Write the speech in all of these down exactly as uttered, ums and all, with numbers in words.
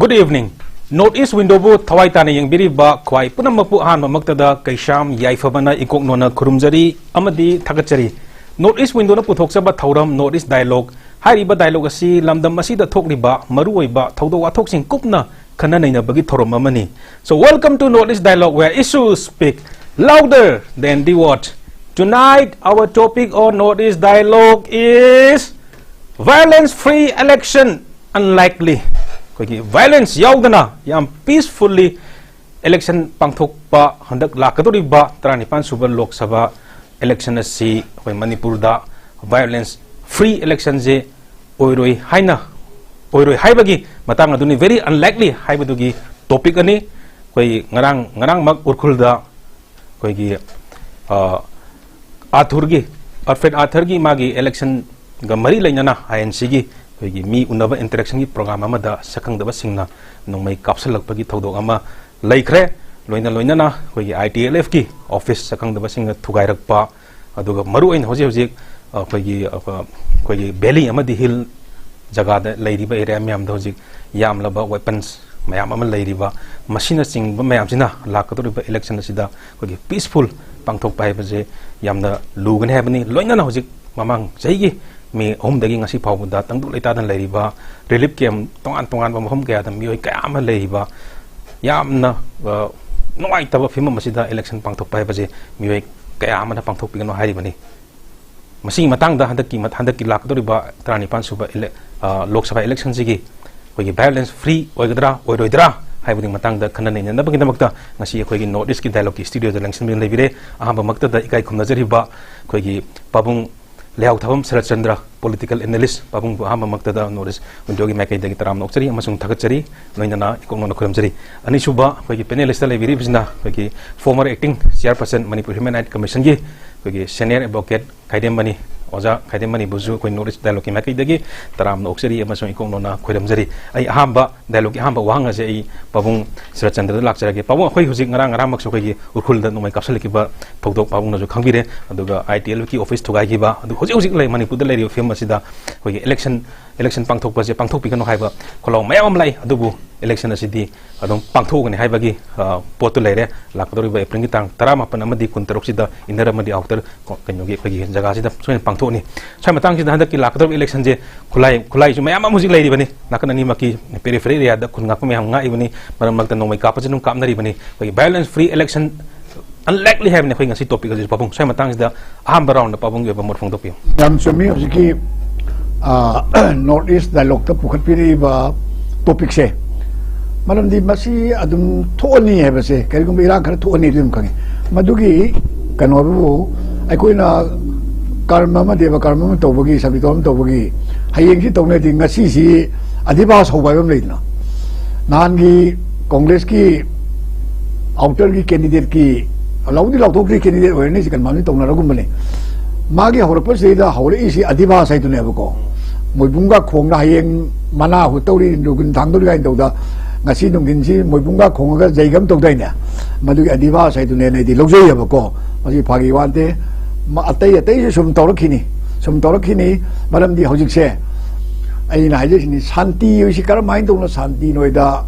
Good evening. North East Windowꯕꯨ ꯊꯋꯥꯏ ꯇꯥꯅ ꯌꯦꯡꯕꯤꯔꯤꯕ ꯈ꯭ꯋꯥꯏ ꯄꯨꯝꯅꯃꯛꯄꯨ ꯑꯍꯥꯟꯕꯃꯛꯇꯗ ꯀꯩꯁꯥꯝ ꯌꯥꯏꯐꯕꯅ ꯏꯀꯣꯛꯅꯣꯅ ꯈꯨꯔꯨꯝꯖꯔꯤ ꯑꯃꯗꯤ ꯊꯥꯒꯠꯆꯔꯤ꯫ North East Windowꯅ ꯄꯨꯊꯣꯛꯆꯕ ꯊꯧꯔꯝ North East Dialogue ꯍꯥꯏꯔꯤꯕ dialogue ꯑꯁꯤ ꯂꯝꯗꯝ ꯑꯁꯤꯗ ꯊꯣꯛꯂꯤꯕ ꯃꯔꯨꯑꯣꯏꯕ ꯊꯧꯗꯣꯛ ꯋꯥꯊꯣꯛꯁꯤꯡ ꯀꯨꯞꯅ ꯈꯟꯅ ꯅꯩꯅꯕꯒꯤ ꯊꯧꯔꯝ ꯑꯃꯅꯤ꯫ So welcome to North East Dialogue, where issues speak louder than the word. Tonight our topic on North East Dialogue is violence free election unlikely. ꯑꯩꯈꯣꯏꯒꯤ violence ꯌꯥꯎꯗꯅ ꯌꯥꯝ peacefully election ꯄꯥꯡꯊꯣꯛꯄ ꯍꯟꯗꯛ ꯂꯥꯛꯀꯗꯧꯔꯤꯕ ꯇꯔꯥꯅꯤꯄꯥꯟ ꯁꯨꯕ ꯂꯣꯛ ꯁꯚꯥ election ꯑꯁꯤ ꯑꯩꯈꯣꯏ ꯃꯅꯤꯄꯨꯔꯗ violence free electionꯁꯦ ꯑꯣꯏꯔꯣꯏ ꯍꯥꯏꯅ, ꯑꯣꯏꯔꯣꯏ ꯍꯥꯏꯕꯒꯤ ꯃꯇꯥꯡ ꯑꯗꯨꯅꯤ, very unlikely ꯍꯥꯏꯕꯗꯨꯒꯤ topic ꯑꯅꯤ꯫ ꯑꯩꯈꯣꯏ ꯉꯔꯥꯡ, ꯉꯔꯥꯡꯃꯛ ꯎꯔꯈꯨꯜꯗ ꯑꯩꯈꯣꯏꯒꯤ, ꯑ, ꯑꯥꯊꯨꯔꯒꯤ, Alfred Arthurꯒꯤ ꯃꯥꯒꯤ electionꯒ ꯃꯔꯤ ꯂꯩꯅꯅ INCꯒꯤ ꯑꯩꯈꯣꯏꯒꯤ ꯃꯤ ꯎꯅꯕ interactionꯒꯤ program ꯑꯃꯗ ꯁꯛꯈꯪꯗꯕꯁꯤꯡꯅ ꯅꯣꯡꯃꯩ ꯀꯥꯞꯁꯤꯜꯂꯛꯄꯒꯤ ꯊꯧꯗꯣꯛ ꯑꯃ ꯂꯩꯈ꯭ꯔꯦ꯫ ꯂꯣꯏꯅ ꯂꯣꯏꯅꯅ ꯑꯩꯈꯣꯏꯒꯤ ITLFꯀꯤ office ꯁꯛꯈꯪꯗꯕꯁꯤꯡꯅ ꯊꯨꯒꯥꯏꯔꯛꯄ, ꯑꯗꯨꯒ ꯃꯔꯨ ꯑꯣꯏꯅ ꯍꯧꯖꯤꯛ ꯍꯧꯖꯤꯛ ꯑꯩꯈꯣꯏꯒꯤ, ꯑꯩꯈꯣꯏꯒꯤ valley ꯑꯃꯗꯤ hill ꯖꯒꯥꯗ ꯂꯩꯔꯤꯕ area ꯃꯌꯥꯝꯗ ꯍꯧꯖꯤꯛ ꯌꯥꯝꯂꯕ weapons ꯃꯌꯥꯝ ꯑꯃ ꯂꯩꯔꯤꯕ, ꯃꯁꯤꯅꯆꯤꯡꯕ ꯃꯌꯥꯝꯁꯤꯅ ꯂꯥꯛꯀꯗꯧꯔꯤꯕ election ꯑꯁꯤꯗ ꯑꯩꯈꯣꯏꯒꯤ peaceful ꯄꯥꯡꯊꯣꯛꯄ ꯍꯥꯏꯕꯁꯦ ꯌꯥꯝꯅ ꯂꯨꯒꯅꯤ ꯍꯥꯏꯕꯅꯤ꯫ ꯂꯣꯏꯅꯅ ꯍꯧꯖꯤꯛ ꯃꯃꯥꯡ ꯆꯍꯤꯒꯤ May ꯑꯍꯨꯝꯗꯒꯤ ꯉꯁꯤ ꯐꯥꯎꯕꯗ ꯇꯪꯗꯨ ꯂꯩꯇꯥꯗꯅ ꯂꯩꯔꯤꯕ relief camp ꯇꯣꯉꯥꯟ ꯇꯣꯉꯥꯟꯕ ꯃꯐꯝ ꯀꯌꯥꯗ ꯃꯤꯑꯣꯏ ꯀꯌꯥ ꯑꯃ ꯂꯩꯔꯤꯕ ꯌꯥꯝꯅ, ꯑ, ꯅꯨꯡꯉꯥꯏꯇꯕ ꯐꯤꯕꯝ ꯑꯁꯤꯗ election ꯄꯥꯡꯊꯣꯛꯄ ꯍꯥꯏꯕꯁꯦ ꯃꯤꯑꯣꯏ ꯀꯌꯥ ꯑꯃꯅ ꯄꯥꯡꯊꯣꯛꯄꯤꯒꯅꯨ ꯍꯥꯏꯔꯤꯕꯅꯤ꯫ ꯃꯁꯤꯒꯤ ꯃꯇꯥꯡꯗ ꯍꯟꯗꯛꯀꯤ, ꯍꯟꯗꯛꯀꯤ ꯂꯥꯛꯀꯗꯧꯔꯤꯕ ꯇꯔꯥꯅꯤꯄꯥꯟ ꯁꯨꯕ ele-, ꯑ, ꯂꯣꯛ ꯁꯚꯥ electionꯁꯤꯒꯤ ꯑꯩꯈꯣꯏꯒꯤ violence free ꯑꯣꯏꯒꯗ꯭ꯔꯥ ꯑꯣꯏꯔꯣꯏꯗ꯭ꯔꯥ ꯍꯥꯏꯕꯗꯨꯒꯤ ꯃꯇꯥꯡꯗ ꯈꯟꯅ ꯅꯩꯅꯅꯕꯒꯤꯗꯃꯛꯇ ꯉꯁꯤ ꯑꯩꯈꯣꯏꯒꯤ North Eastꯀꯤ Dialogueꯀꯤ studioꯗ ꯂꯦꯡꯁꯤꯟꯕꯤꯗꯨꯅ ꯂꯩꯕꯤꯔꯦ꯫ ꯑꯍꯥꯟꯕꯃꯛꯇꯗ ꯏꯀꯥꯏ ꯈꯨꯝꯅꯖꯔꯤꯕ ꯑꯩꯈꯣꯏꯒꯤ ꯄꯥꯕꯨꯡ ꯂꯩꯍꯥꯎꯊꯥꯕꯝ Saratchandra, political analyst, ꯄꯥꯕꯨꯡꯕꯨ ꯑꯍꯥꯟꯕꯃꯛꯇꯗ North East Windowꯒꯤ ꯃꯥꯏꯀꯩꯗꯒꯤ ꯇꯔꯥꯝꯅ ꯑꯣꯛꯆꯔꯤ ꯑꯃꯁꯨꯡ ꯊꯥꯒꯠꯆꯔꯤ, ꯂꯣꯏꯅꯅ ꯏꯀꯣꯛꯅꯣꯅ ꯈꯨꯔꯨꯝꯖꯔꯤ꯫ ꯑꯅꯤꯁꯨꯕ ꯑꯩꯈꯣꯏꯒꯤ panelistꯇ ꯂꯩꯕꯤꯔꯤꯕꯁꯤꯅ ꯑꯩꯈꯣꯏꯒꯤ former acting chairperson Manipur Human Rights Commissionꯒꯤ ꯑꯩꯈꯣꯏꯒꯤ senior advocate ꯈꯥꯏꯗꯦꯝꯃꯅꯤ, ꯑꯣꯖꯥ ꯈꯥꯏꯗꯦꯝꯃꯅꯤꯕꯨꯁꯨ ꯑꯩꯈꯣꯏ North East Dialogueꯀꯤ ꯃꯥꯏꯀꯩꯗꯒꯤ ꯇꯔꯥꯝꯅ ꯑꯣꯛꯆꯔꯤ ꯑꯃꯁꯨꯡ ꯏꯀꯣꯛꯅꯣꯅ ꯈꯨꯔꯨꯝꯖꯔꯤ꯫ ꯑꯩ ꯑꯍꯥꯟꯕ dialogueꯀꯤ ꯑꯍꯥꯟꯕ ꯋꯥꯍꯪ ꯑꯁꯦ ꯑꯩ ꯄꯥꯕꯨꯡ ꯁꯔꯠꯆꯟꯗ꯭ꯔꯗ ꯂꯥꯛꯆꯔꯒꯦ꯫ ꯄꯥꯕꯨꯡ, ꯑꯩꯈꯣꯏ ꯍꯧꯖꯤꯛ ꯉꯔꯥꯡ, ꯉꯔꯥꯡꯃꯛꯁꯨ ꯑꯩꯈꯣꯏꯒꯤ ꯎꯔꯈꯨꯜꯗ ꯅꯣꯡꯃꯩ ꯀꯥꯞꯁꯤꯜꯂꯛꯈꯤꯕ ꯊꯧꯗꯣꯛ ꯄꯥꯕꯨꯡꯅꯁꯨ ꯈꯪꯕꯤꯔꯦ꯫ ꯑꯗꯨꯒ ITLFꯀꯤ office ꯊꯨꯒꯥꯏꯈꯤꯕ, ꯑꯗꯨ ꯍꯧꯖꯤꯛ ꯍꯧꯖꯤꯛ ꯂꯩ ꯃꯅꯤꯄꯨꯔꯗ ꯂꯩꯔꯤꯕ ꯐꯤꯕꯝ ꯑꯁꯤꯗ ꯑꯩꯈꯣꯏꯒꯤ election, election ꯄꯥꯡꯊꯣꯛꯄꯁꯦ ꯄꯥꯡꯊꯣꯛꯄꯤꯒꯅꯨ ꯍꯥꯏꯕ ꯈꯣꯜꯂꯥꯎ ꯃꯌꯥꯝ ꯑꯃ ꯂꯥꯛꯏ꯫ ꯑꯗꯨꯕꯨ ꯏꯂꯦꯛꯁꯟ ꯑꯁꯤꯗꯤ ꯑꯗꯨꯝ ꯄꯥꯡꯊꯣꯛꯀꯅꯤ ꯍꯥꯏꯕꯒꯤ, ꯑ, ꯄꯣꯠꯇꯨ ꯂꯩꯔꯦ꯫ ꯂꯥꯛꯀꯗꯧꯔꯤꯕ ꯑꯦꯄ꯭ꯔꯤꯜꯒꯤ ꯇꯥꯡ ꯇꯔꯥꯃꯥꯄꯟ ꯑꯃꯗꯤ ꯀꯨꯟꯇꯔꯨꯛꯁꯤꯗ ꯏꯟꯅꯔ ꯑꯃꯗꯤ ꯑꯥꯎꯇꯔ ꯀꯣ-, ꯀꯩꯅꯣꯒꯤ ꯑꯩꯈꯣꯏꯒꯤ ꯖꯒꯥꯁꯤꯗ ꯁꯣꯏꯗꯅ ꯄꯥꯡꯊꯣꯛꯑꯅꯤ꯫ ꯁ꯭ꯋꯥꯏ ꯃꯇꯥꯡꯁꯤꯗ ꯍꯟꯗꯛꯀꯤ ꯂꯥꯛꯀꯗꯧꯔꯤꯕ ꯏꯂꯦꯛꯁꯟꯁꯦ ꯈꯨꯠꯂꯥꯏ, ꯈꯨꯠꯂꯥꯏꯁꯨ ꯃꯌꯥꯝ ꯑꯃ ꯍꯧꯖꯤꯛ ꯂꯩꯔꯤꯕꯅꯤ꯫ ꯅꯥꯀꯟ ꯑꯅꯤꯃꯛꯀꯤ peripheral areaꯗ ꯈꯨꯟ ꯉꯥꯛꯄ ꯃꯌꯥꯝ ꯉꯥꯛꯏꯕꯅꯤ꯫ ꯃꯔꯛ ꯃꯔꯛꯇ ꯅꯣꯡꯃꯩ ꯀꯥꯞꯄꯁꯨ ꯑꯗꯨꯝ ꯀꯥꯞꯅꯔꯤꯕꯅꯤ꯫ ꯑꯩꯈꯣꯏꯒꯤ violence free election unlikely ꯍꯥꯏꯕꯅꯤ ꯑꯩꯈꯣꯏ ꯉꯁꯤ topic ꯑꯁꯤ꯫ ꯄꯥꯕꯨꯡ, ꯁ꯭ꯋꯥꯏ ꯃꯇꯥꯡꯁꯤꯗ ꯑꯍꯥꯟꯕ roundꯗ ꯄꯥꯕꯨꯡꯒꯤ ꯑꯣꯏꯕ ꯃꯣꯠ ꯐꯣꯡꯗꯣꯛꯄꯤꯌꯨ꯫ ꯌꯥꯝ ꯆꯨꯝꯃꯤ꯫ ꯍꯧꯖꯤꯛꯀꯤ, ꯑ, North East dialogueꯇ ꯄꯨꯈꯠꯄꯤꯔꯛꯏꯕ topicꯁꯦ, ꯃꯔꯝꯗꯤ ꯃꯁꯤ ꯑꯗꯨꯝ ꯊꯣꯛꯑꯅꯤ ꯍꯥꯏꯕꯁꯦ, ꯀꯔꯤꯒꯨꯝꯕ ꯏꯔꯥꯡ ꯈꯔ ꯊꯣꯛꯑꯅꯤ ꯑꯗꯨ ꯑꯗꯨꯝ ꯈꯪꯉꯤ꯫ ꯃꯗꯨꯒꯤ ꯀꯩꯅꯣ ꯑꯗꯨꯕꯨ ꯑꯩꯈꯣꯏꯅ ꯀꯔꯃ ꯑꯃ, ꯗꯦꯕ ꯀꯔꯃ ꯑꯃ ꯇꯧꯕꯒꯤ, ꯁꯪꯒꯤꯇꯣ ꯑꯃ ꯇꯧꯕꯒꯤ, ꯍꯌꯦꯡꯁꯤ ꯇꯧꯅꯗꯤ ꯉꯁꯤꯁꯤ ꯑꯙꯤꯕꯥꯁ ꯍꯧꯕ ꯍꯥꯏꯕ ꯑꯃ ꯂꯩꯗꯅ, ꯅꯍꯥꯟꯒꯤ ꯀꯣꯡꯒ꯭ꯔꯦꯁꯀꯤ ꯑꯥꯎꯇꯔꯒꯤ candidateꯀꯤ ꯂꯧꯗꯤ ꯂꯥꯎꯊꯣꯛꯇ꯭ꯔꯤ, candidate ꯑꯣꯏꯔꯅꯤ, ꯁꯤ ꯀꯟꯐꯥꯔꯝꯗꯤ ꯇꯧꯅꯔꯒꯨꯝꯕꯅꯤ꯫ ꯃꯥꯒꯤ ꯍꯧꯔꯛꯄꯁꯤꯗꯩꯗ ꯍꯧꯔꯛꯏꯁꯤ ꯑꯙꯤꯕꯥꯁ ꯍꯥꯏꯗꯨꯅꯦꯕꯀꯣ꯫ ꯃꯣꯏꯕꯨꯡꯒ ꯈꯣꯡꯗ ꯍꯌꯦꯡ ꯃꯅꯥ ꯍꯨꯠꯇꯧꯔꯤ, ꯅꯨꯡꯊꯤꯟ ꯊꯥꯡꯗꯧꯔꯤ ꯀꯥꯏꯅ ꯇꯧꯗ, ꯉꯁꯤ ꯅꯨꯡꯊꯤꯟꯁꯤ ꯃꯣꯏꯕꯨꯡꯒ ꯈꯣꯡꯉꯒ ꯖꯩꯒꯝ ꯇꯧꯗꯥꯏꯅꯦ? ꯃꯗꯨꯒꯤ ꯑꯙꯤꯕꯥꯁ ꯍꯥꯏꯗꯨꯅꯦꯅ ꯑꯩꯗꯤ ꯂꯧꯖꯩꯑꯕꯀꯣ꯫ ꯃꯁꯤ ꯐꯥꯒꯤ ꯋꯥ ꯅꯠꯇꯦ꯫ ꯃ-, ꯑꯇꯩ ꯑꯇꯩꯁꯨ ꯁꯨꯝ ꯇꯧꯔꯛꯈꯤꯅꯤ, ꯁꯨꯝ ꯇꯧꯔꯛꯈꯤꯅꯤ꯫ ꯃꯔꯝꯗꯤ ꯍꯧꯖꯤꯛꯁꯦ ꯑꯩꯅ ꯍꯥꯏꯖꯔꯤꯁꯤꯅꯤ, ꯁꯥꯟꯇꯤ ꯍꯥꯏꯁꯤ ꯀꯔꯝꯍꯥꯏꯅ ꯇꯧꯅ ꯁꯥꯟꯇꯤꯅꯣꯏꯗ,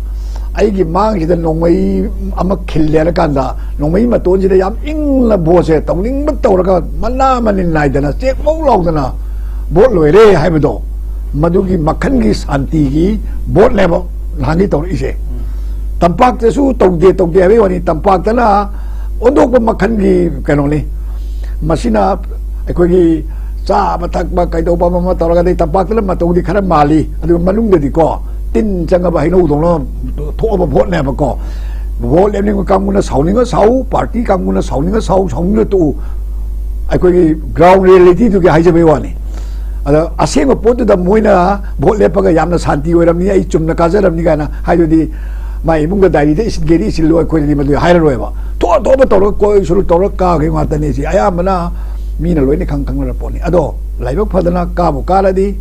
ꯑꯩꯒꯤ ꯃꯥꯡꯁꯤꯗ ꯅꯣꯡꯃꯩ ꯑꯃ ꯈꯤꯜꯂꯦ ꯍꯥꯏꯔꯀꯥꯟꯗ, ꯅꯣꯡꯃꯩ ꯃꯇꯣꯟꯁꯤꯗ ꯌꯥꯝ ꯏꯪꯅ ꯚꯣꯠꯁꯦ ꯇꯧꯅꯤꯡꯕ ꯇꯧꯔꯒ, ꯃꯅꯥ ꯃꯅꯤꯟ ꯅꯥꯏꯗꯅ, ꯆꯦꯛ ꯃꯧ ꯂꯥꯎꯗꯅ ꯚꯣꯠ ꯂꯣꯏꯔꯦ ꯍꯥꯏꯕꯗꯣ, ꯃꯗꯨꯒꯤ ꯃꯈꯜꯒꯤ ꯁꯥꯟꯇꯤꯒꯤ ꯚꯣꯠꯅꯦꯕ ꯅꯍꯥꯟꯒꯤ ꯇꯧꯔꯛꯏꯁꯦ꯫ ꯇꯝꯄꯥꯛꯇꯁꯨ ꯇꯧꯗꯦ, ꯇꯧꯗꯦ ꯍꯥꯏꯕꯒꯤ ꯋꯥꯅꯤ, ꯇꯝꯄꯥꯛꯇꯅ ꯑꯣꯟꯊꯣꯛꯄ ꯃꯈꯜꯒꯤ ꯀꯩꯅꯣꯅꯤ꯫ ꯃꯁꯤꯅ ꯑꯩꯈꯣꯏꯒꯤ ꯆꯥꯕ ꯊꯛꯄ ꯀꯩꯗꯧꯕ ꯑꯃ ꯑꯃ ꯇꯧꯔꯒꯗꯤ ꯇꯝꯄꯥꯛꯇꯅ ꯃꯇꯧꯗꯤ ꯈꯔ ꯃꯥꯜꯂꯤ, ꯑꯗꯨꯒ ꯃꯅꯨꯡꯗꯗꯤꯀꯣ, ꯇꯤꯟ ꯆꯪꯉꯕ ꯍꯩꯅꯧꯗꯧꯅ ꯊꯣꯛꯑꯕ ꯚꯣꯠꯅꯦꯕꯀꯣ꯫ ꯚꯣꯠ ꯂꯦꯞꯅꯤꯡꯕ ꯀꯥꯡꯕꯨꯅ ꯁꯥꯎꯅꯤꯡꯉ ꯁꯥꯎ, ꯄꯥꯔꯇꯤ ꯀꯥꯡꯕꯨꯅ ꯁꯥꯎꯅꯤꯡꯉ ꯁꯥꯎ, ꯁꯥꯎꯅꯤꯡꯉ ꯇꯣꯛꯎ꯫ ꯑꯩꯈꯣꯏꯒꯤ ground realityꯗꯨꯒꯤ ꯍꯥꯏꯖꯕꯩ ꯋꯥꯅꯤ꯫ ꯑꯗ ꯑꯁꯦꯡꯕ ꯄꯣꯠꯇꯨꯗ ꯃꯣꯏꯅ ꯚꯣꯠ ꯂꯦꯞꯄꯒ ꯌꯥꯝꯅ ꯁꯥꯟꯇꯤ ꯑꯣꯏꯔꯝꯅꯤ, ꯑꯩ ꯆꯨꯝꯅ ꯀꯥꯖꯔꯝꯅꯤ ꯀꯥꯏꯅ ꯍꯥꯏꯗꯨꯗꯤ, ꯃꯥꯏ ꯏꯃꯨꯡꯗ ꯗꯥꯏꯔꯤꯗ ꯏꯁꯤꯟꯒꯦꯗꯤ ꯏꯁꯤꯜꯂꯨ, ꯑꯩꯈꯣꯏꯗꯗꯤ ꯃꯗꯨ ꯍꯥꯏꯔꯔꯣꯏꯕ꯫ ꯊꯣꯛꯑ ꯊꯣꯛꯑꯕ ꯇꯧꯔꯒ ꯀꯣꯏ ꯁꯨꯔꯨ ꯇꯧꯔꯒ ꯀꯥꯈꯤꯕ ꯉꯥꯛꯇꯅꯤ꯫ ꯁꯤ ꯑꯌꯥꯝꯕꯅ ꯃꯤꯅ ꯂꯣꯏꯅ ꯈꯪ ꯈꯪꯅꯔ ꯄꯣꯠꯅꯤ꯫ ꯑꯗꯣ ꯂꯥꯏꯕꯛ ꯐꯗꯅ ꯀꯥꯕꯨ ꯀꯥꯔꯗꯤ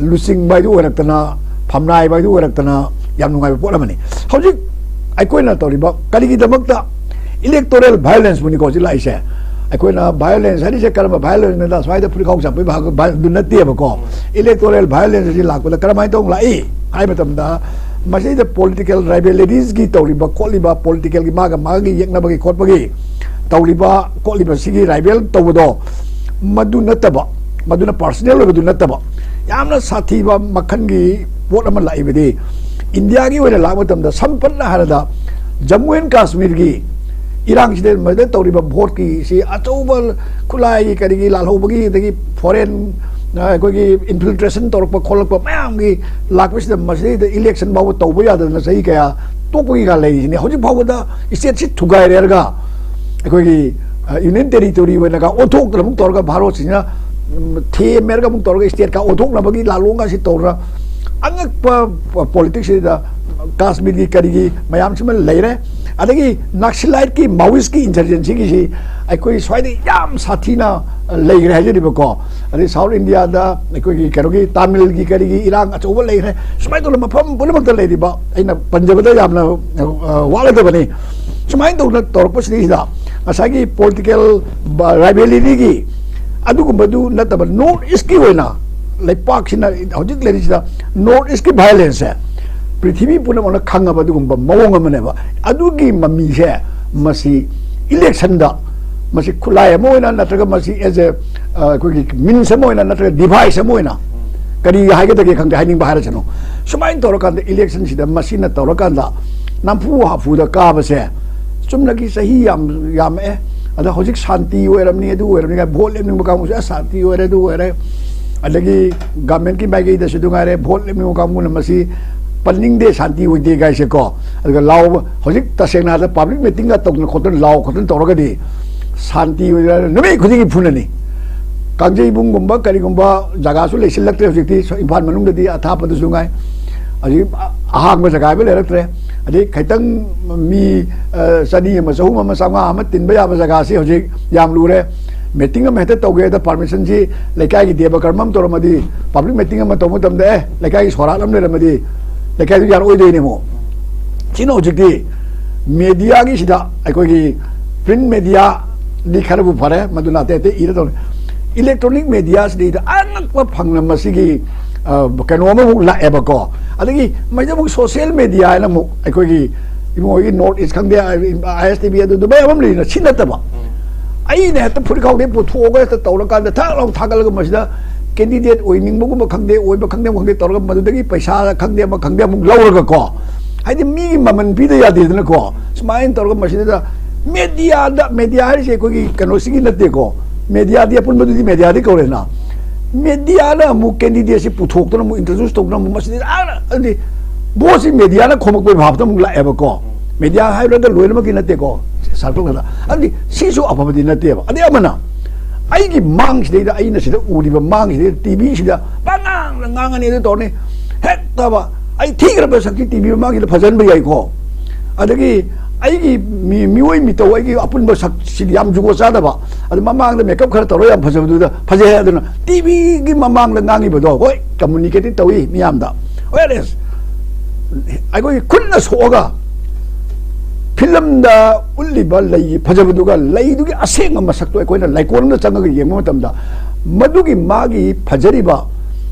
ꯂꯨꯆꯤꯡꯕ ꯍꯥꯏꯗꯨ ꯑꯣꯏꯔꯛꯇꯅ, ꯐꯝꯅꯥꯏꯕ ꯍꯥꯏꯗꯨ ꯑꯣꯏꯔꯛꯇꯅ ꯌꯥꯝ ꯅꯨꯡꯉꯥꯏꯕ ꯄꯣꯠ ꯑꯃꯅꯤ꯫ ꯍꯧꯖꯤꯛ ꯑꯩꯈꯣꯏꯅ ꯇꯧꯔꯤꯕ ꯀꯔꯤꯒꯤꯗꯃꯛꯇ electoral violenceꯕꯨꯅꯤꯀꯣ ꯍꯧꯖꯤꯛ ꯂꯥꯛꯏꯁꯦ? ꯑꯩꯈꯣꯏꯅ violence ꯍꯥꯏꯔꯤꯁꯦ ꯀꯔꯝꯕ violenceꯅꯣꯗ ꯁ꯭ꯋꯥꯏꯗ ꯐꯨꯔꯤꯠ ꯈꯥꯎ ꯆꯥꯝꯕꯒꯤ ꯚꯥ-, ꯚꯥ-, ꯑꯗꯨ ꯅꯠꯇꯦꯕꯀꯣ꯫ Electoral violence ꯑꯁꯤ ꯂꯥꯛꯄꯗ ꯀꯔꯝꯍꯥꯏꯅ ꯇꯧꯅ ꯂꯥꯛꯏ ꯍꯥꯏꯕ ꯃꯇꯝꯗ, ꯃꯁꯤꯗ political rivalriesꯀꯤ ꯇꯧꯔꯤꯕ ꯈꯣꯠꯂꯤꯕ, politicalꯒꯤ ꯃꯥꯒ ꯃꯥꯒꯤ ꯌꯦꯛꯅꯕꯒꯤ ꯈꯣꯠꯄꯒꯤ ꯇꯧꯔꯤꯕ ꯈꯣꯠꯂꯤꯕ ꯁꯤꯒꯤ rival ꯇꯧꯕꯗꯣ, ꯃꯗꯨ ꯅꯠꯇꯕ, ꯃꯗꯨꯅ personal ꯑꯣꯏꯕꯗꯨ ꯅꯠꯇꯕ, ꯌꯥꯝꯅ ꯁꯥꯊꯤꯕ ꯃꯈꯜꯒꯤ ꯄꯣꯠ ꯑꯃ ꯂꯥꯛꯏꯕꯗꯤ, ꯏꯟꯗꯤꯌꯥꯒꯤ ꯑꯣꯏꯅ ꯂꯥꯛꯄ ꯃꯇꯝꯗ, ꯁꯝꯄꯠꯅ ꯍꯥꯏꯔꯕꯗ, ꯖꯝꯃꯨ ꯑꯦꯟ ꯀꯥꯁꯃꯤꯔꯒꯤ ꯏꯔꯥꯡꯁꯤꯗ, ꯃꯗ ꯇꯧꯔꯤꯕ voteꯀꯤ ꯁꯤ ꯑꯆꯧꯕ ꯈꯨꯠꯂꯥꯏꯒꯤ ꯀꯔꯤꯒꯤ ꯂꯥꯜꯍꯧꯕꯒꯤ, ꯑꯗꯒꯤ foreign, ꯑ, ꯑꯩꯈꯣꯏꯒꯤ infiltration ꯇꯧꯔꯛꯄ ꯈꯣꯠꯂꯛꯄ ꯃꯌꯥꯝꯒꯤ ꯂꯥꯛꯄꯁꯤꯗ, ꯃꯁꯤꯗꯩꯗ election ꯐꯥꯎꯕ ꯇꯧꯕ ꯌꯥꯗꯗꯅ ꯆꯍꯤ ꯀꯌꯥ ꯇꯣꯛꯄꯒꯤꯒ ꯂꯩꯔꯤꯁꯤꯅꯦ꯫ ꯍꯧꯖꯤꯛ ꯐꯥꯎꯕꯗ stateꯁꯤ ꯊꯨꯒꯥꯏꯔꯦ ꯍꯥꯏꯔꯒ, ꯑꯩꯈꯣꯏꯒꯤ, ꯑ, union territory ꯑꯣꯏꯅꯒ ꯑꯣꯟꯊꯣꯛꯇꯅ ꯑꯃꯨꯛ ꯇꯧꯔꯒ, ꯚꯥꯔꯠꯁꯤꯅ, ꯎꯝ, ꯊꯦꯝꯃꯦꯔꯒ ꯑꯃꯨꯛ ꯇꯧꯔꯒ stateꯀ ꯑꯣꯟꯊꯣꯛꯅꯕꯒꯤ ꯂꯥꯂꯣꯡꯒꯁꯤ ꯇꯧꯔ, ꯑꯉꯛꯄ politicsꯁꯤꯗ ꯀꯥꯁꯃꯤꯔꯒꯤ ꯀꯔꯤꯒꯤ ꯃꯌꯥꯝꯁꯤꯃ ꯂꯩꯔꯦ꯫ ꯑꯗꯒꯤ Naxaliteꯀꯤ, Maoistꯀꯤ insurgencyꯒꯤꯁꯤ ꯑꯩꯈꯣꯏ ꯁ꯭ꯋꯥꯏꯗ ꯌꯥꯝ ꯁꯥꯊꯤꯅ ꯂꯩꯈ꯭ꯔꯦ ꯍꯥꯏꯖꯔꯤꯕꯀꯣ꯫ ꯑꯗꯩ South Indiaꯗ ꯑꯩꯈꯣꯏꯒꯤ ꯀꯩꯅꯣꯒꯤ ꯇꯥꯃꯤꯜꯒꯤ ꯀꯔꯤꯒꯤ ꯏꯔꯥꯡ ꯑꯆꯧꯕ ꯂꯩꯈ꯭ꯔꯦ꯫ ꯁꯨꯃꯥꯏꯅ ꯇꯧꯗꯅ ꯃꯐꯝ ꯄꯨꯝꯅꯃꯛꯇ ꯂꯩꯔꯤꯕ, ꯑꯩꯅ ꯄꯟꯖꯕꯗ ꯌꯥꯝꯅ, ꯑ, ꯋꯥꯠꯂꯗꯕꯅꯤ꯫ ꯁꯨꯃꯥꯏꯅ ꯇꯧꯗꯅ ꯇꯧꯔꯛꯄꯁꯤꯗꯩꯁꯤꯗ ꯉꯁꯥꯏꯒꯤ political rivalryꯒꯤ ꯑꯗꯨꯒꯨꯝꯕꯗꯨ ꯅꯠꯇꯕ, North Eastꯀꯤ ꯑꯣꯏꯅ ꯂꯩꯄꯥꯛꯁꯤꯅ ꯍꯧꯖꯤꯛ ꯂꯩꯔꯤꯁꯤꯗ North Eastꯀꯤ violenceꯁꯦ ꯄ꯭ꯔꯤꯊꯤꯕꯤ ꯄꯨꯝꯅꯃꯛꯅ ꯈꯪꯉꯕ ꯑꯗꯨꯒꯨꯝꯕ ꯃꯑꯣꯡ ꯑꯃꯅꯦꯕ꯫ ꯑꯗꯨꯒꯤ ꯃꯃꯤꯁꯦ ꯃꯁꯤ electionꯗ, ꯃꯁꯤ ꯈꯨꯠꯂꯥꯏ ꯑꯃ ꯑꯣꯏꯅ ꯅꯠꯇ꯭ꯔꯒ ꯃꯁꯤ as a, ꯑ, ꯑꯩꯈꯣꯏꯒꯤ means ꯑꯃ ꯑꯣꯏꯅ ꯅꯠꯇ꯭ꯔꯒ device ꯑꯃ ꯑꯣꯏꯅ ꯀꯔꯤ ꯍꯥꯏꯒꯗꯒꯦ ꯈꯪꯗꯦ, ꯍꯥꯏꯅꯤꯡꯕ ꯍꯥꯏꯔꯁꯅꯨ꯫ ꯁꯨꯃꯥꯏꯅ ꯇꯧꯔꯀꯥꯟꯗ electionꯁꯤꯗ ꯃꯁꯤꯅ ꯇꯧꯔꯀꯥꯟꯗ ꯅꯝꯐꯨ ꯍꯥꯐꯨꯗ ꯀꯥꯕꯁꯦ ꯆꯨꯝꯅꯒꯤ ꯆꯍꯤ ꯌꯥꯝ ꯌꯥꯝꯃꯛꯑꯦ꯫ ꯑꯗ ꯍꯧꯖꯤꯛ ꯁꯥꯟꯇꯤ ꯑꯣꯏꯔꯝꯅꯤ, ꯑꯗꯨ ꯑꯣꯏꯔꯝꯅꯤ ꯀꯥꯏ vote ꯂꯦꯞꯅꯤꯡꯕ ꯀꯥꯡꯕꯨꯁꯦ, ꯑꯁ, ꯁꯥꯟꯇꯤ ꯑꯣꯏꯔꯦ, ꯑꯗꯨ ꯑꯣꯏꯔꯦ꯫ ꯑꯗꯒꯤ governmentꯀꯤ ꯃꯥꯏꯀꯩꯗꯁꯨ ꯑꯗꯨ ꯉꯥꯏꯔꯦ, vote ꯂꯦꯞꯅꯤꯡꯕ ꯀꯥꯡꯕꯨꯅ ꯃꯁꯤ ꯄꯟꯅꯤꯡꯗꯦ, ꯁꯥꯟꯇꯤ ꯑꯣꯏꯗꯦ ꯀꯥꯏꯁꯦꯀꯣ꯫ ꯑꯗꯨꯒ ꯂꯥꯎꯕ, ꯍꯧꯖꯤꯛ ꯇꯁꯦꯡꯅ ꯍꯥꯏꯔꯕꯗ public meetingꯒ ꯇꯧꯗꯅ ꯈꯣꯠꯇꯅ, ꯂꯥꯎ ꯈꯣꯠꯇꯅ ꯇꯧꯔꯒꯗꯤ ꯁꯥꯟꯇꯤ ꯑꯣꯏꯗ꯭ꯔꯥ? ꯅꯨꯃꯤꯠ ꯈꯨꯗꯤꯡꯒꯤ ꯐꯨꯅꯅꯤ꯫ ꯀꯥꯡꯖꯩꯕꯨꯡꯒꯨꯝꯕ ꯀꯔꯤꯒꯨꯝꯕ ꯖꯒꯥꯁꯨ ꯂꯩꯁꯤꯜꯂꯛꯇ꯭ꯔꯦ ꯍꯧꯖꯤꯛꯇꯤ, ꯏꯝꯐꯥꯜ ꯃꯅꯨꯡꯗꯗꯤ ꯑꯊꯥꯞꯄꯗꯁꯨ ꯉꯥꯏ꯫ ꯍꯧꯖꯤꯛ ꯑꯍꯥꯡꯕ ꯖꯒꯥ ꯍꯥꯏꯕ ꯂꯩꯔꯛꯇ꯭ꯔꯦ꯫ ꯑꯗꯩ ꯈꯤꯇꯪ ꯃꯤ, ꯑ, ꯆꯅꯤ ꯑꯃ, ꯆꯍꯨꯝ ꯑꯃ, ꯆꯥꯝꯃꯉꯥ ꯑꯃ ꯇꯤꯟꯕ ꯌꯥꯕ ꯖꯒꯥꯁꯤ ꯍꯧꯖꯤꯛ ꯌꯥꯝ ꯂꯨꯔꯦ꯫ Meeting ꯑꯃ ꯍꯦꯛꯇ ꯇꯧꯒꯦꯗ permissionꯁꯤ ꯂꯩꯀꯥꯏꯒꯤ ꯗꯦꯕ ꯀꯔꯃ ꯑꯃ ꯇꯧꯔꯝꯃꯗꯤ, public meeting ꯑꯃ ꯇꯧꯕ ꯃꯇꯝꯗ, ꯑꯦ, ꯂꯩꯀꯥꯏꯒꯤ ꯁꯣꯔꯥꯠ ꯑꯃ ꯂꯩꯔꯝꯃꯗꯤ, ꯂꯩꯀꯥꯏꯗꯨ ꯌꯥꯔꯛꯑꯣꯏꯗꯣꯏꯅꯦ ꯑꯃꯨꯛ꯫ ꯁꯤꯅ ꯍꯧꯖꯤꯛꯇꯤ mediaꯒꯤꯁꯤꯗ, ꯑꯩꯈꯣꯏꯒꯤ print mediaꯗꯤ ꯈꯔꯕꯨ ꯐꯔꯦ, ꯃꯗꯨꯅ ꯑꯇꯩ ꯑꯇꯩ ꯏꯔ ꯇꯧꯔꯦ꯫ Electronic mediaꯁꯤꯗꯩꯗ ꯑꯉꯛꯄ ꯐꯪꯅ ꯃꯁꯤꯒꯤ ꯑ, ꯀꯩꯅꯣ ꯑꯃꯃꯨꯛ ꯂꯥꯛꯑꯦꯕꯀꯣ꯫ ꯑꯗꯒꯤ ꯃꯁꯤꯗ ꯑꯃꯨꯛ ꯁꯣꯁꯤꯌꯦꯜ ꯃꯦꯗꯤꯌꯥ ꯍꯥꯏꯅ ꯑꯃꯨꯛ ꯑꯩꯈꯣꯏꯒꯤ ꯏꯕꯨꯡꯉꯣꯒꯤ ꯅꯣꯔꯠ ꯏꯁ ꯈꯪꯗꯦ, ꯑꯥꯏ ꯑꯦꯁ ꯇꯤ ꯚꯤ ꯑꯗꯨ ꯗꯨꯕꯥꯏ ꯑꯃ ꯂꯩꯔꯤꯅ ꯁꯤ ꯅꯠꯇꯕ, ꯑꯩꯅ ꯍꯦꯛꯇ ꯐꯨꯔꯤꯠ ꯈꯥꯎꯗꯩ ꯄꯨꯊꯣꯛꯑꯒ ꯍꯦꯛꯇ ꯇꯧꯔꯀꯥꯟꯗ ꯊꯛ ꯂꯥꯎ ꯊꯥꯒꯠꯂꯒ ꯃꯁꯤꯗ ꯀꯦꯟꯗꯤꯗꯦꯠ ꯑꯣꯏꯅꯤꯡꯕꯒꯨꯝꯕ ꯈꯪꯗꯦ, ꯑꯣꯏꯕ ꯈꯪꯗꯦ ꯑꯃ ꯈꯪꯗꯦ ꯇꯧꯔꯒ ꯃꯗꯨꯗꯒꯤ ꯄꯩꯁꯥ ꯈꯪꯗꯦ ꯑꯃ ꯈꯪꯗꯦ ꯑꯃꯨꯛ ꯂꯧꯔꯒꯀꯣ, ꯍꯥꯏꯗꯤ ꯃꯤꯒꯤ ꯃꯃꯜ ꯄꯤꯗ ꯌꯥꯗꯦꯗꯅꯀꯣ꯫ ꯁꯨꯃꯥꯏꯅ ꯇꯧꯔꯒ ꯃꯁꯤꯗꯩꯗ ꯃꯦꯗꯤꯌꯥꯗ, ꯃꯦꯗꯤꯌꯥ ꯍꯥꯏꯔꯤꯁꯦ ꯑꯩꯈꯣꯏꯒꯤ ꯀꯩꯅꯣꯁꯤꯒꯤ ꯅꯠꯇꯦꯀꯣ, ꯃꯦꯗꯤꯌꯥꯗꯤ ꯑꯄꯨꯟꯕꯗꯨꯗꯤ ꯃꯦꯗꯤꯌꯥꯗꯤ ꯀꯧꯔꯦꯅ, ꯃꯦꯗꯤꯌꯥꯅ ꯑꯃꯨꯛ ꯀꯦꯟꯗꯤꯗꯦꯠꯁꯤ ꯄꯨꯊꯣꯛꯇꯅ ꯑꯃꯨꯛ ꯏꯟꯇ꯭ꯔꯣꯗ꯭ꯌꯨꯁ ꯇꯧꯗꯅ ꯑꯃꯨꯛ ꯃꯁꯤꯗꯤ ꯑꯥ ꯑꯗꯨꯗꯤ ꯚꯣꯠꯁꯤ ꯃꯦꯗꯤꯌꯥꯅ ꯈꯣꯝꯃꯛꯄꯒꯤ ꯚꯥꯞꯇ ꯑꯃꯨꯛ ꯂꯥꯛꯑꯦꯕꯀꯣ꯫ ꯃꯦꯗꯤꯌꯥ ꯍꯥꯏꯔꯒ ꯂꯣꯏꯅꯃꯛꯀꯤ ꯅꯠꯇꯦꯀꯣ, ꯁꯥꯔꯀꯜ ꯈꯛꯇ꯫ ꯑꯗꯨꯗꯤ ꯁꯤꯁꯨ ꯑꯐꯕꯗꯤ ꯅꯠꯇꯦꯕ꯫ ꯑꯗꯩ ꯑꯃꯅ ꯑꯩꯒꯤ ꯃꯥꯡꯁꯤꯗꯩꯗ, ꯑꯩꯅ ꯁꯤꯗ ꯎꯔꯤꯕ ꯃꯥꯡꯁꯤꯗꯩꯗ ꯇꯤ ꯚꯤꯁꯤꯗ ꯄꯉꯥꯡꯗ ꯉꯥꯡꯉꯅꯤ, ꯑꯗꯨ ꯇꯧꯔꯅꯤ꯫ ꯍꯦꯛꯇꯕ ꯑꯩ ꯊꯤꯈ꯭ꯔꯕ ꯁꯛꯇꯤ ꯇꯤ ꯚꯤ ꯃꯃꯥꯡꯁꯤꯗ ꯐꯖꯍꯟꯕ ꯌꯥꯏꯀꯣ꯫ ꯑꯗꯒꯤ ꯑꯩꯒꯤ ꯃꯤ-, ꯃꯤꯑꯣꯏ ꯃꯤꯇꯧ, ꯑꯩꯒꯤ ꯑꯄꯨꯟꯕ ꯁꯛꯁꯤꯗꯤ ꯌꯥꯝ ꯖꯨꯒꯣꯠ ꯆꯥꯗꯕ꯫ ꯑꯗꯨ ꯃꯃꯥꯡꯗ ꯃꯦꯀꯞ ꯈꯔ ꯇꯧꯔꯒ ꯌꯥꯝ ꯐꯖꯕꯗꯨꯗ ꯐꯖꯩ ꯍꯥꯏ꯫ ꯑꯗꯨꯅ ꯇꯤ ꯚꯤꯒꯤ ꯃꯃꯥꯡꯗ ꯉꯥꯡꯉꯤꯕꯗꯣ, ꯍꯣꯏ, ꯀꯝꯃꯨꯅꯤꯀꯦꯇꯤꯡ ꯇꯧꯏ ꯃꯤꯌꯥꯝꯗ꯫ ꯋꯦꯔ ꯏꯁ ꯑꯩꯈꯣꯏꯒꯤ ꯈꯨꯠꯅ ꯁꯣꯛꯑꯒ ꯐꯤꯂꯝꯗ ꯎꯠꯂꯤꯕ ꯂꯩꯒꯤ ꯐꯖꯕꯗꯨꯒ ꯂꯩꯗꯨꯒꯤ ꯑꯁꯦꯡꯕ ꯃꯁꯛꯇꯣ ꯑꯩꯈꯣꯏꯅ ꯂꯩꯀꯣꯜ ꯑꯃꯗ ꯆꯪꯉꯒ ꯌꯦꯡꯕ ꯃꯇꯝꯗ, ꯃꯗꯨꯒꯤ ꯃꯥꯒꯤ ꯐꯖꯔꯤꯕ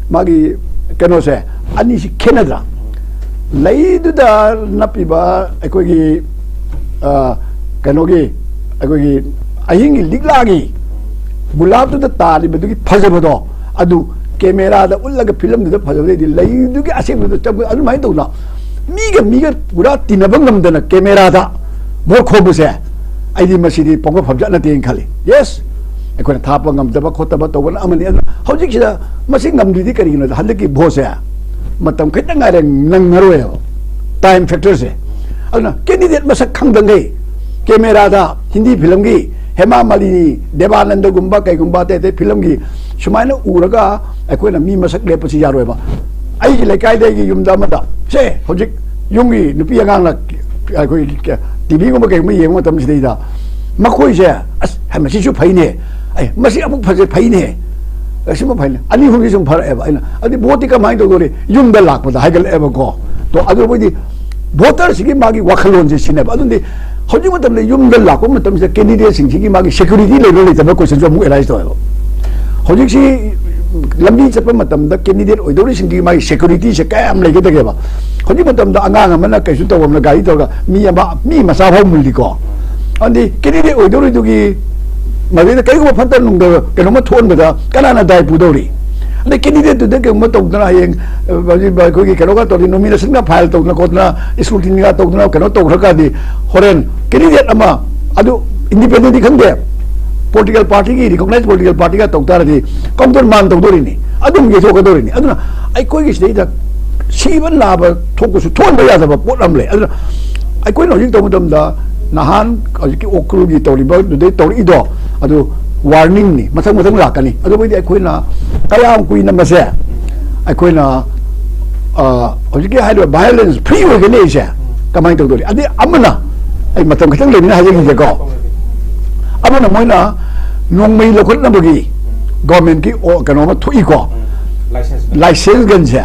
ꯃꯥꯒꯤ ꯀꯩꯅꯣꯁꯦ, ꯑꯅꯤꯁꯤ ꯈꯦꯠꯅꯗ꯭ꯔꯥ? ꯂꯩꯗꯨꯗ ꯅꯞꯄꯤꯕ ꯑꯩꯈꯣꯏꯒꯤ, ꯑ, ꯀꯩꯅꯣꯒꯤ, ꯑꯩꯈꯣꯏꯒꯤ ꯑꯍꯤꯡꯒꯤ ꯂꯤꯛꯂꯥꯒꯤ ꯒꯨꯂꯥꯞꯇꯨꯗ ꯇꯥꯔꯤꯕꯗꯨꯒꯤ ꯐꯖꯕꯗꯣ, ꯑꯗꯨ ꯀꯦꯃꯦꯔꯥꯗ ꯎꯠꯂꯒ ꯐꯤꯂꯝꯗꯨꯗ ꯐꯖꯕꯗꯩꯗꯤ ꯂꯩꯗꯨꯒꯤ ꯑꯁꯦꯡꯕꯗ ꯆꯪꯕ, ꯑꯗꯨꯃꯥꯏꯅ ꯇꯧꯅ ꯃꯤꯒ ꯃꯤꯒ ꯄꯨꯔꯥ ꯇꯤꯟꯅꯕ ꯉꯝꯗꯅ ꯀꯦꯃꯦꯔꯥꯗ ꯚꯣꯠ ꯈꯣꯝꯕꯁꯦ, ꯑꯩꯗꯤ ꯃꯁꯤꯗꯤ ꯄꯣꯛꯄ ꯐꯕꯖꯥꯠ ꯅꯠꯇꯦꯅ ꯈꯜꯂꯤ꯫ ꯌꯦꯁ, ꯑꯩꯈꯣꯏꯅ ꯊꯥꯞꯄ ꯉꯝꯗꯕ ꯈꯣꯠꯇꯕ ꯇꯧꯕꯅ ꯑꯃꯅꯤ꯫ ꯑꯗꯨꯅ ꯍꯧꯖꯤꯛꯁꯤꯗ ꯃꯁꯤ ꯉꯝꯗ꯭ꯔꯤꯗꯤ ꯀꯔꯤꯒꯤꯅꯣꯗ, ꯍꯟꯗꯛꯀꯤ ꯚꯣꯠꯁꯦ ꯃꯇꯝ ꯈꯤꯇꯪ ꯉꯥꯏꯔꯦ, ꯅꯪꯉꯔꯣꯏꯕ, ꯇꯥꯏꯝ ꯐꯦꯛꯇꯔꯁꯦ꯫ ꯑꯗꯨꯅ ꯀꯦꯟꯗꯤꯗꯦꯠ ꯃꯁꯛ ꯈꯪꯗꯉꯩ ꯀꯦꯃꯦꯔꯥꯗ ꯍꯤꯟꯗꯤ ꯐꯤꯂꯝꯒꯤ ꯍꯦꯃꯥ ꯃꯥꯂꯤꯅꯤ, ꯗꯦꯕꯥꯅꯟꯗꯒꯨꯝꯕ ꯀꯩꯒꯨꯝꯕ ꯑꯇꯩ ꯑꯇꯩ ꯐꯤꯂꯝꯒꯤ ꯁꯨꯃꯥꯏꯅ ꯎꯔꯒ ꯑꯩꯈꯣꯏꯅ ꯃꯤ ꯃꯁꯛ ꯂꯦꯞꯄꯁꯤ ꯌꯥꯔꯣꯏꯕ꯫ ꯑꯩꯒꯤ ꯂꯩꯀꯥꯏꯗ, ꯑꯩꯒꯤ ꯌꯨꯝꯗ ꯑꯃꯗ, ꯁꯦ, ꯍꯧꯖꯤꯛ ꯌꯨꯝꯒꯤ ꯅꯨꯄꯤ ꯑꯉꯥꯡꯅ ꯑꯩꯈꯣꯏꯒꯤ ꯇꯤ ꯚꯤꯒꯨꯝꯕ ꯀꯩꯒꯨꯝꯕ ꯌꯦꯡꯕ ꯃꯇꯝꯁꯤꯗꯩꯗ ꯃꯈꯣꯏꯁꯦ, "ꯑꯁ, ꯍꯥꯏ, ꯃꯁꯤꯁꯨ ꯐꯩꯅꯦ, ꯑꯩ, ꯃꯁꯤ ꯑꯃꯨꯛ ꯐꯖꯩ, ꯐꯩꯅꯦ, ꯑꯁꯤꯃ ꯐꯩꯅꯦ", ꯑꯅꯤ ꯑꯍꯨꯝꯗꯤ ꯁꯨꯝ ꯐꯔꯛꯑꯦꯕ꯫ ꯑꯩꯅ, "ꯑꯗꯨꯗꯤ ꯚꯣꯠꯇꯤ ꯀꯃꯥꯏꯅ ꯇꯧꯗꯣꯔꯤ?" ꯌꯨꯝꯗ ꯂꯥꯛꯄꯗ ꯍꯥꯏꯒꯠꯂꯛꯑꯦꯕꯀꯣ꯫ ꯇꯣ, ꯑꯗꯨ ꯃꯣꯏꯗꯤ ꯚꯣꯇꯔꯁꯤꯒꯤ ꯃꯥꯒꯤ ꯋꯥꯈꯜꯂꯣꯟꯁꯦ ꯁꯤꯅꯦꯕ꯫ ꯑꯗꯨꯗꯤ ꯍꯧꯖꯤꯛ ꯃꯇꯝꯗ ꯌꯨꯝꯗ ꯂꯥꯛꯄ ꯃꯇꯝꯁꯤꯗ ꯀꯦꯟꯗꯤꯗꯦꯠꯁꯤꯡꯁꯤꯒꯤ ꯃꯥꯒꯤ ꯁꯦꯀ꯭ꯌꯨꯔꯤꯇꯤ ꯂꯩꯕ꯭ꯔꯥ ꯂꯩꯇꯕ꯭ꯔꯥ ꯀꯣꯏꯁꯟꯁꯨ ꯑꯃꯨꯛ ꯑꯦꯔꯥꯏꯁ ꯇꯧꯋꯦꯕ꯫ ꯍꯧꯖꯤꯛꯁꯤ ꯂꯝꯕꯤ ꯆꯠꯄ ꯃꯇꯝꯗ ꯀꯦꯟꯗꯤꯗꯦꯠ ꯑꯣꯏꯗꯧꯔꯤꯁꯤꯡꯒꯤ ꯃꯥꯒꯤ ꯁꯦꯀ꯭ꯌꯨꯔꯤꯇꯤꯁꯦ ꯀꯌꯥꯝ ꯂꯩꯒꯗꯒꯦꯕ? ꯍꯧꯖꯤꯛ ꯃꯇꯝꯗ ꯑꯉꯥꯡ ꯑꯃꯅ ꯀꯩꯁꯨ ꯇꯧꯔꯝꯅ ꯒꯥꯔꯤ ꯇꯧꯔꯒ ꯃꯤ ꯑꯃ, ꯃꯤ ꯃꯆꯥ ꯐꯥꯎ ꯃꯨꯜꯂꯤꯀꯣ꯫ ꯑꯗꯨꯗꯤ ꯀꯦꯟꯗꯤꯗꯦꯠ ꯑꯣꯏꯗꯧꯔꯤꯗꯨꯒꯤ ꯃꯗꯩꯗ ꯀꯔꯤꯒꯨꯝꯕ ꯐꯠꯇ ꯅꯨꯡꯗ ꯀꯩꯅꯣꯝꯃ ꯊꯣꯛꯍꯟꯕꯗ ꯀꯅꯥꯅ ꯗꯥꯏ ꯄꯨꯗꯧꯔꯤ? ꯑꯗꯩ ꯀꯦꯟꯗꯤꯗꯦꯠꯇꯨꯗ ꯀꯩꯒꯨꯝꯕ ꯇꯧꯗꯅ ꯍꯌꯦꯡ, ꯑ, ꯍꯧꯖꯤꯛ ꯑꯩꯈꯣꯏꯒꯤ ꯀꯩꯅꯣꯒ ꯇꯧꯔꯗꯤ, ꯅꯣꯃꯤꯅꯦꯁꯟꯒ ꯐꯥꯏꯜ ꯇꯧꯗꯅ ꯈꯣꯠꯇꯅ, ꯁ꯭ꯀ꯭ꯔꯨꯇꯤꯅꯤꯒ ꯇꯧꯗꯅ ꯀꯩꯅꯣ ꯇꯧꯈ꯭ꯔꯀꯥꯟꯗꯤ, ꯍꯣꯔꯦꯟ ꯀꯦꯟꯗꯤꯗꯦꯠ ꯑꯃ, ꯑꯗꯨ ꯏꯟꯗꯤꯄꯦꯟꯗꯦꯟꯗꯤ ꯈꯪꯗꯦ, ꯄꯣꯂꯤꯇꯤꯀꯦꯜ ꯄꯥꯔꯇꯤꯒꯤ, ꯔꯤꯀꯣꯛꯅꯥꯏꯖ ꯄꯣꯂꯤꯇꯤꯀꯦꯜ ꯄꯥꯔꯇꯤꯒ ꯇꯧ ꯇꯥꯔꯗꯤ ꯀꯥꯎꯟꯇꯔ ꯃꯥꯟ ꯇꯧꯗꯣꯔꯤꯅꯤ, ꯑꯗꯨꯝ ꯌꯩꯊꯣꯛꯀꯗꯧꯔꯤꯅꯤ꯫ ꯑꯗꯨꯅ ꯑꯩꯈꯣꯏꯒꯤ ꯁꯤꯗꯩꯗ ꯁꯤꯕ ꯅꯥꯕ ꯊꯣꯛꯄꯁꯨ ꯊꯣꯛꯍꯟꯕ ꯌꯥꯗꯕ ꯄꯣꯠ ꯑꯃ ꯂꯩ꯫ ꯑꯗꯨꯅ ꯑꯩꯈꯣꯏꯅ ꯍꯧꯖꯤꯛ ꯇꯧꯕ ꯃꯇꯝꯗ, ꯅꯍꯥꯟ ꯍꯧꯖꯤꯛꯀꯤ ꯎꯈ꯭ꯔꯨꯜꯒꯤ ꯇꯧꯔꯤꯕ ꯑꯗꯨꯗꯩ ꯇꯧꯔꯛꯏꯗꯣ, ꯑꯗꯨ ꯋꯥꯔꯅꯤꯡꯅꯤ, ꯃꯊꯪ ꯃꯊꯪ ꯂꯥꯛꯀꯅꯤ꯫ ꯑꯗꯨꯕꯨꯗꯤ ꯑꯩꯈꯣꯏꯅ ꯀꯌꯥꯝ ꯀꯨꯏꯅ ꯃꯁꯦ ꯑꯩꯈꯣꯏꯅ, ꯑ, ꯍꯧꯖꯤꯛꯀꯤ ꯍꯥꯏꯔꯤꯕ ꯚꯥꯏꯑꯣꯂꯦꯟꯁ ꯐ꯭ꯔꯤ ꯑꯣꯏꯒꯅꯤ ꯑꯩꯁꯦ ꯀꯃꯥꯏꯅ ꯇꯧꯗꯣꯔꯤ? ꯑꯗꯩ ꯑꯃꯅ, ꯑꯩ ꯃꯇꯝ ꯈꯤꯇꯪ ꯂꯩꯕꯅ ꯍꯥꯏꯖꯈꯤꯒꯦꯀꯣ꯫ ꯑꯃꯅ ꯃꯣꯏꯅ ꯅꯣꯡꯃꯩ ꯂꯧꯈꯠꯅꯕꯒꯤ ꯒꯣꯔꯃꯦꯟꯒꯤ ꯑꯣ-, ꯀꯩꯅꯣ ꯑꯃ ꯊꯣꯛꯏꯀꯣ, ꯂꯥꯏꯁꯦꯟꯁ ꯒꯟꯁꯦ꯫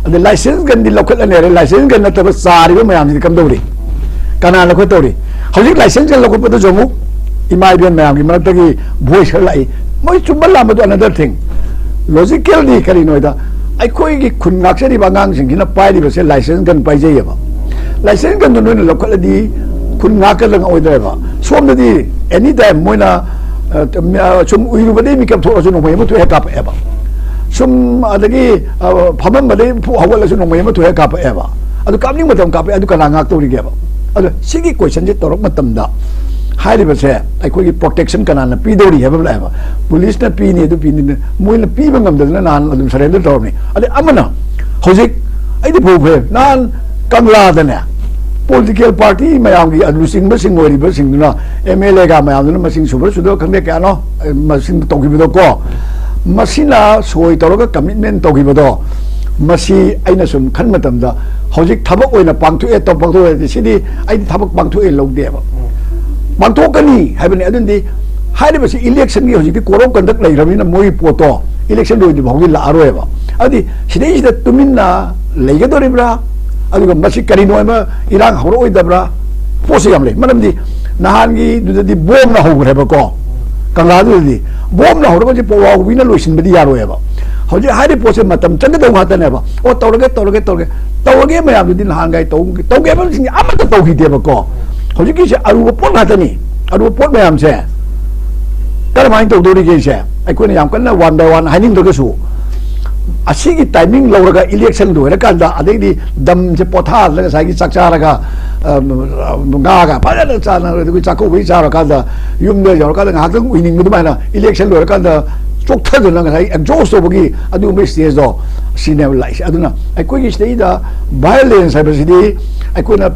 ꯑꯗ ꯂꯥꯏꯁꯦꯟꯁ ꯒꯟꯗꯤ ꯂꯧꯈꯠꯂꯅꯤ ꯍꯥꯏꯔꯦ, ꯂꯥꯏꯁꯦꯟꯁ ꯒꯟ ꯅꯠꯇꯕ ꯆꯥꯔꯤꯕ ꯃꯌꯥꯝꯁꯤꯗꯤ ꯀꯝꯗꯧꯔꯤ? ꯀꯅꯥ ꯂꯧꯈꯠꯇꯧꯔꯤ? ꯍꯧꯖꯤꯛ ꯂꯥꯏꯁꯦꯟꯁ ꯒꯟ ꯂꯧꯈꯠꯄꯗꯁꯨ ꯑꯃꯨꯛ ꯏꯃꯥ ꯏꯕꯦꯟ ꯃꯌꯥꯝꯒꯤ ꯃꯔꯛꯇꯒꯤ ꯚꯣꯏꯁ ꯈꯔ ꯂꯥꯛꯏ꯫ ꯃꯣꯏ ꯆꯨꯝꯕ ꯂꯥꯟꯕꯗꯣ ꯑꯅꯗꯔ ꯊꯤꯡ꯫ ꯂꯣꯖꯤꯀꯦꯜꯗꯤ ꯀꯔꯤꯅꯣ ꯍꯥꯏꯗ, ꯑꯩꯈꯣꯏꯒꯤ ꯈꯨꯟ ꯉꯥꯛꯆꯔꯤꯕ ꯑꯉꯥꯡꯁꯤꯡꯁꯤꯅ ꯄꯥꯏꯔꯤꯕꯁꯦ ꯂꯥꯏꯁꯦꯟꯁ ꯒꯟ ꯄꯥꯏꯖꯩꯌꯦꯕ꯫ ꯂꯥꯏꯁꯦꯟꯁ ꯒꯟꯗꯣ ꯅꯣꯏꯅ ꯂꯧꯈꯠꯂꯗꯤ ꯈꯨꯟ ꯉꯥꯛꯀꯗ ꯑꯣꯏꯗ꯭ꯔꯦꯕ꯫ ꯁꯣꯝꯗꯗꯤ ꯑꯦꯅꯤ ꯇꯥꯏꯝ ꯃꯣꯏꯅ, ꯑ, ꯁꯨꯝ ꯎꯏꯔꯨꯕꯗꯒꯤ ꯃꯤꯀꯞ ꯊꯣꯛꯂꯁꯨ ꯅꯣꯡꯃꯩ ꯑꯃ ꯊꯣꯛꯑꯦ ꯀꯥꯞꯄꯛꯑꯦꯕ꯫ ꯁꯨꯝ ꯑꯗꯒꯤ, ꯑ, ꯐꯝꯃꯝꯕꯗꯒꯤ ꯐꯨꯛ ꯍꯧꯒꯠꯂꯁꯨ ꯅꯣꯡꯃꯩ ꯑꯃ ꯊꯣꯛꯑꯦ ꯀꯥꯞꯄꯛꯑꯦꯕ꯫ ꯑꯗꯨ ꯀꯥꯞꯅꯤꯡꯕ ꯃꯇꯝ ꯀꯥꯞꯄꯛꯑꯦ, ꯑꯗꯨ ꯀꯅꯥ ꯉꯥꯛꯇꯧꯔꯤꯒꯦꯕ? ꯑꯗꯣ ꯁꯤꯒꯤ ꯀꯣꯏꯁꯟꯁꯦ ꯇꯧꯔꯛꯄ ꯃꯇꯝꯗ ꯍꯥꯏꯔꯤꯕꯁꯦ ꯑꯩꯈꯣꯏꯒꯤ ꯄ꯭ꯔꯣꯇꯦꯛꯁꯟ ꯀꯅꯥꯅ ꯄꯤꯗꯧꯔꯤ ꯍꯥꯏꯕ ꯑꯃ ꯂꯥꯛꯑꯦꯕ꯫ ꯄꯨꯂꯤꯁꯅ ꯄꯤꯅꯤ, ꯑꯗꯨ ꯄꯤꯅꯤ, ꯃꯣꯏꯅ ꯄꯤꯕ ꯉꯝꯗꯗꯅ ꯅꯍꯥꯟ ꯑꯗꯨꯝ ꯁꯔꯦꯟꯗꯔ ꯇꯧꯔꯝꯃꯤ꯫ ꯑꯗꯩ ꯑꯃꯅ ꯍꯧꯖꯤꯛ ꯑꯩꯗꯤ ꯐꯧ ꯐꯩ, ꯅꯍꯥꯟ ꯀꯪꯂꯥꯗꯅꯦ ꯄꯣꯂꯤꯇꯤꯀꯦꯜ ꯄꯥꯔꯇꯤ ꯃꯌꯥꯝꯒꯤ ꯂꯨꯆꯤꯡꯕꯁꯤꯡ ꯑꯣꯏꯔꯤꯕꯁꯤꯡꯗꯨꯅ, ꯑꯦꯝ ꯑꯦꯜ ꯑꯦꯒ ꯃꯌꯥꯝꯗꯨꯅ, ꯃꯁꯤꯡ ꯁꯨꯕ꯭ꯔꯥ ꯁꯨꯗꯕ꯭ꯔꯥ ꯈꯪꯗꯦ, ꯀꯌꯥꯅꯣ, ꯑꯦ, ꯃꯁꯤꯡ ꯇꯧꯈꯤꯕꯗꯣꯀꯣ, ꯃꯁꯤꯅ ꯁꯣꯏ ꯇꯧꯔꯒ ꯀꯃꯤꯠꯃꯦꯟ ꯇꯧꯈꯤꯕꯗꯣ, ꯃꯁꯤ ꯑꯩꯅ ꯁꯨꯝ ꯈꯟꯕ ꯃꯇꯝꯗ ꯍꯧꯖꯤꯛ ꯊꯕꯛ ꯑꯣꯏꯅ ꯄꯥꯡꯊꯣꯛꯑꯦ, ꯇꯧ-, ꯄꯥꯡꯊꯣꯛꯑꯦ ꯍꯥꯏꯗꯤ ꯁꯤꯗꯤ ꯑꯩꯗꯤ ꯊꯕꯛ ꯄꯥꯡꯊꯣꯛꯑꯦ ꯂꯧꯗꯦꯕ꯫ ꯄꯥꯡꯊꯣꯛꯀꯅꯤ ꯍꯥꯏꯕꯅꯤ꯫ ꯑꯗꯨꯅꯗꯤ ꯍꯥꯏꯔꯤꯕꯁꯤ ꯏꯂꯦꯛꯁꯟꯒꯤ ꯍꯧꯖꯤꯛꯇꯤ code of conduct ꯂꯩꯈ꯭ꯔꯕꯅꯤꯅ ꯃꯣꯏꯒꯤ ꯄꯣꯠꯇꯣ ꯏꯂꯦꯛꯁꯟ ꯂꯣꯏꯗ꯭ꯔꯤ ꯐꯥꯎꯗꯤ ꯂꯥꯛꯑꯔꯣꯏꯕ꯫ ꯑꯗꯨꯗꯤ ꯁꯤꯗꯩꯁꯤꯗ ꯇꯨꯃꯤꯟꯅ ꯂꯩꯒꯗꯧꯔꯤꯕ꯭ꯔꯥ? ꯑꯗꯨꯒ ꯃꯁꯤ ꯀꯔꯤꯅꯣ ꯍꯥꯏꯕ ꯏꯔꯥꯡ ꯍꯧꯔꯛꯑꯣꯏꯗꯕ꯭ꯔꯥ? ꯄꯣꯠꯁꯦ ꯌꯥꯝ ꯂꯩ꯫ ꯃꯔꯝꯗꯤ ꯅꯍꯥꯟꯒꯤꯗꯨꯗꯗꯤ ꯕꯣꯝꯅ ꯍꯧꯈ꯭ꯔꯦꯕꯀꯣ, ꯀꯪꯂꯥꯗꯨꯗꯗꯤ ꯕꯣꯝꯅ ꯍꯧꯔꯒꯗꯤ ꯄꯋꯥ ꯍꯧꯕꯤꯅ ꯂꯣꯏꯁꯤꯟꯕꯗꯤ ꯌꯥꯔꯣꯏꯕ꯫ ꯍꯧꯖꯤꯛ ꯍꯥꯏꯔꯤꯕ ꯄꯣꯠꯁꯦ ꯃꯇꯝ ꯆꯪꯒꯗꯧꯕ ꯉꯥꯛꯇꯅꯦꯕ꯫ ꯑꯣ, ꯇꯧꯔꯒꯦ, ꯇꯧꯔꯒꯦ, ꯇꯧꯔꯒꯦ, ꯇꯧꯔꯒꯦ ꯃꯌꯥꯝꯗꯨꯗꯤ ꯅꯍꯥꯟꯒꯥꯏ ꯇꯧ-, ꯇꯧꯒꯦ ꯍꯥꯏꯕꯁꯤꯡꯁꯦ ꯑꯃꯠꯇ ꯇꯧꯈꯤꯗꯦꯕꯀꯣ꯫ ꯍꯧꯖꯤꯛꯀꯤꯁꯦ ꯑꯔꯨꯕ ꯄꯣꯠ ꯉꯥꯛꯇꯅꯤ꯫ ꯑꯔꯨꯕ ꯄꯣꯠ ꯃꯌꯥꯝꯁꯦ ꯀꯔꯝꯍꯥꯏꯅ ꯇꯧꯗꯧꯔꯤꯒꯦꯁꯦ ꯑꯩꯈꯣꯏꯅ ꯌꯥꯝ ꯀꯟꯅ one by one ꯍꯥꯏꯅꯤꯡꯗ꯭ꯔꯒꯁꯨ, ꯑꯁꯤꯒꯤ timing ꯂꯧꯔꯒ election ꯂꯣꯏꯔꯀꯥꯟꯗ, ꯑꯗꯩꯗꯤ ꯗꯝꯁꯦ ꯄꯣꯊꯥꯗꯅ ꯉꯁꯥꯏꯒꯤ ꯆꯥꯛ ꯆꯥꯔꯒ, ꯑ, ꯉꯥꯒ ꯐꯖꯅ ꯆꯥꯅ, ꯑꯗꯨꯒ ꯆꯥꯛꯀꯧꯕꯒꯤ ꯆꯥꯔꯀꯥꯟꯗ ꯌꯨꯝꯗ ꯌꯧꯔꯀꯥꯟꯗ ꯉꯥꯏꯍꯥꯛꯇꯪ ꯎꯏꯅꯤꯡꯕ ꯑꯗꯨꯃꯥꯏꯅ election ꯂꯣꯏꯔꯀꯥꯟꯗ ꯆꯣꯛꯊꯗꯅ ꯉꯁꯥꯏ exhaust ꯇꯧꯕꯒꯤ ꯑꯗꯨꯒꯨꯝꯕ stageꯇꯣ, ꯁꯤꯅꯦꯕ ꯂꯥꯛꯏꯁꯦ꯫ ꯑꯗꯨꯅ ꯑꯩꯈꯣꯏꯒꯤ ꯁꯤꯗꯩꯗ violence ꯍꯥꯏꯕꯁꯤꯗꯤ ꯑꯩꯈꯣꯏꯅ,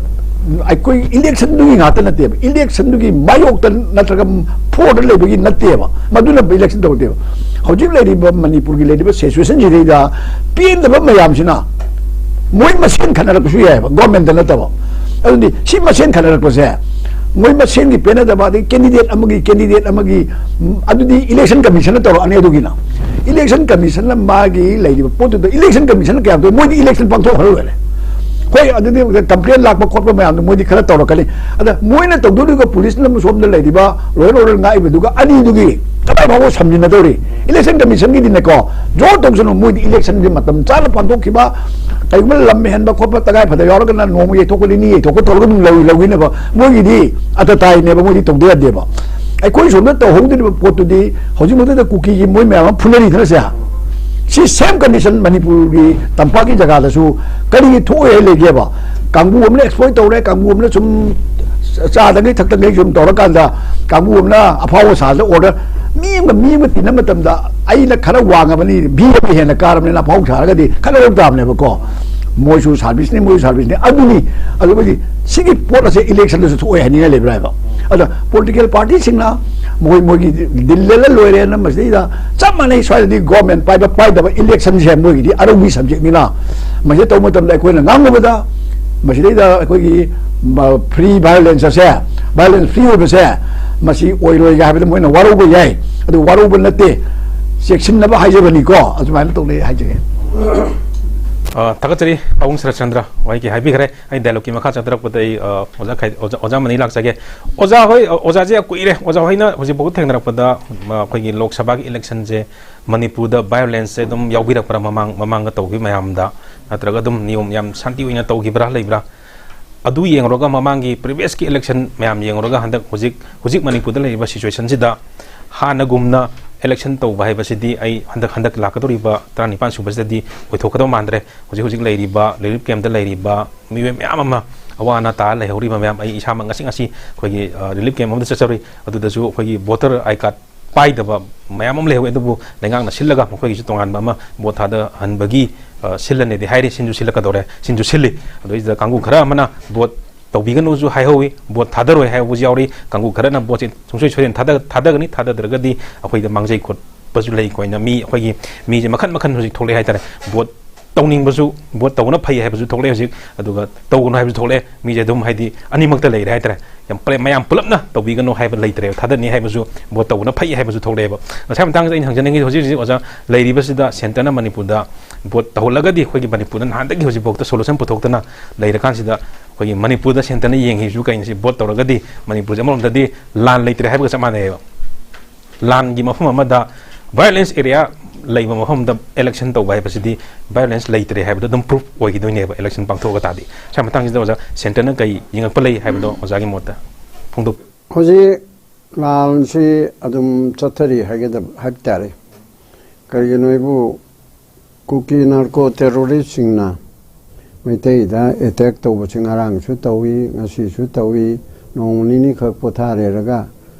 ꯑꯩꯈꯣꯏ electionꯗꯨꯒꯤ ꯉꯥꯛꯇ ꯅꯠꯇꯦꯕ, electionꯗꯨꯒꯤ ꯃꯥꯌꯣꯛꯇ ꯅꯠꯇ꯭ꯔꯒ foreꯗ ꯂꯩꯕꯒꯤ ꯅꯠꯇꯦꯕ, ꯃꯗꯨꯅ election ꯇꯧꯗꯦꯕ꯫ ꯍꯧꯖꯤꯛ ꯂꯩꯔꯤꯕ ꯃꯅꯤꯄꯨꯔꯒꯤ ꯂꯩꯔꯤꯕ situationꯁꯤꯗꯩꯗ ꯄꯦꯟꯗꯕ ꯃꯌꯥꯝꯁꯤꯅ ꯃꯣꯏ ꯃꯁꯦꯟ ꯈꯠꯅꯔꯛꯄꯁꯨ ꯌꯥꯏꯑꯕ, governmentꯇ ꯅꯠꯇꯕ꯫ ꯑꯗꯨꯗꯤ ꯁꯤ ꯃꯁꯦꯟ ꯈꯠꯅꯔꯛꯄꯁꯦ, ꯃꯣꯏ ꯃꯁꯦꯟꯒꯤ ꯄꯦꯟꯅꯗꯕ, ꯑꯗꯩ candidate ꯑꯃꯒꯤ candidate ꯑꯃꯒꯤ, ꯎꯝ, ꯑꯗꯨꯗꯤ election commissionꯅ ꯇꯧꯔꯛꯑꯅꯤ꯫ ꯑꯗꯨꯒꯤꯅ election commissionꯅ ꯃꯥꯒꯤ ꯂꯩꯔꯤꯕ ꯄꯣꯠꯇꯨꯗ election commissionꯅ ꯀꯌꯥꯝ ꯇꯧꯏ? ꯃꯣꯏꯗꯤ election ꯄꯥꯡꯊꯣꯛꯍꯜꯂ ꯂꯣꯏꯔꯦ꯫ ꯍꯣꯏ, ꯑꯗꯨꯗꯤ complain ꯂꯥꯛꯄ ꯈꯣꯠꯄ ꯃꯌꯥꯝꯗꯣ ꯃꯣꯏꯗꯤ ꯈꯔ ꯇꯧꯔꯛꯀꯅꯤ꯫ ꯑꯗ ꯃꯣꯏꯅ ꯇꯧꯗꯣꯔꯤꯕ, policeꯅ ꯁꯣꯝꯗ ꯂꯩꯔꯤꯕ law and order ꯉꯥꯛꯏꯕꯗꯨꯒ ꯑꯅꯤꯗꯨꯒꯤ ꯀꯗꯥꯏ ꯐꯥꯎꯕ ꯁꯝꯖꯤꯟꯅꯗꯧꯔꯤ? Election commissionꯒꯤꯗꯤꯅꯦꯀꯣ, ꯖꯣꯔ ꯇꯧꯁꯅꯨ, ꯃꯣꯏꯗꯤ electionꯁꯦ ꯃꯇꯝ ꯆꯥꯅ ꯄꯥꯡꯊꯣꯛꯈꯤꯕ, ꯀꯩꯒꯨꯝꯕ ꯂꯝ ꯍꯦꯟꯕ ꯈꯣꯠꯄ ꯇꯉꯥꯏ ꯐꯗꯕ ꯌꯥꯎꯔꯒꯅ ꯅꯣꯡꯃ ꯌꯩꯊꯣꯛꯄ, ꯅꯤꯅꯤ ꯌꯩꯊꯣꯛꯄ ꯇꯧꯔꯒ ꯑꯗꯨꯝ ꯂꯧ-, ꯂꯧꯈꯤꯅꯕ, ꯃꯣꯏꯒꯤꯗꯤ ꯑꯇꯇꯥꯏꯅꯦꯕ, ꯃꯣꯏꯗꯤ ꯇꯧꯗ ꯌꯥꯗꯦꯕ꯫ ꯑꯩꯈꯣꯏ ꯁꯣꯝꯗ ꯇꯧꯍꯧꯗꯣꯔꯤꯕ ꯄꯣꯠꯇꯨꯗꯤ ꯍꯧꯖꯤꯛ ꯃꯛꯇꯗ ꯀꯨꯀꯤꯒꯤ ꯃꯣꯏ ꯃꯌꯥꯝ ꯑꯃ ꯐꯨꯅꯔꯤꯗꯅ ꯁꯦ, ꯁꯤ same condition ꯃꯅꯤꯄꯨꯔꯒꯤ ꯇꯝꯄꯥꯛꯀꯤ ꯖꯒꯥꯗꯁꯨ ꯀꯔꯤꯒꯤ ꯊꯣꯛꯑꯦ ꯍꯥꯏ ꯂꯩꯒꯦꯕ? ꯀꯥꯡꯕꯨ ꯑꯃꯅ exploit ꯇꯧꯔꯦ, ꯀꯥꯡꯕꯨ ꯑꯃꯅ ꯁꯨꯝ ꯆꯥꯗꯉꯩ ꯊꯛꯇꯉꯩ ꯁꯨꯝ ꯇꯧꯔꯀꯥꯟꯗ, ꯀꯥꯡꯕꯨ ꯑꯃꯅ ꯑꯐꯥꯎꯕ ꯁꯥꯗ order, ꯃꯤ ꯑꯃꯒ ꯃꯤ ꯑꯃꯒ ꯇꯤꯟꯅꯕ ꯃꯇꯝꯗ ꯑꯩꯅ ꯈꯔ ꯋꯥꯡꯉꯕꯅꯤ, ꯚꯤ ꯑꯃ ꯍꯦꯟꯅ ꯀꯥꯔꯕꯅꯤꯅ ꯑꯐꯥꯎ ꯁꯥꯔꯒꯗꯤ ꯈꯠꯅꯔꯛ ꯇꯥꯕꯅꯦꯕꯀꯣ꯫ ꯃꯣꯏꯁꯨ serviceꯅꯤ, ꯃꯣꯏꯁꯨ serviceꯅꯤ, ꯑꯗꯨꯅꯤ꯫ ꯑꯗꯨꯕꯨꯗꯤ ꯁꯤꯒꯤ ꯄꯣꯠ ꯑꯁꯦ electionꯗꯁꯨ ꯊꯣꯛꯑꯣꯏ ꯍꯥꯏꯅꯤꯡꯉꯥꯏ ꯂꯩꯕ꯭ꯔꯥ ꯍꯥꯏꯕ? ꯑꯗ political partyꯁꯤꯡꯅ ꯃꯣꯏ ꯃꯣꯏꯒꯤ ꯗꯤꯜ ꯂꯦꯜꯂ ꯂꯣꯏꯔꯦꯅ ꯃꯁꯤꯗꯩꯗ ꯆꯞ ꯃꯥꯟꯅꯩ꯫ ꯁ꯭ꯋꯥꯏꯗꯗꯤ government ꯄꯥꯏꯕ ꯄꯥꯏꯗꯕ electionꯁꯦ ꯃꯣꯏꯒꯤꯗꯤ ꯑꯔꯧꯕꯤ subjectꯅꯤꯅ, ꯃꯁꯤꯗ ꯇꯧꯕ ꯃꯇꯝꯗ ꯑꯩꯈꯣꯏꯅ ꯉꯥꯡꯉꯨꯕꯗ ꯃꯁꯤꯗꯩꯗ ꯑꯩꯈꯣꯏꯒꯤ ꯃ-, free violence ꯑꯁꯦ, violence free ꯑꯣꯏꯕꯁꯦ, ꯃꯁꯤ ꯑꯣꯏꯔꯣꯏꯒ ꯍꯥꯏꯕꯗ ꯃꯣꯏꯅ ꯋꯥꯔꯧꯕ ꯌꯥꯏ꯫ ꯑꯗꯨ ꯋꯥꯔꯧꯕ ꯅꯠꯇꯦ, ꯆꯦꯛꯁꯤꯟꯅꯕ ꯍꯥꯏꯖꯕꯅꯤꯀꯣ꯫ ꯑꯗꯨꯃꯥꯏꯅ ꯇꯧꯅꯩ ꯍꯥꯏꯖꯒꯦ꯫ ꯑ, ꯊꯥꯒꯠꯆꯔꯤ ꯄꯥꯕꯨꯡ ꯁꯔꯠꯆꯟꯗ꯭ꯔ꯫ ꯋꯥꯍꯩ ꯀꯩ ꯍꯥꯏꯕꯤꯈ꯭ꯔꯦ꯫ ꯑꯩ ꯗꯥꯏꯂꯣꯒꯀꯤ ꯃꯈꯥ ꯆꯠꯊꯔꯛꯄꯗ ꯑꯩ, ꯑ, ꯑꯣꯖꯥ ꯈꯥꯏ-, ꯑꯣꯖꯥ, ꯑꯣꯖꯥ ꯃꯅꯤ ꯂꯥꯛꯆꯒꯦ꯫ ꯑꯣꯖꯥ ꯍꯣꯏ, ꯑ, ꯑꯣꯖꯥꯁꯦ ꯌꯥꯝ ꯀꯨꯏꯔꯦ꯫ ꯑꯣꯖꯥ ꯍꯣꯏꯅ ꯍꯧꯖꯤꯛꯐꯥꯎ ꯊꯦꯡꯅꯔꯛꯄꯗ, ꯃ, ꯑꯩꯈꯣꯏꯒꯤ ꯂꯣꯛ ꯁꯚꯥꯒꯤ ꯏꯂꯦꯛꯁꯟꯁꯦ ꯃꯅꯤꯄꯨꯔꯗ ꯚꯥꯏꯑꯣꯂꯦꯟꯁꯁꯦ ꯑꯗꯨꯝ ꯌꯥꯎꯕꯤꯔꯛꯄ꯭ꯔꯥ? ꯃꯃꯥꯡ, ꯃꯃꯥꯡꯗ ꯇꯧꯈꯤꯕ ꯃꯌꯥꯝꯗ ꯅꯠꯇ꯭ꯔꯒ ꯑꯗꯨꯝ ꯅꯤꯌꯣꯝ ꯌꯥꯝ ꯁꯥꯟꯇꯤ ꯑꯣꯏꯅ ꯇꯧꯈꯤꯕ꯭ꯔꯥ, ꯂꯩꯕ꯭ꯔꯥ? ꯑꯗꯨ ꯌꯦꯡꯂꯨꯔꯒ ꯃꯃꯥꯡꯒꯤ previous ꯀꯤ election ꯃꯌꯥꯝ ꯌꯦꯡꯂꯨꯔꯒ ꯍꯟꯗꯛ ꯍꯧꯖꯤꯛ, ꯍꯧꯖꯤꯛ ꯃꯅꯤꯄꯨꯔꯗ ꯂꯩꯔꯤꯕ situation ꯁꯤꯗ ꯍꯥꯟꯅꯒꯨꯝꯅ election ꯇꯧꯕ ꯍꯥꯏꯕꯁꯤꯗꯤ ꯑꯩ ꯍꯟꯗꯛ, ꯍꯟꯗꯛ ꯂꯥꯛꯀꯗꯧꯔꯤꯕ ꯇꯔꯥꯅꯤꯄꯥꯟ ꯁꯨꯕꯁꯤꯗꯗꯤ ꯑꯣꯏꯊꯣꯛꯀꯗꯧ ꯃꯥꯟꯗ꯭ꯔꯦ꯫ ꯍꯧꯖꯤꯛ, ꯍꯧꯖꯤꯛ ꯂꯩꯔꯤꯕ relief camp ꯇ ꯂꯩꯔꯤꯕ ꯃꯤꯑꯣꯏ ꯃꯌꯥꯝ ꯑꯃ, ꯑꯋꯥ ꯑꯅꯥ ꯇꯥꯔ ꯂꯩꯍꯧꯔꯤꯕ ꯃꯌꯥꯝ, ꯑꯩ ꯏꯁꯥꯃꯛ ꯉꯁꯤ, ꯉꯁꯤ ꯑꯩꯈꯣꯏꯒꯤ, ꯑ, relief camp ꯑꯃꯗ ꯆꯠꯆꯔꯨꯏ꯫ ꯑꯗꯨꯗꯁꯨ ꯑꯩꯈꯣꯏꯒꯤ voter I card ꯄꯥꯏꯗꯕ ꯃꯌꯥꯝ ꯑꯃ ꯂꯩꯍꯧꯋꯤ꯫ ꯑꯗꯨꯕꯨ ꯂꯩꯉꯥꯛꯅ ꯁꯤꯜꯂꯒ ꯃꯈꯣꯏꯒꯤꯁꯨ ꯇꯣꯉꯥꯟꯕ ꯑꯃ vote ꯊꯥꯗꯍꯟꯕꯒꯤ, ꯑ, ꯁꯤꯜꯂꯅꯤꯗꯤ ꯍꯥꯏꯔꯤ꯫ ꯁꯤꯟꯁꯨ ꯁꯤꯜꯂꯛꯀꯗꯧꯔꯦ, ꯁꯤꯟꯁꯨ ꯁꯤꯜꯂꯤ꯫ ꯑꯗꯨꯗꯩꯁꯤꯗ ꯀꯥꯡꯕꯨ ꯈꯔ ꯑꯃꯅ vote ꯇꯧꯕꯤꯒꯅꯨꯁꯨ ꯍꯥꯏꯍꯧꯋꯤ, vote ꯊꯥꯗꯔꯣꯏ ꯍꯥꯏꯍꯧꯕꯁꯨ ꯌꯥꯎꯔꯤ꯫ ꯀꯥꯡꯕꯨ ꯈꯔꯅ vote ꯁꯦ ꯁꯨꯡꯁꯣꯏ ꯁꯣꯏꯗꯅ ꯊꯥꯗ-, ꯊꯥꯗꯒꯅꯤ, ꯊꯥꯗꯗ꯭ꯔꯒꯗꯤ ꯑꯩꯈꯣꯏꯗ ꯃꯥꯡꯖꯩ ꯈꯣꯠꯄꯁꯨ ꯂꯩ꯫ ꯑꯩꯈꯣꯏꯅ ꯃꯤ, ꯑꯩꯈꯣꯏꯒꯤ ꯃꯤꯁꯦ ꯃꯈꯟ ꯃꯈꯟ ꯍꯧꯖꯤꯛ ꯊꯣꯛꯂꯛꯑꯦ ꯍꯥꯏꯇꯥꯔꯦ꯫ Vote ꯇꯧꯅꯤꯡꯕꯁꯨ, vote ꯇꯧꯕꯅ ꯐꯩ ꯍꯥꯏꯕꯁꯨ ꯊꯣꯛꯂꯛꯑꯦ ꯍꯧꯖꯤꯛ, ꯑꯗꯨꯒ ꯇꯧꯒꯅꯨ ꯍꯥꯏꯕꯁꯨ ꯊꯣꯛꯂꯛꯑꯦ꯫ ꯃꯤꯁꯦ ꯑꯗꯨꯝ ꯍꯥꯏꯗꯤ ꯑꯅꯤꯃꯛꯇ ꯂꯩꯔꯦ ꯍꯥꯏꯇꯥꯔꯦ꯫ ꯌꯥꯝ ꯄꯨꯂꯞ, ꯃꯌꯥꯝ ꯄꯨꯂꯞꯅ ꯇꯧꯕꯤꯒꯅꯨ ꯍꯥꯏꯕ ꯂꯩꯇ꯭ꯔꯦꯕ꯫ ꯊꯥꯗꯅꯤ ꯍꯥꯏꯕꯁꯨ, vote ꯇꯧꯕꯅ ꯐꯩ ꯍꯥꯏꯕꯁꯨ ꯊꯣꯛꯂꯛꯑꯦꯕ꯫ ꯉꯁꯥꯏ ꯃꯇꯥꯡꯁꯤꯗ ꯑꯩꯅ ꯍꯪꯖꯅꯤꯡꯉꯤ, ꯍꯧꯖꯤꯛ ꯍꯧꯖꯤꯛ ꯑꯣꯖꯥ ꯂꯩꯔꯤꯕꯁꯤꯗ centre ꯅ ꯃꯅꯤꯄꯨꯔꯗ vote ꯇꯧꯍꯜꯂꯒꯗꯤ ꯑꯩꯈꯣꯏꯒꯤ ꯃꯅꯤꯄꯨꯔꯗ ꯅꯍꯥꯟꯗꯒꯤ ꯍꯧꯖꯤꯛꯐꯥꯎꯗ solution ꯄꯨꯊꯣꯛꯇꯅ ꯂꯩꯔꯀꯥꯟꯁꯤꯗ ꯑꯩꯈꯣꯏꯒꯤ ꯃꯅꯤꯄꯨꯔꯗ centre ꯅ ꯌꯦꯡꯉꯤꯁꯤꯁꯨ ꯀꯩꯅꯣ, ꯁꯤ vote ꯇꯧꯔꯒꯗꯤ ꯃꯅꯤꯄꯨꯔꯁꯦ ꯑꯃꯔꯣꯝꯗꯗꯤ ꯂꯥꯟ ꯂꯩꯇ꯭ꯔꯦ ꯍꯥꯏꯕꯒ ꯆꯞ ꯃꯥꯟꯅꯩꯌꯦꯕ꯫ ꯂꯥꯟꯒꯤ ꯃꯐꯝ ꯑꯃꯗ violence area ꯂꯩꯕ ꯃꯐꯝꯗ election ꯇꯧꯕ ꯍꯥꯏꯕꯁꯤꯗꯤ violence ꯂꯩꯇ꯭ꯔꯦ ꯍꯥꯏꯕꯗꯣ ꯑꯗꯨꯝ proof ꯑꯣꯏꯈꯤꯗꯣꯏꯅꯦꯕ election ꯄꯥꯡꯊꯣꯛꯑꯒ ꯇꯥꯔꯗꯤ꯫ ꯁꯤ ꯃꯇꯥꯡꯁꯤꯗ ꯑꯣꯖꯥ centre ꯅ ꯀꯩ ꯌꯦꯡꯉꯛꯄ ꯂꯩ ꯍꯥꯏꯕꯗꯣ ꯑꯣꯖꯥꯒꯤ ꯃꯣꯠꯇ ꯐꯣꯡꯗꯣꯛ꯫ ꯍꯧꯖꯤꯛ ꯂꯥꯟꯁꯤ ꯑꯗꯨꯝ ꯆꯠꯊꯔꯤ ꯍꯥꯏꯒꯗꯕ, ꯍꯥꯏꯕ ꯇꯥꯔꯦ꯫ ꯀꯔꯤꯒꯤꯅꯣ ꯍꯥꯏꯕꯨ ꯀꯨꯀꯤ narco terrorist ꯁꯤꯡꯅ ꯃꯩꯇꯩꯗ attack ꯇꯧꯕꯁꯤ ꯉꯔꯥꯡꯁꯨ ꯇꯧꯏ, ꯉꯁꯤꯁꯨ ꯇꯧꯏ, ꯅꯣꯡꯃ ꯅꯤꯅꯤꯈꯛ ꯄꯣꯊꯥꯔꯦꯔꯒ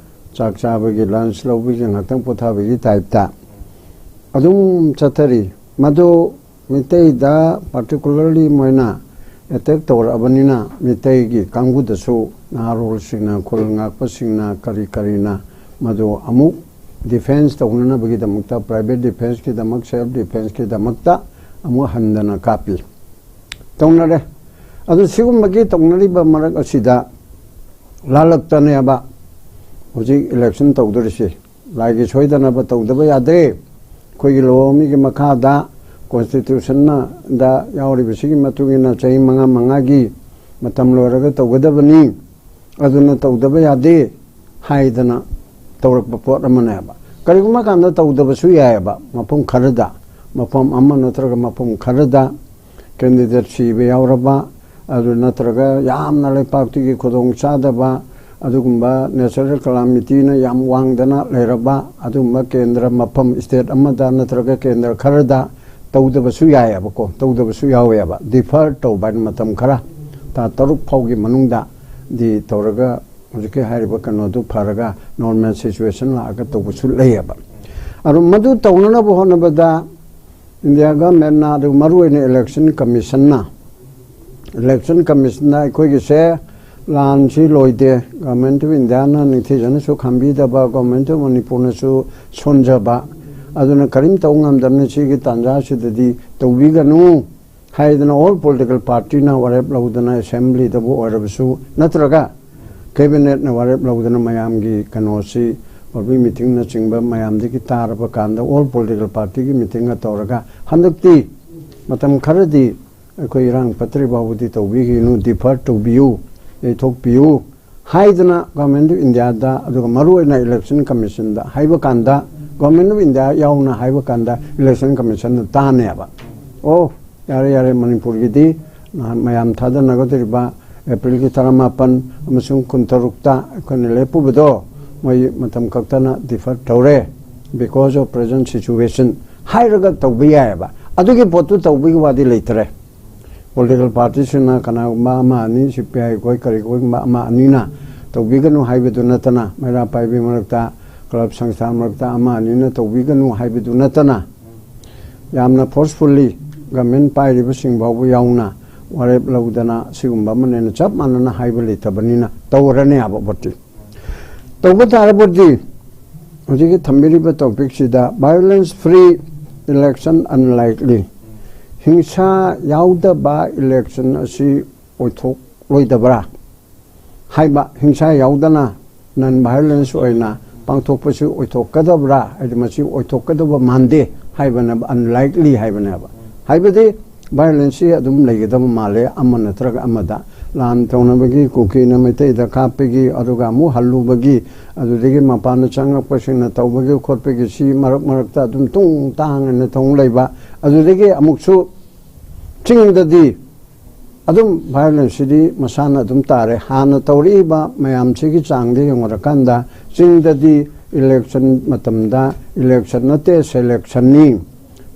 ꯆꯥꯛ ꯆꯥꯕꯒꯤ, lunch ꯂꯧꯕꯒꯤ, ꯉꯥꯛꯇꯪ ꯄꯣꯊꯥꯕꯒꯤ type ꯇ ꯑꯗꯨꯝ ꯆꯠꯊꯔꯤ꯫ ꯃꯗꯨ ꯃꯤꯇꯩꯗ particularly ꯃꯣꯏꯅ attack ꯇꯧꯔꯛꯑꯕꯅꯤꯅ ꯃꯤꯇꯩꯒꯤ ꯀꯥꯡꯕꯨꯗꯁꯨ ꯅꯍꯥꯔꯣꯜꯁꯤꯡꯅ, ꯈꯨꯜ ꯉꯥꯛꯄꯁꯤꯡꯅ, ꯀꯔꯤ ꯀꯔꯤꯅ ꯃꯗꯨ ꯑꯃꯨꯛ defence ꯇꯧꯅꯅꯕꯒꯤꯗꯃꯛꯇ, private defence ꯀꯤꯗꯃꯛ, self defence ꯀꯤꯗꯃꯛꯇ ꯑꯃꯨꯛ ꯍꯟꯗꯅ ꯀꯥꯞꯄꯤ꯫ ꯇꯧꯅꯔꯦ꯫ ꯑꯗꯨ ꯁꯤꯒꯨꯝꯕꯒꯤ ꯇꯧꯅꯔꯤꯕ ꯃꯔꯛ ꯑꯁꯤꯗ ꯂꯥꯜꯂꯛꯇꯅꯦꯕ ꯍꯧꯖꯤꯛ election ꯇꯧꯗꯣꯔꯤꯁꯤ꯫ ꯂꯥꯏꯒꯤ ꯁꯣꯏꯗꯅꯕ ꯇꯧꯗꯕ ꯌꯥꯗꯦ꯫ ꯑꯩꯈꯣꯏꯒꯤ ꯂꯣ ꯃꯤꯒꯤ ꯃꯈꯥꯗ ꯀꯣꯟꯁꯇꯤꯇ꯭ꯌꯨꯁꯟꯗ ꯌꯥꯎꯔꯤꯕꯁꯤꯒꯤ ꯃꯇꯨꯡ ꯏꯟꯅ ꯆꯍꯤ ꯃꯉꯥ ꯃꯉꯥꯒꯤ ꯃꯇꯝ ꯂꯣꯏꯔꯒ ꯇꯧꯒꯗꯕꯅꯤ, ꯑꯗꯨꯅ ꯇꯧꯗꯕ ꯌꯥꯗꯦ ꯍꯥꯏꯗꯅ ꯇꯧꯔꯛꯄ ꯄꯣꯠ ꯑꯃꯅꯦꯕ꯫ ꯀꯔꯤꯒꯨꯝꯕ ꯀꯥꯟꯗ ꯇꯧꯗꯕꯁꯨ ꯌꯥꯏꯑꯕ, ꯃꯐꯝ ꯈꯔꯗ, ꯃꯐꯝ ꯑꯃ ꯅꯠꯇ꯭ꯔꯒ ꯃꯐꯝ ꯈꯔꯗ ꯀꯦꯟꯗꯤꯗꯦꯠ ꯁꯤꯕ ꯌꯥꯎꯔꯕ, ꯑꯗꯨ ꯅꯠꯇ꯭ꯔꯒ ꯌꯥꯝꯅ ꯂꯩꯄꯥꯛꯇꯨꯒꯤ ꯈꯨꯗꯣꯡ ꯆꯥꯗꯕ, ꯑꯗꯨꯒꯨꯝꯕ ꯅꯦꯆꯔꯦꯜ ꯀꯂꯥꯃꯤꯇꯤꯅ ꯌꯥꯝ ꯋꯥꯡꯗꯅ ꯂꯩꯔꯕ ꯑꯗꯨꯒꯨꯝꯕ ꯀꯦꯟꯗ꯭ꯔ ꯃꯐꯝ, ꯁ꯭ꯇꯦꯠ ꯑꯃꯗ ꯅꯠꯇ꯭ꯔꯒ ꯀꯦꯟꯗ꯭ꯔ ꯈꯔꯗ ꯇꯧꯗꯕꯁꯨ ꯌꯥꯏꯑꯕꯀꯣ, ꯇꯧꯗꯕꯁꯨ ꯌꯥꯎꯋꯦꯕ꯫ ꯗꯤꯐꯔ ꯇꯧꯕ ꯍꯥꯏꯅ ꯃꯇꯝ ꯈꯔ, ꯊꯥ ꯇꯔꯨꯛ ꯐꯥꯎꯒꯤ ꯃꯅꯨꯡꯗ ꯗꯤ ꯇꯧꯔꯒ ꯍꯧꯖꯤꯛꯀꯤ ꯍꯥꯏꯔꯤꯕ ꯀꯩꯅꯣꯗꯨ ꯐꯔꯒ ꯅꯣꯔꯃꯦꯜ ꯁꯤꯆꯨꯋꯦꯁꯟ ꯂꯥꯛꯑꯒ ꯇꯧꯕꯁꯨ ꯂꯩꯌꯦꯕ꯫ ꯑꯗꯨ ꯃꯗꯨ ꯇꯧꯅꯅꯕ ꯍꯣꯠꯅꯕꯗ ꯏꯟꯗꯤꯌꯥ ꯒꯃꯦꯟꯅ, ꯑꯗꯨ ꯃꯔꯨꯑꯣꯏꯅ ꯏꯂꯦꯛꯁꯟ ꯀꯃꯤꯁꯟꯅ, ꯏꯂꯦꯛꯁꯟ ꯀꯃꯤꯁꯟꯅ ꯑꯩꯈꯣꯏꯒꯤꯁꯦ ꯂꯥꯟꯁꯤ ꯂꯣꯏꯗꯦ, ꯒꯣꯔꯃꯦꯟ ꯑꯣꯐ ꯏꯟꯗꯤꯌꯥꯅ ꯅꯤꯡꯊꯤꯖꯅꯁꯨ ꯈꯟꯕꯤꯗꯕ, ꯒꯣꯔꯃꯦꯟ ꯑꯣꯐ ꯃꯅꯤꯄꯨꯔꯅꯁꯨ ꯁꯣꯟꯖꯕ, ꯑꯗꯨꯅ ꯀꯔꯤꯝ ꯇꯧ ꯉꯝꯗꯕꯅꯤ꯫ ꯁꯤꯒꯤ ꯇꯥꯟꯖꯥꯁꯤꯗꯗꯤ ꯇꯧꯕꯤꯒꯅꯨ ꯍꯥꯏꯗꯅ ꯑꯣꯜ ꯄꯣꯂꯤꯇꯤꯀꯦꯜ ꯄꯥꯔꯇꯤꯅ ꯋꯥꯔꯦꯞ ꯂꯧꯗꯅ, ꯑꯦꯁꯦꯝꯕ꯭ꯂꯤꯗꯕꯨ ꯑꯣꯏꯔꯕꯁꯨ ꯅꯠꯇ꯭ꯔꯒ ꯀꯦꯕꯤꯅꯦꯠꯅ ꯋꯥꯔꯦꯞ ꯂꯧꯗꯅ ꯃꯌꯥꯝꯒꯤ ꯀꯩꯅꯣꯁꯤ, ꯄꯕ꯭ꯂꯤꯛ ꯃꯤꯇꯤꯡꯅꯆꯤꯡꯕ ꯃꯌꯥꯝꯗꯒꯤ ꯇꯥꯔꯕ ꯀꯥꯟꯗ ꯑꯣꯜ ꯄꯣꯂꯤꯇꯤꯀꯦꯜ ꯄꯥꯔꯇꯤꯒꯤ ꯃꯤꯇꯤꯡꯒ ꯇꯧꯔꯒ ꯍꯟꯗꯛꯇꯤ ꯃꯇꯝ ꯈꯔꯗꯤ ꯑꯩꯈꯣꯏ ꯏꯔꯥꯡ ꯐꯠꯇ꯭ꯔꯤ ꯐꯥꯎꯕꯗꯤ ꯇꯧꯕꯤꯈꯤꯅꯨ, ꯗꯤꯐꯔ ꯇꯧꯕꯤꯌꯨ, ꯌꯩꯊꯣꯛꯄꯤꯌꯨ ꯍꯥꯏꯗꯅ ꯒꯣꯔꯃꯦꯟ ꯑꯣꯐ ꯏꯟꯗꯤꯌꯥꯗ, ꯑꯗꯨꯒ ꯃꯔꯨꯑꯣꯏꯅ ꯏꯂꯦꯛꯁꯟ ꯀꯃꯤꯁꯟꯗ ꯍꯥꯏꯕ ꯀꯥꯟꯗ, ꯒꯣꯔꯃꯦꯟ ꯑꯣꯐ ꯏꯟꯗꯤꯌꯥ ꯌꯥꯎꯅ ꯍꯥꯏꯕ ꯀꯥꯟꯗ ꯏꯂꯦꯛꯁꯟ ꯀꯃꯤꯁꯟꯅ ꯇꯥꯅꯦꯕ꯫ ꯑꯣ, ꯌꯥꯔꯦ, ꯌꯥꯔꯦ, ꯃꯅꯤꯄꯨꯔꯒꯤꯗꯤ ꯅꯍꯥꯟ ꯃꯌꯥꯝ ꯊꯥꯗꯅꯒꯗꯧꯔꯤꯕ ꯑꯦꯄ꯭ꯔꯤꯜꯒꯤ ꯇꯔꯥꯃꯥꯄꯟ ꯑꯃꯁꯨꯡ ꯀꯨꯟꯇꯔꯨꯛꯇ ꯑꯩꯈꯣꯏꯅ ꯂꯦꯞꯄꯨꯕꯗꯣ ꯃꯣꯏ ꯃꯇꯝ ꯈꯛꯇꯅ ꯗꯤꯐꯔ ꯇꯧꯔꯦ, because of present situation ꯍꯥꯏꯔꯒ ꯇꯧꯕ ꯌꯥꯏꯑꯕ꯫ ꯑꯗꯨꯒꯤ ꯄꯣꯠꯇꯨ ꯇꯧꯕꯒꯤ ꯋꯥꯗꯤ ꯂꯩꯇ꯭ꯔꯦ꯫ ꯄꯣꯂꯤꯇꯤꯀꯦꯜ ꯄꯥꯔꯇꯤꯁꯤꯡꯅ ꯀꯅꯥꯒꯨꯝꯕ ꯑꯃ ꯑꯅꯤ, ꯁꯤ ꯄꯤ ꯑꯥꯏ ꯈꯣꯏ ꯀꯔꯤ ꯈꯣꯏꯒꯨꯝꯕ ꯑꯃ ꯑꯅꯤꯅ ꯇꯧꯕꯤꯒꯅꯨ ꯍꯥꯏꯕꯗꯨ ꯅꯠꯇꯅ, ꯃꯩꯔꯥ ꯄꯥꯏꯕꯤ ꯃꯔꯛꯇ, ꯀ꯭ꯂꯕ ꯁꯪꯁꯊꯥꯟ ꯃꯔꯛꯇ ꯑꯃ ꯑꯅꯤꯅ ꯇꯧꯕꯤꯒꯅꯨ ꯍꯥꯏꯕꯗꯨ ꯅꯠꯇꯅ, ꯌꯥꯝꯅ ꯐꯣꯔꯁꯐꯨꯜꯂꯤ ꯒꯃꯦꯟ ꯄꯥꯏꯔꯤꯕꯁꯤꯡ ꯐꯥꯎꯕ ꯌꯥꯎꯅ ꯋꯥꯔꯦꯞ ꯂꯧꯗꯅ ꯁꯤꯒꯨꯝꯕ ꯑꯃꯅꯦꯅ ꯆꯞ ꯃꯥꯟꯅꯅ ꯍꯥꯏꯕ ꯂꯩꯇꯕꯅꯤꯅ ꯇꯧꯔꯅꯤ ꯍꯥꯏꯕ ꯄꯣꯠꯇꯤ꯫ ꯇꯧꯕ ꯇꯥꯔꯕꯗꯤ ꯍꯧꯖꯤꯛꯀꯤ ꯊꯝꯕꯤꯔꯤꯕ ꯇꯣꯄꯤꯛꯁꯤꯗ violence free election unlikely, ꯍꯤꯡꯁꯥ ꯌꯥꯎꯗꯕ ꯏꯂꯦꯛꯁꯟ ꯑꯁꯤ ꯑꯣꯏꯊꯣꯛꯂꯣꯏꯗꯕ꯭ꯔꯥ ꯍꯥꯏꯕ, ꯍꯤꯡꯁꯥ ꯌꯥꯎꯗꯅ ꯅꯟ ꯚꯥꯏꯑꯣꯂꯦꯟꯁ ꯑꯣꯏꯅ ꯄꯥꯡꯊꯣꯛꯄꯁꯤ ꯑꯣꯏꯊꯣꯛꯀꯗꯕ꯭ꯔꯥ, ꯍꯥꯏꯗꯤ ꯃꯁꯤ ꯑꯣꯏꯊꯣꯛꯀꯗꯕ ꯃꯥꯟꯗꯦ ꯍꯥꯏꯕꯅꯦꯕ, unlikely ꯍꯥꯏꯕꯅꯦꯕ꯫ ꯍꯥꯏꯕꯗꯤ violence ꯑꯗꯨꯝ ꯂꯩꯒꯗꯕ ꯃꯥꯜꯂꯦ, ꯑꯃ ꯅꯠꯇ꯭ꯔꯒ ꯑꯃꯗ꯫ ꯂꯥꯟ ꯇꯧꯅꯕꯒꯤ, ꯀꯨꯀꯤꯅ ꯃꯩꯇꯩꯗ ꯀꯥꯞꯄꯒꯤ, ꯑꯗꯨꯒ ꯑꯃꯨꯛ ꯍꯜꯂꯨꯕꯒꯤ, ꯑꯗꯨꯗꯒꯤ ꯃꯄꯥꯟꯗ ꯆꯪꯉꯛꯄꯁꯤꯡꯅ ꯇꯧꯕꯒꯤ ꯈꯣꯠꯄꯒꯤ, ꯁꯤ ꯃꯔꯛ ꯃꯔꯛꯇ ꯑꯗꯨꯝ ꯇꯨꯡ ꯇꯥꯡ ꯑꯅ ꯇꯧ ꯂꯩꯕ꯫ ꯑꯗꯨꯗꯒꯤ ꯑꯃꯨꯛꯁꯨ ꯆꯤꯡꯗꯗꯤ ꯑꯗꯨꯝ violence ꯁꯤꯗꯤ ꯃꯁꯥꯅ ꯑꯗꯨꯝ ꯇꯥꯔꯦ꯫ ꯍꯥꯟꯅ ꯇꯧꯔꯛꯏꯕ ꯃꯌꯥꯝꯁꯤꯒꯤ ꯆꯥꯡꯗ ꯌꯦꯡꯉꯨꯔꯀꯥꯟꯗ, ꯆꯤꯡꯗꯗꯤ election ꯃꯇꯝꯗ election ꯅꯠꯇꯦ, selection ꯅꯤ꯫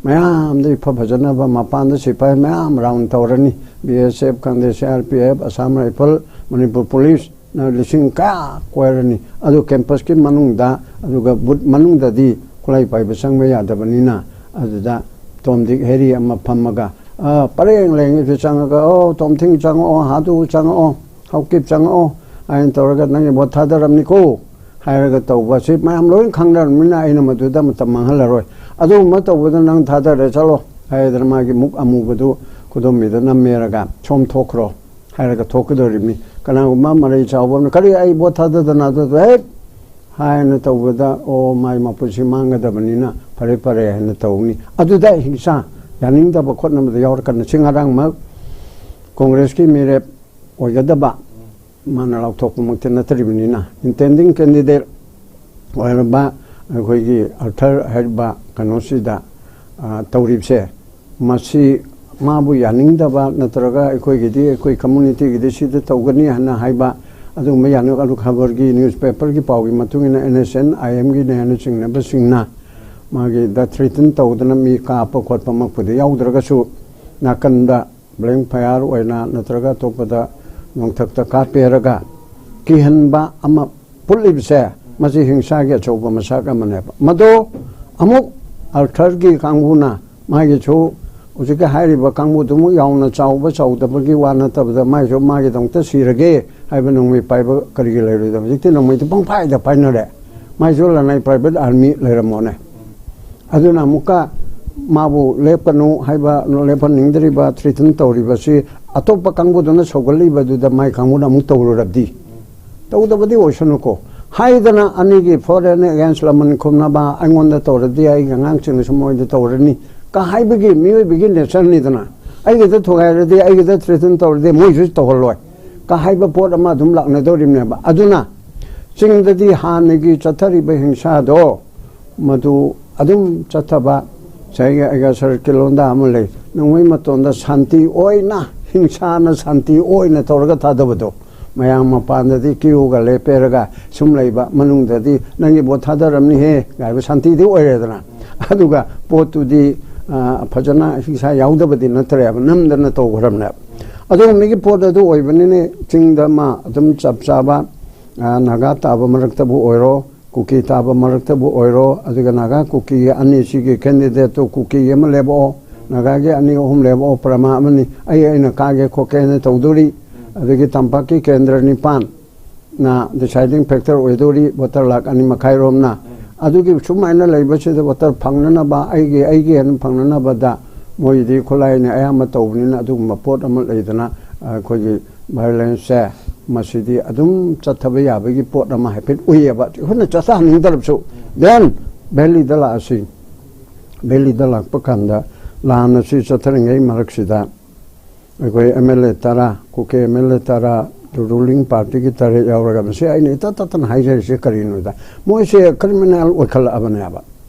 ꯃꯌꯥꯝꯗ ꯏꯐ ꯐꯖꯅꯕ ꯃꯄꯥꯟꯗ ꯁꯤꯐꯥꯏ ꯃꯌꯥꯝ round ꯇꯧꯔꯅꯤ꯫ B S F ꯈꯪꯗꯦ, C R P F, Assam Rifle, Manipur Police ꯅ ꯂꯤꯁꯤꯡ ꯀꯌꯥ ꯀꯣꯏꯔꯅꯤ꯫ ꯑꯗꯨ campus ꯀꯤ ꯃꯅꯨꯡꯗ, ꯑꯗꯨꯒ booth ꯃꯅꯨꯡꯗꯗꯤ ꯈꯨꯠꯂꯥꯏ ꯄꯥꯏꯕ ꯆꯪꯕ ꯌꯥꯗꯕꯅꯤꯅ, ꯑꯗꯨꯗ ꯇꯣꯝꯗꯤꯛ ꯍꯦꯔꯤ ꯑꯃ ꯐꯝꯃꯒ, ꯑ, ꯄꯔꯦꯡ ꯂꯦꯡꯉꯤꯗꯨ ꯆꯪꯉꯒ, "ꯑꯣ, ꯇꯣꯝꯊꯤꯡ ꯆꯪꯉꯛꯑꯣ, ꯍꯥꯗꯨ ꯆꯪꯉꯛꯑꯣ, ꯍꯥꯎꯀꯤꯞ ꯆꯪꯉꯛꯑꯣ" ꯍꯥꯏꯅ ꯇꯧꯔꯒ, "ꯅꯪꯒꯤ vote ꯊꯥꯗꯔꯝꯅꯤꯀꯣ" ꯍꯥꯏꯔꯒ ꯇꯧꯕꯁꯤ ꯃꯌꯥꯝ ꯂꯣꯏ ꯈꯪꯅꯔꯕꯅꯤꯅ ꯑꯩꯅ ꯃꯗꯨꯗ ꯃꯇꯝ ꯃꯥꯡꯍꯜꯂꯔꯣꯏ꯫ ꯑꯗꯨꯒꯨꯝꯕ ꯇꯧꯕꯗ ꯅꯪ ꯊꯥꯗꯔꯦ ꯆꯠꯂꯣ ꯍꯥꯏꯗꯅ ꯃꯥꯒꯤ ꯃꯨꯛ ꯑꯃꯨꯕꯗꯨ ꯈꯨꯗꯣꯝꯕꯤꯗ ꯅꯝꯃꯦꯔꯒ, "ꯁꯣꯝ ꯊꯣꯛꯈ꯭ꯔꯣ" ꯍꯥꯏꯔꯒ ꯊꯣꯛꯀꯗꯧꯔꯤꯕꯅꯤ꯫ ꯀꯅꯥꯒꯨꯝꯕ ꯃꯔꯩ ꯆꯥꯎꯕ ꯑꯃꯅ, "ꯀꯔꯤ, ꯑꯩ vote ꯊꯥꯗꯗꯅ?" ꯑꯗꯨꯗ ꯍꯦꯛ ꯍꯥꯏꯅ ꯇꯧꯕꯗ, "ꯑꯣ, ꯃꯥꯏ ꯃꯄꯨꯟꯁꯤ ꯃꯥꯡꯒꯗꯕꯅꯤꯅ ꯐꯔꯦ ꯐꯔꯦ" ꯍꯥꯏꯅ ꯇꯧꯅꯤ꯫ ꯑꯗꯨꯗ ꯍꯤꯡꯁꯥ, ꯌꯥꯅꯤꯡꯗꯕ ꯈꯣꯠꯅꯕꯗ ꯌꯥꯎꯔꯛꯀꯅꯤ꯫ ꯁꯤ ꯉꯔꯥꯡꯃꯛ ꯀꯣꯡꯒ꯭ꯔꯦꯁꯀꯤ ꯃꯤꯔꯦꯞ ꯑꯣꯏꯒꯗꯕ, ꯃꯥꯅ ꯂꯥꯎꯊꯣꯛꯄꯃꯛꯇꯤ ꯅꯠꯇ꯭ꯔꯤꯕꯅꯤꯅ, intending candidate ꯑꯣꯏꯔꯕ ꯑꯩꯈꯣꯏꯒꯤ ꯑꯥꯔꯊꯔ ꯍꯥꯏꯔꯤꯕ ꯀꯩꯅꯣꯁꯤꯗ, ꯑ, ꯇꯧꯔꯤꯕꯁꯦ, ꯃꯁꯤ ꯃꯥꯕꯨ ꯌꯥꯅꯤꯡꯗꯕ ꯅꯠꯇ꯭ꯔꯒ ꯑꯩꯈꯣꯏꯒꯤꯗꯤ, ꯑꯩꯈꯣꯏ community ꯒꯤꯗꯤ ꯁꯤꯗ ꯇꯧꯒꯅꯤ ꯍꯥꯏꯅ ꯍꯥꯏꯕ ꯑꯗꯨꯒꯨꯝꯕ ꯌꯥꯅꯤꯡ, ꯑꯗꯨ ꯈꯕꯔꯒꯤ, newspaper ꯒꯤ ꯄꯥꯎꯒꯤ ꯃꯇꯨꯡ ꯏꯟꯅ N S N I M ꯒꯤꯅꯦ ꯍꯥꯏꯅ ꯆꯤꯡꯅꯕꯁꯤꯡꯅ ꯃꯥꯒꯤꯗ threaten ꯇꯧꯗꯅ ꯃꯤ ꯀꯥꯞꯄ ꯈꯣꯠꯄꯃꯛꯄꯨꯗꯤ ꯌꯥꯎꯗ꯭ꯔꯒꯁꯨ, ꯅꯥꯀꯟꯗ blank fire ꯑꯣꯏꯅ ꯅꯠꯇ꯭ꯔꯒ ꯑꯇꯣꯞꯄꯗ ꯅꯣꯡꯊꯛꯇ ꯀꯥꯞꯄꯦꯔꯒ ꯀꯤꯍꯟꯕ ꯑꯃ ꯄꯨꯠꯂꯤꯕꯁꯦ, ꯃꯁꯤ ꯍꯤꯡꯁꯥꯒꯤ ꯑꯆꯧꯕ ꯃꯁꯛ ꯑꯃꯅꯦꯕ꯫ ꯃꯗꯣ ꯑꯃꯨꯛ ꯑꯥꯔꯊꯔꯒꯤ ꯀꯥꯡꯕꯨꯅ, ꯃꯥꯒꯤꯁꯨ ꯍꯧꯖꯤꯛꯀꯤ ꯍꯥꯏꯔꯤꯕ ꯀꯥꯡꯕꯨꯗꯨꯃꯨꯛ ꯌꯥꯝꯅ ꯆꯥꯎꯕ ꯆꯥꯎꯗꯕꯒꯤ ꯋꯥ ꯅꯠꯇꯕꯗ, ꯃꯥꯏꯁꯨ ꯃꯥꯒꯤꯗꯃꯛꯇ ꯁꯤꯔꯒꯦ ꯍꯥꯏꯕ ꯅꯣꯡꯃꯩ ꯄꯥꯏꯕ ꯀꯔꯤꯒꯤ ꯂꯩꯔꯣꯏꯗꯕ? ꯍꯧꯖꯤꯛꯇꯤ ꯅꯣꯡꯃꯩꯗꯤ ꯄꯪꯄꯥꯏꯗ ꯄꯥꯏꯅꯔꯦ꯫ ꯃꯥꯏꯁꯨ ꯂꯅꯥꯏ private army ꯂꯩꯔꯝꯃꯣꯅꯦ꯫ ꯑꯗꯨꯅ ꯑꯃꯨꯛꯀ ꯃꯥꯕꯨ ꯂꯦꯞꯀꯅꯨ ꯍꯥꯏꯕ, ꯂꯦꯞꯍꯟꯅꯤꯡꯗ꯭ꯔꯤꯕ, threaten ꯇꯧꯔꯤꯕꯁꯤ ꯑꯇꯣꯞꯄ ꯀꯥꯡꯕꯨꯗꯨꯅ ꯁꯧꯒꯠꯂꯤꯕꯗꯨꯗ ꯃꯥꯏ ꯀꯥꯡꯕꯨꯅ ꯑꯃꯨꯛ ꯇꯧꯔꯨꯔꯕꯗꯤ? ꯇꯧꯗꯕꯗꯤ ꯑꯣꯏꯁꯅꯨꯀꯣ꯫ ꯍꯥꯏꯗꯅ ꯑꯅꯤꯒꯤ for and against ꯂꯃꯟ ꯈꯨꯝꯅꯕ, ꯑꯩꯉꯣꯟꯗ ꯇꯧꯔꯗꯤ ꯑꯩꯒꯤ ꯑꯉꯥꯡꯁꯤꯡꯅꯁꯨ ꯃꯣꯏꯗ ꯇꯧꯔꯅꯤ ꯀ ꯍꯥꯏꯕꯒꯤ ꯃꯤꯑꯣꯏꯕꯒꯤ nature ꯅꯤꯗꯅ꯫ ꯑꯩꯒꯤꯗ ꯊꯨꯒꯥꯏꯔꯗꯤ ꯑꯩꯒꯤꯗ threaten ꯇꯧꯔꯗꯤ ꯃꯣꯏꯁꯨ ꯇꯧꯍꯜꯂꯣꯏ ꯀ ꯍꯥꯏꯕ ꯄꯣꯠ ꯑꯃ ꯑꯗꯨꯝ ꯂꯥꯛꯅꯗꯧꯔꯤꯕꯅꯦꯕ꯫ ꯑꯗꯨꯅ ꯆꯤꯡꯗꯗꯤ ꯍꯥꯟꯅꯒꯤ ꯆꯠꯊꯔꯤꯕ ꯍꯤꯡꯁꯥꯗꯣ ꯃꯗꯨ ꯑꯗꯨꯝ ꯆꯠꯊꯕ꯫ ꯉꯁꯥꯏꯒꯤ ꯑꯩꯒ ꯁꯥꯔ ꯀꯤꯂꯣꯟꯗ ꯑꯃ ꯂꯩ, ꯅꯣꯡꯃꯩ ꯃꯇꯣꯟꯗ ꯁꯥꯟꯇꯤ ꯑꯣꯏꯅ, ꯍꯤꯡꯁꯥꯅ ꯁꯥꯟꯇꯤ ꯑꯣꯏꯅ ꯇꯧꯔꯒ ꯊꯥꯗꯕꯗꯣ, ꯃꯌꯥꯝ ꯃꯄꯥꯟꯗꯗꯤ ꯀ꯭ꯌꯨꯒ ꯂꯦꯞꯄꯦꯔꯒ ꯁꯨꯝ ꯂꯩꯕ, ꯃꯅꯨꯡꯗꯗꯤ "ꯅꯪꯒꯤ ꯚꯣꯠ ꯊꯥꯗꯔꯝꯅꯤꯍꯦ" ꯍꯥꯏꯕ ꯁꯥꯟꯇꯤꯗꯤ ꯑꯣꯏꯔꯦꯗꯅ꯫ ꯑꯗꯨꯒ ꯄꯣꯠꯇꯨꯗꯤ, ꯑ, ꯐꯖꯅ ꯍꯤꯡꯁꯥ ꯌꯥꯎꯗꯕꯗꯤ ꯅꯠꯇ꯭ꯔꯦꯕ, ꯅꯝꯗꯅ ꯇꯧꯈ꯭ꯔꯕꯅꯦꯕ꯫ ꯑꯗꯨꯒꯨꯝꯕꯒꯤ ꯄꯣꯠ ꯑꯗꯨ ꯑꯣꯏꯕꯅꯤꯅ ꯆꯤꯡꯗ ꯑꯃ ꯑꯗꯨꯝ ꯆꯞ ꯆꯥꯕ, ꯑ, ꯅꯥꯒꯥ ꯇꯥꯕ ꯃꯔꯛꯇꯕꯨ ꯑꯣꯏꯔꯣ, ꯀꯨꯀꯤ ꯇꯥꯕ ꯃꯔꯛꯇꯕꯨ ꯑꯣꯏꯔꯣ, ꯑꯗꯨꯒ ꯅꯥꯒꯥ ꯀꯨꯀꯤꯒꯤ ꯑꯅꯤꯁꯤꯒꯤ candidateꯇꯨ ꯀꯨꯀꯤꯒꯤ ꯑꯃ ꯂꯦꯞꯄꯛꯑꯣ, ꯅꯥꯒꯥꯒꯤ ꯑꯅꯤ ꯑꯍꯨꯝ ꯂꯦꯞꯄꯛꯑꯣ, ꯄ꯭ꯔꯃꯥ ꯑꯃꯅꯤ, ꯑꯩ ꯑꯩꯅ ꯀꯥꯒꯦ ꯈꯣꯠꯀꯦꯅ ꯇꯧꯗꯣꯔꯤ꯫ ꯑꯗꯒꯤ ꯇꯝꯄꯥꯛꯀꯤ ꯀꯦꯟꯗ꯭ꯔ ꯅꯤꯄꯥꯟꯅ deciding factor ꯑꯣꯏꯗꯣꯔꯤ, voter ꯂꯥꯛ ꯑꯅꯤ ꯃꯈꯥꯏ ꯔꯣꯝꯅ꯫ ꯑꯗꯨꯒꯤ ꯁꯨꯃꯥꯏꯅ ꯂꯩꯕꯁꯤꯗ voter ꯐꯪꯅꯅꯕ, ꯑꯩꯒꯤ, ꯑꯩꯒꯤ ꯍꯥꯏꯅ ꯐꯪꯅꯅꯕꯗ ꯃꯣꯏꯗꯤ ꯈꯨꯠꯂꯥꯏꯅ ꯑꯌꯥꯝꯕ ꯇꯧꯕꯅꯤꯅ ꯑꯗꯨꯒꯨꯝꯕ ꯄꯣꯠ ꯑꯃ ꯂꯩꯗꯅ ꯑꯩꯈꯣꯏꯒꯤ violenceꯁꯦ ꯃꯁꯤꯗꯤ ꯑꯗꯨꯝ ꯆꯠꯊꯕ ꯌꯥꯕꯒꯤ ꯄꯣꯠ ꯑꯃ ꯍꯥꯏꯐꯦꯠ ꯎꯏꯌꯦꯕ, ꯑꯩꯈꯣꯏꯅ ꯆꯠꯊꯍꯟꯅꯤꯡꯗ꯭ꯔꯕꯁꯨ꯫ Then valleyꯗ ꯂꯥꯛꯑꯁꯤ, valleyꯗ ꯂꯥꯛꯄ ꯀꯥꯟꯗ ꯂꯥꯟ ꯑꯁꯤ ꯆꯠꯊꯔꯤꯉꯩ ꯃꯔꯛꯁꯤꯗ ꯑꯩꯈꯣꯏ MLA ꯇꯔꯥ, ꯀꯨꯀꯤ MLA ꯇꯔꯥ, ruling partyꯒꯤ ꯇꯔꯦꯠ ꯌꯥꯎꯔꯒ, ꯃꯁꯤ ꯑꯩꯅ ꯏꯇꯠ ꯇꯠꯇꯅ ꯍꯥꯏꯖꯔꯤꯁꯦ ꯀꯔꯤꯅꯣꯗ, ꯃꯣꯏꯁꯦ criminal ꯑꯣꯏꯈꯠꯂꯛꯑꯕꯅꯦꯕ,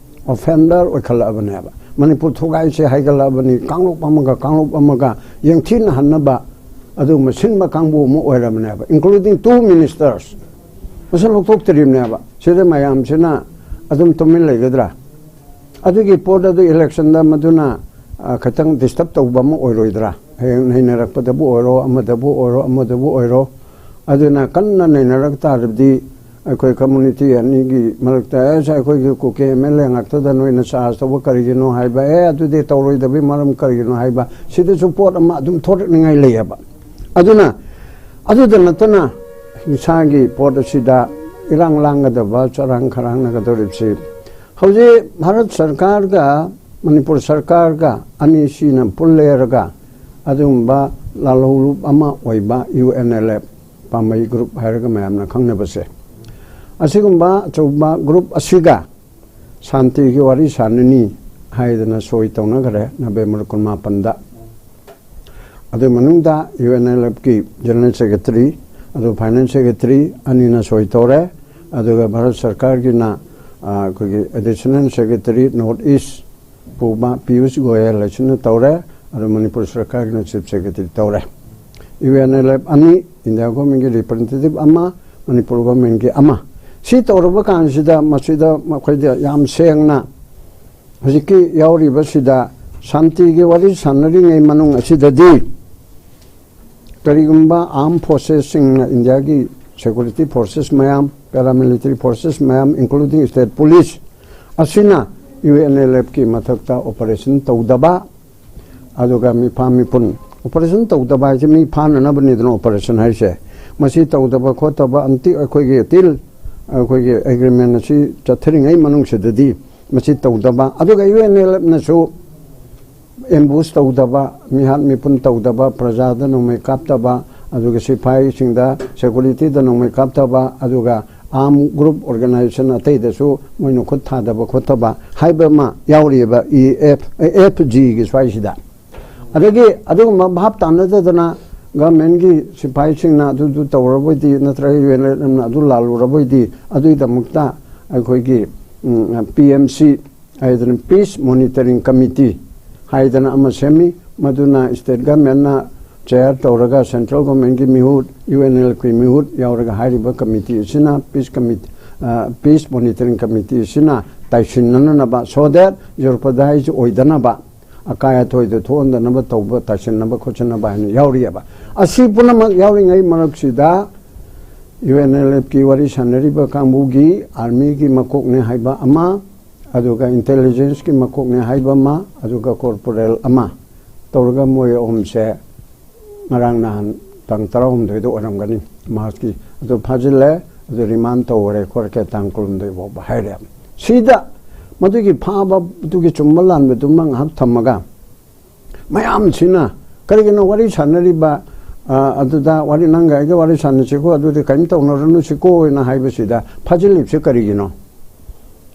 offender ꯑꯣꯏꯈꯠꯂꯛꯑꯕꯅꯦꯕ꯫ ꯃꯅꯤꯄꯨꯔ ꯊꯧꯒꯥꯏꯁꯦ ꯍꯥꯏꯒꯠꯂꯛꯑꯕꯅꯤ, ꯀꯥꯡꯂꯨꯞ ꯑꯃꯒ ꯀꯥꯡꯂꯨꯞ ꯑꯃꯒ ꯌꯦꯡꯊꯤꯅꯍꯟꯅꯕ ꯑꯗꯨꯒꯨꯝꯕ ꯁꯤꯟꯕ ꯀꯥꯡꯕꯨ ꯑꯃ ꯑꯣꯏꯔꯕꯅꯦꯕ, including two ministers꯫ ꯃꯁꯤ ꯂꯧꯊꯣꯛꯇ꯭ꯔꯤꯕꯅꯦꯕ꯫ ꯁꯤꯗ ꯃꯌꯥꯝꯁꯤꯅ ꯑꯗꯨꯝ ꯇꯨꯃꯤꯟ ꯂꯩꯒꯗ꯭ꯔꯥ? ꯑꯗꯨꯒꯤ ꯄꯣꯠ ꯑꯗꯨ electionꯗ ꯃꯗꯨꯅ, ꯑ, ꯈꯤꯇꯪ disturb ꯇꯧꯕ ꯑꯃ ꯑꯣꯏꯔꯣꯏꯗ꯭ꯔꯥ? ꯍꯌꯦꯡ ꯅꯩꯅꯔꯛꯄꯗꯕꯨ ꯑꯣꯏꯔꯣ, ꯑꯃꯗꯕꯨ ꯑꯣꯏꯔꯣ, ꯑꯃꯗꯕꯨ ꯑꯣꯏꯔꯣ, ꯑꯗꯨꯅ ꯀꯟꯅ ꯅꯩꯅꯔꯛ ꯇꯥꯔꯕꯗꯤ ꯑꯩꯈꯣꯏ community ꯑꯅꯤꯒꯤ ꯃꯔꯛꯇ, "ꯑꯦꯁ, ꯑꯩꯈꯣꯏꯒꯤ ꯀꯨꯀꯤ MLA ꯉꯥꯛꯇꯗ ꯅꯣꯏꯅ charge ꯇꯧꯕ ꯀꯔꯤꯒꯤꯅꯣ?" ꯍꯥꯏꯕ, "ꯑꯦ, ꯑꯗꯨꯗꯤ ꯇꯧꯔꯣꯏꯗꯕꯒꯤ ꯃꯔꯝ ꯀꯔꯤꯒꯤꯅꯣ?" ꯍꯥꯏꯕ, ꯁꯤꯗꯁꯨ ꯄꯣꯠ ꯑꯃ ꯑꯗꯨꯝ ꯊꯣꯔꯛꯅꯤꯡꯉꯥꯏ ꯂꯩꯌꯦꯕ꯫ ꯑꯗꯨꯅ ꯑꯗꯨꯗ ꯅꯠꯇꯅ ꯍꯤꯡꯁꯥꯒꯤ ꯄꯣꯠ ꯑꯁꯤꯗ ꯏꯔꯥꯡ ꯂꯥꯡꯒꯗꯕ, ꯆꯔꯥꯡ ꯈꯔꯥꯡꯅꯒꯗꯧꯔꯤꯕꯁꯤ ꯍꯧꯖꯤꯛ ꯚꯥꯔꯠ ꯁꯔꯀꯥꯔꯒ ꯃꯅꯤꯄꯨꯔ ꯁꯔꯀꯥꯔꯒ ꯑꯅꯤꯁꯤꯅ ꯄꯨꯜꯂꯦꯔꯒ ꯑꯗꯨꯒꯨꯝꯕ ꯂꯥꯜꯍꯧꯂꯨꯞ ꯑꯃ ꯑꯣꯏꯕ UNLF, ꯄꯥꯝꯕꯩ group ꯍꯥꯏꯔꯒ ꯃꯌꯥꯝꯅ ꯈꯪꯅꯕꯁꯦ, ꯑꯁꯤꯒꯨꯝꯕ ꯑꯆꯧꯕ ꯒ꯭ꯔꯨꯞ ꯑꯁꯤꯒ ꯁꯥꯟꯇꯤꯒꯤ ꯋꯥꯔꯤ ꯁꯥꯟꯅꯅꯤ ꯍꯥꯏꯗꯅ ꯁꯣꯏ ꯇꯧꯅꯈ꯭ꯔꯦ ꯅꯕꯦꯝꯕꯔ ꯀꯨꯟꯃꯥꯄꯟꯗ꯫ ꯑꯗꯨ ꯃꯅꯨꯡꯗ ꯌꯨ ꯑꯦꯟ ꯑꯦꯜ ꯑꯦꯐꯀꯤ ꯖꯦꯅꯔꯦꯜ ꯁꯦꯀ꯭ꯔꯦꯇꯔꯤ, ꯑꯗꯨ ꯐꯥꯏꯅꯥꯟꯁ ꯁꯦꯀ꯭ꯔꯦꯇꯔꯤ ꯑꯅꯤꯅ ꯁꯣꯏ ꯇꯧꯔꯦ꯫ ꯑꯗꯨꯒ ꯚꯥꯔꯠ ꯁꯔꯀꯥꯔꯒꯤꯅ, ꯑ, ꯑꯩꯈꯣꯏꯒꯤ ꯑꯦꯗꯤꯁꯅꯦꯜ ꯁꯦꯀ꯭ꯔꯦꯇꯔꯤ ꯅꯣꯔꯠ ꯏꯁ ꯄꯨꯕ ꯄꯤꯌꯨꯁ ꯒꯣꯌꯦꯜ ꯑꯁꯤꯅ ꯇꯧꯔꯦ꯫ ꯑꯗꯨ ꯃꯅꯤꯄꯨꯔ ꯁꯔꯀꯥꯔꯒꯤꯅ ꯆꯤꯐ ꯁꯦꯀ꯭ꯔꯦꯇꯔꯤ ꯇꯧꯔꯦ꯫ ꯌꯨ ꯑꯦꯟ ꯑꯦꯜ ꯑꯦꯐ ꯑꯅꯤ, ꯏꯟꯗꯤꯌꯥ ꯒꯣꯔꯃꯦꯟꯒꯤ ꯔꯤꯄ꯭ꯔꯖꯦꯟꯇꯦꯇꯤꯚ ꯑꯃ, ꯃꯅꯤꯄꯨꯔ ꯒꯣꯔꯃꯦꯟꯒꯤ ꯑꯃ꯫ ꯁꯤ ꯇꯧꯔꯕ ꯀꯥꯟꯁꯤꯗ ꯃꯁꯤꯗ ꯃꯈꯣꯏꯗ ꯌꯥꯝ ꯁꯦꯡꯅ ꯍꯧꯖꯤꯛꯀꯤ ꯌꯥꯎꯔꯤꯕꯁꯤꯗ ꯁꯥꯟꯇꯤꯒꯤ ꯋꯥꯔꯤ ꯁꯥꯟꯅꯔꯤꯉꯩ ꯃꯅꯨꯡ ꯑꯁꯤꯗꯗꯤ ꯀꯔꯤꯒꯨꯝꯕ ꯑꯥꯔꯝ ꯐꯣꯔꯁꯦꯁꯁꯤꯡꯅ, ꯏꯟꯗꯤꯌꯥꯒꯤ ꯁꯦꯀ꯭ꯌꯨꯔꯤꯇꯤ ꯐꯣꯔꯁꯦꯁ ꯃꯌꯥꯝ, ꯄꯦꯔꯥꯃꯤꯂꯤꯇꯔꯤ ꯐꯣꯔꯁꯦꯁ ꯃꯌꯥꯝ, ꯏꯟꯀ꯭ꯂꯨꯗꯤꯡ ꯁ꯭ꯇꯦꯠ ꯄꯨꯂꯤꯁ ꯑꯁꯤꯅ ꯌꯨ ꯑꯦꯟ ꯑꯦꯜ ꯑꯦꯐꯀꯤ ꯃꯊꯛꯇ ꯑꯣꯄꯔꯦꯁꯟ ꯇꯧꯗꯕ, ꯑꯗꯨꯒ ꯃꯤꯐꯥ ꯃꯤꯄꯨꯟ, ꯑꯣꯄꯔꯦꯁꯟ ꯇꯧꯗꯕ ꯍꯥꯏꯁꯦ ꯃꯤ ꯐꯥꯅꯅꯕꯅꯤꯗꯅ ꯑꯣꯄꯔꯦꯁꯟ ꯍꯥꯏꯁꯦ꯫ ꯃꯁꯤ ꯇꯧꯗꯕ ꯈꯣꯠꯇꯕ, ꯑꯟꯇꯤ ꯑꯩꯈꯣꯏꯒꯤ ꯇꯤꯜ, ꯑꯩꯈꯣꯏꯒꯤ ꯑꯦꯒ꯭ꯔꯤꯃꯦꯟ ꯑꯁꯤ ꯆꯠꯊꯔꯤꯉꯩ ꯃꯅꯨꯡꯁꯤꯗꯗꯤ ꯃꯁꯤ ꯇꯧꯗꯕ, ꯑꯗꯨꯒ ꯌꯨ ꯑꯦꯟ ꯑꯦꯜ ꯑꯦꯐꯅꯁꯨ ꯑꯦꯝꯕꯨꯁ ꯇꯧꯗꯕ, ꯃꯤꯍꯥꯠ ꯃꯤꯄꯨꯟ ꯇꯧꯗꯕ, ꯄ꯭ꯔꯖꯥꯗ ꯅꯣꯡꯃꯩ ꯀꯥꯞꯇꯕ, ꯑꯗꯨꯒ ꯁꯤꯐꯥꯏꯁꯤꯡꯗ, ꯁꯦꯀ꯭ꯌꯨꯔꯤꯇꯤꯗ ꯅꯣꯡꯃꯩ ꯀꯥꯞꯇꯕ, ꯑꯗꯨꯒ ꯑꯥꯔꯝ ꯒ꯭ꯔꯨꯞ ꯑꯣꯔꯒꯅꯥꯏꯖꯦꯁꯟ ꯑꯇꯩꯗꯁꯨ ꯃꯣꯏꯅ ꯈꯨꯠ ꯊꯥꯗꯕ ꯈꯣꯠꯇꯕ ꯍꯥꯏꯕ ꯑꯃ ꯌꯥꯎꯔꯤꯑꯕ ꯏ ꯑꯦꯐ, ꯑꯦꯐ ꯖꯤꯒꯤ ꯁ꯭ꯋꯥꯏꯁꯤꯗ꯫ ꯑꯗꯒꯤ ꯑꯗꯨꯒꯨꯝꯕ ꯚꯥꯞ ꯇꯥꯅꯗꯗꯅ ꯒꯚꯔꯟꯃꯦꯟꯒꯤ ꯁꯤꯐꯥꯏꯁꯤꯡꯅ ꯑꯗꯨꯗꯨ ꯇꯧꯔꯕꯣꯏꯗꯤ, ꯅꯠꯇ꯭ꯔꯒ ꯌꯨ ꯑꯦꯟ ꯑꯦꯜ ꯑꯦꯐꯅ ꯑꯗꯨ ꯂꯥꯜꯂꯨꯔꯕꯣꯏꯗꯤ, ꯑꯗꯨꯒꯤꯗꯃꯛꯇ ꯑꯩꯈꯣꯏꯒꯤ ꯄꯤ ꯑꯦꯝ ꯁꯤ ꯍꯥꯏꯗꯅ, ꯄꯤꯁ ꯃꯣꯅꯤꯇꯔꯤꯡ ꯀꯃꯤꯇꯤ ꯍꯥꯏꯗꯅ ꯑꯃ ꯁꯦꯝꯃꯤ꯫ ꯃꯗꯨꯅ ꯁ꯭ꯇꯦꯠ ꯒꯚꯔꯟꯃꯦꯟꯅ ꯆꯦꯌꯔ ꯇꯧꯔꯒ, ꯁꯦꯟꯇ꯭ꯔꯦꯜ ꯒꯚꯔꯟꯃꯦꯟꯒꯤ ꯃꯤꯍꯨꯠ, ꯌꯨ ꯑꯦꯟ ꯑꯦꯜ ꯑꯦꯐꯀꯤ ꯃꯤꯍꯨꯠ ꯌꯥꯎꯔꯒ ꯍꯥꯏꯔꯤꯕ ꯀꯃꯤꯇꯤ ꯑꯁꯤꯅ, ꯄꯤꯁ ꯀꯃꯤꯇꯤ, ꯑ, ꯄꯤꯁ ꯃꯣꯅꯤꯇꯔꯤꯡ ꯀꯃꯤꯇꯤ ꯑꯁꯤꯅ ꯇꯥꯏꯁꯤꯟꯅꯅꯕ, so that ꯖꯨꯔꯄꯗꯥꯏꯁ ꯑꯣꯏꯗꯅꯕ, ꯑꯀꯥꯏ ꯑꯇꯣꯏꯗ ꯊꯣꯛꯍꯟꯗꯅꯕ ꯇꯧꯕ, ꯇꯥꯏꯁꯤꯟꯅꯕ ꯈꯣꯠꯆꯤꯟꯅꯕ ꯍꯥꯏꯅ ꯌꯥꯎꯔꯤꯑꯕ꯫ ꯑꯁꯤ ꯄꯨꯝꯅꯃꯛ ꯌꯥꯎꯔꯤꯉꯩ ꯃꯔꯛꯁꯤꯗ ꯌꯨ ꯑꯦꯟ ꯑꯦꯜ ꯑꯦꯐꯀꯤ ꯋꯥꯔꯤ ꯁꯥꯟꯅꯔꯤꯕ ꯀꯥꯡꯕꯨꯒꯤ ꯑꯥꯔꯃꯤꯒꯤ ꯃꯀꯣꯛꯅꯦ ꯍꯥꯏꯕ ꯑꯃ, ꯑꯗꯨꯒ ꯏꯟꯇꯦꯂꯤꯖꯦꯟꯁꯀꯤ ꯃꯀꯣꯛꯅꯦ ꯍꯥꯏꯕ ꯑꯃ, ꯑꯗꯨꯒ ꯀꯣꯔꯄꯣꯔꯦꯜ ꯑꯃ ꯇꯧꯔꯒ ꯃꯣꯏ ꯑꯍꯨꯝꯁꯦ ꯉꯔꯥꯡ ꯅꯍꯥꯟ ꯇꯥꯡ ꯇꯔꯥꯍꯨꯝꯗꯣꯏꯗ ꯑꯣꯏꯔꯝꯒꯅꯤ, ꯃꯥꯔꯆꯀꯤ, ꯑꯗꯨ ꯐꯥꯖꯤꯜꯂꯦ, ꯑꯗꯨ ꯔꯤꯃꯥꯟ ꯇꯧꯈꯔꯦ ꯈꯣꯠꯈ꯭ꯔꯦ, ꯇꯥꯡ ꯀꯨꯟꯍꯨꯝꯗꯣꯏ ꯐꯥꯎꯕ ꯍꯥꯏꯔꯦ꯫ ꯁꯤꯗ ꯃꯗꯨꯒꯤ ꯐꯥꯕ, ꯑꯗꯨꯒꯤ ꯆꯨꯝꯕ ꯂꯥꯟꯕꯗꯨꯃ ꯉꯥꯏꯍꯥꯛ ꯊꯝꯃꯒ, ꯃꯌꯥꯝꯁꯤꯅ ꯀꯔꯤꯒꯤꯅꯣ ꯋꯥꯔꯤ ꯁꯥꯟꯅꯔꯤꯕ ꯑ, ꯑꯗꯨꯗ ꯋꯥꯔꯤ, ꯅꯪꯒ ꯑꯩꯒ ꯋꯥꯔꯤ ꯁꯥꯟꯅꯁꯤꯀꯣ, ꯑꯗꯨꯗꯤ ꯀꯔꯤꯝ ꯇꯧꯅꯔꯨꯅꯨꯁꯤꯀꯣ ꯍꯥꯏꯅ ꯍꯥꯏꯕꯁꯤꯗ ꯐꯥꯖꯤꯜꯂꯤꯕꯁꯤ ꯀꯔꯤꯒꯤꯅꯣ?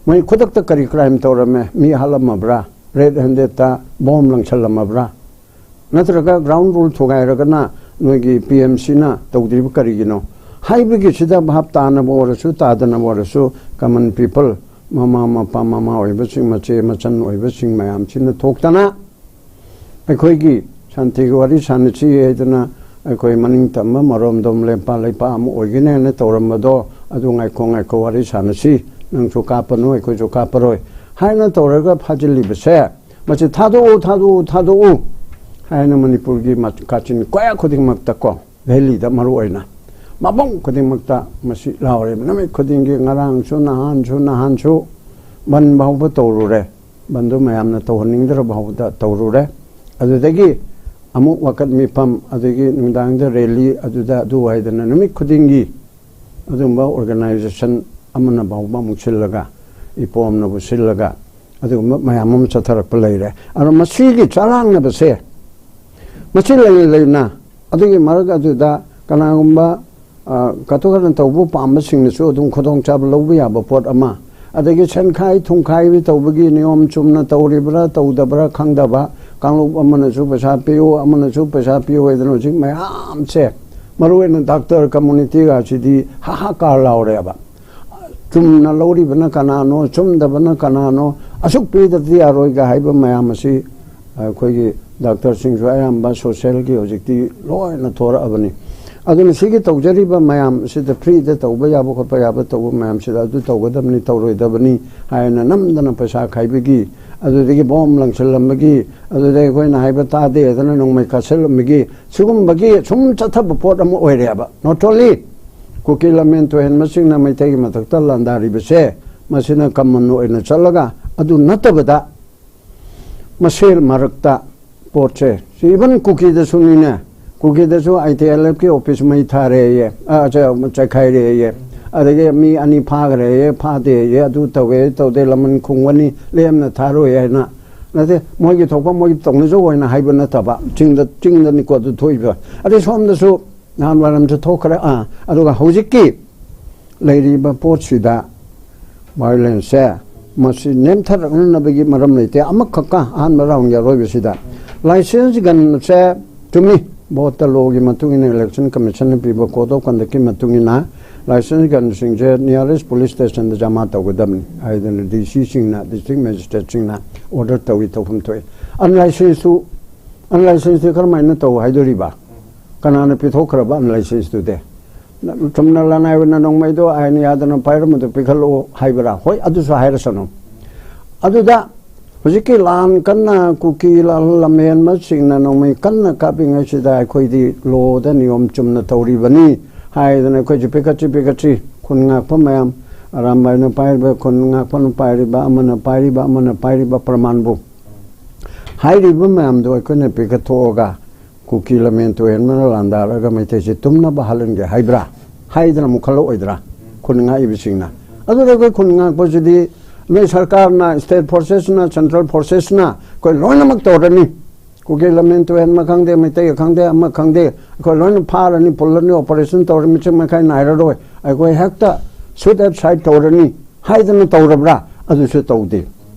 ꯃꯣꯏ ꯈꯨꯗꯛꯇ ꯀꯔꯤ ꯀ꯭ꯔꯥꯏꯝ ꯇꯧꯔꯝꯃꯦ? ꯃꯤ ꯍꯥꯠꯂꯝꯃꯕ꯭ꯔꯥ? ꯔꯦꯗ ꯍꯦꯟꯗꯦꯗꯇ ꯕꯣꯝ ꯂꯪꯁꯜꯂꯝꯃꯕ꯭ꯔꯥ? ꯅꯠꯇ꯭ꯔꯒ ꯒ꯭ꯔꯥꯎꯟ ꯔꯨꯜ ꯊꯨꯒꯥꯏꯔꯒꯅ ꯅꯣꯏꯒꯤ ꯄꯤ ꯑꯦꯝ ꯁꯤꯅ ꯇꯧꯗ꯭ꯔꯤꯕ ꯀꯔꯤꯒꯤꯅꯣ ꯍꯥꯏꯕꯒꯤꯁꯤꯗ ꯚꯥꯞ ꯇꯥꯅꯕ ꯑꯣꯏꯔꯁꯨ, ꯇꯥꯗꯅꯕ ꯑꯣꯏꯔꯁꯨ, ꯀꯃꯟ ꯄꯤꯄꯜ, ꯃꯃꯥ ꯃꯄꯥ, ꯃꯃꯥ ꯑꯣꯏꯕꯁꯤꯡ, ꯃꯆꯦ ꯃꯆꯟ ꯑꯣꯏꯕꯁꯤꯡ ꯃꯌꯥꯝꯁꯤꯅ ꯊꯣꯛꯇꯅ ꯑꯩꯈꯣꯏꯒꯤ ꯁꯥꯟꯇꯤꯒꯤ ꯋꯥꯔꯤ ꯁꯥꯟꯅꯁꯤ ꯍꯥꯏꯗꯅ, ꯑꯩꯈꯣꯏ ꯃꯅꯤꯡ ꯇꯝꯕ ꯃꯔꯣꯝꯗꯣꯝ ꯂꯦꯝꯄꯥ ꯂꯩꯄꯥ ꯑꯃ ꯑꯣꯏꯒꯅꯤ ꯍꯥꯏꯅ ꯇꯧꯔꯝꯕꯗꯣ, ꯑꯗꯨ ꯉꯥꯏꯈꯣ, ꯉꯥꯏꯈꯣ, ꯋꯥꯔꯤ ꯁꯥꯟꯅꯁꯤ, ꯅꯪꯁꯨ ꯀꯥꯞꯄꯅꯨ, ꯑꯩꯈꯣꯏꯁꯨ ꯀꯥꯞꯄꯔꯣꯏ ꯍꯥꯏꯅ ꯇꯧꯔꯒ ꯐꯥꯖꯤꯜꯂꯤꯕꯁꯦ, ꯃꯁꯤ ꯊꯥꯗꯣꯛꯎ, ꯊꯥꯗꯣꯛꯎ, ꯊꯥꯗꯣꯛꯎ ꯍꯥꯏꯅ ꯃꯅꯤꯄꯨꯔꯒꯤ ꯃ-, ꯀꯥꯆꯤꯟ ꯀꯣꯌꯥ ꯈꯨꯗꯤꯡꯃꯛꯇꯀꯣ, ꯚꯦꯂꯤꯗ ꯃꯔꯨ ꯑꯣꯏꯅ, ꯃꯐꯝ ꯈꯨꯗꯤꯡꯃꯛꯇ ꯃꯁꯤ ꯂꯥꯎꯔꯦꯕ꯫ ꯅꯨꯃꯤꯠ ꯈꯨꯗꯤꯡꯒꯤ, ꯉꯔꯥꯡꯁꯨ, ꯅꯍꯥꯟꯁꯨ, ꯅꯍꯥꯟꯁꯨ ꯕꯟ ꯐꯥꯎꯕ ꯇꯧꯔꯨꯔꯦ꯫ ꯕꯟꯗꯨ ꯃꯌꯥꯝꯅ ꯇꯧꯍꯟꯅꯤꯡꯗ꯭ꯔ ꯐꯥꯎꯕꯗ ꯇꯧꯔꯨꯔꯦ꯫ ꯑꯗꯨꯗꯒꯤ ꯑꯃꯨꯛ ꯋꯥꯀꯠ ꯃꯤꯐꯝ, ꯑꯗꯒꯤ ꯅꯨꯡꯗꯥꯡꯗ ꯔꯦꯂꯤ, ꯑꯗꯨꯗ ꯑꯗꯨ ꯍꯥꯏꯗꯅ ꯅꯨꯃꯤꯠ ꯈꯨꯗꯤꯡꯒꯤ ꯑꯗꯨꯒꯨꯝꯕ ꯑꯣꯔꯒꯅꯥꯏꯖꯦꯁꯟ ꯑꯃꯅ ꯐꯥꯎꯕ ꯑꯃꯨꯛ ꯁꯤꯜꯂꯒ, ꯏꯄꯣꯝꯅꯕꯨ ꯁꯤꯜꯂꯒ, ꯑꯗꯨꯒꯨꯝꯕ ꯃꯌꯥꯝ ꯑꯃ ꯆꯠꯊꯔꯛꯄ ꯂꯩꯔꯦ꯫ ꯑꯗꯣ ꯃꯁꯤꯒꯤ ꯆꯔꯥꯡꯅꯕꯁꯦ, ꯃꯁꯤ ꯂꯩꯅ ꯂꯩꯅ ꯑꯗꯨꯒꯤ ꯃꯔꯛ ꯑꯗꯨꯗ ꯀꯅꯥꯒꯨꯝꯕ, ꯑ, ꯀꯠꯊꯣꯛ ꯀꯠꯅ ꯇꯧꯕ ꯄꯥꯝꯕꯁꯤꯡꯅꯁꯨ ꯑꯗꯨꯝ ꯈꯨꯗꯣꯡꯆꯥꯕ ꯂꯧꯕ ꯌꯥꯕ ꯄꯣꯠ ꯑꯃ, ꯑꯗꯒꯤ ꯁꯦꯟꯈꯥꯏ ꯊꯨꯝꯈꯥꯏꯕꯤ ꯇꯧꯕꯒꯤ ꯅꯤꯌꯣꯝ ꯆꯨꯝꯅ ꯇꯧꯔꯤꯕ꯭ꯔꯥ ꯇꯧꯗꯕ꯭ꯔꯥ ꯈꯪꯗꯕ, ꯀꯥꯡꯂꯨꯞ ꯑꯃꯅꯁꯨ ꯄꯩꯁꯥ ꯄꯤꯌꯨ, ꯑꯃꯅꯁꯨ ꯄꯩꯁꯥ ꯄꯤꯌꯨ ꯍꯥꯏꯗꯅ ꯍꯧꯖꯤꯛ ꯃꯌꯥꯝꯁꯦ, ꯃꯔꯨꯑꯣꯏꯅ ꯗꯥꯛꯇꯔ ꯀꯝꯃꯨꯅꯤꯇꯤꯒꯁꯤꯗꯤ ꯍꯥꯍꯥꯀꯥꯔ ꯂꯥꯎꯔꯦꯕ꯫ ꯆꯨꯝꯅ ꯂꯧꯔꯤꯕꯅ ꯀꯅꯥꯅꯣ, ꯆꯨꯝꯗꯕꯅ ꯀꯅꯥꯅꯣ, ꯑꯁꯨꯛ ꯄꯤꯗꯕꯗꯤ ꯌꯥꯔꯣꯏꯒ ꯍꯥꯏꯕ ꯃꯌꯥꯝ ꯑꯁꯤ ꯑꯩꯈꯣꯏꯒꯤ ꯗꯥꯛꯇꯔꯁꯤꯡꯁꯨ ꯑꯌꯥꯝꯕ ꯁꯣꯁꯦꯜꯒꯤ ꯍꯧꯖꯤꯛꯇꯤ ꯂꯣꯏꯅ ꯊꯣꯔꯛꯑꯕꯅꯤ꯫ ꯑꯗꯨꯅ ꯁꯤꯒꯤ ꯇꯧꯖꯔꯤꯕ ꯃꯌꯥꯝ ꯑꯁꯤꯗ ꯐ꯭ꯔꯤꯗ ꯇꯧꯕ ꯌꯥꯕ ꯈꯣꯠꯄ ꯌꯥꯕ ꯇꯧꯕ ꯃꯌꯥꯝꯁꯤꯗ ꯑꯗꯨ ꯇꯧꯒꯗꯕꯅꯤ, ꯇꯧꯔꯣꯏꯗꯕꯅꯤ ꯍꯥꯏꯅ ꯅꯝꯗꯅ ꯄꯩꯁꯥ ꯈꯥꯏꯕꯒꯤ, ꯑꯗꯨꯗꯒꯤ ꯕꯣꯝ ꯂꯪꯁꯤꯜꯂꯝꯕꯒꯤ, ꯑꯗꯨꯗꯒꯤ ꯑꯩꯈꯣꯏꯅ ꯍꯥꯏꯕ ꯇꯥꯗꯦ ꯍꯥꯏꯗꯅ ꯅꯣꯡꯃꯩ ꯀꯥꯞꯁꯤꯜꯂꯝꯕꯒꯤ, ꯁꯤꯒꯨꯝꯕꯒꯤ ꯁꯨꯝ ꯆꯠꯊꯕ ꯄꯣꯠ ꯑꯃ ꯑꯣꯏꯔꯦꯕ꯫ Not only ꯀꯨꯀꯤ ꯂꯝꯃꯦꯟ ꯇꯨꯍꯦꯟꯕꯁꯤꯡꯅ ꯃꯩꯇꯩꯒꯤ ꯃꯊꯛꯇ ꯂꯥꯟꯗꯥꯔꯤꯕꯁꯦ, ꯃꯁꯤꯅ ꯀꯃꯟ ꯑꯣꯏꯅ ꯆꯠꯂꯒ, ꯑꯗꯨ ꯅꯠꯇꯕꯗ ꯃꯁꯦꯜ ꯃꯔꯛꯇ ꯄꯣꯠꯁꯦ, ꯁꯤ even ꯀꯨꯀꯤꯗꯁꯨꯅꯤꯅꯦ, ꯀꯨꯀꯤꯗꯁꯨ ꯑꯥꯏ ꯇꯤ ꯑꯦꯜ ꯑꯦꯐꯀꯤ ꯑꯣꯐꯤꯁ ꯃꯩ ꯊꯥꯔꯦꯌꯦ, ꯑ, ꯆ-, ꯆꯥꯏꯈꯥꯏꯔꯦꯌꯦ, ꯑꯗꯒꯤ ꯃꯤ ꯑꯅꯤ ꯐꯥꯈ꯭ꯔꯦꯌꯦ, ꯐꯥꯗꯦꯌꯦ, ꯑꯗꯨ ꯇꯧꯋꯦ, ꯇꯧꯗꯦ, ꯂꯃꯟ ꯈꯨꯝꯒꯅꯤ, ꯂꯦꯝꯅ ꯊꯥꯔꯣꯏ ꯍꯥꯏꯅ ꯅꯠꯇꯦ, ꯃꯣꯏꯒꯤ ꯊꯣꯛꯄ ꯃꯣꯏꯒꯤ ꯇꯧꯅꯖꯧ ꯍꯥꯏꯅ ꯍꯥꯏꯕ ꯅꯠꯇꯕ, ꯆꯤꯡꯗ, ꯆꯤꯡꯗꯅꯤꯀꯣ ꯑꯗꯨ ꯊꯣꯛꯏꯕ꯫ ꯑꯗꯩ ꯁꯣꯝꯗꯁꯨ ꯅꯍꯥꯟ ꯋꯥꯏꯔꯝꯁꯨ ꯊꯣꯛꯈ꯭ꯔꯦ꯫ ꯑꯥ, ꯑꯗꯨꯒ ꯍꯧꯖꯤꯛꯀꯤ ꯂꯩꯔꯤꯕ ꯄꯣꯠꯁꯤꯗ violence ꯁꯦ ꯃꯁꯤ ꯅꯦꯝꯊꯔꯛꯅꯅꯕꯒꯤ ꯃꯔꯝ ꯂꯩꯇꯦ꯫ ꯑꯃꯈꯛꯀ ꯑꯍꯥꯟꯕ round ꯒꯤ ꯑꯔꯣꯏꯕꯁꯤꯗ license gun ꯁꯦ ꯆꯨꯝꯃꯤ, ꯚꯣꯠꯇ, law ꯒꯤ ꯃꯇꯨꯡ ꯏꯟꯅ, election commission ꯅ ꯄꯤꯕ code of conduct ꯀꯤ ꯃꯇꯨꯡ ꯏꯟꯅ license gun ꯁꯤꯡꯁꯦ nearest police station ꯗ ꯖꯃꯥ ꯇꯧꯒꯗꯕꯅꯤ ꯍꯥꯏꯗꯅ D C ꯁꯤꯡꯅ, district magistrate ꯁꯤꯡꯅ order ꯇꯧꯏ, ꯇꯧꯐꯝ ꯊꯣꯛꯏ꯫ Unlicensed ꯇꯨ, unlicensed ꯇꯨ ꯀꯔꯝꯍꯥꯏꯅ ꯇꯧ ꯍꯥꯏꯗꯣꯔꯤꯕ? ꯀꯅꯥꯅ ꯄꯤꯊꯣꯛꯈ꯭ꯔꯕ unlicensed ꯇꯨꯗꯤ? ꯆꯨꯝꯅ ꯂꯅꯥꯏ ꯑꯣꯏꯅ ꯅꯣꯡꯃꯩꯗꯣ ꯑꯥꯏꯟ ꯌꯥꯗꯅ ꯄꯥꯏꯔꯝꯕꯗꯣ ꯄꯤꯈꯠꯂꯛꯑꯣ ꯍꯥꯏꯕ꯭ꯔꯥ? ꯍꯣꯏ, ꯑꯗꯨꯁꯨ ꯍꯥꯏꯔꯁꯅꯨ꯫ ꯑꯗꯨꯗ ꯍꯧꯖꯤꯛꯀꯤ ꯂꯥꯟ ꯀꯟꯅ ꯀꯨꯀꯤ ꯂꯥ-, ꯂꯝꯍꯦꯟꯕꯁꯤꯡꯅ ꯅꯣꯡꯃꯩ ꯀꯟꯅ ꯀꯥꯞꯄꯤꯉꯩꯁꯤꯗ ꯑꯩꯈꯣꯏꯗꯤ law ꯗ ꯅꯤꯌꯣꯝ ꯆꯨꯝꯅ ꯇꯧꯔꯤꯕꯅꯤ ꯍꯥꯏꯗꯅ ꯑꯩꯈꯣꯏꯁꯨ ꯄꯤꯈꯠꯁꯤ, ꯄꯤꯈꯠꯁꯤ꯫ ꯈꯨꯟ ꯉꯥꯛꯄ ꯃꯌꯥꯝ, ꯑꯔꯥꯝꯕꯥꯏꯅ ꯄꯥꯏꯔꯤꯕ, ꯈꯨꯟ ꯉꯥꯛꯄꯅ ꯄꯥꯏꯔꯤꯕ, ꯑꯃꯅ ꯄꯥꯏꯔꯤꯕ, ꯑꯃꯅ ꯄꯥꯏꯔꯤꯕ ꯄ꯭ꯔꯃꯥꯟꯕꯨ ꯍꯥꯏꯔꯤꯕ ꯃꯌꯥꯝꯗꯣ ꯑꯩꯈꯣꯏꯅ ꯄꯤꯈꯠꯊꯣꯛꯑꯒ ꯀꯨꯀꯤ ꯂꯝꯍꯦꯟ ꯇꯨꯍꯦꯟꯕꯅ ꯂꯥꯟꯗꯥꯔꯒ ꯃꯩꯇꯩꯁꯤ ꯇꯨꯝꯅꯕ ꯍꯥꯠꯍꯟꯒꯦ ꯍꯥꯏꯕ꯭ꯔꯥ? ꯍꯥꯏꯗꯅ ꯑꯃꯨꯛ ꯈꯜꯂꯛꯑꯣꯏꯗ꯭ꯔꯥ? ꯈꯨꯟ ꯉꯥꯛꯏꯕꯁꯤꯡꯅ꯫ ꯑꯗꯨꯗ ꯑꯩꯈꯣꯏ ꯈꯨꯟ ꯉꯥꯛꯄꯁꯤꯗꯤ ꯅꯣꯏ ꯁꯔꯀꯥꯔꯅ, state forces ꯅ, central forces ꯅ ꯑꯩꯈꯣꯏ ꯂꯣꯏꯅꯃꯛ ꯇꯧꯔꯅꯤ꯫ ꯀꯨꯀꯤ ꯂꯝꯍꯦꯟ ꯇꯨꯍꯦꯟꯕ ꯈꯪꯗꯦ, ꯃꯩꯇꯩ ꯈꯪꯗꯦ, ꯑꯃ ꯈꯪꯗꯦ, ꯑꯩꯈꯣꯏ ꯂꯣꯏꯅ ꯐꯥꯔꯅꯤ, ꯄꯨꯜꯂꯅꯤ, operation ꯇꯧꯔꯅꯤ, ꯃꯤꯆꯪ ꯃꯤꯈꯥꯏ ꯅꯥꯏꯔꯔꯣꯏ, ꯑꯩꯈꯣꯏ ꯍꯦꯛꯇ shoot at sight ꯇꯧꯔꯅꯤ ꯍꯥꯏꯗꯅ ꯇꯧꯔꯕ꯭ꯔꯥ? ꯑꯗꯨꯁꯨ ꯇꯧꯗꯦ꯫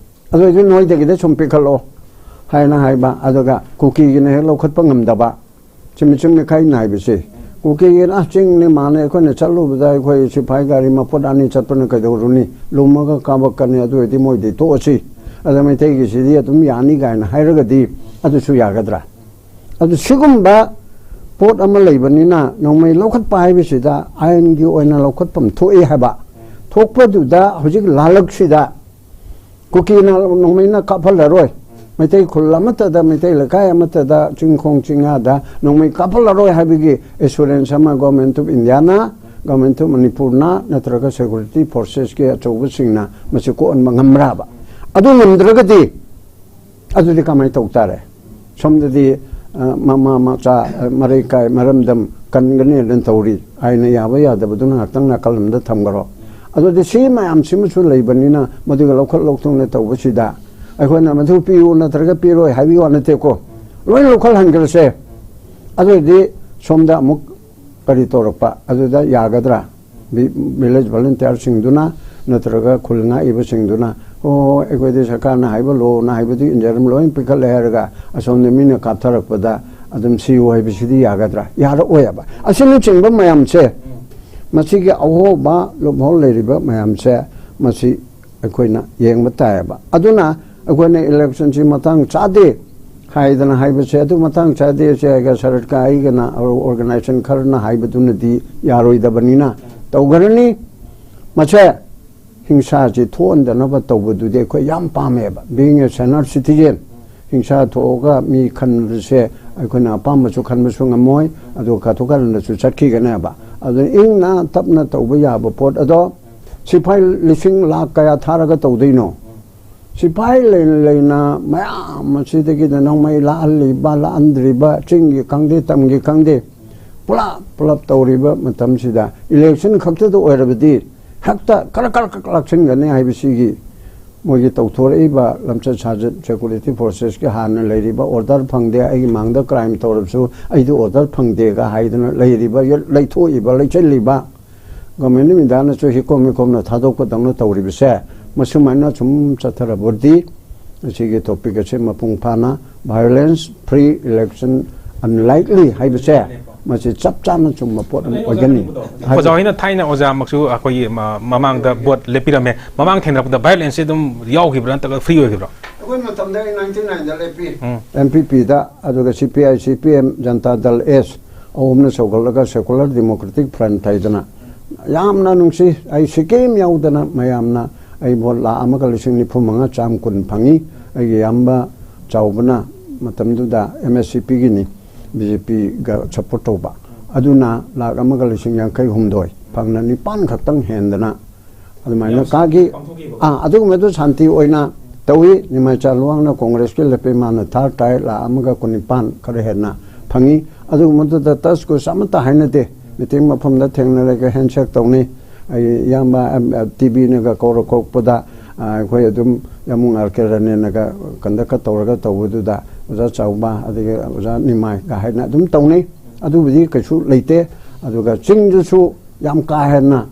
ꯑꯗꯨ ꯑꯣꯏꯗꯤ ꯅꯣꯏꯗꯒꯤꯗꯤ ꯁꯨꯝ ꯄꯤꯈꯠꯂꯛꯑꯣ ꯍꯥꯏꯅ ꯍꯥꯏꯕ, ꯑꯗꯨꯒ ꯀꯨꯀꯤꯒꯤꯅ ꯍꯦꯛ ꯂꯧꯈꯠꯄ ꯉꯝꯗꯕ, ꯁꯤ ꯃꯤꯆꯪ ꯃꯤꯈꯥꯏ ꯅꯥꯏꯕꯁꯦ꯫ ꯀꯨꯀꯤꯒꯤꯅ, "ꯑꯁ, ꯆꯤꯡꯅꯤ ꯃꯥꯅꯤ, ꯑꯩꯈꯣꯏꯅ ꯆꯠꯂꯨꯕꯗ ꯑꯩꯈꯣꯏ ꯁꯤꯐꯥꯏ ꯒꯥꯔꯤ ꯃꯄꯣꯠ ꯑꯅꯤ ꯆꯠꯄꯅ ꯀꯩꯗꯧꯔꯨꯅꯤ? ꯂꯨꯝꯃꯒ ꯀꯥꯕꯛꯀꯅꯤ, ꯑꯗꯨ ꯑꯣꯏꯔꯗꯤ ꯃꯣꯏꯗꯤ ꯇꯣꯛꯑꯁꯤ, ꯑꯗ ꯃꯩꯇꯩꯒꯤꯁꯤꯗꯤ ꯑꯗꯨꯝ ꯌꯥꯅꯤ" ꯀꯥꯏꯅ ꯍꯥꯏꯔꯒꯗꯤ ꯑꯗꯨꯁꯨ ꯌꯥꯒꯗ꯭ꯔꯥ? ꯑꯗꯨ ꯁꯤꯒꯨꯝꯕ ꯄꯣꯠ ꯑꯃ ꯂꯩꯕꯅꯤꯅ ꯅꯣꯡꯃꯩ ꯂꯧꯈꯠꯄ ꯍꯥꯏꯕꯁꯤꯗ ꯑꯥꯏꯟꯒꯤ ꯑꯣꯏꯅ ꯂꯧꯈꯠꯐꯝ ꯊꯣꯛꯏ ꯍꯥꯏꯕ꯫ ꯊꯣꯛꯄꯗꯨꯗ ꯍꯧꯖꯤꯛ ꯂꯥꯜꯂꯛꯁꯤꯗ ꯀꯨꯀꯤꯅ ꯅꯣꯡꯃꯩꯅ ꯀꯥꯞꯍꯜꯂꯔꯣꯏ, ꯃꯩꯇꯩ ꯈꯨꯜ ꯑꯃꯠꯇꯗ, ꯃꯩꯇꯩ ꯂꯩꯀꯥꯏ ꯑꯃꯠꯇꯗ, ꯆꯤꯡꯈꯣꯡ ꯆꯤꯡꯌꯥꯗ ꯅꯣꯡꯃꯩ ꯀꯥꯞꯍꯜꯂꯔꯣꯏ ꯍꯥꯏꯕꯒꯤ assurance ꯑꯃ Government of India ꯅ, Government of ꯃꯅꯤꯄꯨꯔꯅ ꯅꯠꯇ꯭ꯔꯒ security forces ꯀꯤ ꯑꯆꯧꯕꯁꯤꯡꯅ ꯃꯁꯤ ꯀꯣꯛꯍꯟꯕ ꯉꯝꯕ꯭ꯔꯥꯕ? ꯑꯗꯨ ꯉꯝꯗ꯭ꯔꯒꯗꯤ ꯑꯗꯨꯗꯤ ꯀꯃꯥꯏꯅ ꯇꯧ ꯇꯥꯔꯦ? ꯁꯣꯝꯗꯗꯤ, ꯑ, ꯃꯃꯥ ꯃꯆꯥ, ꯑ, ꯃꯔꯩ ꯀꯥꯏ, ꯃꯔꯝꯗꯝ ꯀꯟꯒꯅꯦꯅ ꯇꯧꯔꯤ꯫ ꯑꯥꯏꯟꯅ ꯌꯥꯕ ꯌꯥꯗꯕꯗꯨꯅ ꯉꯥꯏꯍꯥꯛꯇꯪ ꯅꯥꯀꯜ ꯑꯃꯗ ꯊꯝꯈ꯭ꯔꯣ꯫ ꯑꯗꯨꯗꯤ ꯁꯤ ꯃꯌꯥꯝꯁꯤꯃꯁꯨ ꯂꯩꯕꯅꯤꯅ ꯃꯗꯨꯒꯤ ꯂꯧꯈꯠ ꯂꯧꯊꯣꯛꯅ ꯇꯧꯕꯁꯤꯗ ꯑꯩꯈꯣꯏꯅ ꯃꯗꯨ ꯄꯤꯌꯨ ꯅꯠꯇ꯭ꯔꯒ ꯄꯤꯔꯣꯏ ꯍꯥꯏꯕꯒꯤ ꯋꯥ ꯅꯠꯇꯦꯀꯣ꯫ ꯂꯣꯏ ꯂꯧꯈꯠꯍꯟꯈ꯭ꯔꯁꯦ꯫ ꯑꯗꯨ ꯑꯣꯏꯔꯗꯤ ꯁꯣꯝꯗ ꯑꯃꯨꯛ ꯀꯔꯤ ꯇꯧꯔꯛꯄ? ꯑꯗꯨꯗ ꯌꯥꯒꯗ꯭ꯔꯥ? ꯚꯤ-, ꯚꯤꯂꯦꯖ ꯚꯣꯂꯨꯟꯇꯤꯌꯥꯔꯁꯤꯡꯗꯨꯅ ꯅꯠꯇ꯭ꯔꯒ ꯈꯨꯜ ꯉꯥꯛꯏꯕꯁꯤꯡꯗꯨꯅ, "ꯑꯣ, ꯑꯩꯈꯣꯏꯗꯤ ꯁꯔꯀꯥꯔꯅ ꯍꯥꯏꯕ, ꯂꯣꯅ ꯍꯥꯏꯕꯗꯨ ꯏꯟꯖꯔꯝ ꯂꯣꯏ ꯄꯤꯈꯠꯂꯦ" ꯍꯥꯏꯔꯒ ꯑꯁꯣꯝꯗ ꯃꯤꯅ ꯀꯥꯞꯊꯔꯛꯄꯗ ꯑꯗꯨꯝ ꯁꯤꯌꯨ ꯍꯥꯏꯕꯁꯤꯗꯤ ꯌꯥꯒꯗ꯭ꯔꯥ? ꯌꯥꯔꯛꯑꯣꯏꯕ꯫ ꯑꯁꯤꯅꯆꯤꯡꯕ ꯃꯌꯥꯝꯁꯦ, ꯃꯁꯤꯒꯤ ꯑꯍꯣꯕ ꯂꯨꯞꯍꯣꯜ ꯂꯩꯔꯤꯕ ꯃꯌꯥꯝꯁꯦ, ꯃꯁꯤ ꯑꯩꯈꯣꯏꯅ ꯌꯦꯡꯕ ꯇꯥꯏꯌꯦꯕ꯫ ꯑꯗꯨꯅ ꯑꯩꯈꯣꯏꯅ ꯏꯂꯦꯛꯁꯟꯁꯤ ꯃꯇꯥꯡ ꯆꯥꯗꯦ ꯍꯥꯏꯗꯅ ꯍꯥꯏꯕꯁꯦ, ꯑꯗꯨ ꯃꯇꯥꯡ ꯆꯥꯗꯦ ꯁꯦ ꯑꯩꯒ ꯁꯔꯠꯀ ꯑꯩꯒꯅ ꯑꯣꯔꯒꯅꯥꯏꯖꯦꯁꯟ ꯈꯔꯅ ꯍꯥꯏꯕꯗꯨꯅꯗꯤ ꯌꯥꯔꯣꯏꯗꯕꯅꯤꯅ ꯇꯧꯒꯅꯤ꯫ ꯃꯁꯦ ꯍꯤꯡꯁꯥꯁꯤ ꯊꯣꯛꯍꯟꯗꯅꯕ ꯇꯧꯕꯗꯨꯗꯤ ꯑꯩꯈꯣꯏ ꯌꯥꯝ ꯄꯥꯝꯃꯦꯕ꯫ Being a senior citizen, ꯍꯤꯡꯁꯥ ꯊꯣꯛꯑꯒ ꯃꯤ ꯈꯟꯕꯁꯦ ꯑꯩꯈꯣꯏꯅ ꯑꯄꯥꯝꯕꯁꯨ ꯈꯟꯕꯁꯨ ꯉꯝꯃꯣꯏ, ꯑꯗꯨꯒ ꯀꯥꯊꯣꯛ ꯀꯥꯔꯟꯗꯁꯨ ꯆꯠꯈꯤꯒꯅꯦꯕ꯫ ꯑꯗꯨꯅ ꯏꯪꯅ ꯇꯞꯅ ꯇꯧꯕ ꯌꯥꯕ ꯄꯣꯠ ꯑꯗꯣ ꯁꯤꯐꯥꯏ ꯂꯤꯁꯤꯡ ꯂꯥꯛ ꯀꯌꯥ ꯊꯥꯔꯒ ꯇꯧꯗꯣꯏꯅꯣ? ꯁꯤꯐꯥꯏ ꯂꯩꯅ ꯂꯩꯅ ꯃꯌꯥꯝ ꯑꯁꯤꯗꯒꯤꯗ ꯅꯣꯡꯃꯩ ꯂꯥꯛꯍꯜꯂꯤꯕ, ꯂꯥꯛꯍꯟꯗ꯭ꯔꯤꯕ, ꯆꯤꯡꯒꯤ ꯈꯪꯗꯦ, ꯇꯝꯒꯤ ꯈꯪꯗꯦ, ꯄꯨꯂꯞ ꯄꯨꯂꯞ ꯇꯧꯔꯤꯕ ꯃꯇꯝꯁꯤꯗ ꯏꯂꯦꯛꯁꯟ ꯈꯛꯇꯗ ꯑꯣꯏꯔꯕꯗꯤ ꯍꯦꯛꯇ ꯀꯔꯛ ꯀꯔꯛ ꯀꯔꯛ ꯂꯥꯛꯁꯤꯟꯒꯅꯤ ꯍꯥꯏꯕꯁꯤꯒꯤ ꯃꯣꯏꯒꯤ ꯇꯧꯊꯣꯔꯛꯏꯕ ꯂꯝꯆꯠ ꯁꯥꯖꯠ, ꯁꯦꯀꯨꯔꯤꯇꯤ ꯐꯣꯔꯁꯦꯁꯀꯤ ꯍꯥꯟꯅ ꯂꯩꯔꯤꯕ ꯑꯣꯔꯗꯔ ꯐꯪꯗꯦ, ꯑꯩꯒꯤ ꯃꯥꯡꯗ ꯀ꯭ꯔꯥꯏꯝ ꯇꯧꯔꯕꯁꯨ ꯑꯩꯗꯤ ꯑꯣꯔꯗꯔ ꯐꯪꯗꯦꯒ ꯍꯥꯏꯗꯅ ꯂꯩꯔꯤꯕ, ꯂꯩꯊꯣꯛꯏꯕ, ꯂꯩꯁꯤꯜꯂꯤꯕ, ꯒꯣꯔꯃꯦꯟ ꯃꯤꯗꯥꯅꯁꯨ ꯍꯤꯀꯣꯝ ꯍꯤꯀꯣꯝꯅ ꯊꯥꯗꯣꯛꯄꯗꯧꯅ ꯇꯧꯔꯤꯕꯁꯦ, ꯃꯁꯨꯃꯥꯏꯅ ꯁꯨꯝ ꯆꯠꯊꯔꯕꯗꯤ ꯑꯁꯤꯒꯤ ꯇꯣꯄꯤꯛ ꯑꯁꯤ ꯃꯄꯨꯡ ꯐꯥꯅ violence free election unlikely ꯍꯥꯏꯕꯁꯦ, ꯃꯁꯤ ꯆꯞ ꯆꯥꯅ ꯆꯨꯝꯕ ꯄꯣꯠ ꯑꯃ ꯑꯣꯏꯒꯅꯤ꯫ ꯑꯣꯖꯥ ꯍꯣꯏꯅ ꯊꯥꯏꯅ ꯑꯣꯖꯥꯃꯛꯁꯨ ꯑꯩꯈꯣꯏꯒꯤ ꯃ-, ꯃꯃꯥꯡꯗ ꯚꯣꯠ ꯂꯦꯞꯄꯤꯔꯝꯃꯦ꯫ ꯃꯃꯥꯡ ꯊꯦꯡꯅꯔꯛꯄꯗ violence ꯁꯤ ꯑꯗꯨꯝ ꯌꯥꯎꯈꯤꯕ꯭ꯔꯥ ꯅꯠꯇ꯭ꯔꯒ free ꯑꯣꯏꯈꯤꯕ꯭ꯔꯥ? ꯑꯩꯈꯣꯏ ꯃꯇꯝꯗ ꯑꯩ ninety nine ꯗ ꯂꯦꯞꯄꯤ꯫ ꯎꯝ꯫ ꯑꯦꯝ ꯄꯤ ꯄꯤꯗ, ꯑꯗꯨꯒ ꯁꯤ ꯄꯤ ꯑꯥꯏ, ꯁꯤ ꯄꯤ ꯑꯦꯝ, ꯖꯟꯇꯥ ꯗꯜ, ꯑꯦꯁ, ꯑꯍꯨꯝꯅ ꯁꯧꯒꯠꯂꯒ Secular Democratic Front ꯍꯥꯏꯗꯅ ꯌꯥꯝꯅ ꯅꯨꯡꯁꯤ꯫ ꯑꯩ ꯁꯤꯀꯤꯝ ꯌꯥꯎꯗꯅ ꯃꯌꯥꯝꯅ ꯑꯩ ꯚꯣꯠ ꯂꯥꯈ ꯑꯃꯒ ꯂꯤꯁꯤꯡ ꯅꯤꯐꯨ ꯃꯉꯥ ꯆꯥꯝ ꯀꯨꯟ ꯐꯪꯉꯤ꯫ ꯑꯩꯒꯤ ꯏꯌꯥꯝꯕ ꯆꯥꯎꯕꯅ ꯃꯇꯝꯗꯨꯗ ꯑꯦꯝ ꯑꯦꯁ ꯁꯤ ꯄꯤꯒꯤꯅꯤ, ꯕꯤ ꯖꯦ ꯄꯤꯒ ꯁꯞꯄꯣꯔꯠ ꯇꯧꯕ꯫ ꯑꯗꯨꯅ ꯂꯥꯈ ꯑꯃꯒ ꯂꯤꯁꯤꯡ ꯌꯥꯡꯈꯩ ꯍꯨꯝꯗꯣꯏ ꯐꯪꯅ ꯅꯤꯄꯥꯟ ꯈꯛꯇꯪ ꯍꯦꯟꯗꯅ ꯑꯗꯨꯃꯥꯏꯅ ꯌꯥꯝ ꯀꯥꯒꯤ ꯄꯥꯡꯊꯣꯛꯈꯤꯕ꯫ ꯑꯥ, ꯑꯗꯨꯒꯨꯝꯕꯗꯨ ꯁꯥꯟꯇꯤ ꯑꯣꯏꯅ ꯇꯧꯏ꯫ ꯅꯤꯃꯥꯏꯆꯥ ꯂꯨꯋꯥꯡꯅ ꯀꯣꯡꯒ꯭ꯔꯦꯁꯀꯤ ꯂꯦꯞꯄꯤ, ꯃꯥꯅ ꯊꯥꯔ ꯇꯥꯏ ꯂꯥꯈ ꯑꯃꯒ ꯀꯨꯟꯅꯤꯄꯥꯟ ꯈꯔ ꯍꯦꯟꯅ ꯐꯪꯉꯤ꯫ ꯑꯗꯨꯒꯨꯝꯕꯗꯨꯗ ꯇꯁ ꯀꯨꯁ ꯑꯃꯠꯇ ꯍꯥꯏꯅꯗꯦ꯫ ꯃꯤꯇꯤꯡ ꯃꯐꯝꯗ ꯊꯦꯡꯅꯔꯒ ꯍꯦꯟꯁꯦꯛ ꯇꯧꯅꯤ꯫ ꯑꯩ ꯏꯌꯥꯝꯕ, ꯑꯦꯝ, ꯑꯦ, ꯇꯤ ꯚꯤꯅꯒ ꯀꯧꯔ ꯀꯧꯔꯛꯄꯗ ꯑꯩꯈꯣꯏ ꯑꯗꯨꯝ ꯌꯥꯃꯨꯡ ꯑꯥꯔ ꯀꯦ ꯔꯅꯦꯟꯅꯒ ꯀꯟꯗꯛꯀ ꯇꯧꯔꯒ ꯇꯧꯕꯗꯨꯗ ꯑꯣꯖꯥ ꯆꯥꯎꯕ ꯑꯗꯒꯤ ꯑꯣꯖꯥ ꯅꯤꯃꯥꯏꯒ ꯍꯥꯏꯅ ꯑꯗꯨꯝ ꯇꯧꯅꯩ꯫ ꯑꯗꯨꯕꯨꯗꯤ ꯀꯩꯁꯨ ꯂꯩꯇꯦ꯫ ꯑꯗꯨꯒ ꯆꯤꯡꯗꯁꯨ ꯌꯥꯝ ꯀꯥ ꯍꯦꯟꯅ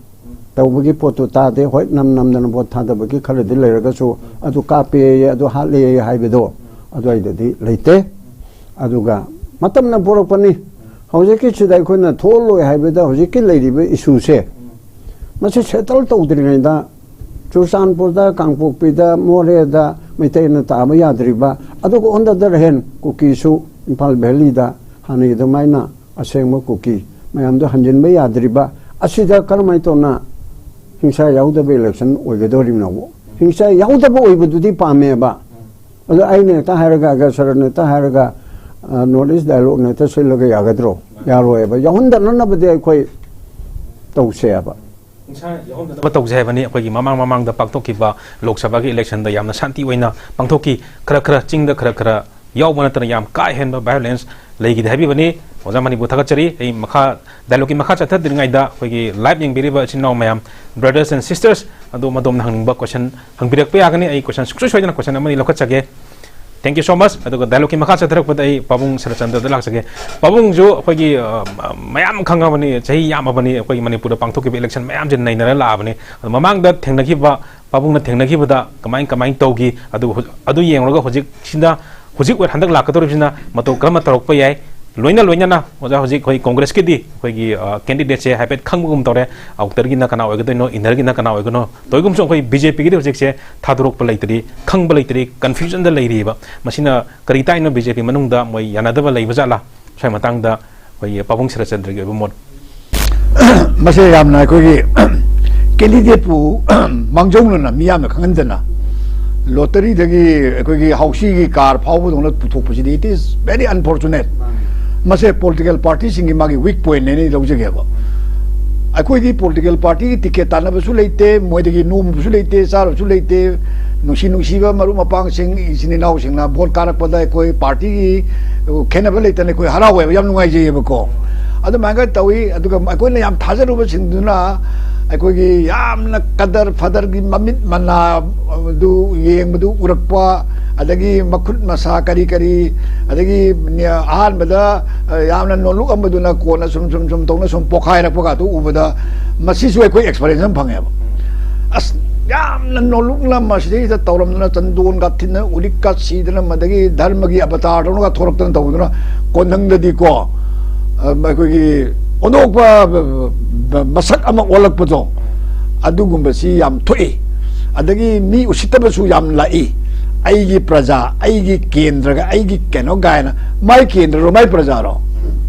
ꯇꯧꯕꯒꯤ ꯄꯣꯠꯇꯨ ꯇꯥꯗꯦ꯫ ꯍꯣꯏ, ꯅꯝ ꯅꯝꯗꯅ ꯚꯣꯠ ꯊꯥꯗꯕꯒꯤ ꯈꯔꯗꯤ ꯂꯩꯔꯒꯁꯨ, ꯑꯗꯨ ꯀꯥꯞꯄꯦꯌꯦ, ꯑꯗꯨ ꯍꯥꯠꯂꯦꯌꯦ ꯍꯥꯏꯕꯗꯣ ꯑꯗꯨꯋꯥꯏꯗꯗꯤ ꯂꯩꯇꯦ꯫ ꯑꯗꯨꯒ ꯃꯇꯝꯅ ꯄꯨꯔꯛꯄꯅꯤ꯫ ꯍꯧꯖꯤꯛꯀꯤꯁꯤꯗ ꯑꯩꯈꯣꯏꯅ ꯊꯣꯛꯍꯜꯂꯣꯏ ꯍꯥꯏꯕꯗ ꯍꯧꯖꯤꯛꯀꯤ ꯂꯩꯔꯤꯕ ꯏꯁꯨꯁꯦ ꯃꯁꯤ ꯁꯦꯇꯜ ꯇꯧꯗ꯭ꯔꯤꯉꯩꯗ ꯆꯨꯔꯆꯥꯟꯄꯨꯔꯗ, ꯀꯥꯡꯄꯣꯛꯄꯤꯗ, ꯃꯣꯔꯦꯗ ꯃꯩꯇꯩꯅ ꯇꯥꯕ ꯌꯥꯗ꯭ꯔꯤꯕ, ꯑꯗꯨꯒ ꯑꯣꯟꯗ ꯗꯔꯍꯦꯟ ꯀꯨꯀꯤꯁꯨ ꯏꯝꯐꯥꯜ ꯚꯦꯂꯤꯗ ꯍꯥꯟꯅꯒꯤ ꯑꯗꯨꯃꯥꯏꯅ ꯑꯁꯦꯡꯕ ꯀꯨꯀꯤ ꯃꯌꯥꯝꯗꯣ ꯍꯟꯖꯤꯟꯕ ꯌꯥꯗ꯭ꯔꯤꯕ ꯑꯁꯤꯗ ꯀꯔꯝꯍꯥꯏꯅ ꯇꯧꯅ ꯍꯤꯡꯁꯥ ꯌꯥꯎꯗꯕ ꯏꯂꯦꯛꯁꯟ ꯑꯣꯏꯒꯗꯧꯔꯤꯕꯅꯣ? ꯍꯤꯡꯁꯥ ꯌꯥꯎꯗꯕ ꯑꯣꯏꯕꯗꯨꯗꯤ ꯄꯥꯝꯃꯦꯕ꯫ ꯑꯗꯣ ꯑꯩꯅ ꯍꯦꯛꯇ ꯍꯥꯏꯔꯒ, ꯑꯒꯁꯔꯅ ꯍꯦꯛꯇ ꯍꯥꯏꯔꯒ, ꯅꯣꯔꯠ ꯏꯁ ꯗꯥꯏꯂꯣꯒꯅ ꯍꯦꯛꯇ ꯁꯤꯜꯂꯒ ꯌꯥꯒꯗ꯭ꯔꯣ? ꯌꯥꯔꯣꯏꯕ꯫ ꯌꯥꯎꯍꯟꯗꯅꯅꯕꯗꯤ ꯑꯩꯈꯣꯏ ꯇꯧꯁꯦꯕ꯫ ꯌꯥꯎꯍꯟꯗꯅꯕ ꯇꯧꯁꯦ ꯍꯥꯏꯕꯅꯤ꯫ ꯑꯩꯈꯣꯏꯒꯤ ꯃꯃꯥꯡ ꯃꯃꯥꯡꯗ ꯄꯥꯡꯊꯣꯛꯈꯤꯕ ꯂꯣꯛ ꯁꯚꯥꯒꯤ ꯏꯂꯦꯛꯁꯟꯗ ꯌꯥꯝꯅ ꯁꯥꯟꯇꯤ ꯑꯣꯏꯅ ꯄꯥꯡꯊꯣꯛꯈꯤ꯫ ꯈꯔ ꯈꯔ ꯆꯤꯡꯗ ꯈꯔ ꯈꯔ ꯌꯥꯎꯕ ꯅꯠꯇꯅ ꯌꯥꯝ ꯀꯥ ꯍꯦꯟꯕ ꯚꯥꯏꯑꯣꯂꯦꯟꯁ ꯂꯩꯈꯤꯗꯦ ꯍꯥꯏꯕꯤꯕꯅꯤ꯫ ꯑꯣꯖꯥ ꯃꯅꯤꯄꯨꯔ ꯊꯥꯒꯠꯆꯔꯤ꯫ ꯑꯩ ꯃꯈꯥ ꯗꯥꯏꯂꯣꯒꯀꯤ ꯃꯈꯥ ꯆꯠꯊꯗ꯭ꯔꯤꯉꯩꯗ ꯑꯩꯈꯣꯏꯒꯤ ꯂꯥꯏꯚ ꯌꯦꯡꯕꯤꯔꯤꯕ ꯏꯆꯤꯟ ꯏꯅꯥꯎ ꯃꯌꯥꯝ, ꯕ꯭ꯔꯗꯔꯁ ꯑꯦꯟ ꯁꯤꯁꯇꯔꯁ, ꯑꯗꯣꯝ ꯑꯗꯣꯝꯅ ꯍꯪꯅꯤꯡꯕ ꯀꯣꯏꯁꯟ ꯍꯪꯕꯤꯔꯛꯄ ꯌꯥꯒꯅꯤ꯫ ꯑꯩ ꯀꯣꯏꯁꯟ ꯁꯨꯡꯁꯣꯏ ꯁꯣꯏꯗꯅ ꯀꯣꯏꯁꯟ ꯑꯃꯅꯤ ꯂꯧꯈꯠꯆꯒꯦ꯫ Thank you so much꯫ ꯑꯗꯨꯒ ꯗꯥꯏꯂꯣꯒꯀꯤ ꯃꯈꯥ ꯆꯠꯊꯔꯛꯄꯗ ꯑꯩ ꯄꯥꯕꯨꯡ ꯁꯔꯠꯆꯟꯗ꯭ꯔꯗ ꯂꯥꯛꯆꯒꯦ꯫ ꯄꯥꯕꯨꯡꯁꯨ ꯑꯩꯈꯣꯏꯒꯤ ꯃꯌꯥꯝ ꯈꯪꯉꯕꯅꯤ, ꯆꯍꯤ ꯌꯥꯝꯃꯕꯅꯤ, ꯑꯩꯈꯣꯏꯒꯤ ꯃꯅꯤꯄꯨꯔꯗ ꯄꯥꯡꯊꯣꯛꯈꯤꯕ ꯏꯂꯦꯛꯁꯟ ꯃꯌꯥꯝꯁꯦ ꯅꯩꯅꯔ ꯂꯥꯛꯑꯕꯅꯤ꯫ ꯑꯗꯣ ꯃꯃꯥꯡꯗ ꯊꯦꯡꯅꯈꯤꯕ, ꯄꯥꯕꯨꯡꯅ ꯊꯦꯡꯅꯈꯤꯕꯗ ꯀꯃꯥꯏ ꯀꯃꯥꯏꯅ ꯇꯧꯈꯤ, ꯑꯗꯨ ꯑꯗꯨ ꯌꯦꯡꯂꯒ ꯍꯧꯖꯤꯛꯁꯤꯅ, ꯍꯧꯖꯤꯛ ꯑꯣꯏ ꯍꯟꯗꯛ ꯂꯥꯛꯀꯗꯧꯔꯤꯕꯁꯤꯅ ꯃꯇꯧ ꯀꯔꯝꯅ ꯇꯧꯔꯛꯄ ꯌꯥꯏ? ꯂꯣꯏꯅ ꯂꯣꯏꯅꯅ ꯑꯣꯖꯥ, ꯍꯧꯖꯤꯛ ꯑꯩꯈꯣꯏ ꯀꯣꯡꯒ꯭ꯔꯦꯁꯀꯤꯗꯤ ꯑꯩꯈꯣꯏꯒꯤ ꯀꯦꯟꯗꯤꯗꯦꯠꯁꯦ ꯍꯥꯏꯐꯦꯠ ꯈꯪꯕꯒꯨꯝ ꯇꯧꯔꯦ꯫ ꯑꯥꯎꯇꯔꯒꯤꯅ ꯀꯅꯥ ꯑꯣꯏꯒꯗꯣꯏꯅꯣ, ꯏꯟꯅꯔꯒꯤꯅ ꯀꯅꯥ ꯑꯣꯏꯒꯅꯣ? ꯇꯧꯏꯒꯨꯝꯁꯨ ꯑꯩꯈꯣꯏ ꯕꯤ ꯖꯦ ꯄꯤꯒꯤꯗꯤ ꯍꯧꯖꯤꯛꯁꯦ ꯊꯥꯗꯣꯔꯛꯄ ꯂꯩꯇ꯭ꯔꯤ, ꯈꯪꯕ ꯂꯩꯇ꯭ꯔꯤ, ꯀꯟꯐ꯭ꯌꯨꯖꯟꯗ ꯂꯩꯔꯤꯕ꯫ ꯃꯁꯤꯅ ꯀꯔꯤ ꯇꯥꯛꯏꯅꯣ? ꯕꯤ ꯖꯦ ꯄꯤ ꯃꯅꯨꯡꯗ ꯃꯣꯏ ꯌꯥꯅꯗꯕ ꯂꯩꯕ ꯖꯥꯠꯂꯥ? ꯁ꯭ꯋꯥꯏ ꯃꯇꯥꯡꯗ ꯑꯩꯈꯣꯏꯒꯤ ꯄꯥꯕꯨꯡ ꯁꯔꯠꯆꯟꯗ꯭ꯔꯒꯤ ꯑꯣꯏꯕ ꯃꯣꯠ꯫ ꯃꯁꯦ ꯌꯥꯝꯅ ꯑꯩꯈꯣꯏꯒꯤ ꯀꯦꯟꯗꯤꯗꯦꯠꯄꯨ ꯃꯥꯡꯖꯧꯅꯅ ꯃꯤ ꯌꯥꯝꯅ ꯈꯪꯍꯟꯗꯅ ꯂꯣꯇꯔꯤꯗꯒꯤ ꯑꯩꯈꯣꯏꯒꯤ ꯍꯥꯎꯁꯤꯒꯤ ꯀꯥꯔ ꯐꯥꯎꯕꯗꯧꯅ ꯄꯨꯊꯣꯛꯄꯁꯤꯗꯤ, it is very unfortunate꯫ ꯃꯁꯦ ꯄꯣꯂꯤꯇꯤꯀꯦꯜ ꯄꯥꯔꯇꯤꯁꯤꯡꯒꯤ ꯃꯥꯒꯤ ꯋꯤꯛ ꯄꯣꯏꯟꯅꯦꯅ ꯑꯩ ꯂꯧꯖꯒꯦꯕ꯫ ꯑꯩꯈꯣꯏꯗꯤ ꯄꯣꯂꯤꯇꯤꯀꯦꯜ ꯄꯥꯔꯇꯤꯒꯤ ꯇꯤꯀꯦꯠ ꯇꯥꯟꯅꯕꯁꯨ ꯂꯩꯇꯦ, ꯃꯣꯏꯗꯒꯤ ꯅꯣꯝꯕꯁꯨ ꯂꯩꯇꯦ, ꯆꯥꯔꯨꯕꯁꯨ ꯂꯩꯇꯦ꯫ ꯅꯨꯡꯁꯤ ꯅꯨꯡꯁꯤꯕ ꯃꯔꯨꯞ ꯃꯄꯥꯡꯁꯤꯡ, ꯏꯆꯤꯟ ꯏꯅꯥꯎꯁꯤꯡꯅ ꯚꯣꯠ ꯀꯥꯔꯛꯄꯗ ꯑꯩꯈꯣꯏ ꯄꯥꯔꯇꯤꯒꯤ ꯈꯦꯠꯅꯕ ꯂꯩꯇꯅ ꯑꯩꯈꯣꯏ ꯍꯔꯥꯎꯋꯦꯕ, ꯌꯥꯝ ꯅꯨꯡꯉꯥꯏꯖꯩꯌꯦꯕꯀꯣ꯫ ꯑꯗꯨꯃꯥꯏꯅ ꯇꯧꯏ꯫ ꯑꯗꯨꯒ ꯑꯩꯈꯣꯏꯅ ꯌꯥꯝ ꯊꯥꯖꯔꯨꯕꯁꯤꯡꯗꯨꯅ ꯑꯩꯈꯣꯏꯒꯤ ꯌꯥꯝꯅ ꯀꯗꯔ ꯐꯗꯔꯒꯤ ꯃꯃꯤꯠ ꯃꯅꯥ ꯑꯗꯨ ꯌꯦꯡꯕꯗꯨ ꯎꯔꯛꯄ, ꯑꯗꯒꯤ ꯃꯈꯨꯠ ꯃꯁꯥ ꯀꯔꯤ ꯀꯔꯤ, ꯑꯗꯒꯤ ꯑꯍꯥꯟꯕꯗ ꯌꯥꯝꯅ ꯅꯣꯂꯨꯛ ꯑꯃꯗꯨꯅ ꯀꯣꯟꯅ ꯁꯨꯝ ꯁꯨꯝ ꯁꯨꯝ ꯇꯧꯅ ꯁꯨꯝ ꯄꯣꯈꯥꯏꯔꯛꯄꯒ ꯑꯗꯨ ꯎꯕꯗ, ꯃꯁꯤꯁꯨ ꯑꯩꯈꯣꯏ ꯑꯦꯛꯁꯄꯔꯤꯌꯦꯟꯁ ꯑꯃ ꯐꯪꯉꯦꯕ꯫ ꯑꯁ, ꯌꯥꯝꯅ ꯅꯣꯂꯨꯛꯅ ꯃꯁꯤꯗꯩꯁꯤꯗ ꯇꯧꯔꯝꯗꯅ ꯆꯟꯗꯣꯟꯒ ꯊꯤꯟꯗꯅ ꯎꯔꯤꯛꯀ ꯁꯤꯗꯅ ꯃꯗꯒꯤ ꯙꯔꯃꯒꯤ ꯑꯕꯇꯥꯔ ꯇꯧꯅꯒ ꯊꯣꯔꯛꯇꯅ ꯇꯧꯗꯅ ꯀꯣꯟꯊꯪꯗꯗꯤꯀꯣ, ꯑ, ꯑꯩꯈꯣꯏꯒꯤ ꯑꯣꯟꯊꯣꯛꯄ, ꯑ, ꯃꯁꯛ ꯑꯃ ꯑꯣꯜꯂꯛꯄꯗꯣ, ꯑꯗꯨꯒꯨꯝꯕꯁꯤ ꯌꯥꯝ ꯊꯣꯛꯏ꯫ ꯑꯗꯒꯤ ꯃꯤ ꯎꯁꯤꯠꯇꯕꯁꯨ ꯌꯥꯝ ꯂꯥꯛꯏ꯫ ꯑꯩꯒꯤ ꯄ꯭ꯔꯖꯥ, ꯑꯩꯒꯤ ꯀꯦꯟꯗ꯭ꯔꯒ ꯑꯩꯒꯤ ꯀꯩꯅꯣ ꯀꯥꯏꯅ, ꯃꯥꯏ ꯀꯦꯟꯗ꯭ꯔꯔꯣ ꯃꯥꯏ ꯄ꯭ꯔꯖꯥꯔꯣ?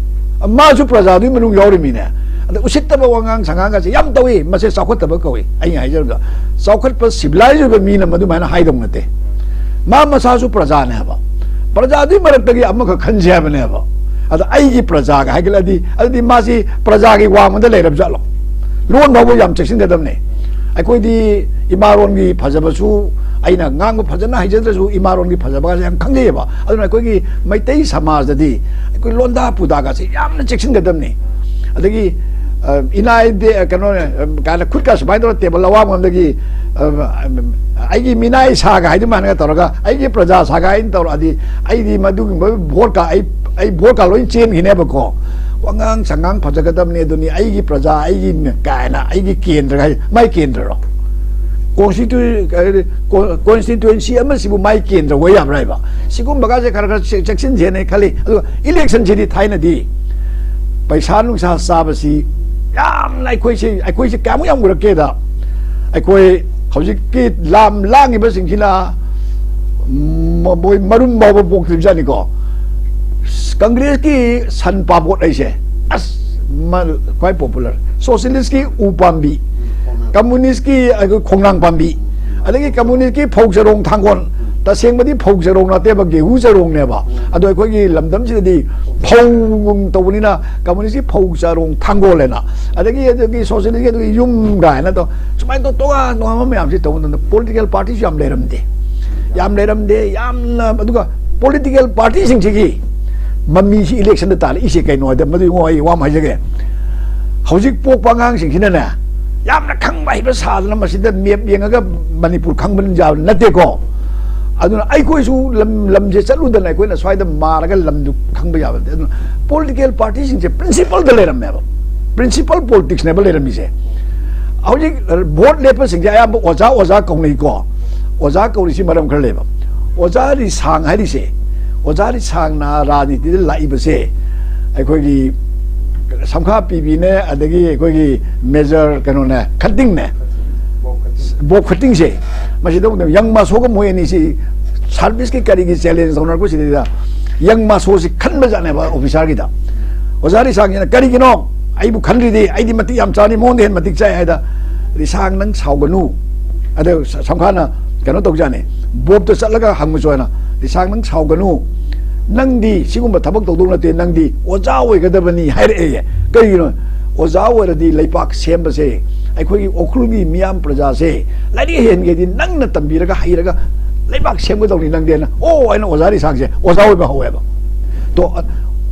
ꯃꯥꯁꯨ ꯄ꯭ꯔꯖꯥꯗꯨꯒꯤ ꯃꯅꯨꯡ ꯌꯥꯎꯔꯤꯃꯤꯅꯦ꯫ ꯑꯗ ꯎꯁꯤꯠꯇꯕ ꯋꯥꯉꯥꯡ ꯁꯉꯥꯡꯒꯁꯦ ꯌꯥꯝ ꯇꯧꯏ꯫ ꯃꯁꯦ ꯆꯥꯎꯈꯠꯇꯕ ꯀꯧꯏ꯫ ꯑꯩꯅ ꯍꯥꯏꯖꯔꯕꯗ, ꯆꯥꯎꯈꯠꯄ civilized ꯑꯣꯏꯕ ꯃꯤꯅ ꯃꯗꯨꯃꯥꯏꯅ ꯍꯥꯏꯗꯧ ꯅꯠꯇꯦ꯫ ꯃꯥ ꯃꯁꯥꯁꯨ ꯄ꯭ꯔꯖꯥꯅꯦ ꯍꯥꯏꯕ꯫ ꯄ꯭ꯔꯖꯥꯗꯨꯒꯤ ꯃꯔꯛꯇꯒꯤ ꯑꯃꯈꯛ ꯈꯟꯁꯦ ꯍꯥꯏꯕꯅꯦꯕ꯫ ꯑꯗ ꯑꯩꯒꯤ ꯄ꯭ꯔꯖꯥꯒ ꯍꯥꯏꯒꯠꯂꯗꯤ, ꯑꯗꯨꯗꯤ ꯃꯥꯁꯤ ꯄ꯭ꯔꯖꯥꯒꯤ ꯋꯥꯡꯃꯗ ꯂꯩꯔꯕ ꯖꯥꯠꯂꯣ? ꯂꯣꯟ ꯐꯥꯎꯕ ꯌꯥꯝ ꯆꯦꯛꯁꯤꯟꯒꯗꯕꯅꯦ꯫ ꯑꯩꯈꯣꯏꯗꯤ ꯏꯃꯥꯔꯣꯟꯒꯤ ꯐꯖꯕꯁꯨ, ꯑꯩꯅ ꯉꯥꯡꯕ ꯐꯖꯅ ꯍꯩꯖꯗ꯭ꯔꯁꯨ ꯏꯃꯥꯔꯣꯟꯒꯤ ꯐꯖꯕꯒꯁꯦ ꯌꯥꯝ ꯈꯪꯖꯩꯑꯕ꯫ ꯑꯗꯨꯅ ꯑꯩꯈꯣꯏꯒꯤ ꯃꯩꯇꯩ ꯁꯃꯥꯖꯗꯗꯤ ꯑꯩꯈꯣꯏ ꯂꯣꯟꯗꯥ ꯄꯨꯗꯥꯒꯁꯦ ꯌꯥꯝꯅ ꯆꯦꯛꯁꯤꯟꯒꯗꯕꯅꯤ꯫ ꯑꯗꯒꯤ, ꯑ, ꯏꯅꯥꯏ ꯗꯦ, ꯀꯩꯅꯣ, ꯑ, ꯀꯥꯏꯅ ꯈꯨꯠꯀ ꯁꯨꯃꯥꯏꯅ ꯇꯧꯔꯒ ꯇꯦꯕꯜ ꯑꯋꯥꯡꯕ ꯑꯃꯗꯒꯤ, ꯑ, ꯑꯩꯒꯤ ꯃꯤꯅꯥꯏ ꯁꯥꯒ ꯍꯥꯏꯗꯨꯃꯥꯏꯅꯒ ꯇꯧꯔꯒ, ꯑꯩꯒꯤ ꯄ꯭ꯔꯖꯥ ꯁꯥꯒ ꯍꯥꯏꯅ ꯇꯧꯔꯛꯑꯗꯤ, ꯑꯩꯗꯤ ꯃꯗꯨꯒꯨꯝꯕ ꯚꯣꯠꯀ ꯑꯩ, ꯑꯩ ꯚꯣꯠꯀ ꯂꯣꯏ ꯆꯦꯟꯈꯤꯅꯦꯕꯀꯣ꯫ ꯋꯥꯉꯥꯡ ꯁꯉꯥꯡ ꯐꯖꯒꯗꯕꯅꯤ ꯑꯗꯨꯅꯤ, ꯑꯩꯒꯤ ꯄ꯭ꯔꯖꯥ, ꯑꯩꯒꯤ ꯀꯥꯏꯅ, ꯑꯩꯒꯤ ꯀꯦꯟꯗ꯭ꯔ ꯍꯥꯏ, ꯃꯥꯏ ꯀꯦꯟꯗ꯭ꯔꯔꯣ? ꯀꯣꯟꯁꯇꯤꯇ꯭ꯌꯨ-, ꯀꯣꯟꯁꯇꯤꯇ꯭ꯌꯨꯑꯦꯟꯁꯤ ꯑꯃꯁꯤꯕꯨ ꯃꯥꯏ ꯀꯦꯟꯗ꯭ꯔ ꯑꯣꯏ ꯌꯥꯕ꯭ꯔꯥ ꯍꯥꯏꯕ? ꯁꯤꯒꯨꯝꯕꯒꯁꯦ ꯈꯔ ꯈꯔ ꯆꯦꯛ-, ꯆꯦꯛꯁꯤꯟꯁꯦꯅ ꯈꯜꯂꯤ꯫ ꯑꯗꯨꯒ ꯏꯂꯦꯛꯁꯟꯁꯤꯗꯤ ꯊꯥꯏꯅꯗꯤ ꯄꯩꯁꯥ ꯅꯨꯡꯁꯥ ꯆꯥꯕꯁꯤ ꯌꯥꯝꯅ ꯑꯩꯈꯣꯏꯁꯦ, ꯑꯩꯈꯣꯏꯁꯦ ꯀꯌꯥꯃꯨꯛ ꯌꯥꯝ ꯎꯔꯛꯀꯦꯗ, ꯑꯩꯈꯣꯏ ꯍꯧꯖꯤꯛꯀꯤ ꯂꯥꯝ ꯂꯥꯡꯉꯤꯕꯁꯤꯡꯁꯤꯅ ꯃ-, ꯃꯣꯏ ꯃꯔꯨꯝ ꯐꯥꯎꯕ ꯄꯣꯛꯇ꯭ꯔꯤꯕꯖꯥꯠꯅꯤꯀꯣ꯫ ꯀꯪꯒ꯭ꯔꯦꯁꯀꯤ ꯁꯟ ꯄꯥꯕꯣꯠ ꯍꯥꯏꯁꯦ, ꯑꯁ, ꯃ-, ꯈ꯭ꯋꯥꯏ ꯄꯣꯄꯨꯂꯔ꯫ ꯁꯣꯁꯤꯌꯦꯂꯤꯁꯀꯤ ꯎ ꯄꯥꯝꯕꯤ, ꯀꯝꯃꯨꯅꯤꯁꯀꯤ ꯑꯩꯈꯣꯏ ꯈꯣꯡꯅꯥꯡ ꯄꯥꯝꯕꯤ, ꯑꯗꯒꯤ ꯀꯝꯃꯨꯅꯤꯁꯀꯤ ꯐꯧ ꯆꯔꯣꯡ ꯊꯥꯡꯒꯣꯜ, ꯇꯁꯦꯡꯕꯗꯤ ꯐꯧ ꯆꯔꯣꯡ ꯅꯠꯇꯦꯕ, ꯒꯦꯍꯨ ꯆꯔꯣꯡꯅꯦꯕ꯫ ꯑꯗꯣ ꯑꯩꯈꯣꯏꯒꯤ ꯂꯝꯗꯝꯁꯤꯗꯗꯤ ꯐꯧꯒꯨꯝ ꯇꯧꯕꯅꯤꯅ ꯀꯝꯃꯨꯅꯤꯁꯀꯤ ꯐꯧ ꯆꯔꯣꯡ ꯊꯥꯡꯒꯣꯜ ꯍꯥꯏꯅ, ꯑꯗꯒꯤ ꯑꯗꯨꯒꯤ ꯁꯣꯁꯤꯌꯦꯂꯤꯁꯀꯤ ꯑꯗꯨꯒꯤ ꯌꯨꯝ ꯀꯥꯏꯅ ꯇꯧ, ꯁꯨꯃꯥꯏꯅ ꯇꯧ ꯇꯣꯉꯥꯟ ꯇꯣꯉꯥꯟꯕ ꯃꯌꯥꯝꯁꯤ ꯇꯧꯕ ꯃꯇꯝꯗ ꯄꯣꯂꯤꯇꯤꯀꯦꯜ ꯄꯥꯔꯇꯤꯁꯨ ꯌꯥꯝ ꯂꯩꯔꯝꯗꯦ꯫ ꯌꯥꯝ ꯂꯩꯔꯝꯗꯦ, ꯌꯥꯝꯅ꯫ ꯑꯗꯨꯒ ꯄꯣꯂꯤꯇꯤꯀꯦꯜ ꯄꯥꯔꯇꯤꯁꯤꯡꯁꯤꯒꯤ ꯃꯃꯤꯁꯤ ꯏꯂꯦꯛꯁꯟꯗ ꯇꯥꯜꯂꯛꯏꯁꯦ ꯀꯩꯅꯣ ꯍꯥꯏꯗ, ꯃꯗꯨ ꯏꯉꯣ ꯑꯩ ꯋꯥ ꯑꯃ ꯍꯥꯏꯖꯒꯦ꯫ ꯍꯧꯖꯤꯛ ꯄꯣꯛꯄ ꯑꯉꯥꯡꯁꯤꯡꯁꯤꯅꯅꯦ, ꯌꯥꯝꯅ ꯈꯪꯕ ꯍꯩꯕ ꯁꯥꯗꯅ ꯃꯁꯤꯗ ꯃꯦꯞ ꯌꯦꯡꯉꯒ ꯃꯅꯤꯄꯨꯔ ꯈꯪꯕ ꯌꯥꯕ ꯅꯠꯇꯦꯀꯣ꯫ ꯑꯗꯨꯅ ꯑꯩꯈꯣꯏꯁꯨ ꯂꯝ ꯂꯝꯁꯦ ꯆꯠꯂꯨꯗꯅ ꯑꯩꯈꯣꯏꯅ ꯁ꯭ꯋꯥꯏꯗ ꯃꯥꯔꯒ ꯂꯝꯗꯨ ꯈꯪꯕ ꯌꯥꯕ ꯅꯠꯇꯦ꯫ ꯑꯗꯨꯅ ꯄꯣꯂꯤꯇꯤꯀꯦꯜ ꯄꯥꯔꯇꯤꯁꯤꯡꯁꯦ ꯄ꯭ꯔꯤꯟꯁꯤꯄꯜꯗ ꯂꯩꯔꯝꯃꯦꯕ꯫ ꯄ꯭ꯔꯤꯟꯁꯤꯄꯜ ꯄꯣꯂꯤꯇꯤꯛꯁꯅꯦꯕ ꯂꯩꯔꯝꯃꯤꯁꯦ꯫ ꯍꯧꯖꯤꯛ ꯚꯣꯠ ꯂꯦꯞꯄꯁꯤꯡꯁꯦ ꯑꯌꯥꯝꯕ ꯑꯣꯖꯥ ꯑꯣꯖꯥ ꯀꯧꯅꯩꯀꯣ꯫ ꯑꯣꯖꯥ ꯀꯧꯔꯤꯁꯤ ꯃꯔꯝ ꯈꯔ ꯂꯩꯕ꯫ ꯑꯣꯖꯥ ꯔꯤꯁꯥꯡ ꯍꯥꯏꯔꯤꯁꯦ, ꯑꯣꯖꯥ ꯔꯤꯁꯥꯡꯅ ꯔꯥꯖꯅꯤꯇꯤꯗ ꯂꯥꯛꯏꯕꯁꯦ ꯑꯩꯈꯣꯏꯒꯤ ꯁꯝꯈꯥ ꯄꯤꯕꯤꯅꯦ, ꯑꯗꯒꯤ ꯑꯩꯈꯣꯏꯒꯤ ꯃꯦꯖꯔ ꯀꯩꯅꯣꯅꯦ, ꯈꯠꯇꯤꯡꯅꯦ, ꯕꯣꯕ ꯈꯠꯇꯤꯡꯁꯦ, ꯃꯁꯤꯗ ꯌꯪ ꯃꯥꯁꯣꯒ ꯃꯣꯏ ꯑꯅꯤꯁꯤ ꯁꯥꯔꯚꯤꯁꯀꯤ ꯀꯔꯤꯒꯤ ꯆꯦꯂꯦꯟꯖ ꯇꯧꯅꯔꯛꯄꯁꯤꯗꯩꯗ ꯌꯪ ꯃꯥꯁꯣꯁꯤ ꯈꯟꯕꯖꯥꯠꯅꯦꯕ ꯑꯣꯐꯤꯁꯥꯔꯒꯤꯗ꯫ ꯑꯣꯖꯥ ꯔꯤꯁꯥꯡꯁꯤꯅ, "ꯀꯔꯤꯒꯤꯅꯣ ꯑꯩꯕꯨ ꯈꯟꯗ꯭ꯔꯤꯗꯤ? ꯑꯩꯗꯤ ꯃꯇꯤꯛ ꯌꯥꯝ ꯆꯥꯔꯤ, ꯃꯉꯣꯟꯗ ꯍꯦꯟꯅ ꯃꯇꯤꯛ ꯆꯥꯏ" ꯍꯥꯏꯗ, "ꯔꯤꯁꯥꯡ, ꯅꯪ ꯁꯥꯎꯒꯅꯨ"꯫ ꯑꯗ ꯁ-, ꯁꯝꯈꯥꯅ ꯀꯩꯅꯣ ꯇꯧꯖꯥꯠꯅꯤ, ꯕꯣꯕꯇ ꯆꯠꯂꯒ ꯍꯪꯕꯁꯨ ꯍꯥꯏꯅ, "ꯔꯤꯁꯥꯡ, ꯅꯪ ꯁꯥꯎꯒꯅꯨ, ꯅꯪꯗꯤ ꯁꯤꯒꯨꯝꯕ ꯊꯕꯛ ꯇꯧꯗꯧ ꯅꯠꯇꯦ, ꯅꯪꯗꯤ ꯑꯣꯖꯥ ꯑꯣꯏꯒꯗꯕꯅꯤ" ꯍꯥꯏꯔꯛꯑꯦ꯫ ꯀꯔꯤꯒꯤꯅꯣ? ꯑꯣꯖꯥ ꯑꯣꯏꯔꯗꯤ ꯂꯩꯄꯥꯛ ꯁꯦꯝꯕꯁꯦ, ꯑꯩꯈꯣꯏꯒꯤ ꯎꯈ꯭ꯔꯨꯜꯒꯤ ꯃꯤꯌꯥꯝ ꯄ꯭ꯔꯖꯥꯁꯦ ꯂꯥꯏꯔꯤꯛ ꯍꯩꯍꯟꯒꯦꯗꯤ ꯅꯪꯅ ꯇꯝꯕꯤꯔꯒ ꯍꯩꯔꯒ ꯂꯩꯕꯥꯛ ꯁꯦꯝꯒꯗꯧꯅꯤ ꯅꯪꯗꯦꯅ, ꯑꯣ, ꯑꯩꯅ ꯑꯣꯖꯥ ꯔꯤꯁꯥꯡꯁꯦ ꯑꯣꯖꯥ ꯑꯣꯏꯕ ꯍꯧꯋꯦꯕ꯫ ꯇꯣ,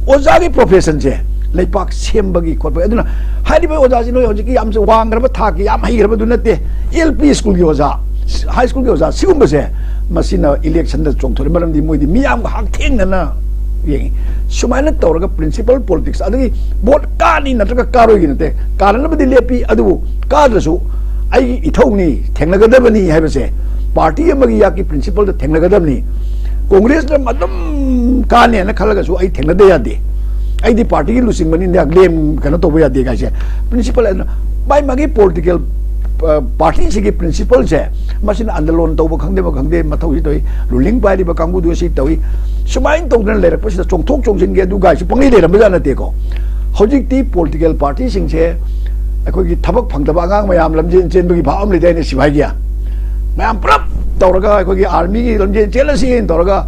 ꯑꯣꯖꯥꯒꯤ ꯄ꯭ꯔꯣꯐꯦꯁꯟꯁꯦ ꯂꯩꯄꯥꯛ ꯁꯦꯝꯕꯒꯤ ꯈꯣꯠꯄꯒꯤ꯫ ꯑꯗꯨꯅ ꯍꯥꯏꯔꯤꯕ ꯑꯣꯖꯥꯁꯤ ꯅꯣꯏ ꯍꯧꯖꯤꯛꯀꯤ ꯌꯥꯝ ꯋꯥꯡꯈ꯭ꯔꯕ ꯊꯥꯛꯀꯤ ꯌꯥꯝ ꯍꯩꯈ꯭ꯔꯕꯗꯨ ꯅꯠꯇꯦ꯫ ꯑꯦꯜ ꯄꯤ ꯁ꯭ꯀꯨꯜꯒꯤ ꯑꯣꯖꯥ, ꯍꯥꯏ ꯁ꯭ꯀꯨꯜꯒꯤ ꯑꯣꯖꯥ, ꯁꯤꯒꯨꯝꯕꯁꯦ ꯃꯁꯤꯅ ꯏꯂꯦꯛꯁꯟꯗ ꯆꯣꯡꯊꯣꯔꯛꯏ꯫ ꯃꯔꯝꯗꯤ ꯃꯣꯏꯗꯤ ꯃꯤꯌꯥꯝꯒ ꯍꯛꯊꯦꯡꯅꯅ ꯌꯦꯡꯉꯤ꯫ ꯁꯨꯃꯥꯏꯅ ꯇꯧꯔꯒ ꯄ꯭ꯔꯤꯟꯁꯤꯄꯜ ꯄꯣꯂꯤꯇꯤꯛꯁ, ꯑꯗꯒꯤ ꯚꯣꯠ ꯀꯥꯅꯤ ꯅꯠꯇ꯭ꯔꯒ ꯀꯥꯔꯣꯏꯒꯤ ꯅꯠꯇꯦ, ꯀꯥꯅꯅꯕꯗꯤ ꯂꯦꯞꯄꯤ, ꯑꯗꯨꯕꯨ ꯀꯥꯗ꯭ꯔꯁꯨ ꯑꯩꯒꯤ ꯏꯊꯧꯅꯤ, ꯊꯦꯡꯅꯒꯗꯕꯅꯤ ꯍꯥꯏꯕꯁꯦ, ꯄꯥꯔꯇꯤ ꯑꯃꯒꯤ ꯌꯥꯛꯀꯤ ꯄ꯭ꯔꯤꯟꯁꯤꯄꯜꯗ ꯊꯦꯡꯅꯒꯗꯕꯅꯤ꯫ ꯀꯣꯡꯒ꯭ꯔꯦꯁꯅ ꯑꯗꯨꯝ ꯀꯥꯅꯦꯅ ꯈꯜꯂꯒꯁꯨ ꯑꯩ ꯊꯦꯡꯅꯗ ꯌꯥꯗꯦ꯫ ꯑꯩꯗꯤ ꯄꯥꯔꯇꯤꯒꯤ ꯂꯨꯆꯤꯡꯕꯅꯤꯅ ꯂꯦꯝ ꯀꯩꯅꯣ ꯇꯧꯕ ꯌꯥꯗꯦ ꯀꯥꯏꯁꯦ ꯄ꯭ꯔꯤꯟꯁꯤꯄꯜ ꯑꯗꯨꯅ ꯃꯥꯏ ꯃꯥꯒꯤ ꯄꯣꯂꯤꯇꯤꯀꯦꯜ ꯄꯥꯔꯇꯤꯁꯤꯒꯤ ꯄ꯭ꯔꯤꯟꯁꯤꯄꯜꯁꯦ, ꯃꯁꯤꯅ ꯑꯟꯗꯂꯣꯟ ꯇꯧꯕ ꯈꯪꯗꯦ, ꯑꯃ ꯈꯪꯗꯦ, ꯃꯊꯧꯁꯤ ꯇꯧꯏ, ꯔꯨꯂꯤꯡ ꯄꯥꯏꯔꯤꯕ ꯀꯥꯡꯕꯨꯗꯨ ꯁꯤ ꯇꯧꯏ꯫ ꯁꯨꯃꯥꯏꯅ ꯇꯧꯗꯅ ꯂꯩꯔꯛꯄꯁꯤꯗ ꯆꯣꯡꯊꯣꯛ ꯆꯣꯡꯁꯤꯟꯒꯦ ꯑꯗꯨ ꯀꯥꯏꯁꯨ ꯄꯪꯂꯩ ꯂꯩꯔꯝꯕꯖꯥꯠ ꯅꯠꯇꯦꯀꯣ꯫ ꯍꯧꯖꯤꯛꯇꯤ ꯄꯣꯂꯤꯇꯤꯀꯦꯜ ꯄꯥꯔꯇꯤꯁꯤꯡꯁꯦ ꯑꯩꯈꯣꯏꯒꯤ ꯊꯕꯛ ꯐꯪꯗꯕ ꯑꯉꯥꯡ ꯃꯌꯥꯝ ꯂꯝꯖꯦꯟ ꯆꯦꯟꯕꯒꯤ ꯚꯥꯞ ꯑꯃ ꯂꯩꯗꯥꯏꯅꯦ, ꯁꯤꯐꯥꯏꯒꯤ ꯃꯌꯥꯝ ꯄꯨꯂꯞ ꯇꯧꯔꯒ ꯑꯩꯈꯣꯏꯒꯤ ꯑꯥꯔꯃꯤꯒꯤ ꯂꯝꯖꯦꯟ ꯆꯦꯜꯂꯁꯤꯅ ꯇꯧꯔꯒ,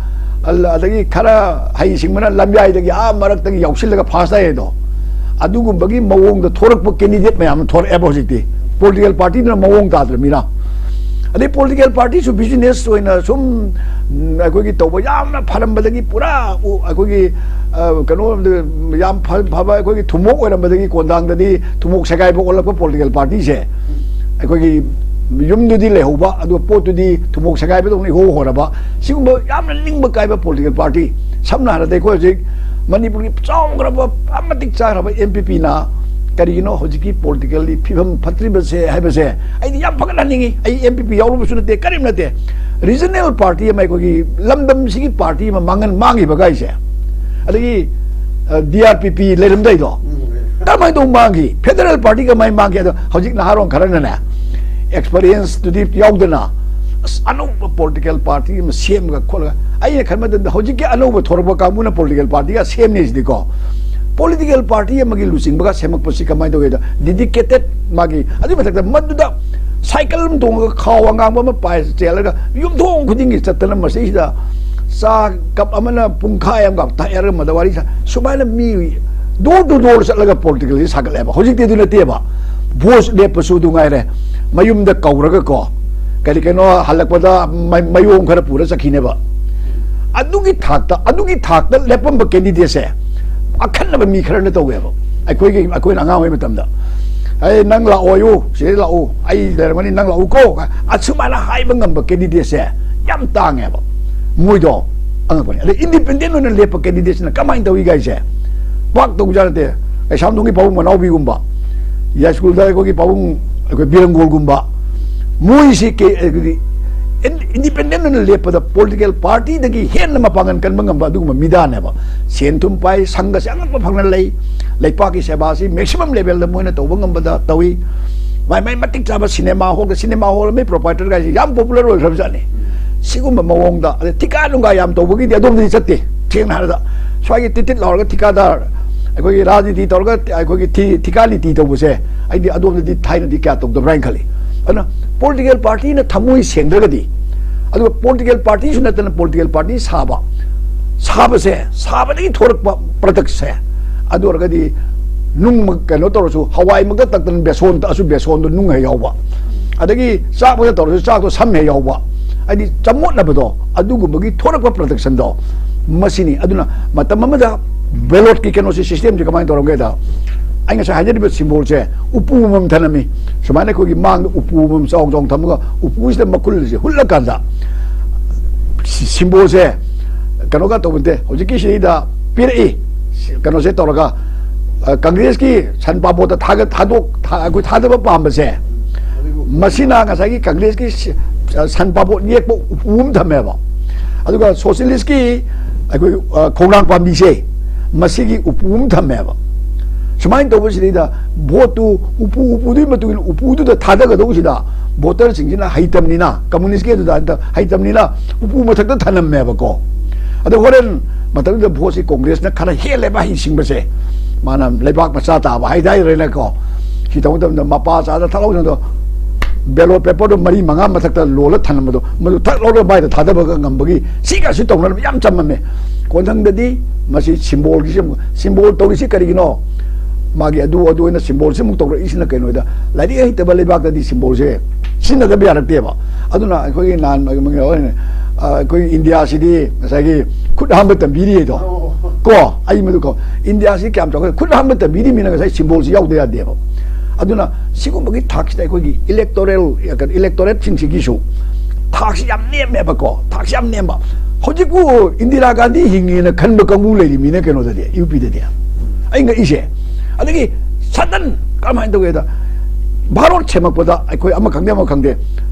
ꯑꯗꯒꯤ ꯈꯔ ꯍꯩꯁꯤꯡꯕꯅ ꯂꯝꯌꯥꯏꯗꯒꯤ ꯑꯥ ꯃꯔꯛꯇꯒꯤ ꯌꯥꯎꯁꯤꯜꯂꯒ ꯐꯥꯁ ꯇꯥꯏꯌꯦꯗꯣ, ꯑꯗꯨꯒꯨꯝꯕꯒꯤ ꯃꯑꯣꯡꯗ ꯊꯣꯔꯛꯄ ꯀꯦꯟꯗꯤꯗꯦꯠ ꯃꯌꯥꯝ ꯑꯃ ꯊꯣꯔꯛꯑꯦꯕ ꯍꯧꯖꯤꯛꯇꯤ꯫ ꯄꯣꯂꯤꯇꯤꯀꯦꯜ ꯄꯥꯔꯇꯤꯗꯨꯅ ꯃꯑꯣꯡ ꯇꯥꯗ꯭ꯔꯕꯅꯤꯅ꯫ ꯑꯗꯩ ꯄꯣꯂꯤꯇꯤꯀꯦꯜ ꯄꯥꯔꯇꯤꯁꯨ ꯕꯤꯖꯤꯅꯦꯁ ꯑꯣꯏꯅ ꯁꯨꯝ, ꯎꯝ, ꯑꯩꯈꯣꯏꯒꯤ ꯇꯧꯕ ꯌꯥꯝꯅ ꯐꯔꯝꯕꯗꯒꯤ ꯄꯨꯔꯥ ꯎ-, ꯑꯩꯈꯣꯏꯒꯤ, ꯑ, ꯀꯩꯅꯣ, ꯌꯥꯝ ꯐ-, ꯐꯕ ꯑꯩꯈꯣꯏꯒꯤ ꯊꯨꯝꯃꯣꯛ ꯑꯣꯏꯔꯝꯕꯗꯒꯤ ꯀꯣꯟꯗꯥꯡꯗꯗꯤ ꯊꯨꯝꯃꯣꯛ ꯁꯦꯒꯥꯏꯕ ꯑꯣꯜꯂꯛꯄ ꯄꯣꯂꯤꯇꯤꯀꯦꯜ ꯄꯥꯔꯇꯤꯁꯦ, ꯑꯩꯈꯣꯏꯒꯤ ꯌꯨꯝꯗꯨꯗꯤ ꯂꯩꯍꯧꯕ, ꯑꯗꯨꯒ ꯄꯣꯠꯇꯨꯗꯤ ꯊꯨꯝꯃꯣꯛ ꯁꯦꯒꯥꯏꯕꯗꯧꯅ ꯏꯍꯣ ꯍꯣꯔꯕ, ꯁꯤꯒꯨꯝꯕ ꯌꯥꯝꯅ ꯅꯤꯡꯕ ꯀꯥꯏꯕ ꯄꯣꯂꯤꯇꯤꯀꯦꯜ ꯄꯥꯔꯇꯤ, ꯁꯝꯅ ꯍꯥꯏꯔꯕꯗ ꯑꯩꯈꯣꯏ ꯍꯧꯖꯤꯛ ꯃꯅꯤꯄꯨꯔꯒꯤ ꯆꯥꯎꯈ꯭ꯔꯕ, ꯃꯇꯤꯛ ꯆꯥꯈ꯭ꯔꯕ ꯑꯦꯝ ꯄꯤ ꯄꯤꯅ ꯀꯔꯤꯒꯤꯅꯣ ꯍꯧꯖꯤꯛꯀꯤ ꯄꯣꯂꯤꯇꯤꯀꯦꯜꯒꯤ ꯐꯤꯕꯝ ꯐꯠꯇ꯭ꯔꯤꯕꯁꯦ ꯍꯥꯏꯕꯁꯦ ꯑꯩꯗꯤ ꯌꯥꯝ ꯐꯒꯠꯍꯟꯅꯤꯡꯉꯤ꯫ ꯑꯩ ꯑꯦꯝ ꯄꯤ ꯄꯤ ꯌꯥꯎꯔꯨꯕꯁꯨ ꯅꯠꯇꯦ, ꯀꯔꯤꯝ ꯅꯠꯇꯦ꯫ ꯔꯤꯖꯅꯦꯜ ꯄꯥꯔꯇꯤ ꯑꯃ, ꯑꯩꯈꯣꯏꯒꯤ ꯂꯝꯗꯝꯁꯤꯒꯤ ꯄꯥꯔꯇꯤ ꯑꯃ ꯃꯥꯡꯍꯟ, ꯃꯥꯡꯈꯤꯕ ꯀꯥꯏꯁꯦ, ꯑꯗꯒꯤ, ꯑ, ꯗꯤ ꯑꯥꯔ ꯄꯤ ꯄꯤ ꯂꯩꯔꯝꯗꯥꯏꯗꯣ, ꯀꯃꯥꯏꯅ ꯇꯧ ꯃꯥꯡꯈꯤ? ꯐꯦꯗꯔꯦꯜ ꯄꯥꯔꯇꯤ ꯀꯃꯥꯏꯅ ꯃꯥꯡꯈꯤ? ꯑꯗꯣ ꯍꯧꯖꯤꯛ ꯅꯍꯥꯔꯣꯟ ꯈꯔꯅꯅꯦ, ꯑꯦꯛꯁꯄꯔꯤꯌꯦꯟꯁꯇꯨꯗꯤ ꯌꯥꯎꯗꯅ, ꯑꯁ, ꯑꯅꯧꯕ ꯄꯣꯂꯤꯇꯤꯀꯦꯜ ꯄꯥꯔꯇꯤ ꯑꯃ ꯁꯦꯝꯃꯒ ꯈꯣꯠꯂꯒ, ꯑꯩꯅ ꯈꯟꯕ ꯃꯇꯝꯗ ꯍꯧꯖꯤꯛꯀꯤ ꯑꯅꯧꯕ ꯊꯣꯔꯛꯄ ꯀꯥꯡꯕꯨꯅ ꯄꯣꯂꯤꯇꯤꯀꯦꯜ ꯄꯥꯔꯇꯤꯒ ꯁꯦꯝꯅꯤꯁꯤꯗꯤꯀꯣ, ꯄꯣꯂꯤꯇꯤꯀꯦꯜ ꯄꯥꯔꯇꯤ ꯑꯃꯒꯤ ꯂꯨꯆꯤꯡꯕꯒ ꯁꯦꯝꯃꯛꯄꯁꯤ ꯀꯃꯥꯏꯅ ꯇꯧꯒꯦꯗ, ꯗꯤꯗꯤꯀꯦꯇꯦꯠ ꯃꯥꯒꯤ, ꯑꯗꯨꯒꯤ ꯃꯊꯛꯇ ꯃꯗꯨꯗ ꯁꯥꯏꯀꯜ ꯑꯃ ꯇꯣꯡꯉꯒ ꯈꯥꯎ ꯑꯉꯥꯡꯕ ꯑꯃ ꯄꯥꯏ ꯆꯦꯜꯂꯒ ꯌꯨꯝꯊꯣꯡ ꯈꯨꯗꯤꯡꯒꯤ ꯆꯠꯇꯅ ꯃꯁꯤꯗ ꯆꯥ ꯀꯞ ꯑꯃꯅ ꯄꯨꯡꯈꯥꯏ ꯑꯃꯒ ꯊꯛꯑꯦ, ꯑꯃꯗ ꯋꯥꯔꯤ ꯁꯥ-, ꯁꯨꯃꯥꯏꯅ ꯃꯤ door to door ꯆꯠꯂꯒ ꯄꯣꯂꯤꯇꯤꯀꯦꯜꯁꯤ ꯁꯥꯒꯠꯂꯦꯕ꯫ ꯍꯧꯖꯤꯛꯇꯤ ꯑꯗꯨ ꯅꯠꯇꯦꯕ꯫ ꯚꯣꯠ ꯂꯦꯞꯄꯁꯨ ꯑꯗꯨ ꯉꯥꯏꯔꯦ, ꯃꯌꯨꯝꯗ ꯀꯧꯔꯒꯀꯣ, ꯀꯔꯤ ꯀꯩꯅꯣ ꯍꯜꯂꯛꯄꯗ ꯃ-, ꯃꯌꯣꯝ ꯈꯔ ꯄꯨꯔ ꯆꯠꯈꯤꯅꯦꯕ꯫ ꯑꯗꯨꯒꯤ ꯊꯥꯛꯇ, ꯑꯗꯨꯒꯤ ꯊꯥꯛꯇ ꯂꯦꯞꯄꯝꯕ ꯀꯦꯟꯗꯤꯗꯦꯠꯁꯦ ꯑꯈꯟꯅꯕ ꯃꯤ ꯈꯔꯅ ꯇꯧꯋꯦꯕ꯫ ꯑꯩꯈꯣꯏꯒꯤ, ꯑꯩꯈꯣꯏꯅ ꯑꯉꯥꯡ ꯑꯣꯏꯔꯤ ꯃꯇꯝꯗ, "ꯑꯦ, ꯅꯪ ꯂꯥꯛꯑꯣꯌꯨ, ꯁꯤꯗ ꯂꯥꯛꯎ, ꯑꯩ ꯂꯩꯔꯝꯒꯅꯤ, ꯅꯪ ꯂꯥꯛꯎꯀꯣ", ꯑꯁꯨꯃꯥꯏꯅ ꯍꯥꯏꯕ ꯉꯝꯕ ꯀꯦꯟꯗꯤꯗꯦꯠꯁꯦ ꯌꯥꯝ ꯇꯥꯡꯉꯦꯕ꯫ ꯃꯣꯏꯗꯣ ꯑꯉꯛꯄꯅꯤ꯫ ꯑꯗꯩ ꯏꯟꯗꯤꯄꯦꯟꯗꯦꯟ ꯑꯣꯏꯅ ꯂꯦꯞꯄ ꯀꯦꯟꯗꯤꯗꯦꯠꯁꯤꯅ ꯀꯃꯥꯏꯅ ꯇꯧꯏ ꯀꯥꯏꯁꯦ ꯄꯥꯛ ꯇꯧꯖꯥꯠ ꯅꯠꯇꯦ꯫ ꯀꯩꯁꯥꯝꯊꯣꯡꯒꯤ ꯄꯥꯕꯨꯡ ꯃꯅꯥꯎꯕꯤꯒꯨꯝꯕ, ꯌꯥꯏꯁ꯭ꯀꯨꯜꯗ ꯑꯩꯈꯣꯏꯒꯤ ꯄꯥꯕꯨꯡ, ꯑꯩꯈꯣꯏ ꯕꯤꯔꯪꯒꯣꯜꯒꯨꯝꯕ, ꯃꯣꯏꯁꯤ ꯀꯦ-, ꯑꯩꯈꯣꯏꯒꯤ ꯏꯟ-, ꯏꯟꯗꯤꯄꯦꯟꯗꯦꯟ ꯑꯣꯏꯅ ꯂꯦꯞꯄꯗ ꯄꯣꯂꯤꯇꯤꯀꯦꯜ ꯄꯥꯔꯇꯤꯗꯒꯤ ꯍꯦꯟꯅ ꯃꯄꯥꯡꯒꯜ ꯀꯟꯕ ꯉꯝꯕ ꯑꯗꯨꯒꯨꯝꯕ ꯃꯤꯗꯥꯅꯦꯕ꯫ ꯁꯦꯟ ꯊꯨꯝ ꯄꯥꯏ, ꯁꯪꯒꯁꯦ ꯑꯉꯛꯄ ꯐꯪꯅ ꯂꯩ, ꯂꯩꯄꯥꯛꯀꯤ ꯁꯦꯕꯥꯁꯤ ꯃꯦꯛꯁꯤꯃꯝ ꯂꯦꯚꯦꯜꯗ ꯃꯣꯏꯅ ꯇꯧꯕ ꯉꯝꯕꯗ ꯇꯧꯏ꯫ ꯃꯥꯏ ꯃꯥꯏ ꯃꯇꯤꯛ ꯆꯥꯕ ꯁꯤꯅꯦꯃꯥ ꯍꯣꯜꯗ, ꯁꯤꯅꯦꯃꯥ ꯍꯣꯜ ꯑꯃꯒꯤ ꯄ꯭ꯔꯣꯄꯥꯏꯇꯔ ꯒꯥꯏꯁꯦ ꯌꯥꯝ ꯄꯣꯄꯨꯂꯔ ꯑꯣꯏꯈ꯭ꯔꯕꯖꯥꯠꯅꯤ꯫ ꯁꯤꯒꯨꯝꯕ ꯃꯑꯣꯡꯗ, ꯑꯗꯩ ꯊꯤꯀꯥ ꯅꯨꯡꯒꯥ ꯌꯥꯝ ꯇꯧꯕꯒꯤꯗꯤ ꯑꯗꯣꯝꯗꯗꯤ ꯆꯠꯇꯦ꯫ ꯁꯦꯡꯅ ꯍꯥꯏꯔꯕꯗ, ꯁ꯭ꯋꯥꯏꯒꯤ ꯇꯤꯠ ꯇꯤꯠ ꯂꯥꯎꯔꯒ ꯊꯤꯀꯥꯗꯥꯔ, ꯑꯩꯈꯣꯏꯒꯤ ꯔꯥꯖꯅꯤꯇꯤ ꯇꯧꯔꯒ ꯑꯩꯈꯣꯏꯒꯤ ꯊꯤ-, ꯊꯤꯀꯥ ꯅꯤꯇꯤ ꯇꯧꯕꯁꯦ ꯑꯩꯗꯤ ꯑꯗꯣꯝꯗꯗꯤ ꯊꯥꯏꯅꯗꯤ ꯀꯌꯥ ꯇꯧꯗꯕ꯭ꯔꯥ ꯍꯥꯏꯅ ꯈꯜꯂꯤ꯫ ꯑꯗꯨꯅ ꯄꯣꯂꯤꯇꯤꯀꯦꯜ ꯄꯥꯔꯇꯤꯅ ꯊꯃꯣꯏ ꯁꯦꯡꯗ꯭ꯔꯒꯗꯤ, ꯑꯗꯨꯒ ꯄꯣꯂꯤꯇꯤꯀꯦꯜ ꯄꯥꯔꯇꯤꯁꯨ ꯅꯠꯇꯅ ꯄꯣꯂꯤꯇꯤꯀꯦꯜ ꯄꯥꯔꯇꯤ ꯁꯥꯕ, ꯁꯥꯕꯁꯦ, ꯁꯥꯕꯗꯒꯤ ꯊꯣꯔꯛꯄ ꯄ꯭ꯔꯗꯛꯁꯦ, ꯑꯗꯨ ꯑꯣꯏꯔꯒꯗꯤ ꯅꯨꯡ ꯀꯩꯅꯣ ꯇꯧꯔꯁꯨ, ꯍꯋꯥꯏꯃꯛꯇ ꯇꯛꯇꯅ ꯕꯦꯁꯣꯟ ꯇꯛꯑꯁꯨ ꯕꯦꯁꯣꯟꯗꯣ ꯅꯨꯡ ꯍꯦꯛ ꯌꯥꯎꯕ, ꯑꯗꯒꯤ ꯆꯥꯛ ꯃꯣꯏꯅ ꯇꯧꯔꯁꯨ ꯆꯥꯛꯇꯣ ꯁꯝ ꯍꯦꯛ ꯌꯥꯎꯕ, ꯍꯥꯏꯗꯤ ꯆꯃꯣꯠꯅꯕꯗꯣ, ꯑꯗꯨꯒꯨꯝꯕꯒꯤ ꯊꯣꯔꯛꯄ production ꯗꯣ ꯃꯁꯤꯅꯤ꯫ ꯑꯗꯨꯅ ꯃꯇꯝ ꯑꯃꯗ ballot ꯀꯤ ꯀꯩꯅꯣꯁꯤ, system ꯁꯤ ꯀꯃꯥꯏꯅ ꯇꯧꯔꯝꯒꯦꯗ, ꯑꯩ ꯉꯁꯥꯏ ꯍꯥꯏꯖꯔꯤꯕ symbol ꯁꯦ ꯎꯄꯨ ꯑꯃꯃꯝ ꯊꯅꯝꯃꯤ꯫ ꯁꯨꯃꯥꯏꯅ ꯑꯩꯈꯣꯏꯒꯤ ꯃꯥꯡꯗ ꯎꯄꯨ ꯑꯃꯃꯝ ꯆꯥꯎ ꯆꯥꯎꯅ ꯊꯝꯃꯒ ꯎꯄꯨꯁꯤꯗ ꯃꯈꯨꯜꯁꯦ ꯍꯨꯠꯂꯀꯥꯟꯗ symbol ꯁꯦ ꯀꯩꯅꯣꯒ ꯇꯧꯕ ꯅꯠꯇꯦ꯫ ꯍꯧꯖꯤꯛꯀꯤ ꯁꯤꯗꯩꯗ ꯄꯤꯔꯛꯏ ꯀꯩꯅꯣꯁꯦ ꯇꯧꯔꯒ, ꯑ, ꯀꯪꯒ꯭ꯔꯦꯁꯀꯤ ꯁꯟ ꯄꯥꯕꯣꯠꯇ ꯊꯥꯒ-, ꯊꯥꯗꯣꯛ-, ꯊꯥ-, ꯑꯩꯈꯣꯏ ꯊꯥꯗꯕ ꯄꯥꯝꯕꯁꯦ, ꯃꯁꯤꯅ ꯉꯁꯥꯏꯒꯤ ꯀꯪꯒ꯭ꯔꯦꯁꯀꯤ ꯁ-, ꯁꯟ ꯄꯥꯕꯣꯠ ꯌꯦꯛꯄ ꯎꯄꯨ ꯑꯃ ꯊꯝꯃꯦꯕ꯫ ꯑꯗꯨꯒ socialist ꯀꯤ ꯑꯩꯈꯣꯏ, ꯑ, ꯈꯣꯡꯅꯥꯡ ꯄꯥꯝꯕꯤꯁꯦ, ꯃꯁꯤꯒꯤ ꯎꯄꯨ ꯑꯃ ꯊꯝꯃꯦꯕ꯫ ꯁꯨꯃꯥꯏꯅ ꯇꯧꯕꯁꯤꯗꯩꯗ vote ꯇꯨ ꯎꯄꯨ, ꯎꯄꯨꯗꯨꯒꯤ ꯃꯇꯨꯡ ꯏꯟꯅ ꯎꯄꯨꯗꯨꯗ ꯊꯥꯗꯒꯗꯧꯕꯁꯤꯗ voter ꯁꯤꯡꯁꯤꯅ ꯍꯩꯇꯕꯅꯤꯅ, communist ꯀꯤ ꯑꯗꯨꯗ ꯍꯩꯇꯕꯅꯤꯅ ꯎꯄꯨ ꯃꯊꯛꯇ ꯊꯅꯝꯃꯦꯕꯀꯣ꯫ ꯑꯗꯣ ꯍꯣꯔꯦꯟ ꯃꯇꯝꯗꯨꯗ vote ꯁꯤ ꯀꯪꯒ꯭ꯔꯦꯁꯅ ꯈꯔ ꯍꯦꯜꯂꯦꯕ ꯍꯩꯁꯤꯡꯕꯁꯦ꯫ ꯃꯥꯅ ꯂꯩꯕꯥꯛ ꯃꯆꯥ ꯇꯥꯕ ꯍꯥꯏꯇꯥꯔꯦꯅꯦꯀꯣ꯫ ꯁꯤ ꯇꯧꯕ ꯃꯇꯝꯗ ꯃꯄꯥ ꯆꯥꯗ ꯊꯛꯍꯧꯗꯅꯗꯣ ballot paper ꯗꯣ ꯃꯔꯤ ꯃꯉꯥ ꯃꯊꯛꯇ ꯂꯣꯜꯂ ꯊꯅꯝꯕꯗꯣ, ꯃꯗꯨ ꯊꯛ ꯂꯧꯔꯒ ꯃꯥꯏꯗ ꯊꯥꯗꯕꯒ ꯉꯝꯕꯒꯤ ꯁꯤꯒꯁꯨ ꯇꯧꯅꯔꯝꯕ ꯌꯥꯝ ꯆꯝꯃꯝꯃꯦ꯫ ꯀꯣꯟꯊꯪꯗꯗꯤ ꯃꯁꯤ symbol ꯒꯤꯁꯦ ꯑꯃꯨꯛ, symbol ꯇꯧꯔꯤꯁꯤ ꯀꯔꯤꯒꯤꯅꯣ? ꯃꯥꯒꯤ ꯑꯗꯨ, ꯑꯗꯨ ꯑꯣꯏꯅ symbol ꯁꯦ ꯑꯃꯨꯛ ꯇꯧꯔꯛꯏꯁꯤꯅ ꯀꯩꯅꯣꯗ, ꯂꯥꯏꯔꯤꯛ ꯍꯩꯇꯕ ꯂꯩꯕꯥꯛꯇꯗꯤ symbol ꯁꯦ ꯁꯤꯖꯤꯟꯅꯗꯕ ꯌꯥꯔꯛꯇꯦꯕ꯫ ꯑꯗꯨꯅ ꯑꯩꯈꯣꯏꯒꯤ ꯅꯍꯥꯟ, ꯑ, ꯑꯩꯈꯣꯏ ꯏꯟꯗꯤꯌꯥꯁꯤꯗꯤ ꯉꯁꯥꯏꯒꯤ ꯈꯨꯠ ꯍꯥꯝꯕ ꯇꯝꯕꯤꯔꯤꯗꯣ꯫ ꯑꯣ꯫ ꯀꯣ, ꯑꯩ ꯃꯗꯨ ꯀꯣ, ꯏꯟꯗꯤꯌꯥꯁꯤ ꯀꯌꯥꯝ ꯆꯥꯎꯈꯠ-, ꯈꯨꯠ ꯍꯥꯝꯕ ꯇꯝꯕꯤꯔꯤꯃꯤꯅ ꯉꯁꯥꯏ symbol ꯁꯤ ꯌꯥꯎꯗ ꯌꯥꯗꯦꯕ꯫ ꯑꯗꯨꯅ ꯁꯤꯒꯨꯝꯕꯒꯤ ꯊꯥꯛꯁꯤꯗ ꯑꯩꯈꯣꯏꯒꯤ electoral, electorate ꯁꯤꯡꯁꯤꯒꯤꯁꯨ ꯊꯥꯛꯁꯤ ꯌꯥꯝ ꯅꯦꯝꯃꯦꯕꯀꯣ, ꯊꯥꯛꯁꯤ ꯌꯥꯝ ꯅꯦꯝꯕ꯫ ꯍꯧꯖꯤꯛꯄꯨ ꯏꯟꯗꯤꯔꯥ ꯒꯥꯟꯙꯤ ꯍꯤꯡꯉꯦꯅ ꯈꯟꯕ ꯀꯥꯡꯕꯨ ꯂꯩꯔꯤꯃꯤꯅ ꯀꯩꯅꯣꯗꯗꯤ, ꯌꯨ ꯄꯤꯗꯗꯤ꯫ ꯑꯩ ꯉꯛꯏꯁꯦ꯫ ꯑꯗꯒꯤ sudden ꯀꯔꯝꯍꯥꯏꯅ ꯇꯧꯒꯦꯗ, ꯚꯥꯔꯠ ꯁꯦꯝꯃꯛꯄꯗ ꯑꯩꯈꯣꯏ ꯑꯃ ꯈꯪꯗꯦ, ꯑꯃ ꯈꯪꯗꯦ,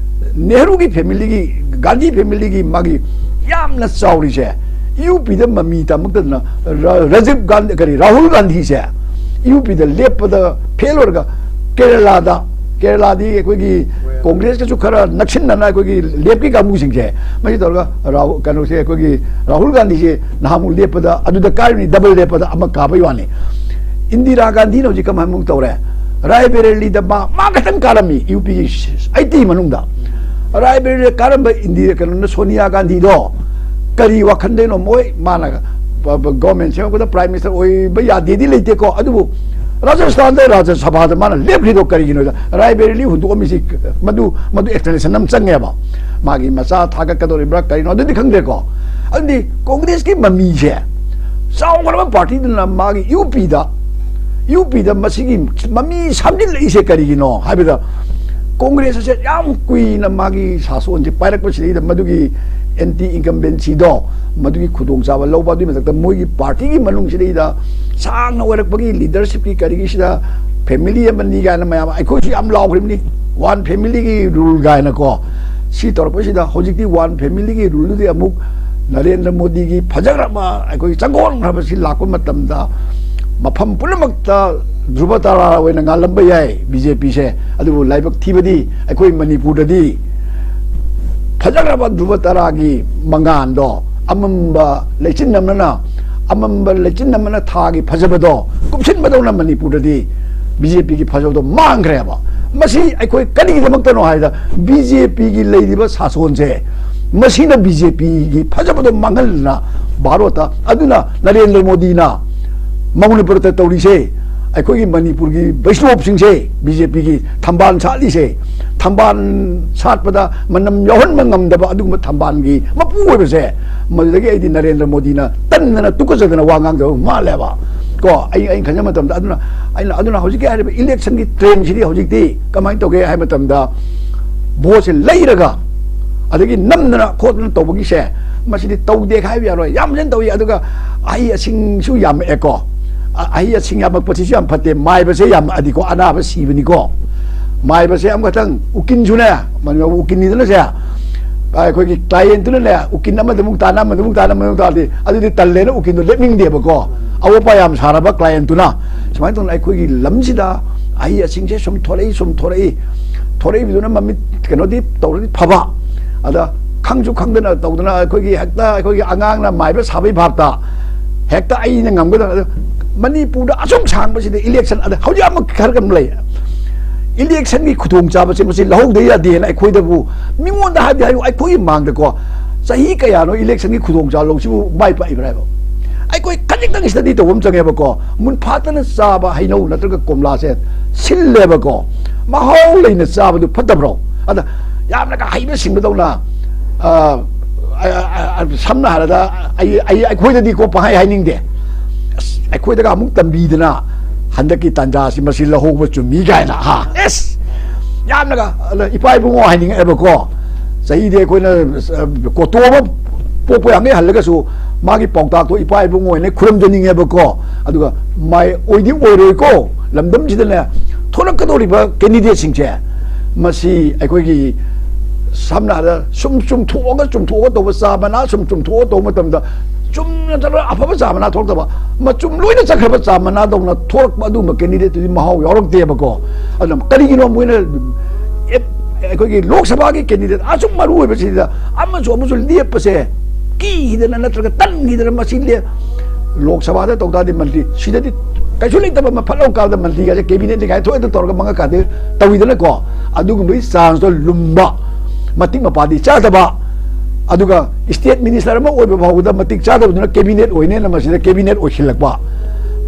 ꯅꯦꯍꯔꯨꯒꯤ family ꯒꯤ, ꯒꯥꯟꯙꯤ family ꯒꯤ ꯃꯥꯒꯤ ꯌꯥꯝꯅ ꯆꯥꯎꯔꯤꯁꯦ, ꯌꯨ ꯄꯤꯗ ꯃꯃꯤ ꯇꯝꯃꯛꯇꯗꯅ ꯔ-, ꯔꯥꯖꯤꯕ ꯒꯥꯟꯙꯤ, ꯀꯔꯤ, ꯔꯥꯍꯨꯜ ꯒꯥꯟꯙꯤꯁꯦ ꯌꯨ ꯄꯤꯗ ꯂꯦꯞꯄꯗ fail ꯑꯣꯏꯔꯒ ꯀꯦꯔꯂꯥꯗ, ꯀꯦꯔꯂꯥꯗꯤ ꯑꯩꯈꯣꯏꯒꯤ ꯀꯪꯒ꯭ꯔꯦꯁꯀꯁꯨ ꯈꯔ ꯅꯛꯁꯤꯟꯅꯅ ꯑꯩꯈꯣꯏꯒꯤ left ꯀꯤ ꯀꯥꯡꯕꯨꯁꯤꯡꯁꯦ, ꯃꯁꯤ ꯇꯧꯔꯒ ꯔꯥꯍꯨ-, ꯀꯩꯅꯣꯁꯦ, ꯑꯩꯈꯣꯏꯒꯤ ꯔꯥꯍꯨꯜ ꯒꯥꯟꯙꯤꯁꯦ ꯅꯍꯥꯟꯃꯨꯛ ꯂꯦꯞꯄꯗ ꯑꯗꯨꯗ ꯀꯥꯔꯤꯕꯅꯤ, double ꯂꯦꯞꯄꯗ ꯑꯃ ꯀꯥꯕꯩ ꯋꯥꯅꯤ꯫ ꯏꯟꯗꯤꯔꯥ ꯒꯥꯟꯙꯤꯅ ꯍꯧꯖꯤꯛ ꯀꯃꯥꯏꯃꯨꯛ ꯇꯧꯔꯦ? ꯔꯥꯏꯕꯦꯔꯦꯂꯤꯗ ꯃꯥ, ꯃꯥ ꯈꯛꯇꯪ ꯀꯥꯔꯝꯃꯤ ꯌꯨ ꯄꯤꯒꯤ eighty ꯃꯅꯨꯡꯗ꯫ ꯔꯥꯏꯕꯦꯔꯦꯂꯤꯗ ꯀꯥꯔꯝꯕ ꯏꯟꯗꯤꯔꯥ, ꯀꯩꯅꯣꯅ, ꯁꯣꯅꯤꯌꯥ ꯒꯥꯟꯙꯤꯗꯣ ꯀꯔꯤ ꯋꯥꯈꯟꯗꯩꯅꯣ ꯃꯣꯏ, ꯃꯥꯅ ꯄ-, ꯄ-, government ꯁꯦꯝꯃꯛꯄꯗ prime minister ꯑꯣꯏꯕ ꯌꯥꯗꯦꯗꯤ ꯂꯩꯇꯦꯀꯣ, ꯑꯗꯨꯕꯨ ꯔꯥꯖꯁꯊꯥꯟꯗ ꯔꯥꯖ꯭ꯌ ꯁꯚꯥꯗ ꯃꯥꯅ ꯂꯦꯞꯈ꯭ꯔꯤꯗꯣ ꯀꯔꯤꯒꯤꯅꯣꯗ, ꯔꯥꯏꯕꯦꯔꯤꯂꯤ ꯍꯨꯟꯗꯣꯛꯑꯝꯃꯤꯁꯤ ꯃꯗꯨ, ꯃꯗꯨ explanation ꯑꯃ ꯆꯪꯉꯦꯕ꯫ ꯃꯥꯒꯤ ꯃꯆꯥ ꯊꯥꯒꯠꯀꯗꯧꯔꯤꯕ꯭ꯔꯥ ꯀꯔꯤꯅꯣ ꯑꯗꯨꯗꯤ ꯈꯪꯗ꯭ꯔꯦꯀꯣ꯫ ꯑꯗꯨꯗꯤ ꯀꯣꯡꯒ꯭ꯔꯦꯁꯀꯤ ꯃꯃꯤꯁꯦ, ꯆꯥꯎꯈ꯭ꯔꯕ ꯄꯥꯔꯇꯤꯗꯨꯅ ꯃꯥꯒꯤ ꯌꯨ ꯄꯤꯗ, ꯌꯨ ꯄꯤꯗ ꯃꯁꯤꯒꯤ ꯃꯃꯤ ꯁꯥꯝꯖꯤꯜꯂꯛꯏꯁꯦ ꯀꯔꯤꯒꯤꯅꯣ ꯍꯥꯏꯕꯗ, ꯀꯣꯡꯒ꯭ꯔꯦꯁ ꯑꯁꯦ ꯌꯥꯝ ꯀꯨꯏꯅ ꯃꯥꯒꯤ ꯁꯥꯁꯣꯟꯁꯦ ꯄꯥꯏꯔꯛꯄꯁꯤꯗꯩꯗ ꯃꯗꯨꯒꯤ anti incumbencyꯗꯣ, ꯃꯗꯨꯒꯤ ꯈꯨꯗꯣꯡꯆꯥꯕ ꯂꯧꯕ, ꯑꯗꯨꯒꯤ ꯃꯊꯛꯇ ꯃꯣꯏꯒꯤ ꯄꯥꯔꯇꯤꯒꯤ ꯃꯅꯨꯡꯁꯤꯗꯩꯗ ꯁꯥꯡꯅ ꯑꯣꯏꯔꯛꯄꯒꯤ ꯂꯤꯗꯔꯁꯤꯞꯀꯤ ꯀꯔꯤꯒꯤꯁꯤꯗ family ꯑꯃꯅꯤ ꯀꯥꯏꯅ ꯃꯌꯥꯝ ꯑꯩꯈꯣꯏꯁꯨ ꯌꯥꯝ ꯂꯥꯎꯈ꯭ꯔꯤꯕꯅꯤ, one familyꯒꯤ rule ꯀꯥꯏꯅꯀꯣ꯫ ꯁꯤ ꯇꯧꯔꯛꯄꯁꯤꯗ ꯍꯧꯖꯤꯛꯇꯤ one familyꯒꯤ ruleꯗꯨꯗꯤ ꯑꯃꯨꯛ ꯅꯔꯦꯟꯗ꯭ꯔ ꯃꯣꯗꯤꯒꯤ ꯐꯖꯈ꯭ꯔꯕ ꯑꯩꯈꯣꯏꯒꯤ ꯆꯪꯒꯣꯟꯈ꯭ꯔꯕꯁꯤ ꯂꯥꯛꯄ ꯃꯇꯝꯗ ꯃꯐꯝ ꯄꯨꯝꯅꯃꯛꯇ ꯙ꯭ꯔꯨꯕ ꯇꯥꯔꯥ ꯑꯣꯏꯅ ꯉꯥꯜꯂꯝꯕ ꯌꯥꯏ BJPꯁꯦ, ꯑꯗꯨꯕꯨ ꯂꯥꯏꯕꯛ ꯊꯤꯕꯗꯤ ꯑꯩꯈꯣꯏ ꯃꯅꯤꯄꯨꯔꯗꯗꯤ ꯐꯖꯈ꯭ꯔꯕ ꯙ꯭ꯔꯨꯕ ꯇꯥꯔꯥꯒꯤ ꯃꯉꯥꯜꯗꯣ ꯑꯃꯝꯕ ꯂꯩꯆꯤꯟ ꯑꯃꯅ, ꯑꯃꯝꯕ ꯂꯩꯆꯤꯟ ꯑꯃꯅ ꯊꯥꯒꯤ ꯐꯖꯕꯗꯣ ꯀꯨꯞꯁꯤꯟꯕꯗꯧꯅ ꯃꯅꯤꯄꯨꯔꯗꯗꯤ BJPꯒꯤ ꯐꯖꯕꯗꯣ ꯃꯥꯡꯈ꯭ꯔꯦꯕ꯫ ꯃꯁꯤ ꯑꯩꯈꯣꯏ ꯀꯔꯤꯒꯤꯗꯃꯛꯇꯅꯣ ꯍꯥꯏꯕꯗ, BJPꯒꯤ ꯂꯩꯔꯤꯕ ꯁꯥꯁꯣꯟꯁꯦ, ꯃꯁꯤꯅ BJPꯒꯤ ꯐꯖꯕꯗꯣ ꯃꯥꯡꯍꯟꯗꯅ ꯚꯥꯔꯣꯠꯇ, ꯑꯗꯨꯅ ꯅꯔꯦꯟꯗ꯭ꯔ ꯃꯣꯗꯤꯅ ꯃꯅꯤꯄꯨꯔꯗ ꯇꯧꯔꯤꯁꯦ, ꯑꯩꯈꯣꯏꯒꯤ ꯃꯅꯤꯄꯨꯔꯒꯤ ꯕꯩꯁꯅꯣꯞꯁꯤꯡꯁꯦ, BJPꯒꯤ ꯊꯝꯕꯥꯜ ꯁꯥꯠꯂꯤꯁꯦ, ꯊꯝꯕꯥꯜ ꯁꯥꯠꯄꯗ ꯃꯅꯝ ꯌꯥꯎꯍꯟꯕ ꯉꯝꯗꯕ ꯑꯗꯨꯒꯨꯝꯕ ꯊꯝꯕꯥꯜꯒꯤ ꯃꯄꯨ ꯑꯣꯏꯕꯁꯦ, ꯃꯗꯨꯗꯒꯤ ꯑꯩꯗꯤ ꯅꯔꯦꯟꯗ꯭ꯔ ꯃꯣꯗꯤꯅ ꯇꯟꯗꯅ ꯇꯨꯀꯠꯆꯗꯅ ꯋꯥ ꯉꯥꯡꯗꯕ ꯃꯥꯜꯂꯦꯕ꯫ ꯀꯣ, ꯑꯩ, ꯑꯩꯅ ꯈꯟꯖ ꯃꯇꯝꯗ, ꯑꯗꯨꯅ ꯑꯩꯅ, ꯑꯗꯨꯅ ꯍꯧꯖꯤꯛꯀꯤ ꯍꯥꯏꯔꯤꯕ electionꯒꯤ trendꯁꯤꯗꯤ ꯍꯧꯖꯤꯛꯇꯤ ꯀꯃꯥꯏꯅ ꯇꯧꯒꯦ ꯍꯥꯏꯕ ꯃꯇꯝꯗ, voteꯁꯦ ꯂꯩꯔꯒ ꯑꯗꯒꯤ ꯅꯝꯗꯅ ꯈꯣꯠꯇꯅ ꯇꯧꯕꯒꯤꯁꯦ, ꯃꯁꯤꯗꯤ ꯇꯧꯗꯦ ꯍꯥꯏꯕ ꯌꯥꯔꯣꯏ, ꯌꯥꯝ ꯐꯖꯅ ꯇꯧꯏ꯫ ꯑꯗꯨꯒ ꯑꯍꯩ ꯑꯁꯤꯡꯁꯨ ꯌꯥꯝꯃꯛꯑꯦꯀꯣ꯫ ꯑ-, ꯑꯍꯩ ꯑꯁꯤꯡ ꯌꯥꯝꯃꯛꯄꯁꯤꯁꯨ ꯌꯥꯝ ꯐꯠꯇꯦ, ꯃꯥꯏꯕꯁꯦ ꯌꯥꯝꯃꯛꯑꯗꯤꯀꯣ ꯑꯅꯥꯕ ꯁꯤꯕꯅꯤꯀꯣ꯫ ꯃꯥꯏꯕꯁꯦ ꯑꯃꯈꯛꯇꯪ, ꯎꯀꯤꯟꯁꯨꯅꯦ, ꯃꯅꯤꯄꯨꯔ ꯎꯀꯤꯟꯅꯤꯗꯅꯁꯦ, ꯑꯩꯈꯣꯏꯒꯤ clientꯇꯨꯅꯅꯦ ꯎꯀꯤꯟ ꯑꯃꯗꯃꯨꯛ ꯇꯥꯟꯅ, ꯑꯃꯗꯃꯨꯛ ꯇꯥꯟꯅ, ꯑꯃꯗꯃꯨꯛ ꯇꯥꯟꯅꯗꯤ, ꯑꯗꯨꯗꯤ ꯇꯜꯂꯦꯅ ꯎꯀꯤꯟꯗꯣ ꯂꯦꯞꯅꯤꯡꯗꯦꯕꯀꯣ꯫ ꯑꯋꯣꯠꯄ ꯌꯥꯝ ꯁꯥꯔꯕ clientꯇꯨꯅ꯫ ꯁꯨꯃꯥꯏꯅ ꯇꯧꯗꯅ ꯑꯩꯈꯣꯏꯒꯤ ꯂꯝꯁꯤꯗ ꯑꯍꯩ ꯑꯁꯤꯡꯁꯦ ꯁꯨꯝ ꯊꯣꯔꯛꯏ, ꯁꯨꯝ ꯊꯣꯔꯛꯏ, ꯊꯣꯔꯛꯏꯕꯗꯨꯅ ꯃꯃꯤꯠ ꯀꯩꯅꯣꯗꯤ ꯇꯧꯔꯗꯤ ꯐꯕ, ꯑꯗ ꯈꯪꯁꯨ ꯈꯪꯗꯅ ꯇꯧꯗꯅ ꯑꯩꯈꯣꯏꯒꯤ ꯍꯦꯛꯇ ꯑꯩꯈꯣꯏꯒꯤ ꯑꯉꯥꯡꯅ ꯃꯥꯏꯕ ꯁꯥꯕꯩ ꯚꯥꯞꯇ ꯍꯦꯛꯇ ꯑꯩꯅ ꯉꯝꯒꯗꯕ꯫ ꯑꯗ ꯃꯅꯤꯄꯨꯔꯗ ꯑꯁꯨꯛ ꯁꯥꯡꯕꯁꯤꯗ election, ꯑꯗ ꯍꯧꯖꯤꯛ ꯑꯃꯨꯛ ꯈꯔ ꯀꯩꯅꯣ ꯂꯩ, electionꯒꯤ ꯈꯨꯗꯣꯡꯆꯥꯕꯁꯦ ꯃꯁꯤ ꯂꯧꯍꯧꯗ ꯌꯥꯗꯦꯅ ꯑꯩꯈꯣꯏꯗꯕꯨ, ꯃꯤꯉꯣꯟꯗ ꯍꯥꯏꯕꯗꯤ ꯍꯥꯏꯌꯨ, ꯑꯩꯈꯣꯏꯒꯤ ꯃꯥꯡꯗꯀꯣ ꯆꯍꯤ ꯀꯌꯥꯅꯣ electionꯒꯤ ꯈꯨꯗꯣꯡꯆꯥꯕ ꯂꯧꯁꯤꯕꯨ ꯃꯥꯏ ꯄꯥꯛꯏꯕ꯭ꯔꯥ ꯍꯥꯏꯕ? ꯑꯩꯈꯣꯏ ꯈꯟ ꯈꯤꯇꯪ ꯁ꯭ꯇꯗꯤ ꯇꯧꯕ ꯑꯃ ꯆꯪꯉꯦꯕꯀꯣ꯫ ꯃꯨꯟ ꯐꯥꯠꯇꯅ ꯆꯥꯕ ꯍꯩꯅꯧ ꯅꯠꯇ꯭ꯔꯒ ꯀꯣꯝꯂꯥꯁꯦ ꯁꯤꯜꯂꯦꯕꯀꯣ, ꯃꯍꯥꯎ ꯂꯩꯅ ꯆꯥꯕꯗꯨ ꯐꯠꯇꯕ꯭ꯔꯣ? ꯑꯗ ꯌꯥꯝꯅꯒ ꯍꯩꯕ ꯁꯤꯡꯕꯗꯧꯅ, ꯑ, ꯑ, ꯑ, ꯑ, ꯁꯝꯅ ꯍꯥꯏꯔꯕꯗ, ꯑꯩ, ꯑꯩ, ꯑꯩꯈꯣꯏꯗꯗꯤꯀꯣ ꯄꯪꯍꯥꯏ ꯍꯥꯏꯅꯤꯡꯗꯦ꯫ ꯑꯁ, ꯑꯩꯈꯣꯏꯗꯒ ꯑꯃꯨꯛ ꯇꯝꯕꯤꯗꯅ, "ꯍꯟꯗꯛꯀꯤ ꯇꯥꯟꯖꯥꯁꯤ ꯃꯁꯤ ꯂꯧꯍꯧꯕ ꯆꯨꯝꯃꯤ" ꯀꯥꯏꯅ, ꯍꯥ? ꯑꯦꯁ! ꯌꯥꯝꯅꯒ, ꯑꯗ ꯏꯄꯥ ꯏꯕꯨꯡꯉꯣ ꯍꯥꯏꯅꯤꯡꯉꯛꯑꯦꯕꯀꯣ꯫ ꯆꯍꯤꯗꯤ ꯑꯩꯈꯣꯏꯅ, ꯑ, ꯀꯣꯇꯣ ꯑꯃ ꯄꯣꯛꯄ ꯌꯥꯝꯅ ꯍꯜꯂꯒꯁꯨ, ꯃꯥꯒꯤ ꯄꯥꯎꯇꯥꯛꯇꯣ ꯏꯄꯥ ꯏꯕꯨꯡꯉꯣ ꯍꯣꯏꯅ ꯈꯨꯔꯨꯝꯖꯅꯤꯡꯉꯦꯕꯀꯣ꯫ ꯑꯗꯨꯒ ꯃꯥꯏ ꯑꯣꯏꯗꯤ ꯑꯣꯏꯔꯣꯏꯀꯣ꯫ ꯂꯝꯗꯝꯁꯤꯗꯅꯦ, ꯊꯣꯛꯂꯛꯀꯗꯧꯔꯤꯕ candidateꯁꯤꯡꯁꯦ, ꯃꯁꯤ ꯑꯩꯈꯣꯏꯒꯤ ꯁꯝꯅ ꯍꯥꯏꯔꯕꯗ ꯁꯨꯝ ꯆꯨꯝꯊꯣꯛꯑꯒ, ꯆꯨꯝꯊꯣꯛꯑꯒ ꯇꯧꯕ ꯆꯥ ꯃꯅꯥ ꯁꯨꯝ ꯆꯨꯝꯊꯣꯛꯑ ꯇꯧꯕ ꯃꯇꯝꯗ, ꯆꯨꯝꯅ ꯆꯠꯂꯒ ꯑꯐꯕ ꯆꯥ ꯃꯅꯥ ꯊꯣꯛꯂꯛꯇꯕ, ꯃꯆꯨꯝ ꯂꯣꯏꯅ ꯆꯠꯈ꯭ꯔꯕ ꯆꯥ ꯃꯅꯥꯗꯧꯅ ꯊꯣꯛꯂꯛꯄ ꯑꯗꯨꯒꯨꯝꯕ candidateꯇꯨꯗꯤ ꯃꯍꯥꯎ ꯌꯥꯎꯔꯛꯇꯦꯕꯀꯣ꯫ ꯑꯗꯨꯅ ꯀꯔꯤꯒꯤꯅꯣ ꯃꯣꯏꯅ ꯑꯦ-, ꯑꯩꯈꯣꯏꯒꯤ ꯂꯣꯛ ꯁꯚꯥꯒꯤ candidate ꯑꯁꯨꯛ ꯃꯔꯨ ꯑꯣꯏꯕꯁꯤꯗ ꯑꯃꯁꯨ ꯑꯃꯁꯨ ꯂꯦꯞꯄꯁꯦ ꯀꯤꯗꯅ ꯅꯠꯇ꯭ꯔꯒ ꯇꯟꯈꯤꯗꯅ ꯃꯁꯤ ꯂꯦ-, ꯂꯣꯛ ꯁꯚꯥꯗ ꯇꯧ ꯇꯥꯔꯗꯤ ꯃꯟꯇ꯭ꯔꯤ, ꯁꯤꯗꯗꯤ ꯀꯩꯁꯨ ꯂꯩꯇꯕ ꯑꯃ ꯐꯠ ꯂꯥꯎ ꯀꯥꯕꯗ ꯃꯟꯇ꯭ꯔꯤꯒꯁꯦ cabinetꯅꯤ ꯀꯥꯏꯅ ꯊꯣꯛꯑꯦꯗ ꯇꯧꯔꯒ ꯃꯉꯛ ꯀꯥꯗꯦ ꯇꯧꯋꯤꯗꯅꯀꯣ꯫ ꯑꯗꯨꯒꯨꯝꯕꯒꯤ chanceꯇꯣ ꯂꯨꯝꯕ, ꯃꯇꯤꯛ ꯃꯄꯥꯗꯤ ꯆꯥꯗꯕ, ꯑꯗꯨꯒ state minister ꯑꯃ ꯑꯣꯏꯕ ꯐꯥꯎꯕꯗ ꯃꯇꯤꯛ ꯆꯥꯗꯕꯗꯨꯅ cabinet ꯑꯣꯏꯅꯦꯅ ꯃꯁꯤꯗ cabinet ꯑꯣꯏꯁꯤꯜꯂꯛꯄ꯫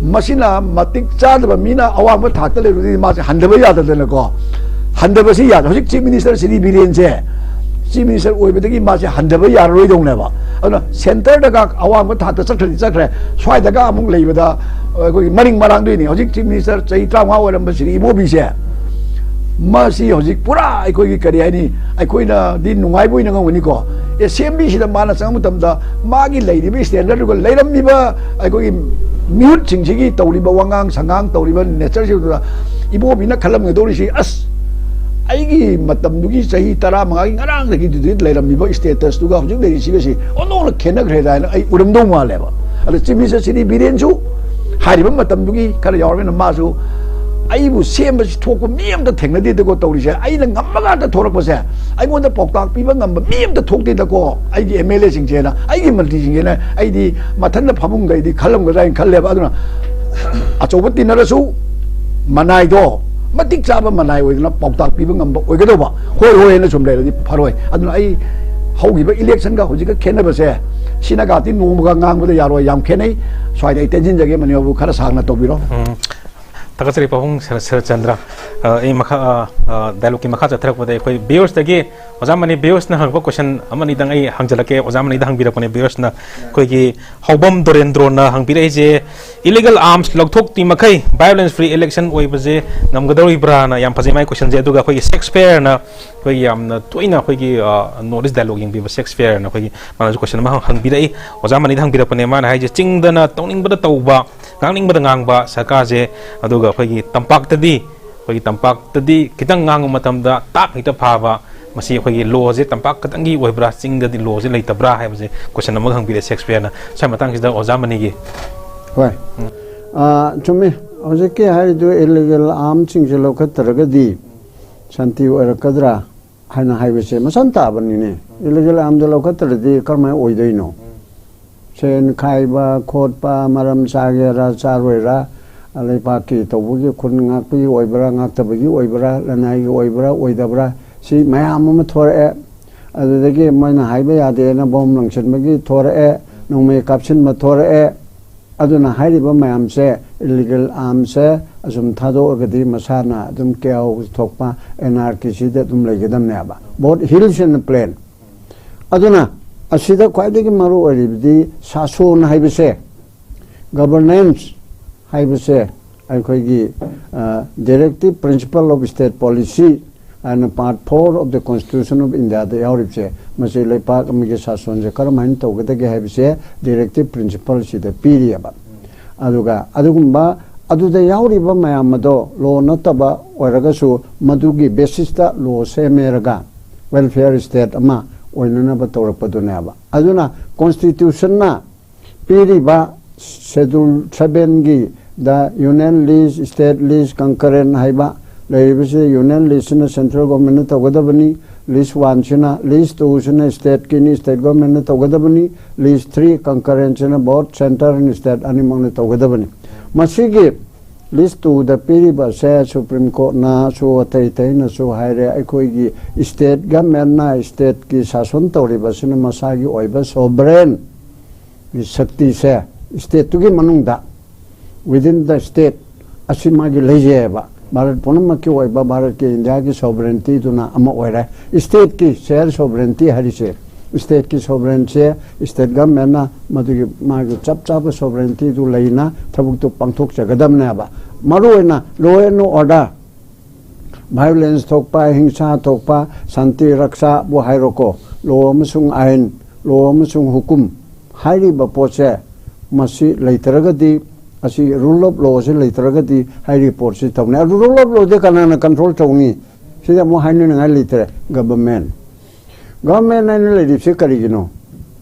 ꯃꯁꯤꯅ ꯃꯇꯤꯛ ꯆꯥꯗꯕ ꯃꯤꯅ ꯑꯋꯥꯡꯕ ꯊꯥꯛꯇ ꯂꯩꯔꯨꯔꯗꯤ ꯃꯥꯁꯦ ꯍꯟꯊꯕ ꯌꯥꯗꯗꯅꯀꯣ꯫ ꯍꯟꯊꯕꯁꯤ ꯌꯥꯗ꯭ꯔꯦ꯫ ꯍꯧꯖꯤꯛ Chief Minister Shri ꯕꯤꯔꯦꯟꯁꯦ Chief Minister ꯑꯣꯏꯕꯗꯒꯤ ꯃꯥꯁꯦ ꯍꯟꯊꯕ ꯌꯥꯔꯔꯣꯏꯗꯧꯅꯦꯕ꯫ ꯑꯗꯨꯅ centreꯗꯒ ꯑꯋꯥꯡꯕ ꯊꯥꯛꯇ ꯆꯠꯈ꯭ꯔꯗꯤ ꯆꯠꯈ꯭ꯔꯦ, ꯁ꯭ꯋꯥꯏꯗꯒ ꯑꯃꯨꯛ ꯂꯩꯕꯗ ꯑꯩꯈꯣꯏꯒꯤ ꯃꯔꯤꯡ ꯃꯔꯥꯡꯗꯣꯏꯅꯤ꯫ ꯍꯧꯖꯤꯛ Chief Minister ꯆꯍꯤ ꯇꯔꯥꯃꯉꯥ ꯑꯣꯏꯔꯝꯕ ꯁ꯭ꯔꯤ ꯏꯕꯣꯕꯤꯁꯦ, ꯃꯁꯤ ꯍꯧꯖꯤꯛ ꯄꯨꯔꯥ ꯑꯩꯈꯣꯏꯒꯤ ꯀꯔꯤ ꯍꯥꯏꯅꯤ, ꯑꯩꯈꯣꯏꯅꯗꯤ ꯅꯨꯡꯉꯥꯏꯕ ꯑꯣꯏꯅ ꯉꯝꯒꯅꯤꯀꯣ꯫ Assemblyꯁꯤꯗ ꯃꯥꯅ ꯆꯪꯕ ꯃꯇꯝꯗ ꯃꯥꯒꯤ ꯂꯩꯔꯤꯕ standardꯗꯨꯒ ꯂꯩꯔꯝꯃꯤꯕ ꯑꯩꯈꯣꯏꯒꯤ ꯃꯤꯍꯨꯠꯁꯤꯡꯁꯤꯒꯤ ꯇꯧꯔꯤꯕ ꯋꯥꯉꯥꯡ ꯁꯉꯥꯡ ꯇꯧꯔꯤꯕ natureꯁꯤꯡꯗꯨꯗ ꯏꯕꯣꯕꯤꯅ ꯈꯜꯂꯝꯒꯗꯧꯔꯤꯁꯤ, "ꯑꯁ, ꯑꯩꯒꯤ ꯃꯇꯝꯗꯨꯒꯤ ꯆꯍꯤ ꯇꯔꯥꯃꯉꯥꯒꯤ ꯉꯔꯥꯡꯗꯒꯤꯗꯨꯗꯤ ꯂꯩꯔꯝꯃꯤꯕ statusꯇꯨꯒ ꯍꯧꯖꯤꯛ ꯂꯩꯔꯤꯁꯤꯒꯁꯤ ꯑꯣꯟꯊꯣꯛꯅ ꯈꯦꯠꯅꯈ꯭ꯔꯦꯗ" ꯍꯥꯏꯅ ꯑꯩ ꯎꯔꯝꯗꯧ ꯃꯥꯜꯂꯦꯕ꯫ ꯑꯗ Chief Minister ꯁ꯭ꯔꯤ ꯕꯤꯔꯦꯟꯁꯨ ꯍꯥꯏꯔꯤꯕ ꯃꯇꯝꯗꯨꯒꯤ ꯈꯔ ꯌꯥꯎꯔꯕꯅꯤꯅ ꯃꯥꯁꯨ, "ꯑꯩꯕꯨ ꯁꯦꯝꯕꯁꯤ ꯊꯣꯛꯄ ꯃꯤ ꯑꯝꯇ ꯊꯦꯡꯅꯗꯦꯗꯀꯣ ꯇꯧꯔꯤꯁꯦ, ꯑꯩꯅ ꯉꯝꯕ ꯉꯥꯛꯇ ꯊꯣꯛꯂꯛꯄꯁꯦ, ꯑꯩꯉꯣꯟꯗ ꯄꯥꯎꯇꯥꯛ ꯄꯤꯕ ꯉꯝꯕ ꯃꯤ ꯑꯝꯇ ꯊꯣꯛꯇꯦꯗꯀꯣ, ꯑꯩꯒꯤ MLAꯁꯤꯡꯁꯦꯅ, ꯑꯩꯒꯤ ꯃꯟꯇ꯭ꯔꯤꯁꯤꯡꯁꯦꯅ ꯑꯩꯗꯤ ꯃꯊꯟꯇ ꯐꯃꯨꯡꯗ ꯑꯩꯗꯤ ꯈꯜꯂꯝꯒꯗ꯭ꯔꯥ ꯍꯥꯏꯅ ꯈꯜꯂꯦꯕ꯫ ꯑꯗꯨꯅ ꯑꯆꯧꯕ ꯇꯤꯟꯅꯔꯁꯨ ꯃꯅꯥꯏꯗꯣ, ꯃꯇꯤꯛ ꯆꯥꯕ ꯃꯅꯥꯏ ꯑꯣꯏꯗꯅ ꯄꯥꯎꯇꯥꯛ ꯄꯤꯕ ꯉꯝꯕ ꯑꯣꯏꯒꯗꯧꯕ꯫ ꯍꯣꯏ ꯍꯣꯏ ꯍꯥꯏꯅ ꯁꯨꯝ ꯂꯩꯔꯗꯤ ꯐꯔꯣꯏ꯫ ꯑꯗꯨꯅ ꯑꯩ ꯍꯧꯈꯤꯕ electionꯒ ꯍꯧꯖꯤꯛꯀ ꯈꯦꯠꯅꯕꯁꯦ, ꯁꯤꯅ ꯒꯥꯇꯤ ꯅꯣꯡꯃꯒ ꯉꯥꯡꯕꯗ ꯌꯥꯔꯣꯏ, ꯌꯥꯝ ꯈꯦꯠꯅꯩ꯫ ꯁ꯭ꯋꯥꯏꯗ ꯑꯩ ꯇꯦꯟꯁꯤꯟꯖꯒꯦ, ꯃꯅꯤꯕꯥꯕꯨ ꯈꯔ ꯁꯥꯡꯅ ꯇꯧꯕꯤꯔꯣ꯫ ꯎꯝ꯫ ꯊꯥꯒꯠꯆꯔꯤ ꯄꯥꯕꯨꯡ ꯁꯔ-, ꯁꯔꯠꯆꯟꯗ꯭ꯔ꯫ ꯑ, ꯑꯩ ꯃꯈꯥ, ꯑ, ꯑ, dialogueꯀꯤ ꯃꯈꯥ ꯆꯠꯊꯔꯛꯄꯗ ꯑꯩꯈꯣꯏ viewersꯇꯒꯤ ꯑꯣꯖꯥ ꯃꯅꯤ, viewersꯅ ꯍꯪꯉꯛꯄ question ꯑꯃꯅꯤꯗꯪ ꯑꯩ ꯍꯪꯖꯔꯛꯀꯦ꯫ ꯑꯣꯖꯥ ꯃꯅꯤꯗ ꯍꯪꯕꯤꯔꯛꯄꯅꯦ viewersꯅ꯫ ꯑꯩꯈꯣꯏꯒꯤ ꯍꯧꯕꯝ ꯗꯣꯔꯦꯟꯗ꯭ꯔꯣꯅ ꯍꯪꯕꯤꯔꯛꯏꯁꯦ, illegal arms ꯂꯧꯊꯣꯛꯇ꯭ꯔꯤ ꯃꯈꯩ violence free election ꯑꯣꯏꯕꯁꯦ ꯉꯝꯒꯗꯧꯔꯤꯕ꯭ꯔꯥꯅ ꯌꯥꯝ ꯐꯖꯩ ꯃꯥꯏ questionꯁꯦ꯫ ꯑꯗꯨꯒ ꯑꯩꯈꯣꯏꯒꯤ ꯁꯦꯛꯁꯄꯤꯌꯔꯅ, ꯑꯩꯈꯣꯏꯒꯤ ꯌꯥꯝꯅ ꯇꯣꯏꯅ ꯑꯩꯈꯣꯏꯒꯤ, ꯑ, North East dialogue ꯌꯦꯡꯕꯤꯕ ꯁꯦꯛꯁꯄꯤꯌꯔꯅ ꯑꯩꯈꯣꯏꯒꯤ ꯃꯥꯅꯁꯨ question ꯑꯃ ꯍꯪ-, ꯍꯪꯕꯤꯔꯛꯏ꯫ ꯑꯣꯖꯥ ꯃꯅꯤꯗ ꯍꯪꯕꯤꯔꯛꯄꯅꯦ꯫ ꯃꯥꯅ ꯍꯥꯏꯁꯦ, ꯆꯤꯡꯗꯅ ꯇꯧꯅꯤꯡꯕꯗ ꯇꯧꯕ, ꯉꯥꯡꯅꯤꯡꯕꯗ ꯉꯥꯡꯕ ꯁꯔꯀꯥꯔꯁꯦ, ꯑꯗꯨꯒ ꯑꯩꯈꯣꯏꯒꯤ ꯇꯝꯄꯥꯛꯇꯗꯤ, ꯑꯩꯈꯣꯏꯒꯤ ꯇꯝꯄꯥꯛꯇꯗꯤ ꯈꯤꯇꯪ ꯉꯥꯡꯕ ꯃꯇꯝꯗ ꯇꯥꯛ ꯍꯦꯛꯇ ꯐꯥꯕ, ꯃꯁꯤ ꯑꯩꯈꯣꯏꯒꯤ lawꯁꯦ ꯇꯝꯄꯥꯛ ꯈꯛꯇꯪꯒꯤ ꯑꯣꯏꯕ꯭ꯔꯥ, ꯆꯤꯡꯗꯗꯤ lawꯁꯦ ꯂꯩꯇꯕ꯭ꯔꯥ ꯍꯥꯏꯕꯁꯦ question ꯑꯃꯒ ꯍꯪꯕꯤꯔꯦ ꯁꯦꯛꯁꯄꯤꯌꯔꯅ꯫ ꯁ꯭ꯋꯥꯏ ꯃꯇꯥꯡꯁꯤꯗ ꯑꯣꯖꯥ ꯃꯅꯤꯒꯤ꯫ ꯍꯣꯏ꯫ ꯑ, ꯆꯨꯝꯃꯤ꯫ ꯍꯧꯖꯤꯛꯀꯤ ꯍꯥꯏꯔꯤꯗꯨ illegal armꯁꯤꯡꯁꯦ ꯂꯧꯈꯠꯇ꯭ꯔꯒꯗꯤ ꯁꯥꯟꯇꯤ ꯑꯣꯏꯔꯛꯀꯗ꯭ꯔꯥ ꯍꯥꯏꯅ ꯍꯥꯏꯕꯁꯦ ꯃꯁꯥꯟ ꯇꯥꯕꯅꯤꯅꯦ꯫ Illegal armꯗ ꯂꯧꯈꯠꯇ꯭ꯔꯗꯤ ꯀꯔꯝꯍꯥꯏꯅ ꯑꯣꯏꯗꯣꯏꯅꯣ? ꯁꯦꯟ ꯈꯥꯏꯕ ꯈꯣꯠꯄ ꯃꯔꯝ ꯆꯥꯒꯦꯔꯥ ꯆꯥꯔꯣꯏꯔꯥ, ꯂꯩꯄꯥꯛꯀꯤ ꯇꯧꯕꯒꯤ, ꯈꯨꯟ ꯉꯥꯛꯄꯒꯤ ꯑꯣꯏꯕ꯭ꯔꯥ, ꯉꯥꯛꯇꯕꯒꯤ ꯑꯣꯏꯕ꯭ꯔꯥ, ꯂꯅꯥꯏꯒꯤ ꯑꯣꯏꯕ꯭ꯔꯥ, ꯑꯣꯏꯗꯕ꯭ꯔꯥ, ꯁꯤ ꯃꯌꯥꯝ ꯑꯃ ꯊꯣꯔꯛꯑꯦ꯫ ꯑꯗꯨꯗꯒꯤ ꯃꯣꯏꯅ ꯍꯥꯏꯕ ꯌꯥꯗꯦꯅ ꯕꯣꯝ ꯂꯪꯁꯤꯟꯕꯒꯤ ꯊꯣꯔꯛꯑꯦ, ꯅꯣꯡꯃꯩ ꯀꯥꯞꯁꯤꯟꯕ ꯊꯣꯔꯛꯑꯦ꯫ ꯑꯗꯨꯅ ꯍꯥꯏꯔꯤꯕ ꯃꯌꯥꯝꯁꯦ, illegal armꯁꯦ ꯑꯁꯨꯝ ꯊꯥꯗꯣꯛꯑꯒꯗꯤ ꯃꯁꯥꯅ ꯑꯗꯨꯝ chaos ꯊꯣꯛꯄ, anarchyꯁꯤꯗ ꯑꯗꯨꯝ ꯂꯩꯒꯗꯕꯅꯦꯕ, both hills and plain꯫ ꯑꯗꯨꯅ ꯑꯁꯤꯗ ꯈ꯭ꯋꯥꯏꯗꯒꯤ ꯃꯔꯨ ꯑꯣꯏꯔꯤꯕꯗꯤ ꯁꯥꯁꯣꯟ ꯍꯥꯏꯕꯁꯦ, governance ꯍꯥꯏꯕꯁꯦ, ꯑꯩꯈꯣꯏꯒꯤ, ꯑ, directive principle of state policy ꯍꯥꯏꯅ part four of the Constitution of Indiaꯗ ꯌꯥꯎꯔꯤꯕꯁꯦ, ꯃꯁꯤ ꯂꯩꯄꯥꯛ ꯑꯃꯒꯤ ꯁꯥꯁꯣꯟꯁꯦ ꯀꯔꯝꯍꯥꯏꯅ ꯇꯧꯒꯗꯒꯦ ꯍꯥꯏꯕꯁꯦ directive principleꯁꯤꯗ ꯄꯤꯔꯤꯑꯕ꯫ ꯑꯗꯨꯒ ꯑꯗꯨꯒꯨꯝꯕ ꯑꯗꯨꯗ ꯌꯥꯎꯔꯤꯕ ꯃꯌꯥꯝ ꯑꯗꯣ law ꯅꯠꯇꯕ ꯑꯣꯏꯔꯒꯁꯨ, ꯃꯗꯨꯒꯤ basisꯇ law ꯁꯦꯝꯃꯦꯔꯒ welfare state ꯑꯃ ꯑꯣꯏꯅꯅꯕ ꯇꯧꯔꯛꯄꯗꯨꯅꯦꯕ꯫ ꯑꯗꯨꯅ Constitutionꯅ ꯄꯤꯔꯤꯕ Schedule sevenꯒꯤ the union lease, state lease, concurrent ꯍꯥꯏꯕ ꯂꯩꯔꯤꯕꯁꯤ, union leaseꯁꯤꯅ central governmentꯅ ꯇꯧꯒꯗꯕꯅꯤ, lease oneꯁꯤꯅ, lease twoꯁꯤꯅ stateꯀꯤꯅꯤ, state governmentꯅ ꯇꯧꯒꯗꯕꯅꯤ, lease three concurrentꯁꯤꯅ both centre and state ꯑꯅꯤꯃꯛꯅ ꯇꯧꯒꯗꯕꯅꯤ꯫ ꯃꯁꯤꯒꯤ List two ꯗ ꯄꯤꯔꯤꯕꯁꯦ Supreme Court ꯅꯁꯨ ꯑꯇꯩ ꯑꯇꯩꯅꯁꯨ ꯍꯥꯏꯔꯦ, ꯑꯩꯈꯣꯏꯒꯤ state government ꯅ state ꯀꯤ ꯁꯥꯁꯟ ꯇꯧꯔꯤꯕꯁꯤꯅ ꯃꯁꯥꯒꯤ ꯑꯣꯏꯕ sovereign ꯒꯤ ꯁꯛꯇꯤꯁꯦ state ꯇꯨꯒꯤ ꯃꯅꯨꯡꯗ, within the state, ꯑꯁꯤ ꯃꯥꯒꯤ ꯂꯩꯖꯩꯑꯕ꯫ ꯚꯥꯔꯠ ꯄꯨꯝꯅꯃꯛꯀꯤ ꯑꯣꯏꯕ ꯚꯥꯔꯠꯀꯤ, ꯏꯟꯗꯤꯌꯥꯒꯤ sovereignty ꯗꯨꯅ ꯑꯃ ꯑꯣꯏꯔꯦ꯫ State ꯀꯤ shared sovereignty ꯍꯥꯏꯔꯤꯁꯦ, state ꯀꯤ sovereign ꯁꯦ state government ꯅ ꯃꯗꯨꯒꯤ ꯃꯥꯒꯤ ꯆꯞ ꯆꯥꯕ sovereignty ꯗꯨ ꯂꯩꯅ ꯊꯕꯛꯇꯨ ꯄꯥꯡꯊꯣꯛꯆꯒꯗꯕꯅꯦꯕ꯫ ꯃꯔꯨꯑꯣꯏꯅ law and order, violence ꯊꯣꯛꯄ, ꯍꯤꯡꯁꯥ ꯊꯣꯛꯄ, ꯁꯥꯟꯇꯤ ꯔꯛꯁꯥꯕꯨ ꯍꯥꯏꯔꯣꯀꯣ, law ꯑꯃꯁꯨꯡ ꯑꯥꯏꯟ, law ꯑꯃꯁꯨꯡ ꯍꯨꯀꯨꯝ ꯍꯥꯏꯔꯤꯕ ꯄꯣꯠꯁꯦ, ꯃꯁꯤ ꯂꯩꯇ꯭ꯔꯒꯗꯤ, ꯑꯁꯤ rule of law ꯁꯤ ꯂꯩꯇ꯭ꯔꯒꯗꯤ ꯍꯥꯏꯔꯤꯕ ꯄꯣꯠꯁꯤ ꯇꯧꯅꯤ꯫ ꯑꯗꯨ rule of law ꯗꯤ ꯀꯅꯥꯅ control ꯇꯧꯅꯤ? ꯁꯤꯗ ꯑꯃꯨꯛ ꯍꯥꯏꯅꯅꯤꯡꯉꯥꯏ ꯂꯩꯇ꯭ꯔꯦ꯫ Government, government ꯍꯥꯏꯅ ꯂꯩꯔꯤꯕꯁꯤ ꯀꯔꯤꯒꯤꯅꯣ?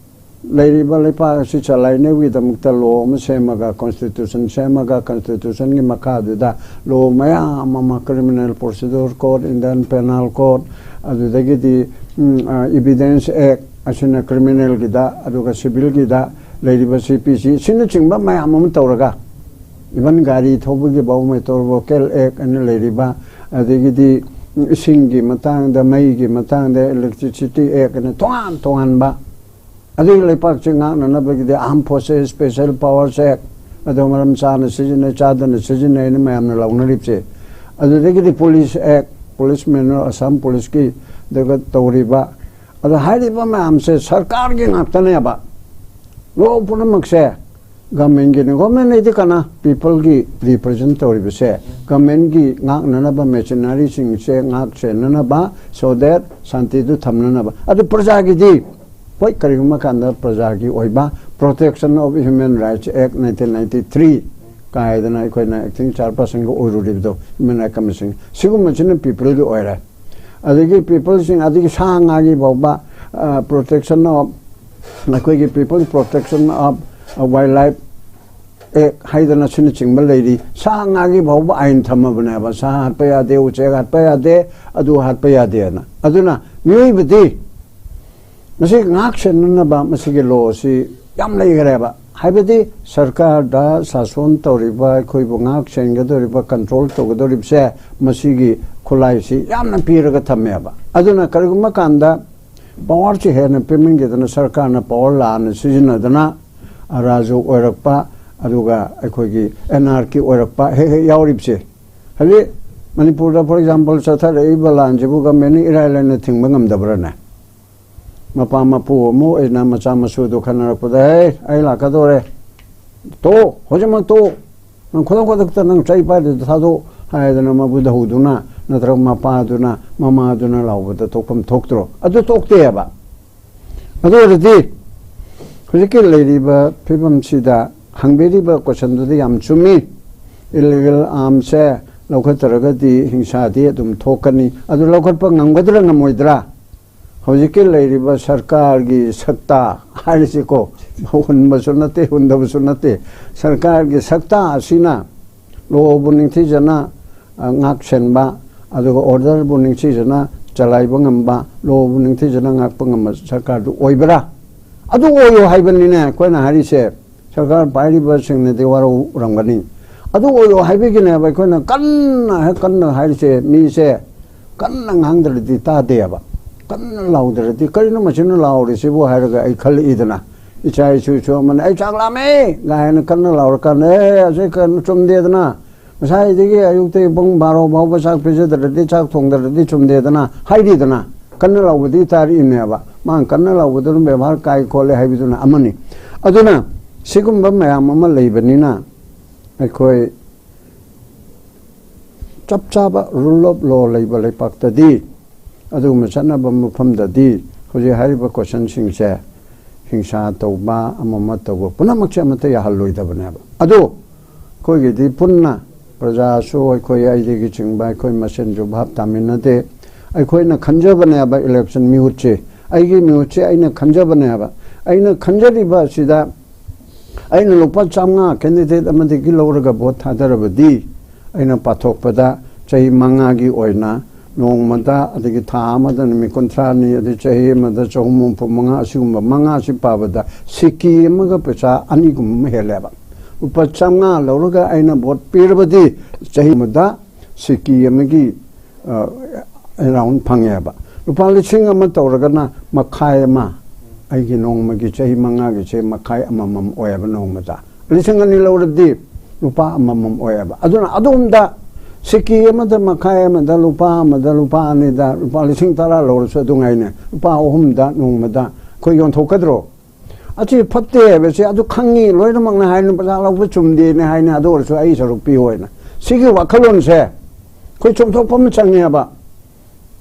ꯂꯩꯔꯤꯕ ꯂꯩꯄꯥꯛ ꯑꯁꯤ ꯆꯂꯥꯏꯅꯕꯒꯤꯗꯃꯛꯇ law ꯑꯃ ꯁꯦꯝꯃꯒ, constitution ꯁꯦꯝꯃꯒ, constitution ꯒꯤ ꯃꯈꯥꯗꯨꯗ law ꯃꯌꯥꯝ ꯑꯃ, Criminal Procedure Code, Indian Penal Code, ꯑꯗꯨꯗꯒꯤꯗꯤ, ꯎꯝ, ꯑ, Evidence Act, ꯑꯁꯤꯅ criminal ꯒꯤꯗ, ꯑꯗꯨꯒ civil ꯒꯤꯗ ꯂꯩꯔꯤꯕ C P C ꯑꯁꯤꯅꯆꯤꯡꯕ ꯃꯌꯥꯝ ꯑꯃ ꯇꯧꯔꯒ, even ꯒꯥꯔꯤ ꯊꯧꯕꯒꯤ ꯐꯥꯎ, Motor Vehicle Act ꯑꯅ ꯂꯩꯔꯤꯕ, ꯑꯗꯒꯤꯗꯤ ꯏꯁꯤꯡꯒꯤ ꯃꯇꯥꯡꯗ, ꯃꯩꯒꯤ ꯃꯇꯥꯡꯗ, Electricity Act ꯑꯅ ꯇꯣꯉꯥꯟ ꯇꯣꯉꯥꯟꯕ, ꯑꯗꯨꯒꯤ ꯂꯩꯄꯥꯛꯁꯤ ꯉꯥꯛꯅꯅꯕꯒꯤꯗꯤ Armed Forces Special Powers Act, ꯑꯗꯣ ꯃꯔꯝ ꯆꯥꯅ ꯁꯤꯖꯤꯟꯅꯩ, ꯆꯥꯗꯅ ꯁꯤꯖꯤꯟꯅꯩꯅ ꯃꯌꯥꯝꯅ ꯂꯥꯎꯅꯔꯤꯕꯁꯦ꯫ ꯑꯗꯨꯗꯒꯤꯗꯤ Police Act, Police Manual, Assam ꯄꯨꯂꯤꯁꯀꯤ, ꯑꯗꯨꯒ ꯇꯧꯔꯤꯕ, ꯑꯗꯣ ꯍꯥꯏꯔꯤꯕ ꯃꯌꯥꯝꯁꯦ ꯁꯔꯀꯥꯔꯒꯤ ꯉꯥꯛꯇꯅꯦꯕ꯫ Law ꯄꯨꯝꯅꯃꯛꯁꯦ government ꯒꯤꯅꯤ꯫ Government ꯍꯥꯏꯗꯤ ꯀꯅꯥ? People ꯒꯤ represent ꯇꯧꯔꯤꯕꯁꯦ, government ꯒꯤ ꯉꯥꯛꯅꯅꯕ machinery ꯁꯤꯡꯁꯦ ꯉꯥꯛ ꯁꯦꯟꯅꯅꯕ, so that ꯁꯥꯟꯇꯤꯗꯨ ꯊꯝꯅꯅꯕ꯫ ꯑꯗꯨ ꯄ꯭ꯔꯖꯥꯒꯤꯗꯤ, ꯍꯣꯏ, ꯀꯔꯤꯒꯨꯝꯕ ꯀꯥꯟꯗ ꯄ꯭ꯔꯖꯥꯒꯤ ꯑꯣꯏꯕ Protection of Human Rights Act nineteen ninety three ꯀꯥꯏꯗꯅ ꯑꯩꯈꯣꯏꯅ acting chairperson ꯒ ꯑꯣꯏꯔꯨꯔꯤꯕꯗꯣ, Human Rights Commission, ꯁꯤꯒꯨꯝꯕꯁꯤꯅ people ꯒꯤ ꯑꯣꯏꯔꯦ꯫ ꯑꯗꯒꯤ people ꯁꯤꯡ, ꯑꯗꯒꯤ ꯁꯥ ꯉꯥꯒꯤ ꯐꯥꯎꯕ, ꯑ, Protection of, ꯑꯩꯈꯣꯏꯒꯤ People Protection of Wildlife Act ꯍꯥꯏꯗꯅ ꯁꯤꯅꯆꯤꯡꯕ ꯂꯩꯔꯤ꯫ ꯁꯥ ꯉꯥꯒꯤ ꯐꯥꯎꯕ ꯑꯥꯏꯟ ꯊꯝꯃꯕꯅꯦꯕ, ꯁꯥ ꯍꯥꯠꯄ ꯌꯥꯗꯦ, ꯎꯆꯦꯛ ꯍꯥꯠꯄ ꯌꯥꯗꯦ, ꯑꯗꯨ ꯍꯥꯠꯄ ꯌꯥꯗꯦꯅ꯫ ꯑꯗꯨꯅ ꯃꯤꯑꯣꯏꯕꯗꯤ ꯃꯁꯤ ꯉꯥꯛ ꯁꯦꯟꯅꯅꯕ ꯃꯁꯤꯒꯤ law ꯁꯤ ꯌꯥꯝ ꯂꯩꯈ꯭ꯔꯦꯕ꯫ ꯍꯥꯏꯕꯗꯤ ꯁꯔꯀꯥꯔꯗ ꯁꯥꯁꯣꯟ ꯇꯧꯔꯤꯕ, ꯑꯩꯈꯣꯏꯕꯨ ꯉꯥꯛ ꯁꯦꯟꯒꯗꯧꯔꯤꯕ, ꯀꯟꯇ꯭ꯔꯣꯜ ꯇꯧꯒꯗꯧꯔꯤꯕꯁꯦ ꯃꯁꯤꯒꯤ ꯈꯨꯠꯂꯥꯏꯁꯤ ꯌꯥꯝꯅ ꯄꯤꯔꯒ ꯊꯝꯃꯦꯕ꯫ ꯑꯗꯨꯅ ꯀꯔꯤꯒꯨꯝꯕ ꯀꯥꯟꯗ ꯄꯥꯋꯔꯁꯤ ꯍꯦꯟꯅ ꯄꯤꯃꯟꯈꯤꯗꯅ ꯁꯔꯀꯥꯔꯅ ꯄꯥꯋꯔ ꯂꯥꯟꯅ ꯁꯤꯖꯤꯟꯅꯗꯅ ꯑꯔꯥꯖꯨ ꯑꯣꯏꯔꯛꯄ, ꯑꯗꯨꯒ ꯑꯩꯈꯣꯏꯒꯤ ꯑꯦꯅꯥꯔꯀꯤ ꯑꯣꯏꯔꯛꯄ ꯍꯦꯛ ꯍꯦꯛ ꯌꯥꯎꯔꯤꯕꯁꯦ꯫ ꯍꯧꯖꯤꯛ ꯃꯅꯤꯄꯨꯔꯗ, ꯐꯣꯔ ꯑꯦꯛꯖꯥꯝꯄꯜ, ꯆꯠꯊꯔꯛꯏꯕ ꯂꯥꯟꯁꯤꯕꯨ ꯒꯃꯦꯟꯅ ꯏꯔꯥꯏ ꯂꯥꯏꯅ ꯊꯤꯡꯕ ꯉꯝꯗꯕ꯭ꯔꯥꯅꯦ? ꯃꯄꯥ ꯃꯄꯨ ꯑꯃ ꯑꯣꯏꯅ ꯃꯆꯥ ꯃꯁꯨꯗꯨ ꯈꯟꯅꯔꯛꯄꯗ, "ꯍꯦ, ꯑꯩ ꯂꯥꯛꯀꯗꯧꯔꯦ, ꯇꯣ, ꯍꯧꯖꯤꯛꯃꯛ ꯇꯣ, ꯅꯪ ꯈꯨꯗꯛ ꯈꯨꯗꯛꯇ ꯅꯪ ꯆꯩ ꯄꯥꯏꯗꯨꯗ ꯊꯥꯗꯣꯛ" ꯍꯥꯏꯗꯅ ꯃꯕꯨꯗ ꯍꯧꯗꯨꯅ, ꯅꯠꯇ꯭ꯔꯒ ꯃꯄꯥꯗꯨꯅ ꯃꯃꯥꯗꯨꯅ ꯂꯥꯎꯕꯗ ꯊꯣꯛꯐꯝ ꯊꯣꯛꯇ꯭ꯔꯣ? ꯑꯗꯨ ꯊꯣꯛꯇꯦꯕ꯫ ꯑꯗꯨ ꯑꯣꯏꯔꯗꯤ ꯍꯧꯖꯤꯛꯀꯤ ꯂꯩꯔꯤꯕ ꯐꯤꯕꯝꯁꯤꯗ ꯍꯪꯕꯤꯔꯤꯕ ꯀꯣꯏꯁꯟꯗꯨꯗꯤ ꯌꯥꯝ ꯆꯨꯝꯃꯤ꯫ ꯏꯂꯤꯒꯦꯜ ꯑꯥꯔꯝꯁꯦ ꯂꯧꯈꯠꯇ꯭ꯔꯒꯗꯤ ꯍꯤꯡꯁꯥꯗꯤ ꯑꯗꯨꯝ ꯊꯣꯛꯀꯅꯤ꯫ ꯑꯗꯨ ꯂꯧꯈꯠꯄ ꯉꯝꯒꯗ꯭ꯔꯥ ꯉꯝꯃꯣꯏꯗ꯭ꯔꯥ? ꯍꯧꯖꯤꯛꯀꯤ ꯂꯩꯔꯤꯕ ꯁꯔꯀꯥꯔꯒꯤ ꯁꯛꯇ ꯍꯥꯏꯔꯤꯁꯤꯀꯣ, ꯍꯨꯟꯕꯁꯨ ꯅꯠꯇꯦ, ꯍꯨꯟꯗꯕꯁꯨ ꯅꯠꯇꯦ, ꯁꯔꯀꯥꯔꯒꯤ ꯁꯛꯇ ꯑꯁꯤꯅ ꯂꯣꯕꯨ ꯅꯤꯡꯊꯤꯖꯅ, ꯑ, ꯉꯥꯛ ꯁꯦꯟꯕ, ꯑꯗꯨꯒ ꯑꯣꯔꯗꯔꯕꯨ ꯅꯤꯡꯊꯤꯖꯅ ꯆꯂꯥꯏꯕ ꯉꯝꯕ, ꯂꯣꯕꯨ ꯅꯤꯡꯊꯤꯖꯅ ꯉꯥꯛꯄ ꯉꯝꯕ ꯁꯔꯀꯥꯔꯗꯨ ꯑꯣꯏꯕ꯭ꯔꯥ? ꯑꯗꯨ ꯑꯣꯏꯌꯨ ꯍꯥꯏꯕꯅꯤꯅꯦ ꯑꯩꯈꯣꯏꯅ ꯍꯥꯏꯔꯤꯁꯦ꯫ ꯁꯔꯀꯥꯔ ꯄꯥꯏꯔꯤꯕꯁꯤꯡꯅꯗꯤ ꯋꯥꯔꯧꯔꯝꯒꯅꯤ꯫ ꯑꯗꯨ ꯑꯣꯏꯌꯨ ꯍꯥꯏꯕꯒꯤꯅꯦꯕ ꯑꯩꯈꯣꯏꯅ ꯀꯟꯅ, ꯍꯦꯛ ꯀꯟꯅ ꯍꯥꯏꯔꯤꯁꯦ꯫ ꯃꯤꯁꯦ ꯀꯟꯅ ꯉꯥꯡꯗ꯭ꯔꯗꯤ ꯇꯥꯗꯦꯕ꯫ ꯀꯟꯅ ꯂꯥꯎꯗ꯭ꯔꯗꯤ, "ꯀꯔꯤꯅꯣ ꯃꯁꯤꯅ ꯂꯥꯎꯔꯤꯁꯤꯕꯨ?" ꯍꯥꯏꯔꯒ ꯑꯩ ꯈꯜꯂꯛꯏꯗꯅ꯫ ꯏꯆꯥ ꯏꯁꯨꯁꯨ ꯑꯃꯅ, "ꯑꯩ ꯆꯥꯛ ꯂꯥꯝꯃꯦ!" ꯀꯥꯏꯅ ꯀꯟꯅ ꯂꯥꯎꯔꯀꯥꯟꯗ, "ꯑꯦ, ꯑꯁꯤ ꯀꯩꯅꯣ ꯆꯨꯝꯗꯦꯗꯅ, ꯉꯁꯥꯏꯗꯒꯤ ꯑꯌꯨꯛꯇꯒꯤ ꯄꯨꯡ ꯕꯥꯔꯣ ꯐꯥꯎꯕ ꯆꯥꯛ ꯄꯤꯖꯗ꯭ꯔꯗꯤ, ꯆꯥꯛ ꯊꯣꯡꯗ꯭ꯔꯗꯤ ꯆꯨꯝꯗꯦꯗꯅ" ꯍꯥꯏꯔꯤꯗꯅ꯫ ꯀꯟꯅ ꯂꯥꯎꯕꯗꯤ ꯇꯥꯔꯛꯏꯅꯦꯕ꯫ ꯃꯥꯅ ꯀꯟꯅ ꯂꯥꯎꯕꯗꯨꯅ ꯕꯦꯕꯥꯔ ꯀꯥꯏ ꯈꯣꯠꯂꯦ ꯍꯥꯏꯕꯗꯨꯅ ꯑꯃꯅꯤ꯫ ꯑꯗꯨꯅ ꯁꯤꯒꯨꯝꯕ ꯃꯌꯥꯝ ꯑꯃ ꯂꯩꯕꯅꯤꯅ ꯑꯩꯈꯣꯏ ꯆꯞ ꯆꯥꯕ ꯔꯨꯜ ꯑꯣꯐ ꯂꯣ ꯂꯩꯕ ꯂꯩꯄꯥꯛꯇꯗꯤ, ꯑꯗꯨꯒꯨꯝꯕ ꯆꯠꯅꯕ ꯃꯐꯝꯗꯗꯤ ꯍꯧꯖꯤꯛ ꯍꯥꯏꯔꯤꯕ ꯀꯣꯏꯁꯟꯁꯤꯡꯁꯦ, ꯍꯤꯡꯁꯥ ꯇꯧꯕ, ꯑꯃ ꯑꯃ ꯇꯧꯕ, ꯄꯨꯝꯅꯃꯛꯁꯦ ꯑꯃꯠꯇ ꯌꯥꯍꯜꯂꯣꯏꯗꯕꯅꯦꯕ꯫ ꯑꯗꯣ ꯑꯩꯈꯣꯏꯒꯤꯗꯤ ꯄꯨꯟꯅ, ꯄ꯭ꯔꯖꯥꯁꯨ ꯑꯩꯈꯣꯏ, ꯑꯩꯗꯒꯤ ꯆꯤꯡꯕ ꯑꯩꯈꯣꯏ ꯃꯁꯦꯟꯁꯨ ꯚꯥꯞ ꯇꯥꯃꯤꯟꯅꯗꯦ꯫ ꯑꯩꯈꯣꯏꯅ ꯈꯟꯖꯕꯅꯦꯕ, ꯏꯂꯦꯛꯁꯟ ꯃꯤꯍꯨꯠꯁꯦ, ꯑꯩꯒꯤ ꯃꯤꯍꯨꯠꯁꯦ ꯑꯩꯅ ꯈꯟꯖꯕꯅꯦꯕ꯫ ꯑꯩꯅ ꯈꯟꯖꯔꯤꯕ ꯑꯁꯤꯗ ꯑꯩꯅ ꯂꯨꯄꯥ ꯆꯥꯝꯃꯉꯥ ꯀꯦꯟꯗꯤꯗꯦꯠ ꯑꯃꯗꯒꯤ ꯂꯧꯔꯒ ꯚꯣꯠ ꯊꯥꯗꯔꯕꯗꯤ, ꯑꯩꯅ ꯄꯥꯊꯣꯛꯄꯗ ꯆꯍꯤ ꯃꯉꯥꯒꯤ ꯑꯣꯏꯅ ꯅꯣꯡꯃꯗ, ꯑꯗꯒꯤ ꯊꯥ ꯑꯃꯗ ꯅꯨꯃꯤꯠ ꯀꯨꯟꯊ꯭ꯔꯥꯅꯤ, ꯑꯗꯩ ꯆꯍꯤ ꯑꯃꯗ ꯆꯍꯨꯝ ꯍꯨꯝꯐꯨ ꯃꯉꯥ, ꯑꯁꯤꯒꯨꯝꯕ ꯃꯉꯥꯁꯤ ꯄꯥꯕꯗ ꯁꯤꯀꯤ ꯑꯃꯒ ꯄꯩꯁꯥ ꯑꯅꯤꯒꯨꯝꯕ ꯑꯃ ꯍꯦꯜꯂꯦꯕ꯫ ꯂꯨꯄꯥ ꯆꯥꯝꯃꯉꯥ ꯂꯧꯔꯒ ꯑꯩꯅ ꯚꯣꯠ ꯄꯤꯔꯕꯗꯤ, ꯆꯍꯤ ꯑꯃꯗ ꯁꯤꯀꯤ ꯑꯃꯒꯤ ꯑꯦꯔꯥꯎꯟ ꯐꯪꯉꯦꯕ꯫ ꯂꯨꯄꯥ ꯂꯤꯁꯤꯡ ꯑꯃ ꯇꯧꯔꯒꯅ ꯃꯈꯥꯏ ꯑꯃ, ꯑꯩꯒꯤ ꯅꯣꯡꯃꯒꯤ ꯆꯍꯤ ꯃꯉꯥꯒꯤꯁꯦ ꯃꯈꯥꯏ ꯑꯃꯃꯝ ꯑꯣꯏꯌꯦꯕ ꯅꯣꯡꯃꯗ꯫ ꯂꯤꯁꯤꯡ ꯑꯅꯤ ꯂꯧꯔꯗꯤ ꯂꯨꯄꯥ ꯑꯃꯃꯝ ꯑꯣꯏꯌꯦꯕ꯫ ꯑꯗꯨꯅ ꯑꯗꯣꯝꯗ ꯁꯤꯀꯤ ꯑꯃꯗ ꯃꯈꯥꯏ ꯑꯃꯗ ꯂꯨꯄꯥ ꯑꯃꯗ ꯂꯨꯄꯥ ꯑꯅꯤꯗ ꯂꯨꯄꯥ ꯂꯤꯁꯤꯡ ꯇꯔꯥ ꯂꯧꯔꯁꯨ ꯑꯗꯨ ꯉꯥꯏꯅꯦ, ꯂꯨꯄꯥ ꯑꯍꯨꯝꯗ ꯅꯣꯡꯃꯗ ꯑꯩꯈꯣꯏ ꯌꯣꯟꯊꯣꯛꯀꯗ꯭ꯔꯣ? ꯑꯁꯤ ꯐꯠꯇꯦ ꯍꯥꯏꯕꯁꯦ ꯑꯗꯨ ꯈꯪꯉꯤ, ꯂꯣꯏꯅꯃꯛꯅ ꯍꯥꯏꯅ ꯄꯩꯁꯥ ꯂꯧꯕ ꯆꯨꯝꯗꯦꯅꯦ ꯍꯥꯏꯅ, ꯑꯗꯨ ꯑꯣꯏꯔꯁꯨ ꯑꯩ ꯁꯔꯨꯛ ꯄꯤꯌꯨ ꯍꯥꯏꯅ꯫ ꯁꯤꯒꯤ ꯋꯥꯈꯜꯂꯣꯟꯁꯦ ꯑꯩꯈꯣꯏ ꯆꯨꯝꯊꯣꯛꯄ ꯑꯃ ꯆꯪꯉꯦꯕ꯫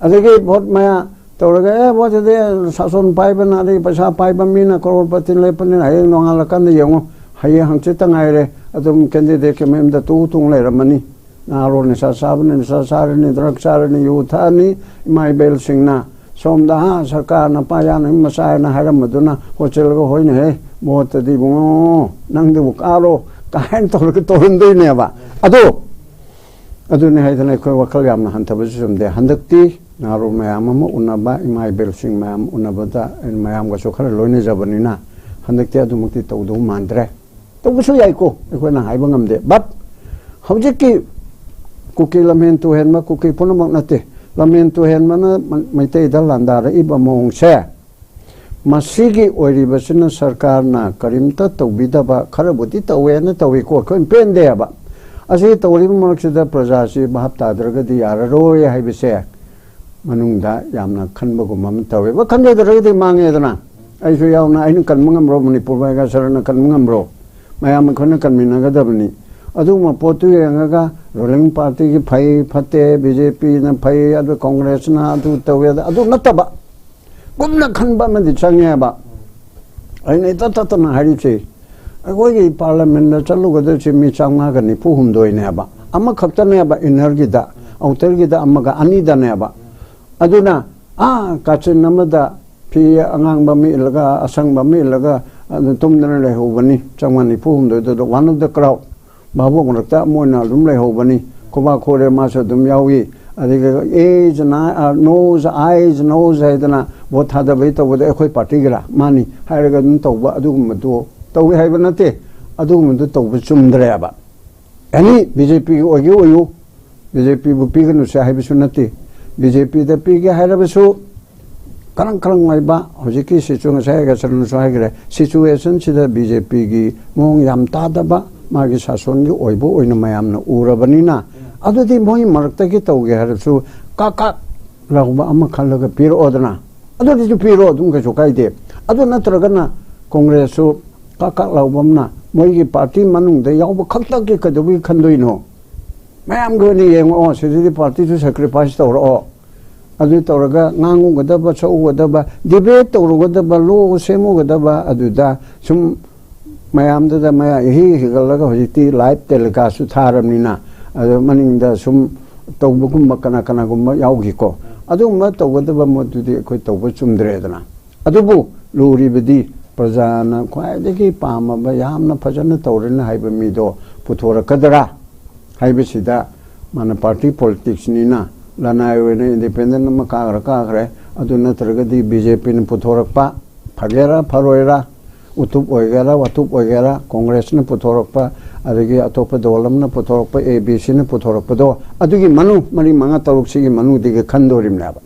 ꯑꯗꯒꯤ ꯚꯣꯠ ꯃꯌꯥ ꯇꯧꯔꯒ, "ꯑꯦ, ꯚꯣꯠꯁꯤꯗꯤ ꯁꯥꯁꯣꯟ ꯄꯥꯏꯕꯅ, ꯑꯗꯒꯤ ꯄꯩꯁꯥ ꯄꯥꯏꯕ ꯃꯤꯅ ꯀꯔꯣꯔꯄꯇꯤ ꯂꯦꯞꯄꯅꯤꯅ ꯍꯌꯦꯡ ꯅꯣꯡꯉꯥꯜꯂꯀꯥꯟꯗ ꯌꯦꯡꯉꯨ, ꯍꯌꯦꯡ ꯍꯪꯆꯤꯠꯇ ꯉꯥꯏꯔꯦ, ꯑꯗꯨꯝ ꯀꯦꯟꯗꯤꯗꯦꯠꯀꯤ ꯃꯌꯨꯝꯗ ꯇꯨ ꯇꯨꯡ ꯂꯩꯔꯝꯃꯅꯤ꯫ ꯅꯍꯥꯔꯣꯜ ꯅꯤꯁꯥ ꯆꯥꯕꯅ ꯅꯤꯁꯥ ꯆꯥꯔꯅꯤ, ꯗ꯭ꯔꯒ ꯆꯥꯔꯅꯤ, ꯌꯨ ꯊꯛꯑꯅꯤ, ꯏꯃꯥ ꯏꯕꯦꯜꯁꯤꯡꯅ ꯁꯣꯝꯗ, ꯍꯥ, ꯁꯔꯀꯥꯔꯅ ꯄꯥ ꯌꯥꯅꯕ ꯃꯆꯥ ꯍꯥꯏꯅ ꯍꯥꯏꯔꯝꯕꯗꯨꯅ ꯍꯣꯁꯇꯦꯜꯒ ꯍꯣꯏꯅꯦꯍꯦ, ꯚꯣꯠꯇꯗꯤ ꯏꯕꯨꯡꯉꯣ ꯅꯪꯗꯨꯕꯨ ꯀꯥꯔꯣ ꯀꯥꯏꯅ ꯇꯧꯔꯒ ꯇꯧꯔꯝꯗꯣꯏꯅꯦꯕ꯫ ꯑꯗꯣ ꯑꯗꯨꯅꯤ ꯍꯥꯏꯗꯅ ꯑꯩꯈꯣꯏ ꯋꯥꯈꯜ ꯌꯥꯝꯅ ꯍꯟꯊꯕꯁꯨ ꯆꯨꯝꯗꯦ꯫ ꯍꯟꯗꯛꯇꯤ ꯅꯍꯥꯔꯣꯜ ꯃꯌꯥꯝ ꯑꯃ ꯎꯅꯕ, ꯏꯃꯥ ꯏꯕꯦꯜꯁꯤꯡ ꯃꯌꯥꯝ ꯎꯅꯕꯗ ꯑꯩꯅ ꯃꯌꯥꯝꯒꯁꯨ ꯈꯔ ꯂꯣꯏꯅꯖꯕꯅꯤꯅ ꯍꯟꯗꯛꯇꯤ ꯑꯗꯨꯃꯛꯇꯤ ꯇꯧꯗꯧ ꯃꯥꯟꯗ꯭ꯔꯦ꯫ ꯇꯧꯕꯁꯨ ꯌꯥꯏꯀꯣ, ꯑꯩꯈꯣꯏꯅ ꯍꯥꯏꯕ ꯉꯝꯗꯦ꯫ But ꯍꯧꯖꯤꯛꯀꯤ ꯀꯨꯀꯤ ꯂꯝꯍꯦꯟ ꯇꯨꯍꯦꯟꯕ, ꯀꯨꯀꯤ ꯄꯨꯝꯅꯃꯛ ꯅꯠꯇꯦ, ꯂꯝꯍꯦꯟ ꯇꯨꯍꯦꯟꯕꯅ ꯃ-, ꯃꯩꯇꯩꯗ ꯂꯥꯟꯗꯥꯔꯛꯏꯕ ꯃꯑꯣꯡꯁꯦ, ꯃꯁꯤꯒꯤ ꯑꯣꯏꯔꯤꯕꯁꯤꯅ ꯁꯔꯀꯥꯔꯅ ꯀꯔꯤꯝꯇ ꯇꯧꯕꯤꯗꯕ, ꯈꯔꯕꯨꯗꯤ ꯇꯧꯋꯦꯅ ꯇꯧꯏꯀꯣ, ꯑꯩꯈꯣꯏ ꯄꯦꯟꯗꯦ ꯍꯥꯏꯕ꯫ ꯑꯁꯤ ꯇꯧꯔꯤꯕ ꯃꯔꯛꯁꯤꯗ ꯄ꯭ꯔꯖꯥꯁꯤ ꯚꯥꯞ ꯇꯥꯗ꯭ꯔꯒꯗꯤ ꯌꯥꯔꯔꯣꯏ ꯍꯥꯏꯕꯁꯦ ꯃꯅꯨꯡꯗ ꯌꯥꯝꯅ ꯈꯟꯕꯒꯨꯝꯕ ꯑꯃ ꯇꯧꯋꯦꯕ꯫ ꯈꯟꯖꯗ꯭ꯔꯒꯗꯤ ꯃꯥꯡꯉꯦꯗꯅ꯫ ꯑꯩꯁꯨ ꯌꯥꯎꯅ ꯑꯩꯅ ꯀꯟꯕ ꯉꯝꯕ꯭ꯔꯣ? ꯃꯅꯤꯄꯨꯔ ꯕꯥꯏꯒꯥꯁꯔꯅ ꯀꯟꯕ ꯉꯝꯕ꯭ꯔꯣ? ꯃꯌꯥꯝ ꯑꯩꯈꯣꯏꯅ ꯀꯟꯃꯤꯟꯅꯒꯗꯕꯅꯤ꯫ ꯑꯗꯨꯒꯨꯝꯕ ꯄꯣꯠꯇꯨ ꯌꯦꯡꯉꯒ ꯔꯨꯂꯤꯡ ꯄꯥꯔꯇꯤꯒꯤ ꯐꯩ ꯐꯠꯇꯦ, ꯕꯤ ꯖꯦ ꯄꯤꯅ ꯐꯩ, ꯑꯗꯨ ꯀꯣꯡꯒ꯭ꯔꯦꯁꯅ ꯑꯗꯨ ꯇꯧꯋꯦ, ꯑꯗ-, ꯑꯗꯨ ꯅꯠꯇꯕ ꯀꯨꯞꯅ ꯈꯟꯕ ꯑꯃꯗꯤ ꯆꯪꯉꯦꯕ꯫ ꯑꯩꯅ ꯏꯇꯠ ꯇꯠꯇꯅ ꯍꯥꯏꯔꯤꯁꯦ, ꯑꯩꯈꯣꯏꯒꯤ ꯄꯥꯔꯂꯤꯌꯥꯃꯦꯟꯗ ꯆꯠꯂꯨꯒꯗꯣꯏꯁꯦ ꯃꯤ ꯆꯥꯝꯃꯉꯥꯒ ꯅꯤꯐꯨ ꯍꯨꯝꯗꯣꯏꯅꯦꯕ꯫ ꯑꯃꯈꯛꯇꯅꯦꯕ ꯏꯟꯅꯔꯒꯤꯗ, ꯑꯥꯎꯇꯔꯒꯤꯗ ꯑꯃꯒ, ꯑꯅꯤꯗꯅꯦꯕ꯫ ꯑꯗꯨꯅ ꯑꯥ ꯀꯥꯆꯤꯟ ꯑꯃꯗ ꯐꯤ ꯑꯉꯥꯡꯕ ꯑꯃ ꯏꯜꯂꯒ, ꯑꯁꯪꯕ ꯑꯃ ꯏꯜꯂꯒ ꯑꯗꯨ ꯇꯨꯝꯗꯅ ꯂꯩꯍꯧꯕꯅꯤ꯫ ꯆꯥꯝꯃꯉꯥ ꯅꯤꯐꯨ ꯍꯨꯝꯗꯣꯏꯗꯨꯗ one of the crowd, ꯚꯥꯕꯣꯛ ꯃꯔꯛꯇ ꯑꯃ ꯑꯣꯏꯅ ꯑꯗꯨꯝ ꯂꯩꯍꯧꯕꯅꯤ꯫ ꯈꯨꯕꯥꯛ ꯈꯨꯔꯦ, ꯃꯥꯁꯨ ꯑꯗꯨꯝ ꯌꯥꯎꯏ꯫ ꯑꯗꯒꯤ ꯑꯦꯁ ꯅꯣꯁ, ꯑꯥꯏꯁ ꯅꯣꯁ ꯍꯥꯏꯗꯅ ꯚꯣꯠ ꯊꯥꯗꯕꯩ ꯇꯧꯕꯗ ꯑꯩꯈꯣꯏ ꯄꯥꯔꯇꯤꯒꯤꯔꯥ ꯃꯥꯅꯤ ꯍꯥꯏꯔꯒ ꯑꯗꯨꯝ ꯇꯧꯕ, ꯑꯗꯨꯒꯨꯝꯕꯗꯣ ꯇꯧꯏ ꯍꯥꯏꯕ ꯅꯠꯇꯦ꯫ ꯑꯗꯨꯒꯨꯝꯕꯗꯣ ꯇꯧꯕ ꯆꯨꯝꯗ꯭ꯔꯦꯕ꯫ ꯑꯦꯅꯤ ꯕꯤ ꯖꯦ ꯄꯤꯒꯤ ꯑꯣꯏꯒꯦ ꯑꯣꯏꯌꯨ, ꯕꯤ ꯖꯦ ꯄꯤꯕꯨ ꯄꯤꯒꯅꯨꯁꯦ ꯍꯥꯏꯕꯁꯨ ꯅꯠꯇꯦ꯫ ꯕꯤ ꯖꯦ ꯄꯤꯗ ꯄꯤꯒꯦ ꯍꯥꯏꯔꯕꯁꯨ ꯀꯔꯝ ꯀꯔꯝ ꯑꯣꯏꯕ ꯍꯧꯖꯤꯛꯀꯤ ꯁꯤꯆꯨ-, ꯉꯁꯥꯏ ꯍꯥꯏꯒ ꯁꯔꯅꯁꯨ ꯍꯥꯏꯈ꯭ꯔꯦ, ꯁꯤꯆꯨꯋꯦꯁꯟꯁꯤꯗ ꯕꯤ ꯖꯦ ꯄꯤꯒꯤ ꯃꯑꯣꯡ ꯌꯥꯝ ꯇꯥꯗꯕ, ꯃꯥꯒꯤ ꯁꯥꯁꯣꯟꯒꯤ ꯑꯣꯏꯕ ꯑꯣꯏꯅ ꯃꯌꯥꯝꯅ ꯎꯔꯕꯅꯤꯅ, ꯑꯗꯨꯗꯤ ꯃꯣꯏ ꯃꯔꯛꯇꯒꯤ ꯇꯧꯒꯦ ꯍꯥꯏꯔꯁꯨ ꯀꯥꯛ ꯀꯥꯛ ꯂꯥꯎꯕ ꯑꯃ ꯈꯜꯂꯒ ꯄꯤꯔꯛꯑꯣꯗꯅ꯫ ꯑꯗꯨꯗꯤꯁꯨ ꯄꯤꯔꯣ, ꯑꯗꯨꯝ ꯀꯩꯁꯨ ꯀꯥꯏꯗꯦ꯫ ꯑꯗꯨ ꯅꯠꯇ꯭ꯔꯒꯅ ꯀꯣꯡꯒ꯭ꯔꯦꯁꯁꯨ ꯀꯥꯛ ꯀꯥꯛ ꯂꯥꯎꯕ ꯑꯃꯅ ꯃꯣꯏꯒꯤ ꯄꯥꯔꯇꯤ ꯃꯅꯨꯡꯗ ꯌꯥꯎꯕ ꯈꯛꯇꯒꯤ ꯀꯩꯗꯧꯕꯒꯤ ꯈꯟꯗꯣꯏꯅꯣ? ꯃꯌꯥꯝꯒꯤ ꯑꯣꯏꯅ ꯌꯦꯡꯉꯛꯑꯣ, ꯁꯤꯗꯗꯤ ꯄꯥꯔꯇꯤꯁꯨ ꯁꯦꯀ꯭ꯔꯤꯐꯥꯏꯁ ꯇꯧꯔꯛꯑꯣ꯫ ꯑꯗꯨ ꯇꯧꯔꯒ ꯉꯥꯡꯉꯨꯒꯗꯕ, ꯁꯛꯎꯒꯗꯕ, ꯗꯤꯕꯦꯠ ꯇꯧꯔꯨꯒꯗꯕ, ꯂꯣ ꯁꯦꯝꯃꯨꯒꯗꯕ, ꯑꯗꯨꯗ ꯁꯨꯝ ꯃꯌꯥꯝꯗꯨꯗ ꯃꯌꯥ ꯏꯍꯤ ꯍꯤꯒꯠꯂꯒ ꯍꯧꯖꯤꯛꯇꯤ ꯂꯥꯏꯚ ꯇꯦꯂꯤꯀꯥꯁꯁꯨ ꯊꯥꯔꯕꯅꯤꯅ, ꯑꯗꯣ ꯃꯅꯤꯡꯗ ꯁꯨꯝ ꯇꯧꯕꯒꯨꯝꯕ ꯀꯅꯥ ꯀꯅꯥꯒꯨꯝꯕ ꯌꯥꯎꯈꯤꯀꯣ꯫ ꯑꯗꯨꯒꯨꯝꯕ ꯇꯧꯒꯗꯕ ꯃꯣꯠꯇꯨꯗꯤ ꯑꯩꯈꯣꯏ ꯇꯧꯕ ꯆꯨꯝꯗ꯭ꯔꯦꯗꯅ꯫ ꯑꯗꯨꯕꯨ ꯂꯨꯔꯤꯕꯗꯤ ꯄ꯭ꯔꯖꯥꯅ ꯈ꯭ꯋꯥꯏꯗꯒꯤ ꯄꯥꯝꯃꯕ, ꯌꯥꯝꯅ ꯐꯖꯅ ꯇꯧꯔꯦꯅ ꯍꯥꯏꯕ ꯃꯤꯗꯣ ꯄꯨꯊꯣꯔꯛꯀꯗ꯭ꯔꯥ ꯍꯥꯏꯕꯁꯤꯗ, ꯃꯥꯅ ꯄꯥꯔꯇꯤ ꯄꯣꯂꯤꯇꯤꯛꯁꯅꯤꯅ ꯂꯅꯥꯏ ꯑꯣꯏꯅ ꯏꯟꯗꯤꯄꯦꯟꯗꯦꯟ ꯑꯃ ꯀꯥꯈ꯭ꯔ ꯀꯥꯈ꯭ꯔꯦ, ꯑꯗꯨ ꯅꯠꯇ꯭ꯔꯒꯗꯤ ꯕꯤ ꯖꯦ ꯄꯤꯅ ꯄꯨꯊꯣꯔꯛꯄ ꯐꯒꯦꯔꯥ ꯐꯔꯣꯏꯔꯥ, ꯎꯇꯨꯞ ꯑꯣꯏꯒꯦꯔꯥ ꯋꯥꯇꯨꯞ ꯑꯣꯏꯒꯦꯔꯥ, ꯀꯣꯡꯒ꯭ꯔꯦꯁꯅ ꯄꯨꯊꯣꯔꯛꯄ, ꯑꯗꯒꯤ ꯑꯇꯣꯞꯄ ꯗꯣꯜ ꯑꯃꯅ ꯄꯨꯊꯣꯔꯛꯄ, ꯑꯦ ꯕꯤ ꯁꯤꯅ ꯄꯨꯊꯣꯔꯛꯄꯗꯣ, ꯑꯗꯨꯒꯤ ꯃꯅꯨꯡ ꯃꯔꯤ ꯃꯉꯥ ꯇꯔꯨꯛꯁꯤꯒꯤ ꯃꯅꯨꯡꯗꯒꯤ ꯈꯟꯗꯣꯔꯤꯕꯅꯦꯕ꯫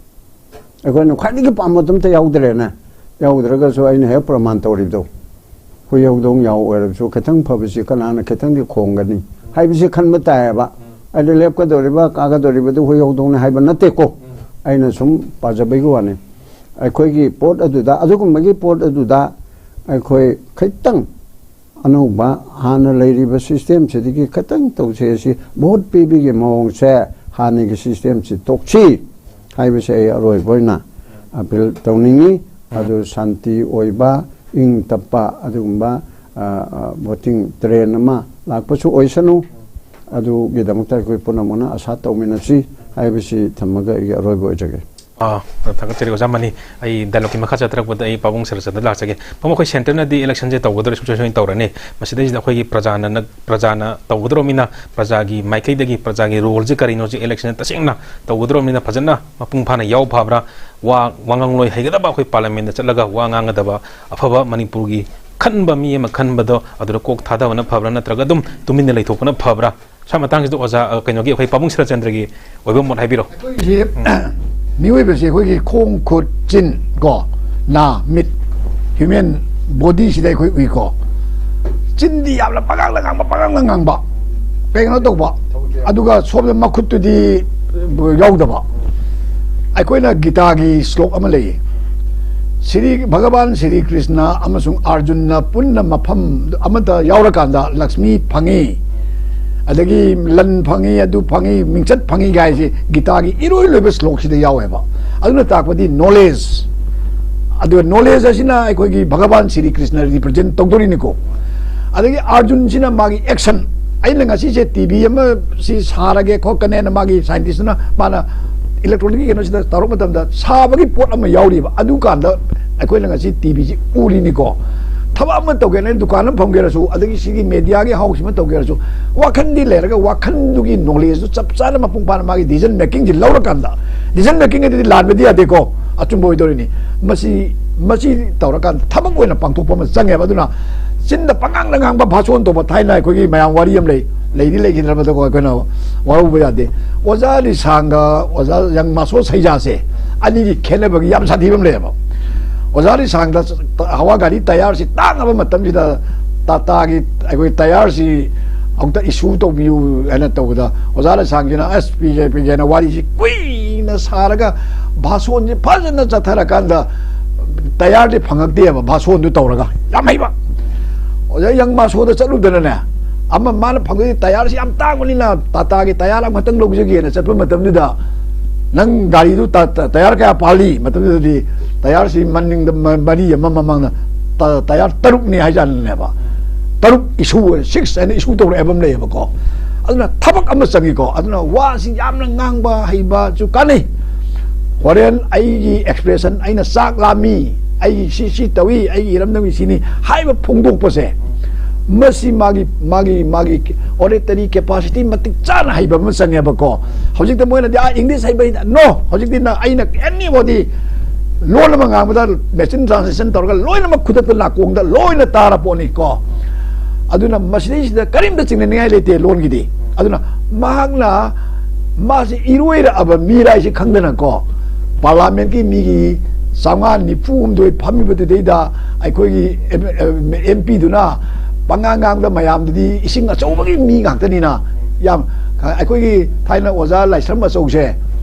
ꯑꯩꯈꯣꯏꯅ ꯈ꯭ꯋꯥꯏꯗꯒꯤ ꯄꯥꯝꯕꯗꯨ ꯑꯝꯇ ꯌꯥꯎꯗ꯭ꯔꯦꯅꯦ꯫ ꯌꯥꯎꯗ꯭ꯔꯒꯁꯨ ꯑꯩꯅ ꯍꯦꯛ ꯄ꯭ꯔꯃꯥꯟ ꯇꯧꯔꯤꯕꯗꯣ, ꯍꯨꯏ ꯍꯧꯗꯣꯡ ꯌꯥꯎ ꯑꯣꯏꯔꯕꯁꯨ ꯈꯤꯇꯪ ꯐꯕꯁꯤ ꯀꯅꯥꯅ ꯈꯤꯇꯪꯗꯤ ꯈꯣꯡꯒꯅꯤ ꯍꯥꯏꯕꯁꯤ ꯈꯟꯕ ꯇꯥꯏꯌꯦꯕ꯫ ꯑꯗꯨ ꯂꯦꯞꯀꯗꯧꯔꯤꯕ, ꯀꯥꯒꯗꯧꯔꯤꯕꯗꯨ ꯍꯨꯏ ꯍꯧꯗꯣꯡꯅꯤ ꯍꯥꯏꯕ ꯅꯠꯇꯦꯀꯣ꯫ ꯑꯩꯅ ꯁꯨꯝ ꯄꯥꯖꯕꯒꯤ ꯋꯥꯅꯤ꯫ ꯑꯩꯈꯣꯏꯒꯤ ꯄꯣꯠ ꯑꯗꯨꯗ, ꯑꯗꯨꯒꯨꯝꯕꯒꯤ ꯄꯣꯠ ꯑꯗꯨꯗ ꯑꯩꯈꯣꯏ ꯈꯤꯇꯪ ꯑꯅꯧꯕ, ꯍꯥꯟꯅ ꯂꯩꯔꯤꯕ ꯁꯤꯁꯇꯦꯝꯁꯤꯗꯒꯤ ꯈꯤꯇꯪ ꯇꯧꯁꯦ꯫ ꯑꯁꯤ ꯚꯣꯠ ꯄꯤꯕꯒꯤ ꯃꯑꯣꯡꯁꯦ ꯍꯥꯟꯅꯒꯤ ꯁꯤꯁꯇꯦꯝꯁꯤ ꯇꯣꯛꯁꯤ ꯍꯥꯏꯕꯁꯦ ꯑꯩ ꯑꯔꯣꯏꯕ ꯑꯣꯏꯅ ꯑꯄꯤꯜ ꯇꯧꯅꯤꯡꯉꯤ꯫ ꯑꯗꯨ ꯁꯥꯟꯇꯤ ꯑꯣꯏꯕ, ꯏꯪ ꯇꯞꯄ ꯑꯗꯨꯒꯨꯝꯕ, ꯑ, ꯑ, ꯚꯣꯇꯤꯡ ꯇ꯭ꯔꯦꯟ ꯑꯃ ꯂꯥꯛꯄꯁꯨ ꯑꯣꯏꯁꯅꯨ꯫ ꯑꯗꯨꯒꯤꯗꯃꯛꯇ ꯑꯩꯈꯣꯏ ꯄꯨꯝꯅꯃꯛꯅ ꯑꯁꯥ ꯇꯧꯃꯤꯟꯅꯁꯤ ꯍꯥꯏꯕꯁꯤ ꯊꯝꯃꯒ ꯑꯩꯒꯤ ꯑꯔꯣꯏꯕ ꯑꯣꯏꯖꯒꯦ꯫ ꯑꯥ, ꯊꯥꯒꯠꯆꯔꯤ ꯑꯣꯖꯥ ꯃꯅꯤ꯫ ꯑꯩ ꯗꯥꯏꯂꯣꯛꯀꯤ ꯃꯈꯥ ꯆꯠꯊꯔꯛꯄꯗ ꯑꯩ ꯄꯥꯕꯨꯡ ꯁꯔꯆꯟꯗ꯭ꯔ ꯂꯥꯛꯆꯒꯦ꯫ ꯄꯥꯕꯨꯡ, ꯑꯩꯈꯣꯏ ꯁꯦꯟꯇꯔꯅꯗꯤ ꯏꯂꯦꯛꯁꯟꯁꯦ ꯇꯧꯒꯗꯧꯔꯦ, ꯁꯨꯡꯁꯣꯏ ꯁꯣꯏꯗꯅ ꯇꯧꯔꯅꯤ꯫ ꯃꯁꯤꯗꯩꯁꯤꯗ ꯑꯩꯈꯣꯏꯒꯤ ꯄ꯭ꯔꯖꯥꯅ ꯅ-, ꯄ꯭ꯔꯖꯥꯅ ꯇꯧꯒꯗꯧꯔꯕꯅꯤꯅ, ꯄ꯭ꯔꯖꯥꯒꯤ ꯃꯥꯏꯀꯩꯗꯒꯤ ꯄ꯭ꯔꯖꯥꯒꯤ ꯔꯣꯜꯁꯦ ꯀꯔꯤꯅꯣ, ꯁꯤ ꯏꯂꯦꯛꯁꯟ ꯇꯁꯦꯡꯅ ꯇꯧꯒꯗꯧꯔꯕꯅꯤꯅ ꯐꯖꯅ ꯃꯄꯨꯡ ꯐꯥꯅ ꯌꯥꯎ ꯐꯕ꯭ꯔꯥ? ꯋꯥ, ꯋꯥ ꯉꯥꯡꯂꯣꯏ ꯍꯩꯒꯗꯕ, ꯑꯩꯈꯣꯏ ꯄꯥꯔꯂꯤꯌꯥꯃꯦꯟꯗ ꯆꯠꯂꯒ ꯋꯥ ꯉꯥꯡꯒꯗꯕ ꯑꯐꯕ ꯃꯅꯤꯄꯨꯔꯒꯤ ꯈꯟꯕ ꯃꯤ ꯑꯃ ꯈꯟꯕꯗꯣ ꯑꯗꯨꯗ ꯀꯣꯛ ꯊꯥꯗꯕꯅ ꯐꯕ꯭ꯔꯥ, ꯅꯠꯇ꯭ꯔꯒ ꯑꯗꯨꯝ ꯇꯨꯃꯤꯟꯅ ꯂꯩꯊꯣꯛꯄꯅ ꯐꯕ꯭ꯔꯥ? ꯁ꯭ꯋꯥꯏ ꯃꯇꯥꯡꯁꯤꯗ ꯑꯣꯖꯥ, ꯑ, ꯀꯩꯅꯣꯒꯤ ꯑꯩꯈꯣꯏ ꯄꯥꯕꯨꯡ ꯁꯔꯆꯟꯗ꯭ꯔꯒꯤ ꯑꯣꯏꯕ ꯃꯣꯠ ꯍꯥꯏꯕꯤꯔꯣ꯫ ꯑꯩꯈꯣꯏꯁꯦ ꯃꯤꯑꯣꯏꯕꯁꯦ ꯑꯩꯈꯣꯏꯒꯤ ꯈꯣꯡ, ꯈꯨꯠ, ꯆꯤꯟ, ꯀꯣ, ꯅꯥ, ꯃꯤꯠ, ꯍ꯭ꯌꯨꯃꯦꯟ ꯕꯣꯗꯤꯁꯤꯗ ꯑꯩꯈꯣꯏ ꯎꯏꯀꯣ꯫ ꯆꯤꯟꯗꯤ ꯌꯥꯝꯅ ꯄꯉꯥꯡꯗ ꯉꯥꯡꯕ, ꯄꯉꯥꯡꯗ ꯉꯥꯡꯕ, ꯀꯩꯅꯣ ꯇꯧꯕ, ꯑꯗꯨꯒ ꯁꯣꯝꯗ ꯃꯈꯨꯠꯇꯨꯗꯤ ꯌꯥꯎꯗꯕ꯫ ꯑꯩꯈꯣꯏꯅ ꯒꯤꯇꯥꯒꯤ ꯁ꯭ꯂꯣꯛ ꯑꯃ ꯂꯩꯌꯦ, ꯁ꯭ꯔꯤ ꯚꯒꯕꯥꯟ ꯁ꯭ꯔꯤ ꯀ꯭ꯔꯤꯁꯅ ꯑꯃꯁꯨꯡ ꯑꯥꯔꯖꯨꯟꯅ ꯄꯨꯟꯅ ꯃꯐꯝ ꯑꯃꯗ ꯌꯥꯎꯔꯀꯥꯟꯗ ꯂꯛꯁꯃꯤ ꯐꯪꯉꯤ, ꯑꯗꯒꯤ ꯂꯟ ꯐꯪꯉꯤ, ꯑꯗꯨ ꯐꯪꯉꯤ, ꯃꯤꯡꯆꯠ ꯐꯪꯉꯤ ꯍꯥꯏꯁꯦ ꯒꯤꯇꯥꯒꯤ ꯏꯔꯣꯏ ꯂꯣꯏꯕ ꯁ꯭ꯂꯣꯛꯁꯤꯗ ꯌꯥꯎꯋꯦꯕ꯫ ꯑꯗꯨꯅ ꯇꯥꯛꯄꯗꯤ ꯅꯣꯂꯦꯖ꯫ ꯑꯗꯨꯒ ꯅꯣꯂꯦꯖ ꯑꯁꯤꯅ ꯑꯩꯈꯣꯏꯒꯤ ꯚꯒꯕꯥꯟ ꯁ꯭ꯔꯤ ꯀ꯭ꯔꯤꯁꯅ ꯔꯤꯄ꯭ꯔꯖꯦꯟ ꯇꯧꯗꯣꯔꯤꯅꯤꯀꯣ꯫ ꯑꯗꯒꯤ ꯑꯥꯔꯖꯨꯟꯁꯤꯅ ꯃꯥꯒꯤ ꯑꯦꯛꯁꯟ, ꯑꯩꯅ ꯉꯁꯤꯁꯦ ꯇꯤ ꯚꯤ ꯑꯃ ꯁꯤ ꯁꯥꯔꯒꯦ ꯈꯣꯠꯀꯅꯦꯅ ꯃꯥꯒꯤ ꯁꯥꯏꯟꯇꯤꯁꯇꯨꯅ ꯃꯥꯅ ꯏꯂꯦꯛꯇ꯭ꯔꯣꯅꯤꯛꯀꯤ ꯀꯩꯅꯣꯁꯤꯗ ꯇꯧꯔꯛꯄ ꯃꯇꯝꯗ ꯁꯥꯕꯒꯤ ꯄꯣꯠ ꯑꯃ ꯌꯥꯎꯔꯤꯕ, ꯑꯗꯨꯀꯥꯟꯗ ꯑꯩꯈꯣꯏꯅ ꯉꯁꯤ ꯇꯤ ꯚꯤꯁꯤ ꯎꯔꯤꯅꯤꯀꯣ꯫ ꯊꯕꯛ ꯑꯃ ꯇꯧꯒꯦꯔꯥ, ꯗꯨꯀꯥꯟ ꯑꯃ ꯐꯝꯒꯦꯔꯁꯨ, ꯑꯗꯒꯤ ꯁꯤꯒꯤ ꯃꯦꯗꯤꯌꯥꯒꯤ ꯍꯥꯎꯁ ꯑꯃ ꯇꯧꯒꯦꯔꯁꯨ, ꯋꯥꯈꯜꯗꯤ ꯂꯩꯔꯒ ꯋꯥꯈꯜꯗꯨꯒꯤ ꯅꯣꯂꯦꯖꯇꯨ ꯆꯞ ꯆꯥꯅ ꯃꯄꯨꯡ ꯐꯥꯅ ꯃꯥꯒꯤ ꯗꯤꯁꯤꯖꯟ ꯃꯦꯀꯤꯡꯁꯤ ꯂꯧꯔꯀꯥꯟꯗ, ꯗꯤꯁꯤꯖꯟ ꯃꯦꯀꯤꯡ ꯑꯗꯨꯗꯤ ꯂꯥꯟꯕꯗꯤ ꯌꯥꯗꯦꯀꯣ, ꯑꯆꯨꯝꯕ ꯑꯣꯏꯗꯧꯔꯤꯅꯤ꯫ ꯃꯁꯤ, ꯃꯁꯤ ꯇꯧꯔꯀꯥꯟꯗ ꯊꯕꯛ ꯑꯣꯏꯅ ꯄꯥꯡꯊꯣꯛꯄ ꯑꯃ ꯆꯪꯉꯦꯕ꯫ ꯑꯗꯨꯅ ꯆꯤꯟꯗ ꯄꯉꯥꯡꯗ ꯉꯥꯡꯕ, ꯚꯥꯁꯣꯟ ꯇꯧꯕ, ꯊꯥꯏꯅ ꯑꯩꯈꯣꯏꯒꯤ ꯃꯌꯥꯝ ꯋꯥꯔꯤ ꯑꯃ ꯂꯩ, ꯂꯩꯗꯤ ꯂꯩꯈꯤꯗ꯭ꯔꯕꯗꯀꯣ, ꯑꯩꯈꯣꯏꯅ ꯋꯥꯔꯧꯕ ꯌꯥꯗꯦ꯫ ꯑꯣꯖꯥ ꯂꯤꯁꯥꯡꯒ ꯑꯣꯖꯥ ꯌꯪ ꯃꯥꯁꯣ ꯁꯩꯖꯥꯁꯦ ꯑꯅꯤꯒꯤ ꯈꯦꯠꯅꯕꯒꯤ ꯌꯥꯝ ꯁꯥꯊꯤꯕ ꯑꯃ ꯂꯩꯌꯦꯕ꯫ ꯑꯣꯖꯥ ꯂꯤꯁꯥꯡꯗ ꯍꯋꯥ ꯒꯥꯔꯤ ꯇꯌꯥꯔꯁꯤ ꯇꯥꯡꯉꯕ ꯃꯇꯝꯁꯤꯗ ꯇꯥꯇꯥꯒꯤ ꯑꯩꯈꯣꯏ ꯇꯌꯥꯔꯁꯤ ꯑꯃꯨꯛꯇ ꯏꯁꯨ ꯇꯧꯕꯤꯌꯨ ꯍꯥꯏꯅ ꯇꯧꯕꯗ, ꯑꯣꯖꯥ ꯂꯤꯁꯥꯡꯁꯤꯅ "ꯑꯁ, ꯄꯤꯒꯦ, ꯄꯤꯒꯦꯅ" ꯋꯥꯔꯤꯁꯤ ꯀꯨꯏꯅ ꯁꯥꯔꯒ ꯚꯥꯁꯣꯟꯁꯤ ꯐꯖꯅ ꯆꯠꯊꯔꯀꯥꯟꯗ ꯇꯌꯥꯔꯗꯤ ꯐꯪꯉꯛꯇꯦꯕ, ꯚꯥꯁꯣꯟꯗꯨ ꯇꯧꯔꯒ꯫ ꯌꯥꯝ ꯍꯩꯕ꯫ ꯑꯣꯖꯥ ꯌꯪ ꯃꯥꯁꯣꯗ ꯆꯠꯂꯨꯗꯅꯅꯦ, ꯑꯃ ꯃꯥꯅ ꯐꯪꯗꯣꯏꯁꯦ ꯇꯌꯥꯔꯁꯤ ꯌꯥꯝ ꯇꯥꯡꯕꯅꯤꯅ ꯇꯥꯇꯥꯒꯤ ꯇꯌꯥꯔ ꯑꯃꯈꯛꯇꯪ ꯂꯧꯖꯒꯦꯅ ꯆꯠꯄ ꯃꯇꯝꯗꯨꯗ, "ꯅꯪ ꯒꯥꯔꯤꯗꯨ ꯇ-, ꯇ-, ꯇꯌꯥꯔ ꯀꯌꯥ ꯄꯥꯜꯂꯤ?" ꯃꯇꯝꯗꯨꯗꯗꯤ ꯇꯌꯥꯔꯁꯤ ꯃꯅꯤꯡꯗ ꯃ-, ꯃꯔꯤ ꯑꯃ, ꯃꯃꯥꯡꯗ ꯇ-, ꯇꯌꯥꯔ ꯇꯔꯨꯛꯅꯤ ꯍꯥꯏꯖꯥꯠꯅꯦꯕ꯫ ꯇꯔꯨꯛ ꯏꯁꯨ, ꯁꯤꯛꯁ ꯍꯥꯏꯅ ꯏꯁꯨ ꯇꯧꯔꯛꯑꯦꯕ ꯑꯃ ꯂꯩꯌꯦꯕꯀꯣ꯫ ꯑꯗꯨꯅ ꯊꯕꯛ ꯑꯃ ꯆꯪꯉꯤꯀꯣ꯫ ꯑꯗꯨꯅ ꯋꯥꯁꯤ ꯌꯥꯝꯅ ꯉꯥꯡꯕ ꯍꯩꯕꯁꯨ ꯀꯥꯟꯅꯩ꯫ ꯍꯣꯔꯦꯟ ꯑꯩꯒꯤ expression, ꯑꯩꯅ ꯆꯥꯛ ꯂꯥꯝꯃꯤ, ꯑꯩꯒꯤ ꯁꯤ ꯁꯤ ꯇꯧꯏ, ꯑꯩꯒꯤ ꯏꯔꯝꯗꯝꯒꯤ ꯁꯤꯅꯤ ꯍꯥꯏꯕ ꯐꯣꯡꯗꯣꯛꯄꯁꯦ, ꯃꯁꯤ ꯃꯥꯒꯤ ꯃꯥꯒꯤ ꯃꯥꯒꯤ oratory capacity ꯃꯇꯤꯛ ꯆꯥꯅ ꯍꯩꯕ ꯑꯃ ꯆꯪꯉꯦꯕꯀꯣ꯫ ꯍꯧꯖꯤꯛꯇ ꯃꯣꯏꯅꯗꯤ ꯑꯥ English ꯍꯩꯕ ꯍꯩ-, no, ꯍꯧꯖꯤꯛꯇꯤ ꯅꯪ ꯑꯩꯅ any body ꯂꯣꯟ ꯑꯃ ꯉꯥꯡꯕꯗ machine translation ꯇꯧꯔꯒ ꯂꯣꯏꯅꯃꯛ ꯈꯨꯗꯛꯇ ꯅꯥꯀꯣꯡꯗ ꯂꯣꯏꯅ ꯇꯥꯔ ꯄꯣꯠꯅꯤꯀꯣ꯫ ꯑꯗꯨꯅ ꯃꯁꯤꯗꯩꯁꯤꯗ ꯀꯔꯤꯝꯇ ꯆꯤꯡꯅꯅꯤꯡꯉꯥꯏ ꯂꯩꯇꯦ ꯂꯣꯟꯒꯤꯗꯤ꯫ ꯑꯗꯨꯅ ꯃꯍꯥꯛꯅ ꯃꯥꯁꯤ ꯏꯔꯣꯏꯔꯛꯑꯕ ꯃꯤꯔꯥꯏꯁꯤ ꯈꯪꯗꯅꯀꯣ, parliament ꯀꯤ ꯃꯤꯒꯤ ꯆꯥꯝꯃꯉꯥ ꯅꯤꯐꯨ ꯍꯨꯝꯗꯣꯏ ꯐꯝꯃꯤꯕꯗꯨꯗꯩꯗ ꯑꯩꯈꯣꯏꯒꯤ M-, M P ꯗꯨꯅ ꯄꯉꯥꯡ ꯉꯥꯡꯗ ꯃꯌꯥꯝꯗꯨꯗꯤ ꯏꯁꯤꯡ ꯑꯆꯧꯕꯒꯤ ꯃꯤ ꯉꯥꯛꯇꯅꯤꯅ, ꯌꯥꯝ ꯑꯩꯈꯣꯏꯒꯤ ꯊꯥꯏꯅ ꯑꯣꯖꯥ ꯂꯥꯏꯁ꯭ꯔꯝ ꯑꯆꯧꯁꯦ